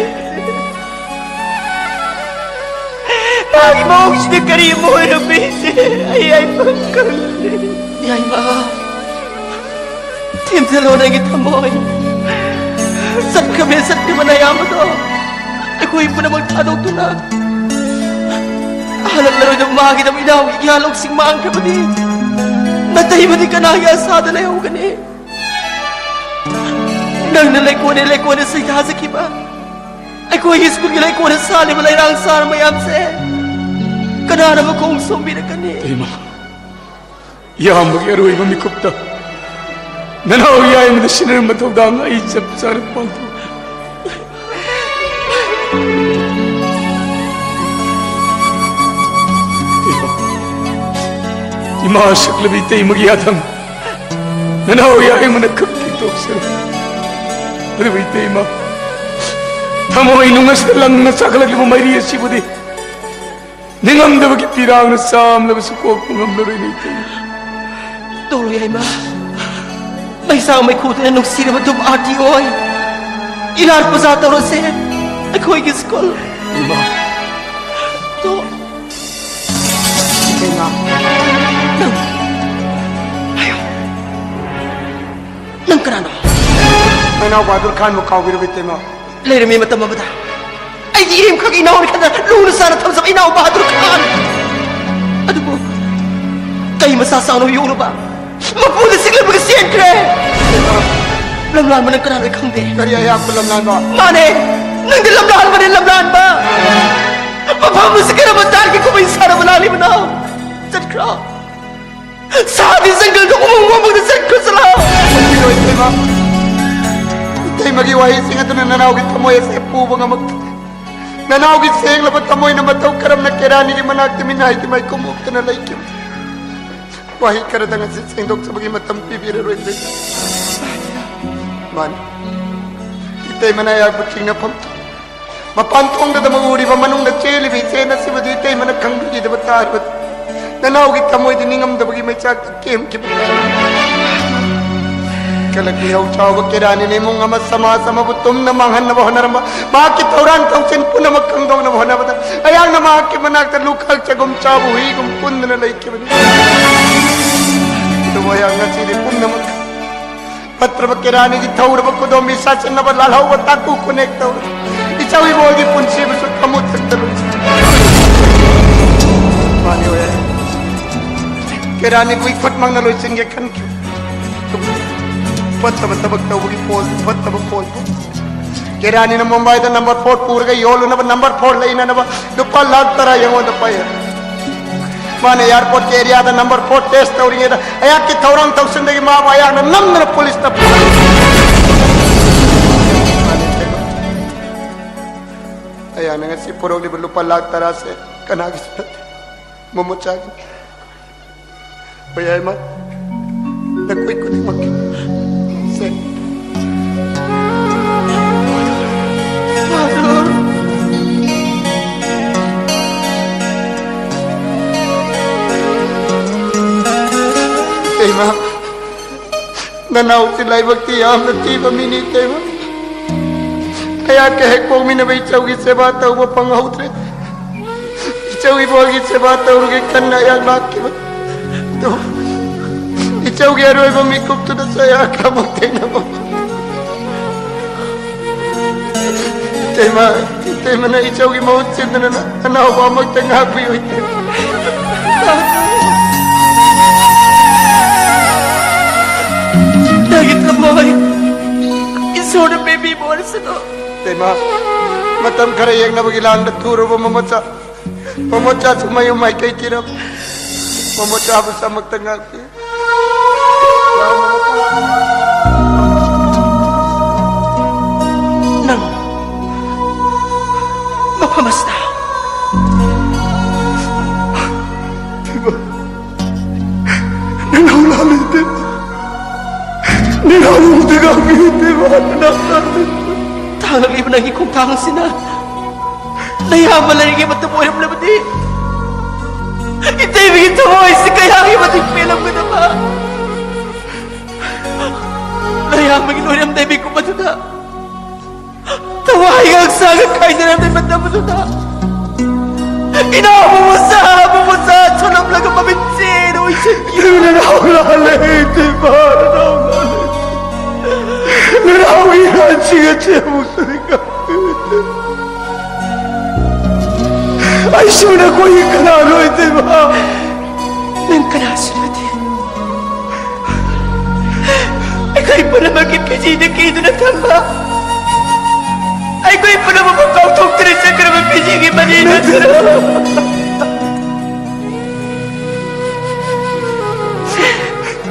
ꯃꯥꯒꯤ ꯃꯑꯣꯡꯁꯤꯗ ꯀꯔꯤ ꯑꯃ ꯑꯣꯏꯔꯝꯃꯤ ꯏꯆꯦ? ꯑꯩ ꯍꯥꯏꯐꯝ ꯈꯪꯗ꯭ꯔꯦ꯫ ꯌꯥꯏꯃ, ꯊꯦꯝꯖꯤꯜꯂꯣ ꯅꯪꯒꯤ ꯊꯃꯣꯏ꯫ ꯆꯠꯈ꯭ꯔꯕꯅꯦ, ꯆꯠꯈ꯭ꯔꯕ ꯅꯌꯥꯝꯕꯗꯣ ꯑꯩꯈꯣꯏ ꯄꯨꯝꯅꯃꯛ ꯊꯥꯗꯣꯛꯇꯨꯅ꯫ ꯍꯜꯂꯛꯂꯔꯣꯏꯗꯕ ꯃꯥꯒꯤꯗꯃꯛ ꯏꯅꯥꯎꯒꯤ ꯏꯌꯥ ꯂꯧꯁꯤꯡ ꯃꯥꯡꯈ꯭ꯔꯕꯗꯤ ꯅꯇꯩꯃꯗꯤ ꯀꯅꯥꯒꯤ ꯑꯁꯥꯗ ꯂꯩꯍꯧꯒꯅꯤ? ꯅꯪꯅ ꯂꯩꯀꯣꯟꯅꯦ ꯂꯩꯀꯣꯟꯅꯦ ꯁꯩꯊꯥꯖꯈꯤꯕ ꯑꯩꯈꯣꯏꯒꯤ ꯁ꯭ꯀꯨꯜꯒꯤ ꯂꯩꯀꯣꯟꯅ ꯁꯥꯠꯂꯤꯕ ꯂꯩꯔꯥꯡ ꯆꯥꯔ ꯃꯌꯥꯝꯁꯦ ꯀꯅꯥꯅ ꯃꯈꯣꯡ ꯁꯣꯝꯕꯤꯔꯛꯀꯅꯤ? ꯏꯃꯥ, ꯏꯌꯥꯝꯕꯒꯤ ꯑꯔꯣꯏꯕ ꯃꯤꯀꯨꯞꯇ ꯅꯅꯥꯎ ꯌꯥꯏꯃꯗ ꯁꯤꯟꯅꯔꯝꯕ ꯊꯧꯗꯥꯡ ꯑꯩ ꯆꯞ ꯆꯥꯅ ꯄꯥꯡꯊꯣꯛ꯫ ꯏꯃꯥ ꯁꯛꯂꯕꯤ ꯏꯇꯩꯃꯒꯤ ꯌꯥꯊꯪ ꯅꯅꯥꯎ ꯌꯥꯏꯃꯅ ꯈꯛꯀꯤ ꯇꯣꯛꯆꯔꯦ꯫ ꯑꯗꯨꯕꯨ ꯏꯇꯩꯃ, ꯊꯃꯣꯏ ꯅꯨꯡ ꯑꯁꯤꯗ ꯂꯪꯅ ꯆꯥꯈꯠꯂꯛꯂꯤꯕ ꯃꯩꯔꯤ ꯑꯁꯤꯕꯨꯗꯤ ꯅꯤꯡꯉꯝꯗꯕꯒꯤ ꯄꯤꯔꯥꯡꯅ ꯆꯥꯝꯂꯕꯁꯨ ꯀꯣꯛꯄ ꯉꯝꯂꯔꯣꯏꯅꯦ ꯏꯇꯩꯃ꯫ ꯇꯧꯔꯣ ꯌꯥꯏꯃ꯫ ꯃꯩꯁꯥꯡ ꯃꯩꯈꯨꯗꯨꯅ ꯅꯨꯡꯁꯤꯔꯕ ꯙꯨꯞ ꯑꯥꯔꯇꯤ ꯑꯣꯏ꯫ ꯏꯔꯥꯠ ꯄꯨꯖꯥ ꯇꯧꯔꯁꯦ ꯑꯩꯈꯣꯏꯒꯤ ꯁ꯭ꯀꯨꯜ꯫ ꯏꯃꯥ꯫ ꯇꯣ-, ꯏꯇꯩꯃ꯫ ꯅꯪ, ꯍꯥꯏꯌꯣ꯫ ꯅꯪ ꯀꯅꯥꯅꯣ? ꯅꯅꯥꯎ ꯕꯍꯥꯗꯨꯔ ꯈꯥꯟꯕꯨ ꯀꯥꯎꯕꯤꯔꯕ ꯏꯇꯩꯃ? ꯂꯩꯔꯝꯃꯤ ꯃꯇꯝ ꯑꯃꯗ ꯑꯩꯒꯤ ꯏꯔꯦꯝꯈꯛ ꯏꯅꯥꯎꯅꯤ ꯈꯟꯅ ꯂꯨꯅ ꯆꯥꯅ ꯊꯝꯖꯕ ꯏꯅꯥꯎ ꯕꯍꯥꯗꯨꯔ ꯈꯥꯟ ꯑꯗꯨꯕꯨ ꯀꯩ ꯃꯆꯥ ꯆꯥꯎꯅ ꯌꯣꯛꯂꯨꯕ ꯃꯄꯨꯅ ꯆꯤꯛꯂꯝꯂꯒ ꯆꯦꯟꯈ꯭ꯔꯦ꯫ ꯂꯝꯂꯥꯟꯕ ꯅꯪ ꯀꯅꯥꯅꯣ ꯑꯩ ꯈꯪꯗꯦ꯫ ꯀꯔꯤ ꯑꯌꯥꯛꯄ ꯂꯝꯂꯥꯟꯕ? ꯃꯥꯅꯦ, ꯅꯪꯗꯤ ꯂꯝꯂꯥꯟꯕꯅꯦ, ꯂꯝꯂꯥꯟꯕ꯫ ꯃꯐꯝ ꯑꯁꯤ ꯀꯔꯝꯕ ꯇꯥꯟꯒꯤ ꯀꯨꯝꯍꯩ ꯁꯥꯟꯅꯕ ꯂꯥꯛꯂꯤꯕꯅꯣ? ꯆꯠꯈ꯭ꯔꯣ꯫ ꯁꯥꯗꯤ ꯖꯪꯒꯜꯗ ꯎꯃꯪ ꯋꯥꯃꯪꯗ ꯆꯠꯈ꯭ꯔꯣ ꯆꯠꯂꯣ꯫ ꯀꯔꯤꯅꯣ ꯏꯇꯩꯃ? ꯏꯇꯩꯃꯒꯤ ꯋꯥꯍꯩꯁꯤꯡ ꯑꯗꯨꯅ ꯅꯅꯥꯎꯒꯤ ꯊꯃꯣꯏ ꯑꯁꯦ ꯄꯨꯕ ꯉꯝꯃꯛꯇꯦ꯫ ꯅꯅꯥꯎꯒꯤ ꯁꯦꯡꯂꯕ ꯊꯃꯣꯏꯅ ꯃꯇꯧ ꯀꯔꯝꯅ ꯀꯦꯔꯥꯅꯤꯒꯤ ꯃꯅꯥꯛꯇ ꯃꯤꯅꯥꯏꯒꯤ ꯃꯥꯏꯀꯨꯝ ꯎꯞꯇꯨꯅ ꯂꯩꯈꯤꯕꯅꯣ? ꯋꯥꯍꯩ ꯈꯔꯗꯪ ꯑꯁꯤ ꯁꯦꯡꯗꯣꯛꯆꯕꯒꯤ ꯃꯇꯝ ꯄꯤꯕꯤꯔꯔꯣꯏꯗ꯭ꯔꯦ꯫ ꯃꯥꯅꯤ, ꯏꯇꯩꯃꯅ ꯑꯩꯍꯥꯛꯄꯨ ꯆꯤꯡꯅꯐꯝ ꯊꯣꯛꯏ꯫ ꯃꯄꯥꯟ ꯊꯣꯡꯗꯗꯃꯛ ꯎꯔꯤꯕ ꯃꯅꯨꯡꯗ ꯆꯦꯜꯂꯤꯕ ꯏꯆꯦ ꯅꯁꯤꯕꯗꯨ ꯏꯇꯩꯃꯅ ꯈꯪꯕꯤꯈꯤꯗꯕ ꯇꯥꯔꯕꯗꯤ ꯅꯅꯥꯎꯒꯤ ꯊꯃꯣꯏꯗꯤ ꯅꯤꯡꯉꯝꯗꯕꯒꯤ ꯃꯩꯆꯥꯛꯇ ꯀꯦꯝꯈꯤꯕ ꯇꯥꯔꯕꯅꯤ꯫ ꯀꯂꯛ ꯃꯤꯍꯧ ꯆꯥꯎꯕ ꯀꯦꯔꯥꯅꯤꯅ ꯏꯃꯨꯡ ꯑꯃ ꯁꯃꯥꯖ ꯑꯃꯕꯨ ꯇꯨꯝꯅ ꯃꯥꯡꯍꯟꯅꯕ ꯍꯣꯠꯅꯔꯝꯕ ꯃꯍꯥꯛꯀꯤ ꯊꯧꯔꯥꯡ ꯊꯧꯁꯤꯟ ꯄꯨꯝꯅꯃꯛ ꯈꯪꯗꯣꯛꯅꯕ ꯍꯣꯠꯅꯕꯗ ꯑꯩꯍꯥꯛꯅ ꯃꯍꯥꯛꯀꯤ ꯃꯅꯥꯛꯇ ꯂꯨꯈꯥꯛ ꯆꯒꯨꯝ ꯆꯥꯕ ꯍꯨꯏꯒꯨꯝ ꯀꯨꯟꯗꯨꯅ ꯂꯩꯈꯤꯕꯅꯤ꯫ ꯑꯗꯨꯕꯨ ꯑꯩꯍꯥꯛ ꯉꯁꯤꯗꯤ ꯄꯨꯝꯅꯃꯛ ꯐꯠꯇ꯭ꯔꯕ ꯀꯦꯔꯥꯅꯤꯒꯤ ꯊꯧꯔꯕ ꯈꯨꯗꯣꯝꯕꯤ ꯁꯥꯁꯟꯅꯕ ꯂꯥꯜꯍꯧꯕ ꯇꯥꯀꯨ ꯀꯣꯅꯦꯛ ꯇꯧꯔꯦ꯫ ꯏꯆꯧ ꯏꯕꯣꯜꯒꯤ ꯄꯨꯟꯁꯤꯕꯨꯁꯨ ꯊꯃꯨꯠ ꯊꯛꯇ ꯂꯣꯏꯁꯤꯟ꯫ ꯃꯥꯅꯤ ꯑꯣꯏ꯫ ꯀꯦꯔꯥꯅꯤꯕꯨ ꯏꯈꯨꯠꯃꯛꯅ ꯂꯣꯏꯁꯤꯟꯒꯦ ꯈꯟꯈꯤ꯫ ꯐꯠꯇꯕ ꯊꯕꯛ ꯇꯧꯕꯒꯤ ꯐꯣꯜ, ꯐꯠꯇꯕ ꯐꯣꯜ꯫ ꯀꯦꯔꯥꯅꯤꯅ ꯃꯨꯝꯕꯥꯏꯗ ꯅꯝꯕꯔ ꯐꯣꯔ ꯄꯨꯔꯒ ꯌꯣꯜꯂꯨꯅꯕ ꯅꯝꯕꯔ ꯐꯣꯔ ꯂꯩꯅꯅꯕ ꯂꯨꯄꯥ ꯂꯥꯈ ꯇꯔꯥ ꯑꯩꯉꯣꯟꯗ ꯄꯥꯏꯍꯜꯂꯤ꯫ ꯃꯥꯅ ꯑꯦꯌꯥꯔꯄꯣꯔꯠꯀꯤ ꯑꯦꯔꯤꯌꯥꯗ ꯅꯝꯕꯔ ꯐꯣꯔ ꯇꯦꯁ ꯇꯧꯔꯤꯉꯩꯗ ꯑꯩꯍꯥꯛꯀꯤ ꯊꯧꯔꯥꯡ ꯊꯧꯁꯤꯟꯗꯒꯤ ꯃꯥꯕꯨ ꯑꯩꯍꯥꯛꯅ ꯅꯝꯗꯅ ꯄꯨꯂꯤꯁꯇ ꯄꯨꯔꯛꯏ꯫ ꯑꯩꯍꯥꯛꯅ ꯉꯁꯤ ꯄꯨꯔꯛꯂꯤꯕ ꯂꯨꯄꯥ ꯂꯥꯈ ꯇꯔꯥꯁꯦ ꯀꯅꯥꯒꯤꯁꯨ ꯅꯠꯇꯦ, ꯃꯣꯃꯣꯆꯥꯒꯤꯅꯤ꯫ ꯍꯣꯏ, ꯌꯥꯏꯃ, ꯅꯈꯣꯏ ꯈꯨꯗꯤꯡꯃꯛꯀꯤ ꯁꯦ꯫ ꯏꯃꯥ, ꯅꯅꯥꯎꯁꯤ ꯂꯥꯏꯕꯛꯇꯤ ꯌꯥꯝꯅ ꯊꯤꯕ ꯃꯤꯅꯤ, ꯏꯇꯩꯃ꯫ ꯑꯩꯍꯥꯛꯀ ꯍꯦꯛ ꯄꯣꯛꯃꯤꯟꯅꯕ ꯏꯆꯧꯒꯤ ꯁꯦꯕꯥ ꯇꯧꯕ ꯐꯪꯍꯧꯗ꯭ꯔꯦ꯫ ꯏꯆꯧ ꯏꯕꯣꯜꯒꯤ ꯁꯦꯕꯥ ꯇꯧꯔꯒꯦ ꯈꯟꯅ ꯑꯩꯍꯥꯛ ꯂꯥꯛꯈꯤꯕ꯫ ꯑꯗꯨ ꯏꯆꯧꯒꯤ ꯑꯔꯣꯏꯕ ꯃꯤꯀꯨꯞꯇꯨꯗꯁꯨ ꯑꯩꯍꯥꯛꯀ ꯑꯃꯨꯛ ꯊꯦꯡꯅꯕ ꯐꯪ-, ꯏꯇꯩꯃ, ꯏꯇꯩꯃꯅ ꯏꯆꯧꯒꯤ ꯃꯍꯨꯠ ꯁꯤꯟꯗꯨꯅ ꯑꯅꯥꯎꯕ ꯑꯃꯛꯇ ꯉꯥꯛꯄꯤꯌꯨ, ꯏꯇꯩꯃ꯫ ꯅꯪꯒꯤ ꯊꯃꯣꯏ ꯏꯁꯣꯔꯅ ꯄꯦꯟꯕꯤꯕ ꯑꯣꯏꯔꯁꯅꯨ꯫ ꯏꯇꯩꯃ, ꯃꯇꯝ ꯈꯔ ꯌꯦꯡꯅꯕꯒꯤ ꯂꯥꯡꯗ ꯊꯨꯔꯨꯕ ꯃꯃꯣꯆꯥ, ꯃꯃꯣꯆꯥꯁꯨ ꯃꯌꯨꯝ ꯃꯥꯏꯀꯩ ꯊꯤꯔꯝ꯫ ꯃꯃꯣꯆꯥꯕꯨꯁꯨ ꯑꯃꯛꯇ ꯉꯥꯛꯄꯤꯌꯨ꯫ ꯅꯪ ꯃꯐꯝ ꯑꯁꯤꯗ ꯅꯅꯥꯎ ꯂꯥꯜꯂꯦ, ꯏꯇꯩꯃ꯫ ꯅꯅꯥꯎ ꯂꯥꯜꯂꯦ, ꯏꯇꯩꯃ꯫ ꯅꯅꯥꯎ ꯂꯥꯜꯂꯦ꯫ ꯊꯥꯡꯂꯛꯂꯤꯕ ꯅꯪꯒꯤ ꯈꯣꯡꯊꯥꯡ ꯑꯁꯤꯅ ꯅꯌꯥꯝꯕ ꯂꯩꯔꯤꯉꯩ ꯃꯇꯝ ꯑꯣꯏꯔꯝꯂꯕꯗꯤ, ꯏꯇꯩꯃꯒꯤ ꯊꯃꯣꯏꯁꯤ ꯀꯌꯥꯒꯤ ꯃꯇꯤꯛ ꯄꯦꯜꯂꯝꯒꯗꯕ꯫ ꯅꯌꯥꯝꯕꯒꯤ ꯂꯣꯏꯔꯝꯗꯥꯏ ꯃꯤꯀꯨꯞ ꯑꯗꯨꯗ ꯊꯋꯥꯏꯒ ꯍꯛꯆꯥꯡꯒ ꯀꯥꯏꯅꯔꯝꯃꯤ ꯃꯇꯝ ꯑꯗꯨꯗ, ꯏꯅꯥꯎꯕꯨ ꯃꯆꯥ, ꯑꯕꯨ ꯃꯆꯥ ꯁꯣꯜꯂꯝꯂꯒ ꯃꯃꯤꯠ ꯆꯦꯅ ꯎꯏꯁꯤꯟꯈꯤ꯫ ꯅꯅꯥꯎ ꯂꯥꯜꯂꯦ, ꯏꯇꯩꯃ, ꯅꯅꯥꯎ ꯂꯥꯜꯂꯦ꯫ ꯅꯅꯥꯎꯒꯤ ꯏꯔꯥꯟꯁꯤꯡ ꯑꯁꯤ ꯑꯃꯨꯛꯇꯗꯤ ꯀꯥꯎꯕꯤꯌꯨ꯫ ꯑꯩꯁꯨ ꯅꯈꯣꯏꯒꯤ ꯀꯅꯥꯅꯣ, ꯏꯇꯩꯃ? ꯅꯪ ꯀꯅꯥꯁꯨ ꯅꯠꯇꯦ꯫ ꯑꯩꯈꯣꯏ ꯄꯨꯝꯅꯃꯛꯀꯤ ꯐꯤꯖꯤꯗ ꯀꯤꯗꯨꯅ ꯊꯝꯕ, ꯑꯩꯈꯣꯏ ꯄꯨꯝꯅꯃꯛꯄꯨ ꯀꯥꯎꯊꯣꯛꯇꯨꯅ ꯆꯠꯈ꯭ꯔꯕ ꯐꯤꯖꯤꯒꯤ ꯃꯅꯤ ꯅꯠꯇ꯭ꯔꯣ?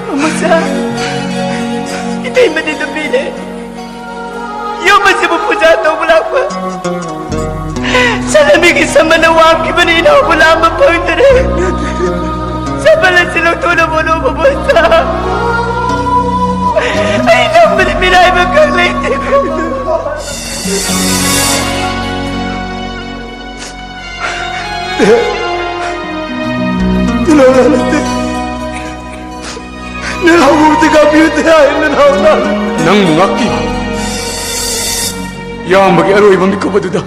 ꯃꯃꯣꯆꯥ, ꯏꯇꯩꯃꯗꯤ ꯅꯨꯄꯤꯅꯦ꯫ ꯌꯨꯝ ꯑꯁꯤꯕꯨ ꯄꯨꯖꯥ ꯇꯧꯕ ꯂꯥꯛꯄ ꯁꯅꯥꯃꯤꯒꯤ ꯁꯃꯟꯅ ꯋꯥꯡꯈꯤꯕꯅꯤ, ꯏꯅꯥꯎꯕꯨ ꯂꯥꯝꯕ ꯐꯪꯗꯔꯦ꯫ ꯁꯃꯟ ꯑꯁꯤ ꯂꯧꯊꯣꯛꯅꯕ ꯍꯣꯠꯅꯧ, ꯃꯃꯣꯆꯥ꯫ ꯑꯩ ꯅꯝꯕꯗꯤ ꯃꯤꯔꯥꯏꯕꯛ ꯈꯛ ꯂꯩꯇꯦꯀꯣ꯫ ꯏꯅꯥꯎ ꯂꯥꯜꯂꯦ꯫ ꯅꯅꯥꯎꯕꯨ ꯑꯃꯨꯛꯇ ꯉꯥꯛꯄꯤꯌꯨ, ꯏꯇꯩꯃ, ꯅꯅꯥꯎ ꯂꯥꯜꯂꯦ꯫ ꯅꯪꯕꯨ ꯉꯥꯛꯄꯤꯌꯨ꯫ ꯏꯌꯥꯝꯕꯒꯤ ꯑꯔꯣꯏꯕ ꯃꯤꯀꯨꯞ ꯑꯗꯨꯗ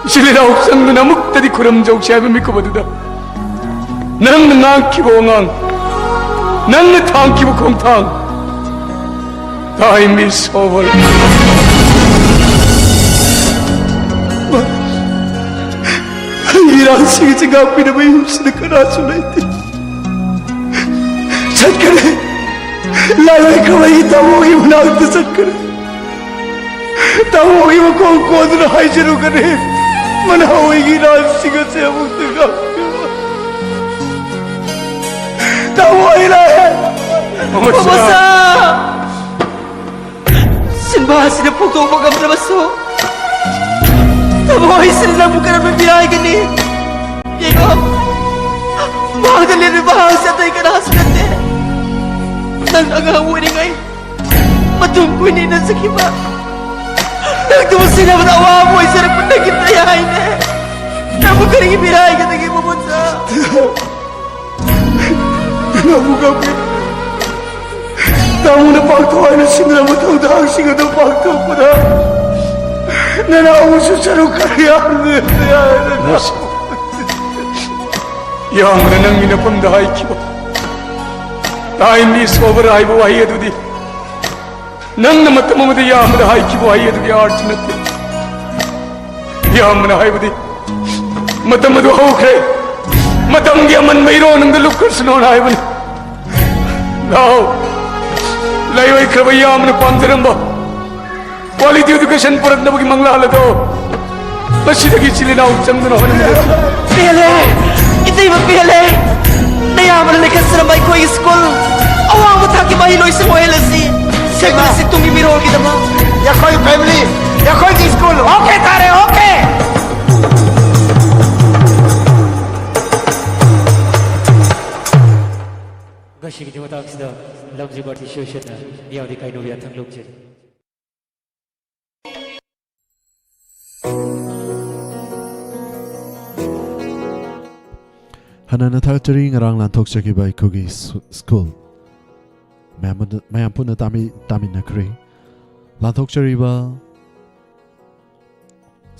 ꯏꯆꯤꯜ ꯏꯅꯥꯎ ꯆꯪꯗꯨꯅ ꯑꯃꯨꯛꯇꯗꯤ ꯈꯨꯔꯨꯝꯖꯧꯁꯤ ꯍꯥꯏꯕ ꯃꯤꯀꯨꯞ ꯑꯗꯨꯗ ꯅꯪꯅ ꯉꯥꯡꯈꯤꯕ ꯋꯥꯉꯥꯡ, ꯅꯪꯅ ꯊꯥꯡꯈꯤꯕ ꯈꯣꯡꯊꯥꯡ, time is over. ꯏꯔꯥꯡꯁꯤꯡ ꯑꯁꯤ ꯉꯥꯛꯄꯤꯅꯕ ꯌꯨꯝꯁꯤꯗ ꯀꯅꯥꯁꯨ ꯂꯩꯇꯦ꯫ ꯆꯠꯈ꯭ꯔꯦ꯫ ꯂꯥꯏ ꯂꯩꯈ꯭ꯔꯕ ꯑꯩꯒꯤ ꯇꯥꯃꯣꯒꯤ ꯃꯅꯥꯛꯇ ꯆꯠꯈ꯭ꯔꯦ꯫ ꯇꯥꯃꯣꯒꯤ ꯃꯈꯣꯡ ꯀꯣꯟꯗꯨꯅ ꯍꯥꯏꯖꯔꯨꯒꯅꯤ, ꯃꯅꯥꯎ ꯑꯩꯒꯤ ꯏꯔꯥꯡꯁꯤꯡ ꯑꯁꯤ ꯑꯃꯨꯛꯇ ꯉꯥꯛꯄꯤꯌꯨ꯫ ꯇꯥꯃꯣ, ꯑꯩ ꯂꯥꯛꯑꯦ꯫ ꯃꯃꯣꯆꯥ! ꯃꯃꯣꯆꯥ! ꯁꯤꯟꯕ ꯑꯁꯤꯅ ꯐꯣꯡꯗꯣꯛꯄ ꯉꯝꯗ꯭ꯔꯕꯁꯨ, ꯊꯃꯣꯏꯁꯤꯅ ꯅꯪꯕꯨ ꯀꯔꯝꯅ ꯃꯤꯔꯥꯏꯒꯅꯤ? ꯌꯦꯡꯉꯣ, ꯃꯍꯥꯛꯅ ꯂꯦꯝꯂꯤꯕ ꯃꯍꯥꯛꯁꯦ ꯑꯇꯩ ꯀꯅꯥꯁꯨ ꯅꯠꯇꯦ꯫ ꯅꯪ ꯑꯉꯥꯡ ꯑꯣꯏꯔꯤꯉꯩ ꯃꯇꯝ ꯀꯨꯏꯅ ꯏꯟꯅꯖꯈꯤꯕ, ꯅꯪ ꯅꯨꯡꯁꯤꯅꯕꯗ ꯑꯋꯥꯕ ꯑꯣꯏꯖꯔꯛꯄ ꯅꯪꯒꯤ ꯅꯌꯥꯏꯅꯦ꯫ ꯅꯪꯕꯨ ꯀꯔꯤꯒꯤ ꯃꯤꯔꯥꯏꯒꯗꯒꯦ, ꯃꯃꯣꯆꯥ? ꯅꯪꯕꯨ ꯉꯝꯒꯦ꯫ ꯇꯥꯃꯣꯅ ꯄꯥꯡꯊꯣꯛ ꯍꯥꯏꯅ ꯁꯤꯟꯅꯔꯝꯕ ꯊꯧꯗꯥꯡꯁꯤꯡ ꯑꯗꯨ ꯄꯥꯡꯊꯣꯛꯄꯗ ꯅꯅꯥꯎꯕꯨꯁꯨ ꯁꯔꯨꯛ ꯈꯔ ꯌꯥꯍꯟꯕꯤꯕ ꯌꯥꯏꯗꯅ꯫ ꯃꯣꯁ-, ꯏꯌꯥꯝꯕꯅ ꯅꯪꯒꯤ ꯅꯐꯝꯗ ꯍꯥꯏꯈꯤꯕ "Time is over" ꯍꯥꯏꯕ ꯋꯥꯍꯩ ꯑꯗꯨꯗꯤ ꯅꯪꯅ ꯃꯇꯝ ꯑꯃꯗ ꯏꯌꯥꯝꯕꯗ ꯍꯥꯏꯈꯤꯕ ꯋꯥꯍꯩ ꯑꯗꯨꯒꯤ ꯑꯥꯔꯊ ꯅꯠꯇꯦ꯫ ꯏꯌꯥꯝꯕꯅ ꯍꯥꯏꯕꯗꯤ ꯃꯇꯝ ꯑꯗꯨ ꯍꯧꯈ꯭ꯔꯦ, ꯃꯇꯝꯒꯤ ꯑꯃꯟꯕ ꯏꯔꯣ ꯅꯪꯗ ꯂꯨꯞꯈ꯭ꯔꯁꯅꯨꯅ ꯍꯥꯏꯕꯅꯤ꯫ ꯂꯥꯛꯑꯣ, ꯂꯥꯏꯑꯣꯏꯈ꯭ꯔꯕ ꯏꯌꯥꯝꯕꯅ ꯄꯥꯝꯖꯔꯝꯕ quality education ꯄꯨꯔꯛꯅꯕꯒꯤ ꯃꯪꯂꯥꯜ ꯑꯗꯣ ꯃꯁꯤꯗꯒꯤ ꯏꯆꯤꯜ ꯏꯅꯥꯎ ꯆꯪꯗꯨꯅ ꯍꯣꯠꯅꯃꯤꯟꯅꯁꯤ꯫ ꯄꯦꯜꯂꯦ! ꯏꯇꯩꯃ ꯄꯦꯜꯂꯦ! ꯅꯌꯥꯝꯕꯅ ꯂꯤꯡꯈꯠꯆꯔꯝꯕ ꯑꯩꯈꯣꯏꯒꯤ ꯁ꯭ꯀꯨꯜ ꯑꯋꯥꯡꯕ ꯊꯥꯛꯀꯤ ꯃꯍꯩꯂꯣꯏꯁꯪ ꯑꯣꯏꯍꯜꯂꯁꯤ꯫ ꯁꯦꯝꯒꯠꯂꯁꯤ ꯇꯨꯡꯒꯤ ꯃꯤꯔꯣꯜꯒꯤꯗꯃꯛ꯫ ꯌꯥꯈꯣꯏ ꯐꯦꯃꯤꯂꯤ, ꯌꯥꯈꯣꯏꯒꯤ ꯁ꯭ꯀꯨꯜ ꯑꯣꯀꯦ ꯇꯥꯔꯦ, ꯑꯣꯀꯦ! ꯉꯁꯤꯒꯤꯗꯤ ꯃꯇꯥꯡꯁꯤꯗ ꯂꯝꯖꯤꯡꯕ ꯑꯥꯔꯇꯤꯁ ꯑꯦꯁꯣꯁꯤꯌꯦꯁꯟꯅ ꯃꯤꯌꯥꯝꯗ ꯏꯀꯥꯏ ꯅꯣꯕꯤꯌꯥ ꯊꯪꯂꯨꯡꯖꯔꯤ꯫ ꯍꯟꯅꯅ ꯊꯥꯒꯠꯆꯔꯤ, ꯉꯔꯥꯡ ꯂꯥꯟꯊꯣꯛꯆꯈꯤꯕ ꯑꯩꯈꯣꯏꯒꯤ ꯁꯨ-, ꯁ꯭ꯀꯨꯜ꯫ ꯃꯌꯥꯝ ꯑꯗꯨ, ꯃꯌꯥꯝ ꯄꯨꯟꯅ ꯇꯥꯃꯤ-, ꯇꯥꯃꯤꯟꯅꯈ꯭ꯔꯦ꯫ ꯂꯥꯟꯊꯣꯛꯆꯔꯤꯕ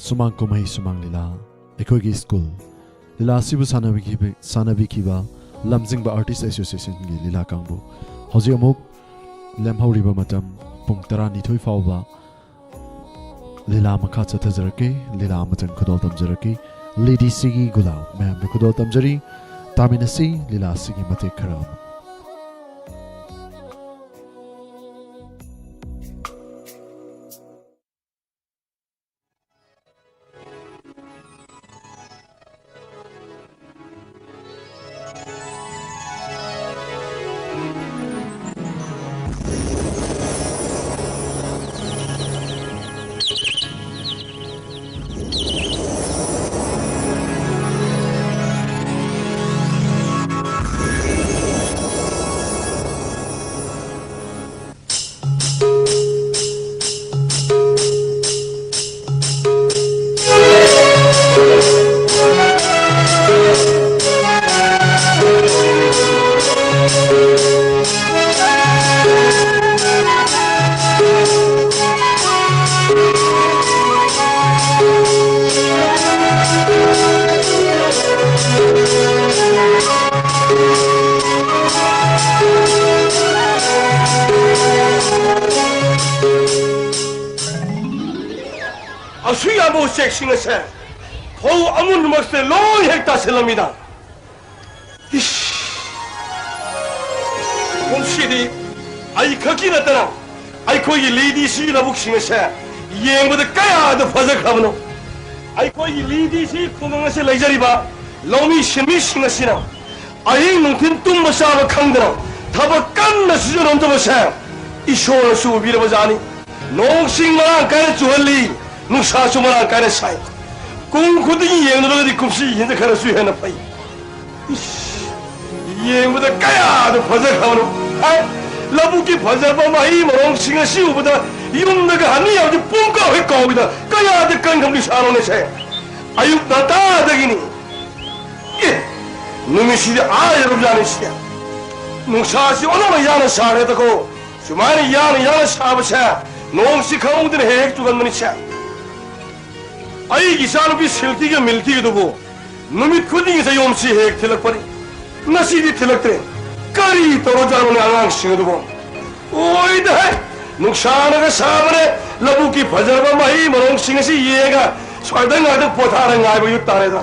ꯁꯨꯃꯥꯡ ꯀꯨꯝꯍꯩ ꯁꯨꯃꯥꯡ ꯂꯤꯂꯥ, ꯑꯩꯈꯣꯏꯒꯤ ꯁ꯭ꯀꯨꯜ꯫ ꯂꯤꯂꯥ ꯑꯁꯤꯕꯨ ꯁꯥꯟꯅꯕꯤꯈꯤꯕ, ꯁꯥꯟꯅꯕꯤꯈꯤꯕ ꯂꯝꯖꯤꯡꯕ ꯑꯥꯔꯇꯤꯁ ꯑꯦꯁꯣꯁꯤꯌꯦꯁꯟꯒꯤ ꯂꯤꯂꯥ ꯀꯥꯡꯕꯨ꯫ ꯍꯧꯖꯤꯛ ꯑꯃꯨꯛ ꯂꯦꯝꯍꯧꯔꯤꯕ ꯃꯇꯝ ꯄꯨꯡ ꯇꯔꯥꯅꯤꯊꯣꯏ ꯐꯥꯎꯕ ꯂꯤꯂꯥ ꯃꯈꯥ ꯆꯠꯊꯖꯔꯛꯀꯦ, ꯂꯤꯂꯥ ꯑꯃꯇꯪ ꯈꯨꯗꯣꯜ ꯇꯝꯖꯔꯛꯀꯦ꯫ ꯂꯦꯗꯤꯁꯤꯒꯤ ꯒꯨꯂꯥꯜ ꯃꯌꯥꯝꯗ ꯈꯨꯗꯣꯜ ꯇꯝꯖꯔꯤ꯫ ꯇꯥꯃꯤꯟꯅꯁꯤ ꯂꯤꯂꯥꯁꯤꯒꯤ ꯃꯇꯦꯛ ꯈꯔ ꯑꯃ꯫ ꯑꯁꯨꯛ ꯌꯥꯝꯕ ꯎꯆꯦꯛꯁꯤꯡ ꯑꯁꯦ ꯐꯧ ꯑꯃꯨꯟꯕꯃꯛꯁꯤꯗ ꯂꯣꯏ ꯍꯦꯛ ꯇꯥꯁꯤꯜꯂꯝꯃꯤꯗ꯫ ꯏꯁ! ꯀꯨꯝꯁꯤꯗꯤ ꯑꯩ ꯈꯛꯀꯤ ꯅꯠꯇꯅ ꯑꯩꯈꯣꯏꯒꯤ ꯂꯦꯗꯤꯁꯤ ꯂꯧꯕꯨꯛꯁꯤꯡ ꯑꯁꯦ ꯌꯦꯡꯕꯗ ꯀꯌꯥꯗ ꯐꯖꯈ꯭ꯔꯕꯅꯣ꯫ ꯑꯩꯈꯣꯏꯒꯤ ꯂꯦꯗꯤꯁꯤ ꯈꯨꯡꯒꯪ ꯑꯁꯤ ꯂꯩꯖꯔꯤꯕ ꯂꯧꯃꯤ ꯁꯤꯟꯃꯤꯁꯤꯡ ꯑꯁꯤꯅ ꯑꯍꯤꯡ ꯅꯨꯡꯊꯤꯜ ꯇꯨꯝꯕ ꯆꯥꯕ ꯈꯪꯗꯅ ꯊꯕꯛ ꯀꯟꯅ ꯁꯨꯖꯔꯝꯗꯕꯁꯦ ꯏꯁꯣꯔꯅꯁꯨ ꯎꯕꯤꯔꯕꯖꯥꯠꯅꯤ꯫ ꯅꯣꯡꯁꯤꯡ ꯃꯔꯥꯡ ꯀꯥꯏꯅ ꯆꯨꯍꯜꯂꯤ, ꯅꯨꯡꯁꯥꯁꯨ ꯃꯔꯥꯡ ꯀꯥꯏꯅ ꯁꯥꯏ꯫ ꯀꯨꯝ ꯈꯨꯗꯤꯡ ꯌꯦꯡꯅꯔꯒꯗꯤ ꯀꯨꯝꯁꯤ ꯍꯦꯟꯅ ꯈꯔꯁꯨ ꯍꯦꯟꯅ ꯐꯩ꯫ ꯏꯁ, ꯌꯦꯡꯕꯗ ꯀꯌꯥꯗ ꯐꯖꯈ꯭ꯔꯕꯅꯣ! ꯍꯥꯏ, ꯂꯧꯕꯨꯛꯀꯤ ꯐꯖꯕ ꯃꯍꯩ ꯃꯔꯣꯡꯁꯤꯡ ꯑꯁꯤ ꯎꯕꯗ ꯌꯨꯝꯗꯒ ꯍꯟꯅꯤ ꯍꯥꯏꯕꯗꯤ ꯄꯨꯡ ꯀꯥꯎ ꯍꯦꯛ ꯀꯥꯎꯏꯗ꯫ ꯀꯌꯥꯗ ꯀꯟꯈ꯭ꯔꯕ ꯏꯁꯥꯅꯣꯅꯦꯁꯦ! ꯑꯌꯨꯛ ꯉꯟꯇꯥꯗꯒꯤꯅꯤ꯫ ꯑꯦ, ꯅꯨꯃꯤꯠꯁꯤꯗꯤ ꯑꯥ ꯌꯧꯔꯕꯖꯥꯠꯅꯤ ꯁꯤꯗꯤ꯫ ꯅꯨꯡꯁꯥꯁꯤ ꯑꯣꯟꯅꯅ ꯌꯥꯅ ꯁꯥꯔꯦꯗꯀꯣ꯫ ꯁꯨꯃꯥꯏꯅ ꯌꯥꯅ ꯌꯥꯅ ꯁꯥꯕꯁꯦ ꯅꯣꯡꯁꯤ ꯈꯪꯍꯧꯗꯅ ꯍꯦꯛ ꯍꯦꯛ ꯆꯨꯒꯟꯕꯅꯤꯁꯦ꯫ ꯑꯩꯒꯤ ꯏꯆꯥꯅꯨꯄꯤ ꯁꯤꯜꯀꯤꯒ ꯃꯤꯜꯀꯤꯒꯗꯨꯕꯨ ꯅꯨꯃꯤꯠ ꯈꯨꯗꯤꯡꯒꯤ ꯆꯌꯣꯝꯁꯤ ꯍꯦꯛ ꯊꯤꯜꯂꯛꯄꯅꯤ꯫ ꯉꯁꯤꯗꯤ ꯊꯤꯜꯂꯛꯇ꯭ꯔꯦ꯫ ꯀꯔꯤ ꯇꯧꯔꯖꯥꯠꯅꯣꯅꯦ ꯑꯉꯥꯡꯁꯤꯡ ꯑꯗꯨꯕꯨ? ꯑꯣꯏꯗ ꯍꯦ! ꯅꯨꯡꯁꯥꯅꯒ ꯁꯥꯕꯅꯦ, ꯂꯧꯕꯨꯛꯀꯤ ꯐꯖꯔꯕ ꯃꯍꯩ ꯃꯔꯣꯡꯁꯤꯡ ꯑꯁꯤ ꯌꯦꯡꯉꯒ ꯁ꯭ꯋꯥꯏꯗ ꯉꯥꯏꯍꯥꯛꯇꯪ ꯄꯣꯊꯥꯔ ꯉꯥꯏꯕ ꯌꯨꯠ ꯇꯥꯔꯦꯗ꯫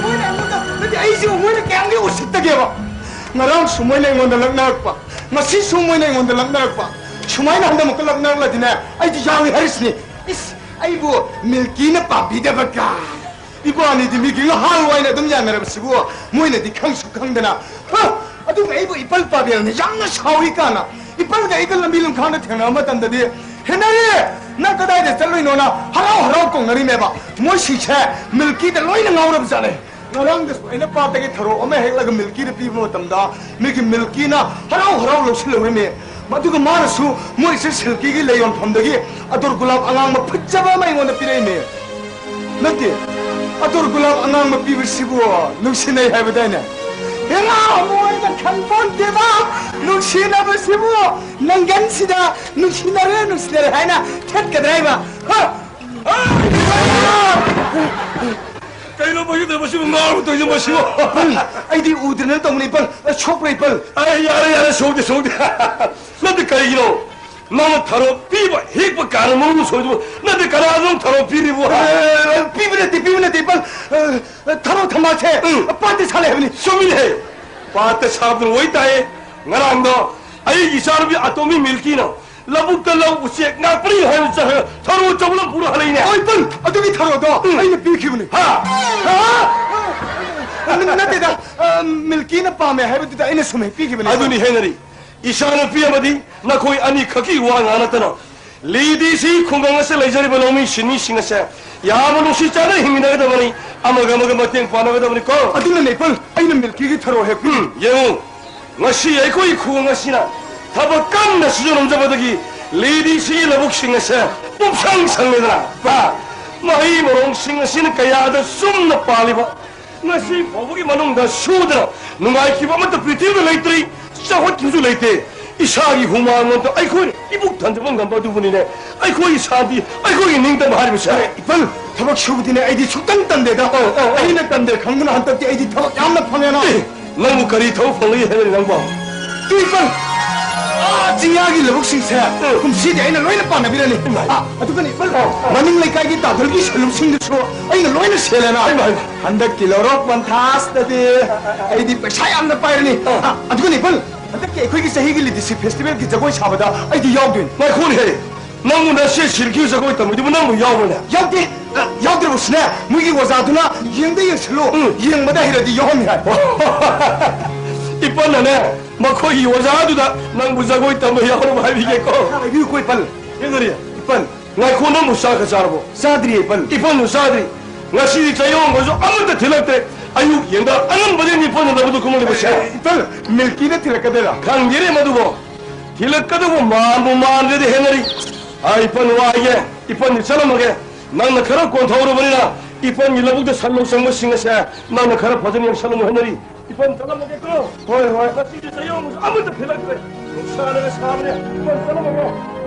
ꯃꯣꯏꯅ ꯑꯩꯉꯣꯟꯗ, ꯅꯠꯇꯦ, ꯑꯩꯁꯤꯕꯨ ꯃꯣꯏꯅ ꯀꯌꯥꯝꯗꯤ ꯎꯁꯤꯠꯇꯒꯦꯕ? ꯉꯔꯥꯡꯁꯨ ꯃꯣꯏꯅ ꯑꯩꯉꯣꯟꯗ ꯂꯛꯅꯔꯛꯄ, ꯉꯁꯤꯁꯨ ꯃꯣꯏꯅ ꯑꯩꯉꯣꯟꯗ ꯂꯛꯅꯔꯛꯄ꯫ ꯁꯨꯃꯥꯏꯅ ꯍꯟꯗꯛꯃꯨꯛꯀ ꯂꯛꯅꯔꯛꯂꯗꯤꯅꯦ, ꯑꯩꯗꯤ ꯌꯥꯎꯏ ꯍꯥꯏꯔꯤꯁꯤꯅꯤ꯫ ꯏꯁ, ꯑꯩꯕꯨ ꯃꯤꯜꯀꯤꯅ ꯄꯥꯝꯕꯤꯗꯕ ꯀꯥꯏ꯫ ꯏꯕꯥꯅꯤꯗꯤ ꯃꯤꯒꯤ ꯉꯍꯥꯜ ꯑꯣꯏꯅ ꯑꯗꯨꯝ ꯌꯥꯅꯔꯕꯁꯤꯕꯨ ꯃꯣꯏꯅꯗꯤ ꯈꯪꯁꯨ ꯈꯪꯗꯅ, ꯍ! ꯑꯗꯨꯒ ꯑꯩꯕꯨ ꯏꯄꯜ ꯄꯥꯕꯦꯜꯅ ꯌꯥꯝꯅ ꯁꯥꯎꯏ ꯀꯥꯅ꯫ ꯏꯄꯜꯒ ꯑꯩꯒ ꯂꯝꯕꯤ ꯂꯝꯈꯥꯡꯗ ꯊꯦꯡꯅꯕ ꯃꯇꯝꯗꯗꯤ, "ꯍꯦꯟꯅꯔꯤ! ꯅꯪ ꯀꯗꯥꯏꯗ ꯆꯠꯂꯨꯏꯅꯣꯅ?" ꯍꯔꯥꯎ ꯍꯔꯥꯎ ꯀꯧꯅꯔꯤꯃꯦꯕ꯫ ꯃꯣꯏꯁꯤꯡꯁꯦ ꯃꯤꯜꯀꯤꯗ ꯂꯣꯏꯅ ꯉꯥꯎꯔꯕ ꯖꯥꯠꯅꯦ꯫ ꯉꯔꯥꯡꯗꯁꯨ ꯑꯩꯅ ꯄꯥꯠꯇꯒꯤ ꯊꯔꯣ ꯑꯃ ꯍꯦꯛꯂꯒ ꯃꯤꯜꯀꯤꯗ ꯄꯤꯕ ꯃꯇꯝꯗ, ꯃꯤꯒꯤ ꯃꯤꯜꯀꯤꯅ ꯍꯔꯥꯎ ꯍꯔꯥꯎ ꯂꯧꯁꯤꯜꯍꯧꯔꯤꯃꯦ꯫ ꯃꯗꯨꯒ ꯃꯥꯅꯁꯨ ꯃꯣꯏꯁꯦ ꯁꯤꯜꯀꯤꯒꯤ ꯂꯩ ꯌꯣꯟꯐꯝꯗꯒꯤ ꯑꯗꯣꯔ ꯒꯨꯂꯥꯞ ꯑꯉꯥꯡꯕ ꯐꯖꯕ ꯑꯃ ꯑꯩꯉꯣꯟꯗ ꯄꯤꯔꯛꯏꯃꯦ꯫ ꯅꯠꯇꯦ, ꯑꯗꯣꯔ ꯒꯨꯂꯥꯞ ꯑꯉꯥꯡꯕ ꯄꯤꯕꯁꯤꯕꯨ ꯅꯨꯡꯁꯤꯅꯩ ꯍꯥꯏꯕꯗꯥꯏꯅꯦ? ꯍꯦꯔꯥ, ꯃꯣꯏꯅ ꯈꯪꯄꯣꯟꯇꯦꯗ, ꯅꯨꯡꯁꯤꯅꯕꯁꯤꯕꯨ ꯅꯪꯒꯟꯁꯤꯗ "ꯅꯨꯡꯁꯤꯅꯔꯦ, ꯅꯨꯡꯁꯤꯅꯔꯦ" ꯍꯥꯏꯅ ꯊꯦꯠꯀꯗ꯭ꯔꯥ ꯍꯥꯏꯕ? ꯍ! ꯀꯩꯅꯣ ꯃꯁꯤꯗ ꯃꯁꯤꯕꯨ ꯉꯥꯎꯔꯕ ꯇꯧꯔꯤꯁꯦ ꯃꯁꯤꯕꯨ? ꯄꯜ, ꯑꯩꯗꯤ ꯎꯗ꯭ꯔꯦꯅ ꯇꯧꯕꯅꯤ, ꯄꯜ꯫ ꯑ, ꯁꯣꯛꯄ꯭ꯔꯥ, ꯄꯜ? ꯑꯩ ꯌꯥꯔꯦ, ꯌꯥꯔꯦ, ꯁꯣꯛꯇꯦ, ꯁꯣꯛꯇꯦ꯫ ꯅꯠꯇꯦ, ꯀꯔꯤꯒꯤꯅꯣ? ꯅꯪꯅ ꯊꯔꯣ ꯄꯤꯕ ꯍꯦꯛꯄ ꯀꯥꯟꯗ ꯃꯔꯨ ꯁꯣꯏꯗꯨꯕꯨ ꯅꯠꯇꯦ, ꯀꯅꯥꯗꯅꯣ ꯊꯔꯣ ꯄꯤꯔꯤꯕꯨ? ꯑ, ꯄꯤꯕ ꯅꯠꯇꯦ, ꯄꯤꯕ ꯅꯠꯇꯦ, ꯄꯜ꯫ ꯑ, ꯊꯔꯣ ꯊꯝꯕꯥꯜꯁꯦ ꯎꯝ꯫ ꯄꯥꯠꯇ ꯁꯥꯠꯂꯦ ꯍꯥꯏꯕꯅꯤ꯫ ꯆꯨꯝꯃꯤꯅꯦꯍꯦ꯫ ꯄꯥꯠꯇ ꯁꯥꯠꯄꯗꯨ ꯑꯣꯏꯇꯥꯌꯦ꯫ ꯉꯔꯥꯡꯗꯣ ꯑꯩꯒꯤ ꯏꯆꯥꯅꯨꯄꯤ ꯑꯇꯣꯝꯕꯤ ꯃꯤꯜꯀꯤꯅ ꯂꯧꯕꯨꯛꯇ ꯂꯧ ꯎꯆꯦꯛ ꯉꯥꯛꯄꯅꯤ ꯍꯥꯏꯅ ꯆꯠꯈ꯭ꯔꯒ ꯊꯔꯣ ꯑꯆꯧꯕ ꯑꯃ ꯄꯨꯔ ꯍꯜꯂꯛꯏꯅꯦ꯫ ꯑꯣꯏ ꯄꯜ, ꯑꯗꯨꯒꯤ ꯊꯔꯣꯗꯣ ꯎꯝ꯫ ꯑꯩꯅ ꯄꯤꯈꯤꯕꯅꯤ꯫ ꯍꯥ? ꯍꯥ? ꯅ-, ꯅꯠꯇꯦꯗ, ꯑ, ꯃꯤꯜꯀꯤꯅ ꯄꯥꯝꯃꯦ ꯍꯥꯏꯕꯗꯨꯗ ꯑꯩꯅ ꯁꯨꯝ ꯍꯦꯛ ꯄꯤꯈꯤꯕꯅꯤ꯫ ꯑꯗꯨꯅꯤ ꯍꯦꯟꯅꯔꯤ꯫ ꯏꯆꯥꯅꯨꯄꯤ ꯑꯃꯗꯤ ꯅꯈꯣꯏ ꯑꯅꯤꯈꯛꯀꯤ ꯋꯥ ꯉꯥꯡ ꯅꯠꯇꯅ ꯂꯤꯗꯤꯁꯤ ꯈꯨꯡꯒꯪ ꯑꯁꯤꯗ ꯂꯩꯖꯔꯤꯕ ꯂꯧꯃꯤ ꯁꯤꯟꯃꯤꯁꯤꯡ ꯑꯁꯦ ꯌꯥꯝꯅ ꯅꯨꯡꯁꯤ ꯆꯥꯟꯅ ꯍꯤꯡꯃꯤꯟꯅꯒꯗꯕꯅꯤ, ꯑꯃꯒ ꯑꯃꯒ ꯃꯇꯦꯡ ꯄꯥꯡꯅꯒꯗꯕꯅꯤꯀꯣ꯫ ꯑꯗꯨꯅꯅꯦ, ꯄꯜ, ꯑꯩꯅ ꯃꯤꯜꯀꯤꯒꯤ ꯊꯔꯣ ꯍꯦꯛ ꯄꯤ-, ꯎꯝ, ꯌꯦꯡꯉꯨ, ꯉꯁꯤ ꯑꯩꯈꯣꯏ ꯈꯨꯡꯒꯪ ꯑꯁꯤꯅ ꯊꯕꯛ ꯀꯟꯅ ꯁꯨꯖꯔꯝꯖꯕꯗꯒꯤ ꯂꯤꯗꯤꯁꯤꯒꯤ ꯂꯧꯕꯨꯛꯁꯤꯡ ꯑꯁꯦ ꯄꯨꯝꯁꯪ ꯁꯪꯂꯦꯗꯅ, ꯍꯥ? ꯃꯍꯩ ꯃꯔꯣꯡꯁꯤꯡ ꯑꯁꯤꯅ ꯀꯌꯥꯗ ꯆꯨꯝꯅ ꯄꯥꯜꯂꯤꯕ, ꯉꯁꯤ ꯐꯥꯎꯕꯒꯤ ꯃꯅꯨꯡꯗ ꯁꯨꯗꯅ ꯅꯨꯡꯉꯥꯏꯈꯤꯕ ꯑꯃꯠꯇ ꯄ꯭ꯔꯤꯊꯤꯕꯤꯗ ꯂꯩꯇ꯭ꯔꯤ, ꯆꯥꯎꯈꯠꯈꯤꯕꯁꯨ ꯂꯩꯇꯦ꯫ ꯏꯁꯥꯒꯤ ꯍꯨꯃꯥꯡ ꯑꯃꯠꯇ ꯑꯩꯈꯣꯏꯅ ꯏꯕꯨꯛ ꯊꯟꯖꯕ ꯉꯝꯕ ꯑꯗꯨꯕꯨꯅꯤꯅꯦ ꯑꯩꯈꯣꯏꯒꯤ ꯁꯥꯟꯇꯤ, ꯑꯩꯈꯣꯏꯒꯤ ꯅꯤꯡꯇꯝꯕ ꯍꯥꯏꯔꯤꯕꯁꯦ꯫ ꯑꯦ, ꯏꯄꯜ, ꯊꯕꯛ ꯁꯨꯕꯗꯤꯅꯦ ꯑꯩꯗꯤ ꯁꯨꯛꯇꯟ ꯇꯟꯗꯦꯗ꯫ ꯑꯧ, ꯑꯧ, ꯑꯧ꯫ ꯑꯩꯅ ꯇꯟꯗꯦ ꯈꯪꯗꯅ ꯍꯟꯗꯛꯇꯤ ꯑꯩꯗꯤ ꯊꯕꯛ ꯌꯥꯝꯅ ꯐꯪꯉꯦꯅ꯫ ꯑꯦ, ꯅꯪꯕꯨ ꯀꯔꯤ ꯊꯕꯛ ꯐꯪꯂꯒꯦ ꯍꯥꯏꯕꯅꯤ ꯅꯪꯕꯣ? ꯇꯨ ꯏꯄꯜ! ꯑꯥ, ꯆꯤꯡꯌꯥꯒꯤ ꯂꯧꯕꯨꯛꯁꯤꯡꯁꯦ ꯎꯝ꯫ ꯀꯨꯝꯁꯤꯗꯤ ꯑꯩꯅ ꯂꯣꯏꯅ ꯄꯥꯟꯅꯕꯤꯔꯅꯤ꯫ ꯏꯃꯥ꯫ ꯑꯥ, ꯑꯗꯨꯒꯅꯤ, ꯏꯄꯜ, ꯑꯥ, ꯑꯥ꯫ ꯃꯅꯤꯡ ꯂꯩꯀꯥꯏꯒꯤ ꯇꯥꯗꯜꯒꯤ ꯁꯣꯏꯕꯨꯝꯁꯤꯡꯗꯨꯁꯨ ꯑꯩꯅ ꯂꯣꯏꯅ ꯁꯦꯜꯂꯦꯅ꯫ ꯏꯃꯥ, ꯏꯃꯥ꯫ ꯍꯟꯗꯛꯀꯤ ꯂꯧꯔꯣꯛ ꯄꯟꯊꯥꯁꯤꯗꯗꯤ ꯑꯩꯗꯤ ꯄꯩꯁꯥ ꯌꯥꯝꯅ ꯄꯥꯏꯔꯅꯤ꯫ ꯑꯥ꯫ ꯑꯥ, ꯑꯗꯨꯒꯅꯤ, ꯏꯄꯜ, ꯍꯟꯗꯛꯀꯤ ꯑꯩꯈꯣꯏꯒꯤ ꯆꯍꯤꯒꯤ ꯂꯤꯗꯤꯁꯤ ꯐꯦꯁꯇꯤꯚꯦꯜꯒꯤ ꯖꯒꯣꯏ ꯁꯥꯕꯗ ꯑꯩꯗꯤ ꯌꯥꯎꯗꯣꯏꯅꯤ꯫ ꯉꯥꯏꯈꯣꯅꯦꯍꯦ, ꯅꯪꯕꯨ ꯅꯁꯦ ꯁꯤꯔꯀꯤ ꯖꯒꯣꯏ ꯇꯝꯕꯗꯨꯕꯨ ꯅꯪꯕꯨ ꯌꯥꯎꯕ꯭ꯔꯅꯦ? ꯌꯥꯎꯗꯦ꯫ ꯑ, ꯌꯥꯎꯗ꯭ꯔꯕꯁꯨꯅꯦ, ꯃꯣꯏꯒꯤ ꯑꯣꯖꯥꯗꯨꯅ ꯌꯦꯡꯗ ꯌꯦꯡꯁꯜꯂꯨ, ꯎꯝ꯫ ꯌꯦꯡꯕꯗ ꯍꯩꯔꯗꯤ ꯌꯥꯎꯍꯟꯅꯤ ꯍꯥꯏ꯫ ꯏꯄꯟꯅꯅꯦ, ꯃꯈꯣꯏꯒꯤ ꯑꯣꯖꯥꯗꯨꯗ ꯅꯪꯕꯨ ꯖꯒꯣꯏ ꯇꯝꯕ ꯌꯥꯎꯅꯕ ꯍꯥꯏꯕꯤꯒꯦꯀꯣ꯫ ꯍꯥꯏꯕꯤꯌꯨꯀꯣ, ꯏꯄꯟ꯫ ꯍꯦꯟꯅꯔꯤ꯫ ꯏꯄꯟ꯫ ꯉꯥꯏꯈꯣ, ꯅꯪꯕꯨ ꯆꯥꯛꯀ ꯆꯥꯔꯕꯣ? ꯆꯥꯗ꯭ꯔꯤ, ꯏꯄꯟ꯫ ꯏꯄꯟꯁꯨ ꯆꯥꯗ꯭ꯔꯤ꯫ ꯉꯁꯤꯗꯤ ꯆꯌꯣꯡꯒꯁꯨ ꯑꯃꯠꯇ ꯊꯤꯜꯂꯛꯇ꯭ꯔꯦ꯫ ꯑꯌꯨꯛ ꯌꯦꯟꯗ ꯑꯉꯟꯕꯗꯒꯤ ꯏꯄꯟꯅ ꯂꯧꯕꯗꯨ ꯀꯨꯝꯍꯜꯂꯤꯕꯁꯦ꯫ ꯏꯄꯟ, ꯃꯤꯜꯀꯤꯅ ꯊꯤꯜꯂꯛꯀꯗꯣꯏꯔꯥ? ꯈꯪꯗꯦꯅꯦ ꯃꯗꯨꯕꯣ꯫ ꯊꯤꯜꯂꯛꯀꯗꯧꯕ ꯃꯥꯟꯕꯨ ꯃꯥꯟꯗ꯭ꯔꯗꯤ ꯍꯦꯟꯅꯔꯤ꯫ ꯑ, ꯏꯄꯟ ꯋꯥꯏꯒꯦ꯫ ꯏꯄꯟꯗꯤ ꯆꯠꯂꯝꯃꯒꯦ꯫ ꯅꯪꯅ ꯈꯔ ꯀꯣꯟꯊꯧꯔꯕꯅꯤꯅ ꯏꯄꯟꯒꯤ ꯂꯧꯕꯨꯛꯇ ꯁꯟ ꯂꯧ ꯆꯪꯕꯁꯤꯡ ꯑꯁꯦ ꯅꯪꯅ ꯈꯔ ꯐꯖꯅ ꯌꯦꯡꯁꯜꯂꯝꯃꯨ ꯍꯦꯟꯅꯔꯤ꯫ ꯏꯄꯟ ꯆꯠꯂꯝꯃꯒꯦꯀꯣ꯫ ꯍꯣꯏ, ꯍꯣꯏ꯫ ꯉꯁꯤꯗꯤ ꯆꯌꯣꯡꯁꯨ ꯑꯃꯠꯇ ꯊꯤꯜꯂꯛꯇ꯭ꯔꯦ꯫ ꯅꯨꯡꯁꯥꯅꯒ ꯁꯥꯕꯅꯦ꯫ ꯏꯄꯟ ꯆꯠꯂꯝꯃꯒꯦ꯫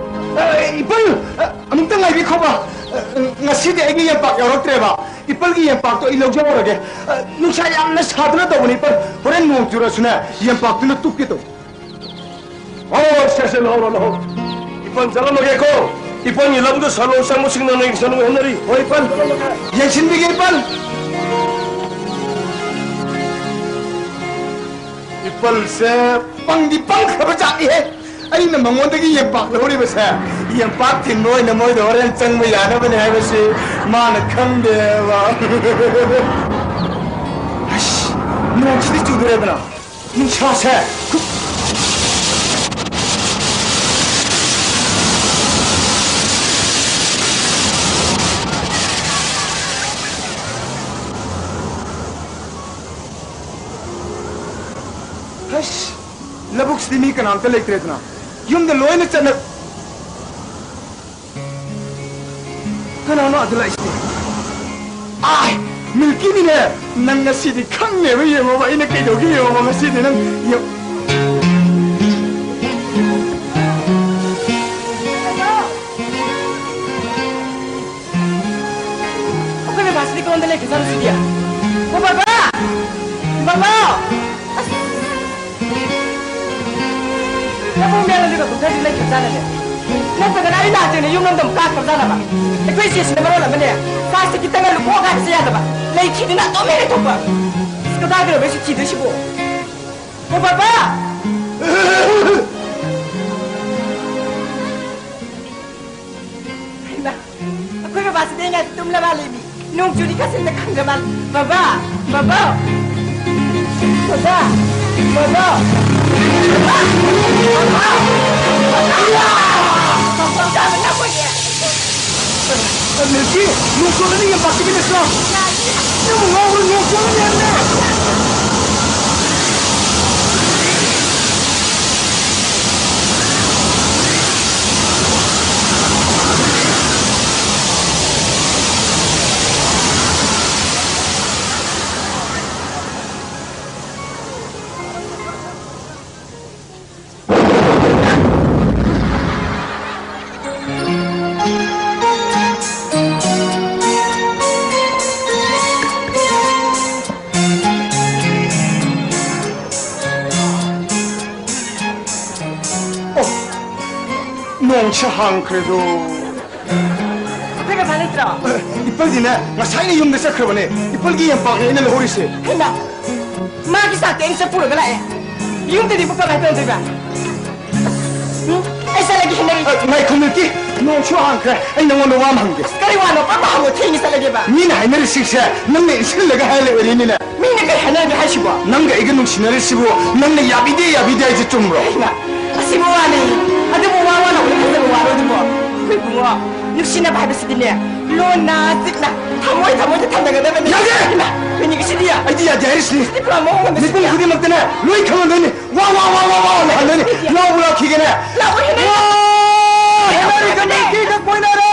ꯑꯦ, ꯏꯄꯟ! ꯑ, ꯑꯃꯨꯛꯇ ꯉꯥꯏꯕꯤꯈꯣꯕ꯫ ꯑ, ꯉꯁꯤꯗꯤ ꯑꯩꯒꯤ ꯌꯦꯟꯄꯥꯛ ꯌꯥꯎꯔꯛꯇ꯭ꯔꯦꯕ꯫ ꯏꯄꯟꯒꯤ ꯌꯦꯟꯄꯥꯛꯇꯣ ꯑꯩ ꯂꯧꯖꯍꯧꯔꯒꯦ꯫ ꯑ, ꯅꯨꯡꯁꯥ ꯌꯥꯝꯅ ꯁꯥꯗꯨꯅ ꯇꯧꯕꯅꯤ, ꯏꯄꯟ꯫ ꯍꯣꯔꯦꯟ ꯅꯣꯡ ꯆꯨꯔꯁꯨꯅꯦ, ꯌꯦꯟꯄꯥꯛꯇꯨꯅ ꯇꯨꯞꯀꯦ ꯇꯧ꯫ ꯍꯣꯏ, ꯁꯦ, ꯁꯦ, ꯂꯧꯍꯧꯔꯣ, ꯂꯧꯍꯧꯔꯣ꯫ ꯏꯄꯟ ꯆꯠꯂꯝꯃꯒꯦꯀꯣ꯫ ꯏꯄꯟꯒꯤ ꯂꯧꯕꯨꯛꯇ ꯁꯟ ꯂꯧ ꯆꯪꯕꯁꯤꯡꯅ ꯅꯪ ꯁꯟ ꯂꯧ ꯍꯦꯟꯅꯔꯤ꯫ ꯍꯣꯏ, ꯏꯄꯟ꯫ ꯆꯠꯂꯝꯃꯒꯦ꯫ ꯌꯦꯡꯁꯤꯟꯕꯤꯒꯦ, ꯏꯄꯟ꯫ ꯏꯄꯜꯁꯦ ꯄꯪꯗꯤ ꯄꯪꯈ꯭ꯔꯕ ꯖꯥꯠꯅꯤꯍꯦ꯫ ꯑꯩꯅ ꯃꯉꯣꯟꯗꯒꯤ ꯌꯦꯟꯄꯥꯛ ꯂꯧꯔꯤꯕꯁꯦ, ꯌꯦꯟꯄꯥꯛ ꯊꯤꯟꯕ ꯑꯣꯏꯅ ꯃꯣꯏꯗ ꯍꯣꯔꯦꯟ ꯆꯪꯕ ꯌꯥꯅꯕꯅꯦ ꯍꯥꯏꯕꯁꯤ ꯃꯥꯅ ꯈꯪꯗꯦꯕ꯫ ꯑꯁ, ꯅꯣꯡꯁꯤꯗꯤ ꯆꯨꯗꯣꯔꯦꯗꯅ꯫ ꯅꯨꯡꯁꯥꯁꯦ꯫ ꯍꯩꯁ, ꯂꯧꯕꯨꯛꯁꯤꯗꯤ ꯃꯤ ꯀꯅꯥꯝꯇ ꯂꯩꯇ꯭ꯔꯦꯗꯅ꯫ ꯌꯨꯝꯗ ꯂꯣꯏꯅ ꯆꯠꯅ-, ꯀꯅꯥꯅꯣ ꯑꯗꯨ ꯂꯥꯛꯏꯁꯤꯗꯤ? ꯑꯥꯏ, ꯃꯤꯜꯀꯤꯅꯤꯅꯦ! ꯅꯪ ꯉꯁꯤꯗꯤ ꯈꯪꯅꯦꯕ, ꯌꯦꯡꯉꯣꯕ, ꯑꯩꯅ ꯀꯩꯗꯧꯒꯦ ꯌꯦꯡꯉꯣꯕ, ꯉꯁꯤꯗꯤ ꯅꯪ ꯌꯦꯡ-, ꯑꯩꯈꯣꯏ ꯕꯕꯥꯁꯤꯗꯤ ꯀꯔꯣꯝꯗ ꯂꯩꯈ꯭ꯔꯖꯥꯠꯅꯣ ꯁꯤꯗꯤ? ꯑꯣ, ꯕꯕꯥ! ꯕꯕꯥ! ꯑꯁ! ꯅꯪꯕꯨ ꯀꯨꯝꯊꯗꯨꯅ ꯂꯩꯈ꯭ꯔꯖꯥꯠꯂꯅꯦ? ꯅꯠꯇ꯭ꯔꯒꯅ ꯑꯩ ꯂꯥꯛꯇ꯭ꯔꯤꯉꯩ ꯌꯨꯝꯂꯣꯝꯗ ꯑꯃꯨꯛ ꯀꯥꯈ꯭ꯔꯖꯥꯠꯂꯕ? ꯑꯩꯈꯣꯏ ꯏꯆꯦꯁꯤꯅ ꯃꯔꯣꯜ ꯑꯃꯅꯦ, ꯀ꯭ꯂꯥꯁꯇ ꯈꯤꯇꯪꯒ ꯂꯨꯀꯣꯛꯑꯒ ꯍꯥꯏꯕꯁꯨ ꯌꯥꯗꯕ, ꯂꯩꯈꯤꯗꯨꯅ ꯑꯗꯨꯝ ꯍꯦꯛ ꯂꯩꯊꯣꯛꯄ꯫ ꯑꯁ, ꯀꯗꯥꯏꯗꯅꯣ ꯑꯩꯁꯨ ꯊꯤꯗꯣꯏꯁꯤꯕꯣ? ꯑꯣ, ꯕꯕꯥ! ꯍꯩꯃꯥ, ꯑꯩꯈꯣꯏ ꯕꯕꯥꯁꯤꯗꯤ ꯑꯩ ꯉꯥꯏ ꯇꯨꯝꯂ ꯃꯥꯜꯂꯦ ꯃꯤ꯫ ꯅꯣꯡ ꯆꯨꯔꯤ ꯈꯥꯁꯤꯟꯗ ꯈꯪꯗ꯭ꯔ ꯃꯥꯜꯂꯦ꯫ ꯕꯕꯥ! ꯕꯕꯥ! ꯕꯕꯥ! ꯕꯕꯥ! ꯕꯕꯥ! ꯕꯕꯥ! ꯃꯤꯜꯀꯤ! ꯅꯣꯡ ꯆꯨꯔꯅꯤ, ꯌꯥꯝ ꯄꯥꯈꯠꯀꯅꯨ ꯁꯤꯗ꯫ ꯅꯪꯕꯨ ꯉꯥꯎꯕ꯭ꯔꯥ? ꯅꯣꯡ ꯆꯨꯔꯅꯤ ꯍꯥꯏꯕꯅꯦ꯫ ꯑꯣ, ꯅꯣꯡꯁꯦ ꯍꯥꯡꯈ꯭ꯔꯦꯗꯣ꯫ ꯑꯩꯈꯣꯏ ꯕꯕꯥ ꯂꯩꯇ꯭ꯔꯣ? ꯏꯄꯜꯗꯤꯅꯦ, ꯉꯁꯥꯏꯅ ꯌꯨꯝꯗ ꯆꯠꯈ꯭ꯔꯕꯅꯦ꯫ ꯏꯄꯜꯒꯤ ꯌꯥꯝꯄꯥꯛꯅꯦ ꯑꯩꯅ ꯂꯧꯍꯧꯔꯤꯁꯦ꯫ ꯍꯩꯃꯥ! ꯃꯥꯒꯤ ꯆꯥꯛꯇꯤ ꯑꯩꯅ ꯆꯠꯄꯨꯔꯒ ꯂꯥꯛꯑꯦ꯫ ꯌꯨꯝꯗꯗꯤ ꯄꯨ ꯀꯃꯥꯏꯅ ꯇꯧꯗꯣꯏꯕ? ꯎꯝ? ꯑꯩ ꯆꯠꯂꯒꯦ, ꯍꯦꯟꯅꯔꯤ꯫ ꯑ, ꯉꯥꯏꯈꯣ, ꯃꯤꯜꯀꯤ꯫ ꯅꯣꯡꯁꯨ ꯍꯥꯡꯈ꯭ꯔꯦ꯫ ꯑꯩ ꯅꯉꯣꯟꯗ ꯋꯥ ꯑꯃ ꯍꯪꯒꯦ꯫ ꯑꯁ, ꯀꯔꯤ ꯋꯥꯅꯣ? ꯄꯪꯍꯪ ꯍꯪꯉꯣ, ꯊꯦꯡꯉꯦ, ꯆꯠꯂꯒꯦꯕ꯫ ꯃꯤꯅ ꯍꯥꯏꯅꯔꯤꯁꯤꯡꯁꯦ ꯅꯪꯅ ꯏꯟꯁꯤꯜꯂꯒ ꯍꯥꯏ ꯂꯩꯔꯦꯅꯤꯅꯦ꯫ ꯃꯤꯅ ꯀꯔꯤ ꯍꯥꯏꯅꯔꯒꯦ ꯍꯥꯏꯁꯤꯕꯣ? ꯅꯪꯒ ꯑꯩꯒ ꯅꯨꯡꯁꯤꯅꯔꯤꯁꯤꯕꯨ ꯅꯪꯅ ꯌꯥꯕꯤꯗꯦ, ꯌꯥꯕꯤꯗꯦ ꯍꯥꯏꯁꯦ ꯆꯨꯝꯕ꯭ꯔꯣ? ꯍꯩꯃꯥ, ꯑꯁꯤꯕꯨ ꯋꯥꯅꯤ꯫ ꯑꯗꯨꯕꯨ ꯋꯥ ꯋꯥꯅ ꯍꯧꯅ ꯐꯖꯕ ꯋꯥꯔꯣ ꯑꯗꯨꯕꯣ? ꯑꯩꯈꯣꯏ ꯏꯕꯨꯡꯉꯣ, ꯅꯨꯡꯁꯤꯅꯕ ꯍꯥꯏꯕꯁꯤꯗꯤꯅꯦ, ꯂꯣꯟꯅ ꯆꯤꯛꯅ ꯊꯃꯣꯏ ꯊꯃꯣꯏꯗ ꯊꯝꯅꯒꯗꯕꯅꯤ꯫ ꯌꯥꯗꯦ! ꯍꯩꯃꯥ, ꯀꯩꯅꯣꯒꯤꯁꯤꯗꯤ? ꯑꯩꯗꯤ ꯌꯥꯗꯦ ꯍꯥꯏꯔꯤꯁꯤꯅꯤ꯫ ꯁꯤꯗꯤ ꯄꯨꯔꯥ ꯃꯑꯣꯡ ꯑꯃꯗ ꯃꯤꯄꯨꯝ ꯁꯤꯗꯤ꯫ ꯈꯨꯗꯤꯡꯃꯛꯇꯅꯦ ꯂꯣꯏ ꯈꯪꯍꯟꯗꯣꯏꯅꯤ꯫ ꯋꯥ, ꯋꯥ, ꯋꯥ, ꯋꯥ, ꯋꯥ, ꯋꯥ ꯍꯟꯗꯣꯏꯅꯤ꯫ ꯂꯥꯎꯕ ꯂꯥꯎꯈꯤꯒꯦꯅꯦ꯫ ꯂꯥꯎꯕ ꯍꯦꯟꯅ ꯋꯥ! ꯍꯦꯟꯅꯔꯤꯒ ꯃꯤꯒꯤꯒ ꯀꯣꯏꯅꯔꯦ,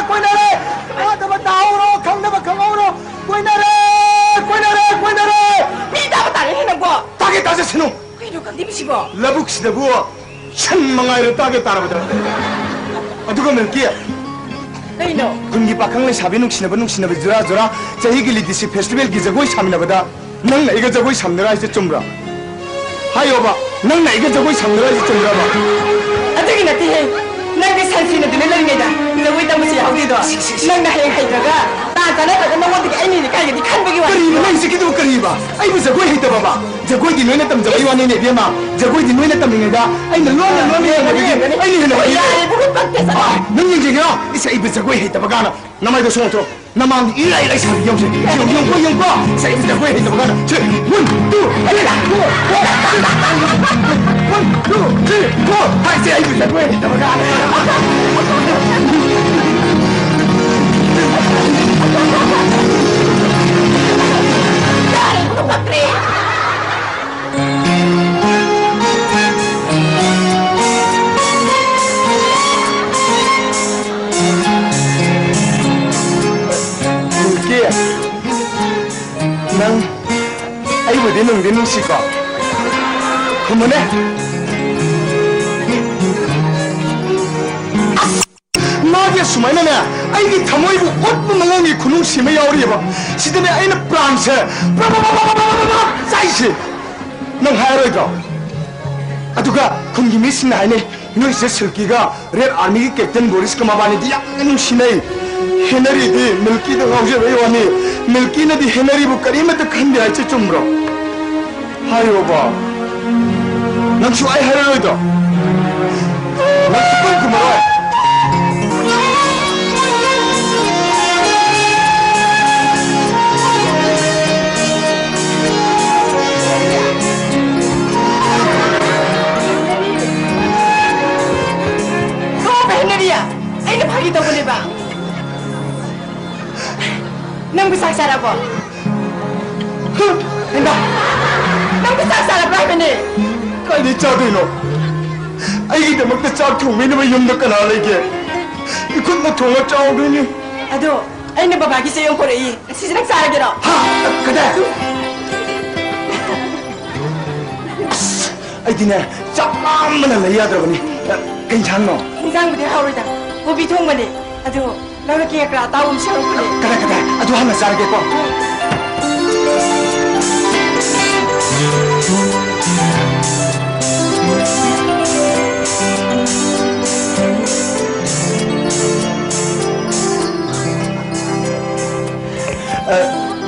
ꯀꯣꯏꯅꯔꯦ꯫ ꯇꯥꯗꯕ ꯇꯥꯍꯧꯔꯣ, ꯈꯪꯗꯕ ꯈꯪꯍꯧꯔꯣ꯫ ꯀꯣꯏꯅꯔꯦ, ꯀꯣꯏꯅꯔꯦ, ꯀꯣꯏꯅꯔꯦ꯫ ꯃꯤ ꯇꯥꯕ ꯇꯥꯔꯦꯅꯦ ꯅꯪꯕꯣ꯫ ꯇꯥꯒꯦ ꯇꯥꯖꯁꯅꯨ꯫ ꯀꯩꯅꯣ ꯈꯪꯗꯦ ꯃꯤꯁꯤꯕꯣ? ꯂꯧꯕꯨꯛꯁꯤꯗꯕꯨ ꯁꯟ ꯃꯉꯥꯏꯔꯦ ꯇꯥꯒꯦ ꯇꯥꯔꯕꯗ꯫ ꯑꯗꯨꯒ ꯃꯤꯜꯀꯤ, ꯀꯩꯅꯣ? ꯈꯨꯟꯒꯤ ꯄꯥꯈꯪ ꯂꯩꯁꯥꯕꯤ ꯅꯨꯡꯁꯤꯅꯕ, ꯅꯨꯡꯁꯤꯅꯕ ꯖꯨꯔꯥ ꯖꯨꯔꯥ ꯆꯍꯤꯒꯤ ꯂꯤꯇꯤꯁꯤ ꯐꯦꯁꯇꯤꯚꯦꯜꯒꯤ ꯖꯒꯣꯏ ꯁꯥꯃꯤꯟꯅꯕꯗ ꯅꯪꯅ ꯑꯩꯒ ꯖꯒꯣꯏ ꯁꯥꯃꯤꯟꯅꯔꯥ ꯍꯥꯏꯁꯦ ꯆꯨꯝꯕ꯭ꯔꯥ? ꯍꯥꯏꯌꯣꯕ, ꯅꯪꯅ ꯑꯩꯒ ꯖꯒꯣꯏ ꯁꯥꯃꯤꯟꯅꯔꯥ ꯍꯥꯏꯁꯦ ꯆꯨꯝꯕ꯭ꯔꯥꯕ? ꯑꯗꯨꯒꯤ ꯅꯠꯇꯦꯍꯦ, ꯅꯪꯗꯤ ꯁꯟꯁꯤꯅ ꯗꯤꯜꯂꯤ ꯂꯩꯔꯤꯉꯩꯗ ꯖꯒꯣꯏ ꯇꯝꯕꯁꯨ ꯌꯥꯍꯧꯗꯦꯗꯣ꯫ ꯁꯤ, ꯁꯤ, ꯁꯤ꯫ ꯅꯪꯅ ꯍꯌꯦꯡ ꯍꯩꯇ꯭ꯔꯒ ꯇꯥꯟ ꯆꯥꯅꯗ꯭ꯔꯒ ꯅꯉꯣꯟꯗꯒꯤ ꯑꯩꯅ ꯍꯦꯟꯅ ꯀꯥꯏꯒꯅꯤ ꯈꯟꯕꯒꯤ ꯋꯥꯅꯤ꯫ ꯀꯔꯤꯅꯣ ꯅꯪ ꯍꯧꯖꯤꯛꯀꯤꯗꯨꯕꯨ ꯀꯔꯤꯕ? ꯑꯩꯕꯨ ꯖꯒꯣꯏ ꯍꯩꯇꯕꯕ? ꯖꯒꯣꯏꯗꯤ ꯅꯣꯏꯅ ꯇꯝꯖꯕꯩ ꯋꯥꯅꯤꯅꯦ, ꯏꯕꯦꯝꯃ꯫ ꯖꯒꯣꯏꯗꯤ ꯅꯣꯏꯅ ꯇꯝꯂꯤꯉꯩꯗ ꯑꯩꯅ ꯂꯣꯟꯅ ꯂꯣꯟꯅ ꯌꯦꯡꯕꯗꯒꯤ ꯑꯩꯅ ꯍꯦꯟꯅ ꯍꯩꯌꯦ꯫ ꯌꯥꯔꯦ, ꯏꯕꯨꯡꯉꯣ, ꯄꯛꯇꯦ, ꯆꯠꯂꯣ꯫ ꯑꯥ, ꯅꯪ ꯌꯦꯡꯖꯒꯦꯔꯣ? ꯏꯁ, ꯑꯩꯕꯨ ꯖꯒꯣꯏ ꯍꯩꯇꯕ ꯀꯥꯏꯅ꯫ ꯅꯃꯥꯏꯗꯣ ꯁꯣꯡꯊꯣꯛ꯫ ꯅꯃꯥꯡꯗ ꯏꯔꯥꯏ ꯂꯥꯏꯁꯥꯕꯤ ꯌꯧꯁꯦ꯫ ꯌꯦꯡꯉꯨ, ꯌꯦꯡꯉꯨꯀꯣ, ꯌꯦꯡꯉꯨꯀꯣ꯫ ꯁꯦ, ꯑꯩꯕꯨ ꯖꯒꯣꯏ ꯍꯩꯇꯕ ꯀꯥꯟꯗ꯫ ꯁꯦ, one, two, three, four꯫ One, two, three, four꯫ ꯍꯥꯏꯁꯦ, ꯑꯩꯕꯨ ꯖꯒꯣꯏ ꯍꯩꯇꯕ ꯀꯥꯟꯗ꯫ ꯅꯪ ꯑꯩꯕꯨꯗꯤ ꯅꯨꯡꯗꯤ ꯅꯨꯡꯁꯤꯀꯣ? ꯈꯨꯝꯃꯨꯅꯦ꯫ ꯑꯁ! ꯃꯥꯒꯤ ꯑꯁꯨꯃꯥꯏꯅꯅꯦ, ꯑꯩꯒꯤ ꯊꯃꯣꯏꯕꯨ ꯑꯣꯠꯄ ꯃꯑꯣꯡꯒꯤ ꯈꯨꯅꯨꯡꯁꯤ ꯑꯃ ꯌꯥꯎꯔꯤꯑꯕ꯫ ꯁꯤꯗꯅꯦ ꯑꯩꯅ ꯄ꯭ꯔꯥꯟꯁꯦ ꯄ꯭ꯔꯞ ꯄ꯭ꯔꯞ ꯆꯥꯛꯏꯁꯦ꯫ ꯅꯪ ꯍꯥꯏꯔꯣꯏꯗ꯭ꯔꯣ? ꯑꯗꯨꯒ ꯈꯨꯟꯒꯤ ꯃꯤꯁꯤꯡꯅ ꯍꯥꯏꯅꯩ, ꯅꯣꯏꯁꯦ ꯁꯤꯜꯀꯤꯒ ꯔꯦꯗ ꯑꯥꯔꯃꯤꯒꯤ ꯀꯦꯞꯇꯦꯟ ꯕꯣꯔꯤꯁꯀ ꯃꯕꯥꯅꯤꯗꯤ ꯌꯥꯝꯅ ꯅꯨꯡꯁꯤꯅꯩ꯫ ꯍꯦꯅꯔꯤꯗꯤ ꯃꯤꯜꯀꯤꯗ ꯉꯥꯎꯖꯕꯩ ꯋꯥꯅꯤ꯫ ꯃꯤꯜꯀꯤꯅꯗꯤ ꯍꯦꯅꯔꯤꯕꯨ ꯀꯔꯤꯃꯠꯇ ꯈꯟꯗꯦ ꯍꯥꯏꯁꯦ ꯆꯨꯝꯕ꯭ꯔꯣ? ꯍꯥꯏꯌꯣꯕ꯫ ꯅꯪꯁꯨ ꯑꯩ ꯍꯥꯏꯔꯔꯣꯏꯗ꯭ꯔꯣ? ꯅꯪ ꯁꯨꯛꯈꯨꯝ ꯈꯨꯝꯃꯔꯣꯏ꯫ ꯀꯣ ꯍꯦꯅꯔꯤ, ꯑꯩꯅ ꯐꯥꯒꯤ ꯇꯧꯕꯅꯦꯕ꯫ ꯅꯪꯕꯨ ꯆꯥꯛ ꯆꯥꯔꯕꯣ? ꯍꯦꯟꯗꯥ! ꯅꯪꯕꯨ ꯆꯥꯛ ꯆꯥꯔꯕ꯭ꯔꯥ ꯍꯥꯏꯕꯅꯦ? ꯀꯥꯏꯗꯩ ꯆꯥꯗꯣꯏꯅꯣ? ꯑꯩꯒꯤꯗꯃꯛꯇ ꯆꯥꯛ ꯊꯣꯡꯕꯤꯅꯕ ꯌꯨꯝꯗ ꯀꯅꯥ ꯂꯩꯒꯦ? ꯏꯈꯨꯠꯅ ꯊꯣꯡꯉ ꯆꯥꯎꯗꯣꯏꯅꯤ꯫ ꯑꯗꯣ ꯑꯩꯅ ꯕꯕꯥꯒꯤ ꯆꯦ ꯑꯃ ꯄꯣꯔꯛꯏ, ꯉꯁꯤꯁꯦ ꯅꯪ ꯆꯥꯔꯒꯦꯔꯣ? ꯍꯥ? ꯀꯗꯥꯏ? ꯑꯁ, ꯑꯩꯗꯤꯅꯦ, ꯆꯥꯛ ꯂꯥꯝꯕꯅ ꯂꯩ ꯌꯥꯗ꯭ꯔꯕꯅꯤ꯫ ꯀꯩ ꯏꯟꯁꯥꯡꯅꯣ? ꯏꯟꯁꯥꯡꯕꯨꯗꯤ ꯍꯥꯎꯔꯣꯏꯗ, ꯀꯣꯕꯤ ꯊꯣꯡꯕꯅꯦ꯫ ꯑꯗꯣ ꯂꯧꯔꯛꯀꯦ, ꯈꯔ ꯑꯇꯥꯎꯕ ꯑꯃ ꯁꯦꯝꯃꯛꯄꯅꯦ꯫ ꯀꯗꯥꯏ, ꯀꯗꯥꯏ? ꯑꯗꯨ ꯍꯥꯟꯅ ꯆꯥꯔꯒꯦꯀꯣ꯫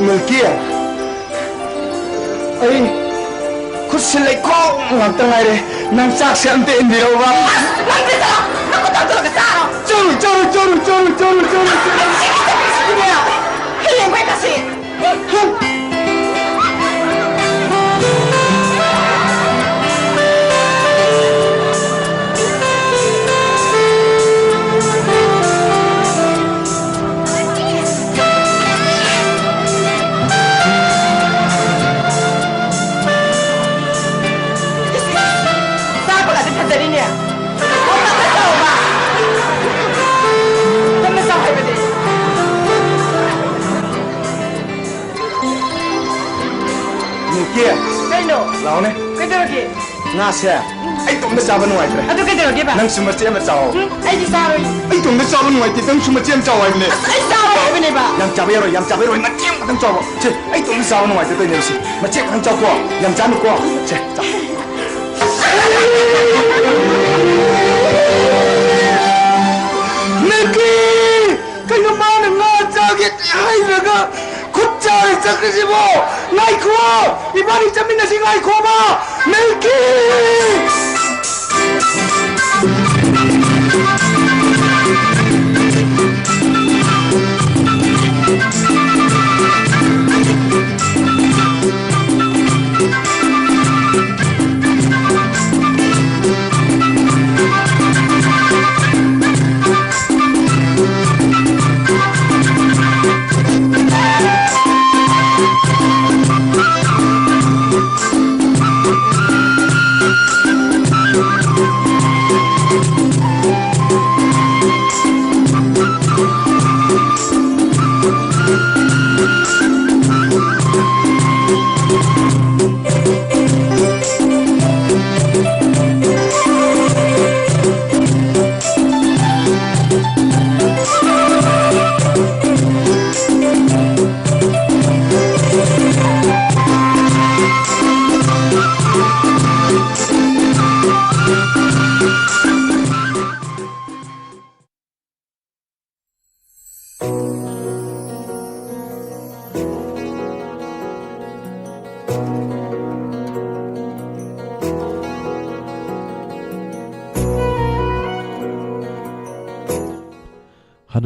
ꯕꯤꯜꯀꯤ, ꯑꯩ ꯈꯨꯠꯁꯤ ꯂꯩꯈꯣꯝ ꯉꯥꯛꯇ ꯉꯥꯏꯔꯦ꯫ ꯅꯪ ꯆꯥꯛꯁꯦ ꯑꯝꯇ ꯏꯟꯕꯤꯔꯛꯎꯕ꯫ ꯑꯁ, ꯅꯪꯗꯤ ꯆꯠꯂꯣ꯫ ꯅꯈꯨꯠꯇꯣ ꯍꯥꯝꯗꯣꯛꯑꯒ ꯆꯥꯔꯣ꯫ ꯆꯠꯂꯨ, ꯆꯠꯂꯨ, ꯆꯠꯂꯨ꯫ ꯅꯪ ꯏꯟꯕꯤꯔꯛꯑꯣ꯫ ꯍꯌꯦꯡ ꯑꯩꯈꯣꯏ ꯆꯠꯁꯤ꯫ ꯆꯥꯕꯒꯗꯤ ꯐꯖꯔꯤꯅꯦ꯫ ꯆꯥꯎꯕ꯫ ꯌꯥꯝꯅ ꯆꯥꯎ ꯍꯥꯏꯕꯅꯦ꯫ ꯅꯤꯡꯀꯤ꯫ ꯀꯩꯅꯣ? ꯂꯥꯛꯑꯣꯅꯦ꯫ ꯀꯩꯗꯧꯔꯒꯦ? ꯉꯥꯁꯦ ꯑꯩ ꯏꯇꯣꯝꯇ ꯆꯥꯕ ꯅꯨꯡꯉꯥꯏꯇ꯭ꯔꯦ꯫ ꯑꯗꯨ ꯀꯩꯗꯧꯔꯒꯦꯕ? ꯅꯪꯁꯨ ꯃꯆꯦꯠ ꯑꯃ ꯆꯥꯎ꯫ ꯎꯝ, ꯑꯩꯗꯤ ꯆꯥꯔꯣꯏ꯫ ꯑꯩ ꯏꯇꯣꯝꯇ ꯆꯥꯕ ꯅꯨꯡꯉꯥꯏꯇꯦ, ꯅꯪꯁꯨ ꯃꯆꯦꯠ ꯑꯃ ꯆꯥꯎ ꯍꯥꯏꯕꯅꯦ꯫ ꯑꯁ, ꯑꯩ ꯆꯥꯔꯣꯏ ꯍꯥꯏꯕꯅꯦꯕ꯫ ꯌꯥꯝ ꯆꯥꯕ ꯌꯥꯔꯣꯏ, ꯌꯥꯝ ꯆꯥꯕ ꯌꯥꯔꯣꯏ, ꯃꯆꯦꯠ ꯑꯃꯈꯛꯇꯪ ꯆꯥꯎꯕ꯫ ꯁꯦ, ꯑꯩ ꯏꯇꯣꯝꯇ ꯆꯥꯕ ꯅꯨꯡꯉꯥꯏꯇꯦ ꯇꯧꯔꯤꯅꯦꯕ ꯁꯤ꯫ ꯃꯆꯦꯠ ꯈꯛꯇꯪ ꯆꯥꯎꯀꯣ, ꯌꯥꯝ ꯆꯥꯅꯨꯀꯣ꯫ ꯁꯦ, ꯆꯥꯎ꯫ ꯅꯤꯡꯀꯤ! ꯀꯩꯅꯣ ꯃꯥꯅ ꯉꯥ ꯆꯥꯒꯦ ꯍꯥꯏꯔꯒ ꯈꯨꯠ ꯆꯥꯔ ꯆꯠꯈ꯭ꯔꯤꯁꯤꯕꯣ? ꯉꯥꯏꯈꯣ! ꯏꯕꯥꯅꯤ ꯆꯠꯃꯤꯟꯅꯁꯤ, ꯉꯥꯏꯈꯣꯕ! ꯅꯤꯡꯀꯤ!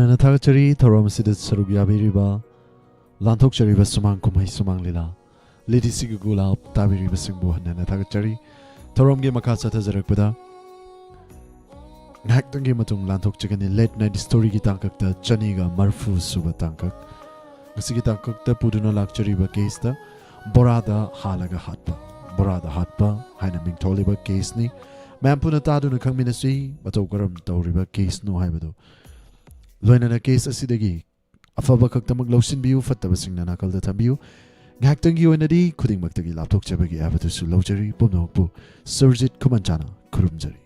ꯍꯟꯅ ꯊꯥꯒꯠꯆꯔꯤ ꯊꯧꯔꯝ ꯑꯁꯤꯗ ꯁꯔꯨꯛ ꯌꯥꯕꯤꯔꯤꯕ, ꯂꯥꯟꯊꯣꯛꯆꯔꯤꯕ ꯁꯨꯃꯥꯡ ꯀꯨꯝꯍꯩ ꯁꯨꯃꯥꯡ ꯂꯤꯂꯥ ꯂꯤꯗꯤꯁꯤꯒ ꯒꯨꯂꯥꯞ ꯇꯥꯕꯤꯔꯤꯕꯁꯤꯡꯕꯨ ꯍꯟꯅ ꯊꯥꯒꯠꯆꯔꯤ꯫ ꯊꯧꯔꯝꯒꯤ ꯃꯈꯥ ꯆꯠꯊꯖꯔꯛꯄꯗ ꯉꯥꯏꯍꯥꯛꯇꯪꯒꯤ ꯃꯇꯨꯡ ꯂꯥꯟꯊꯣꯛꯆꯒꯅꯤ ꯂꯦꯠ ꯅꯥꯏꯠ ꯁ꯭ꯇꯣꯔꯤꯒꯤ ꯇꯥꯡꯀꯛꯇ ꯆꯅꯤꯒ ꯃꯔꯤꯐꯨ ꯁꯨꯕ ꯇꯥꯡꯀꯛ꯫ ꯉꯁꯤꯒꯤ ꯇꯥꯡꯀꯛꯇ ꯄꯨꯗꯨꯅ ꯂꯥꯛꯆꯔꯤꯕ ꯀꯦꯁꯇ ꯕꯣꯔꯥꯗ ꯍꯥꯜꯂꯒ ꯍꯥꯠꯄ, ꯕꯣꯔꯥꯗ ꯍꯥꯠꯄ ꯍꯥꯏꯅ ꯃꯤꯡꯊꯣꯜꯂꯤꯕ ꯀꯦꯁꯅꯤ꯫ ꯃꯌꯥꯝ ꯄꯨꯟꯅ ꯇꯥꯗꯨꯅ ꯈꯪꯃꯤꯟꯅꯁꯤ ꯃꯇꯧ ꯀꯔꯝ ꯇꯧꯔꯤꯕ ꯀꯦꯁꯅꯣ ꯍꯥꯏꯕꯗꯨ꯫ ꯂꯣꯏꯅꯅ ꯀꯦꯁ ꯑꯁꯤꯗꯒꯤ ꯑꯐꯕ ꯈꯛꯇꯃꯛ ꯂꯧꯁꯤꯟꯕꯤꯌꯨ, ꯐꯠꯇꯕꯁꯤꯡꯅ ꯅꯥꯀꯜꯗ ꯊꯝꯕꯤꯌꯨ꯫ ꯉꯥꯏꯍꯥꯛꯇꯪꯒꯤ ꯑꯣꯏꯅꯗꯤ ꯈꯨꯗꯤꯡꯃꯛꯇꯒꯤ ꯂꯥꯞꯊꯣꯛꯆꯕꯒꯤ ꯍꯥꯏꯕꯗꯨꯁꯨ ꯂꯧꯖꯔꯤ꯫ ꯄꯨꯝꯅꯃꯛꯄꯨ ꯁꯨꯔꯖꯤꯠ ꯈꯨꯃꯟꯆꯥꯅ ꯈꯨꯔꯨꯝꯖꯔꯤ꯫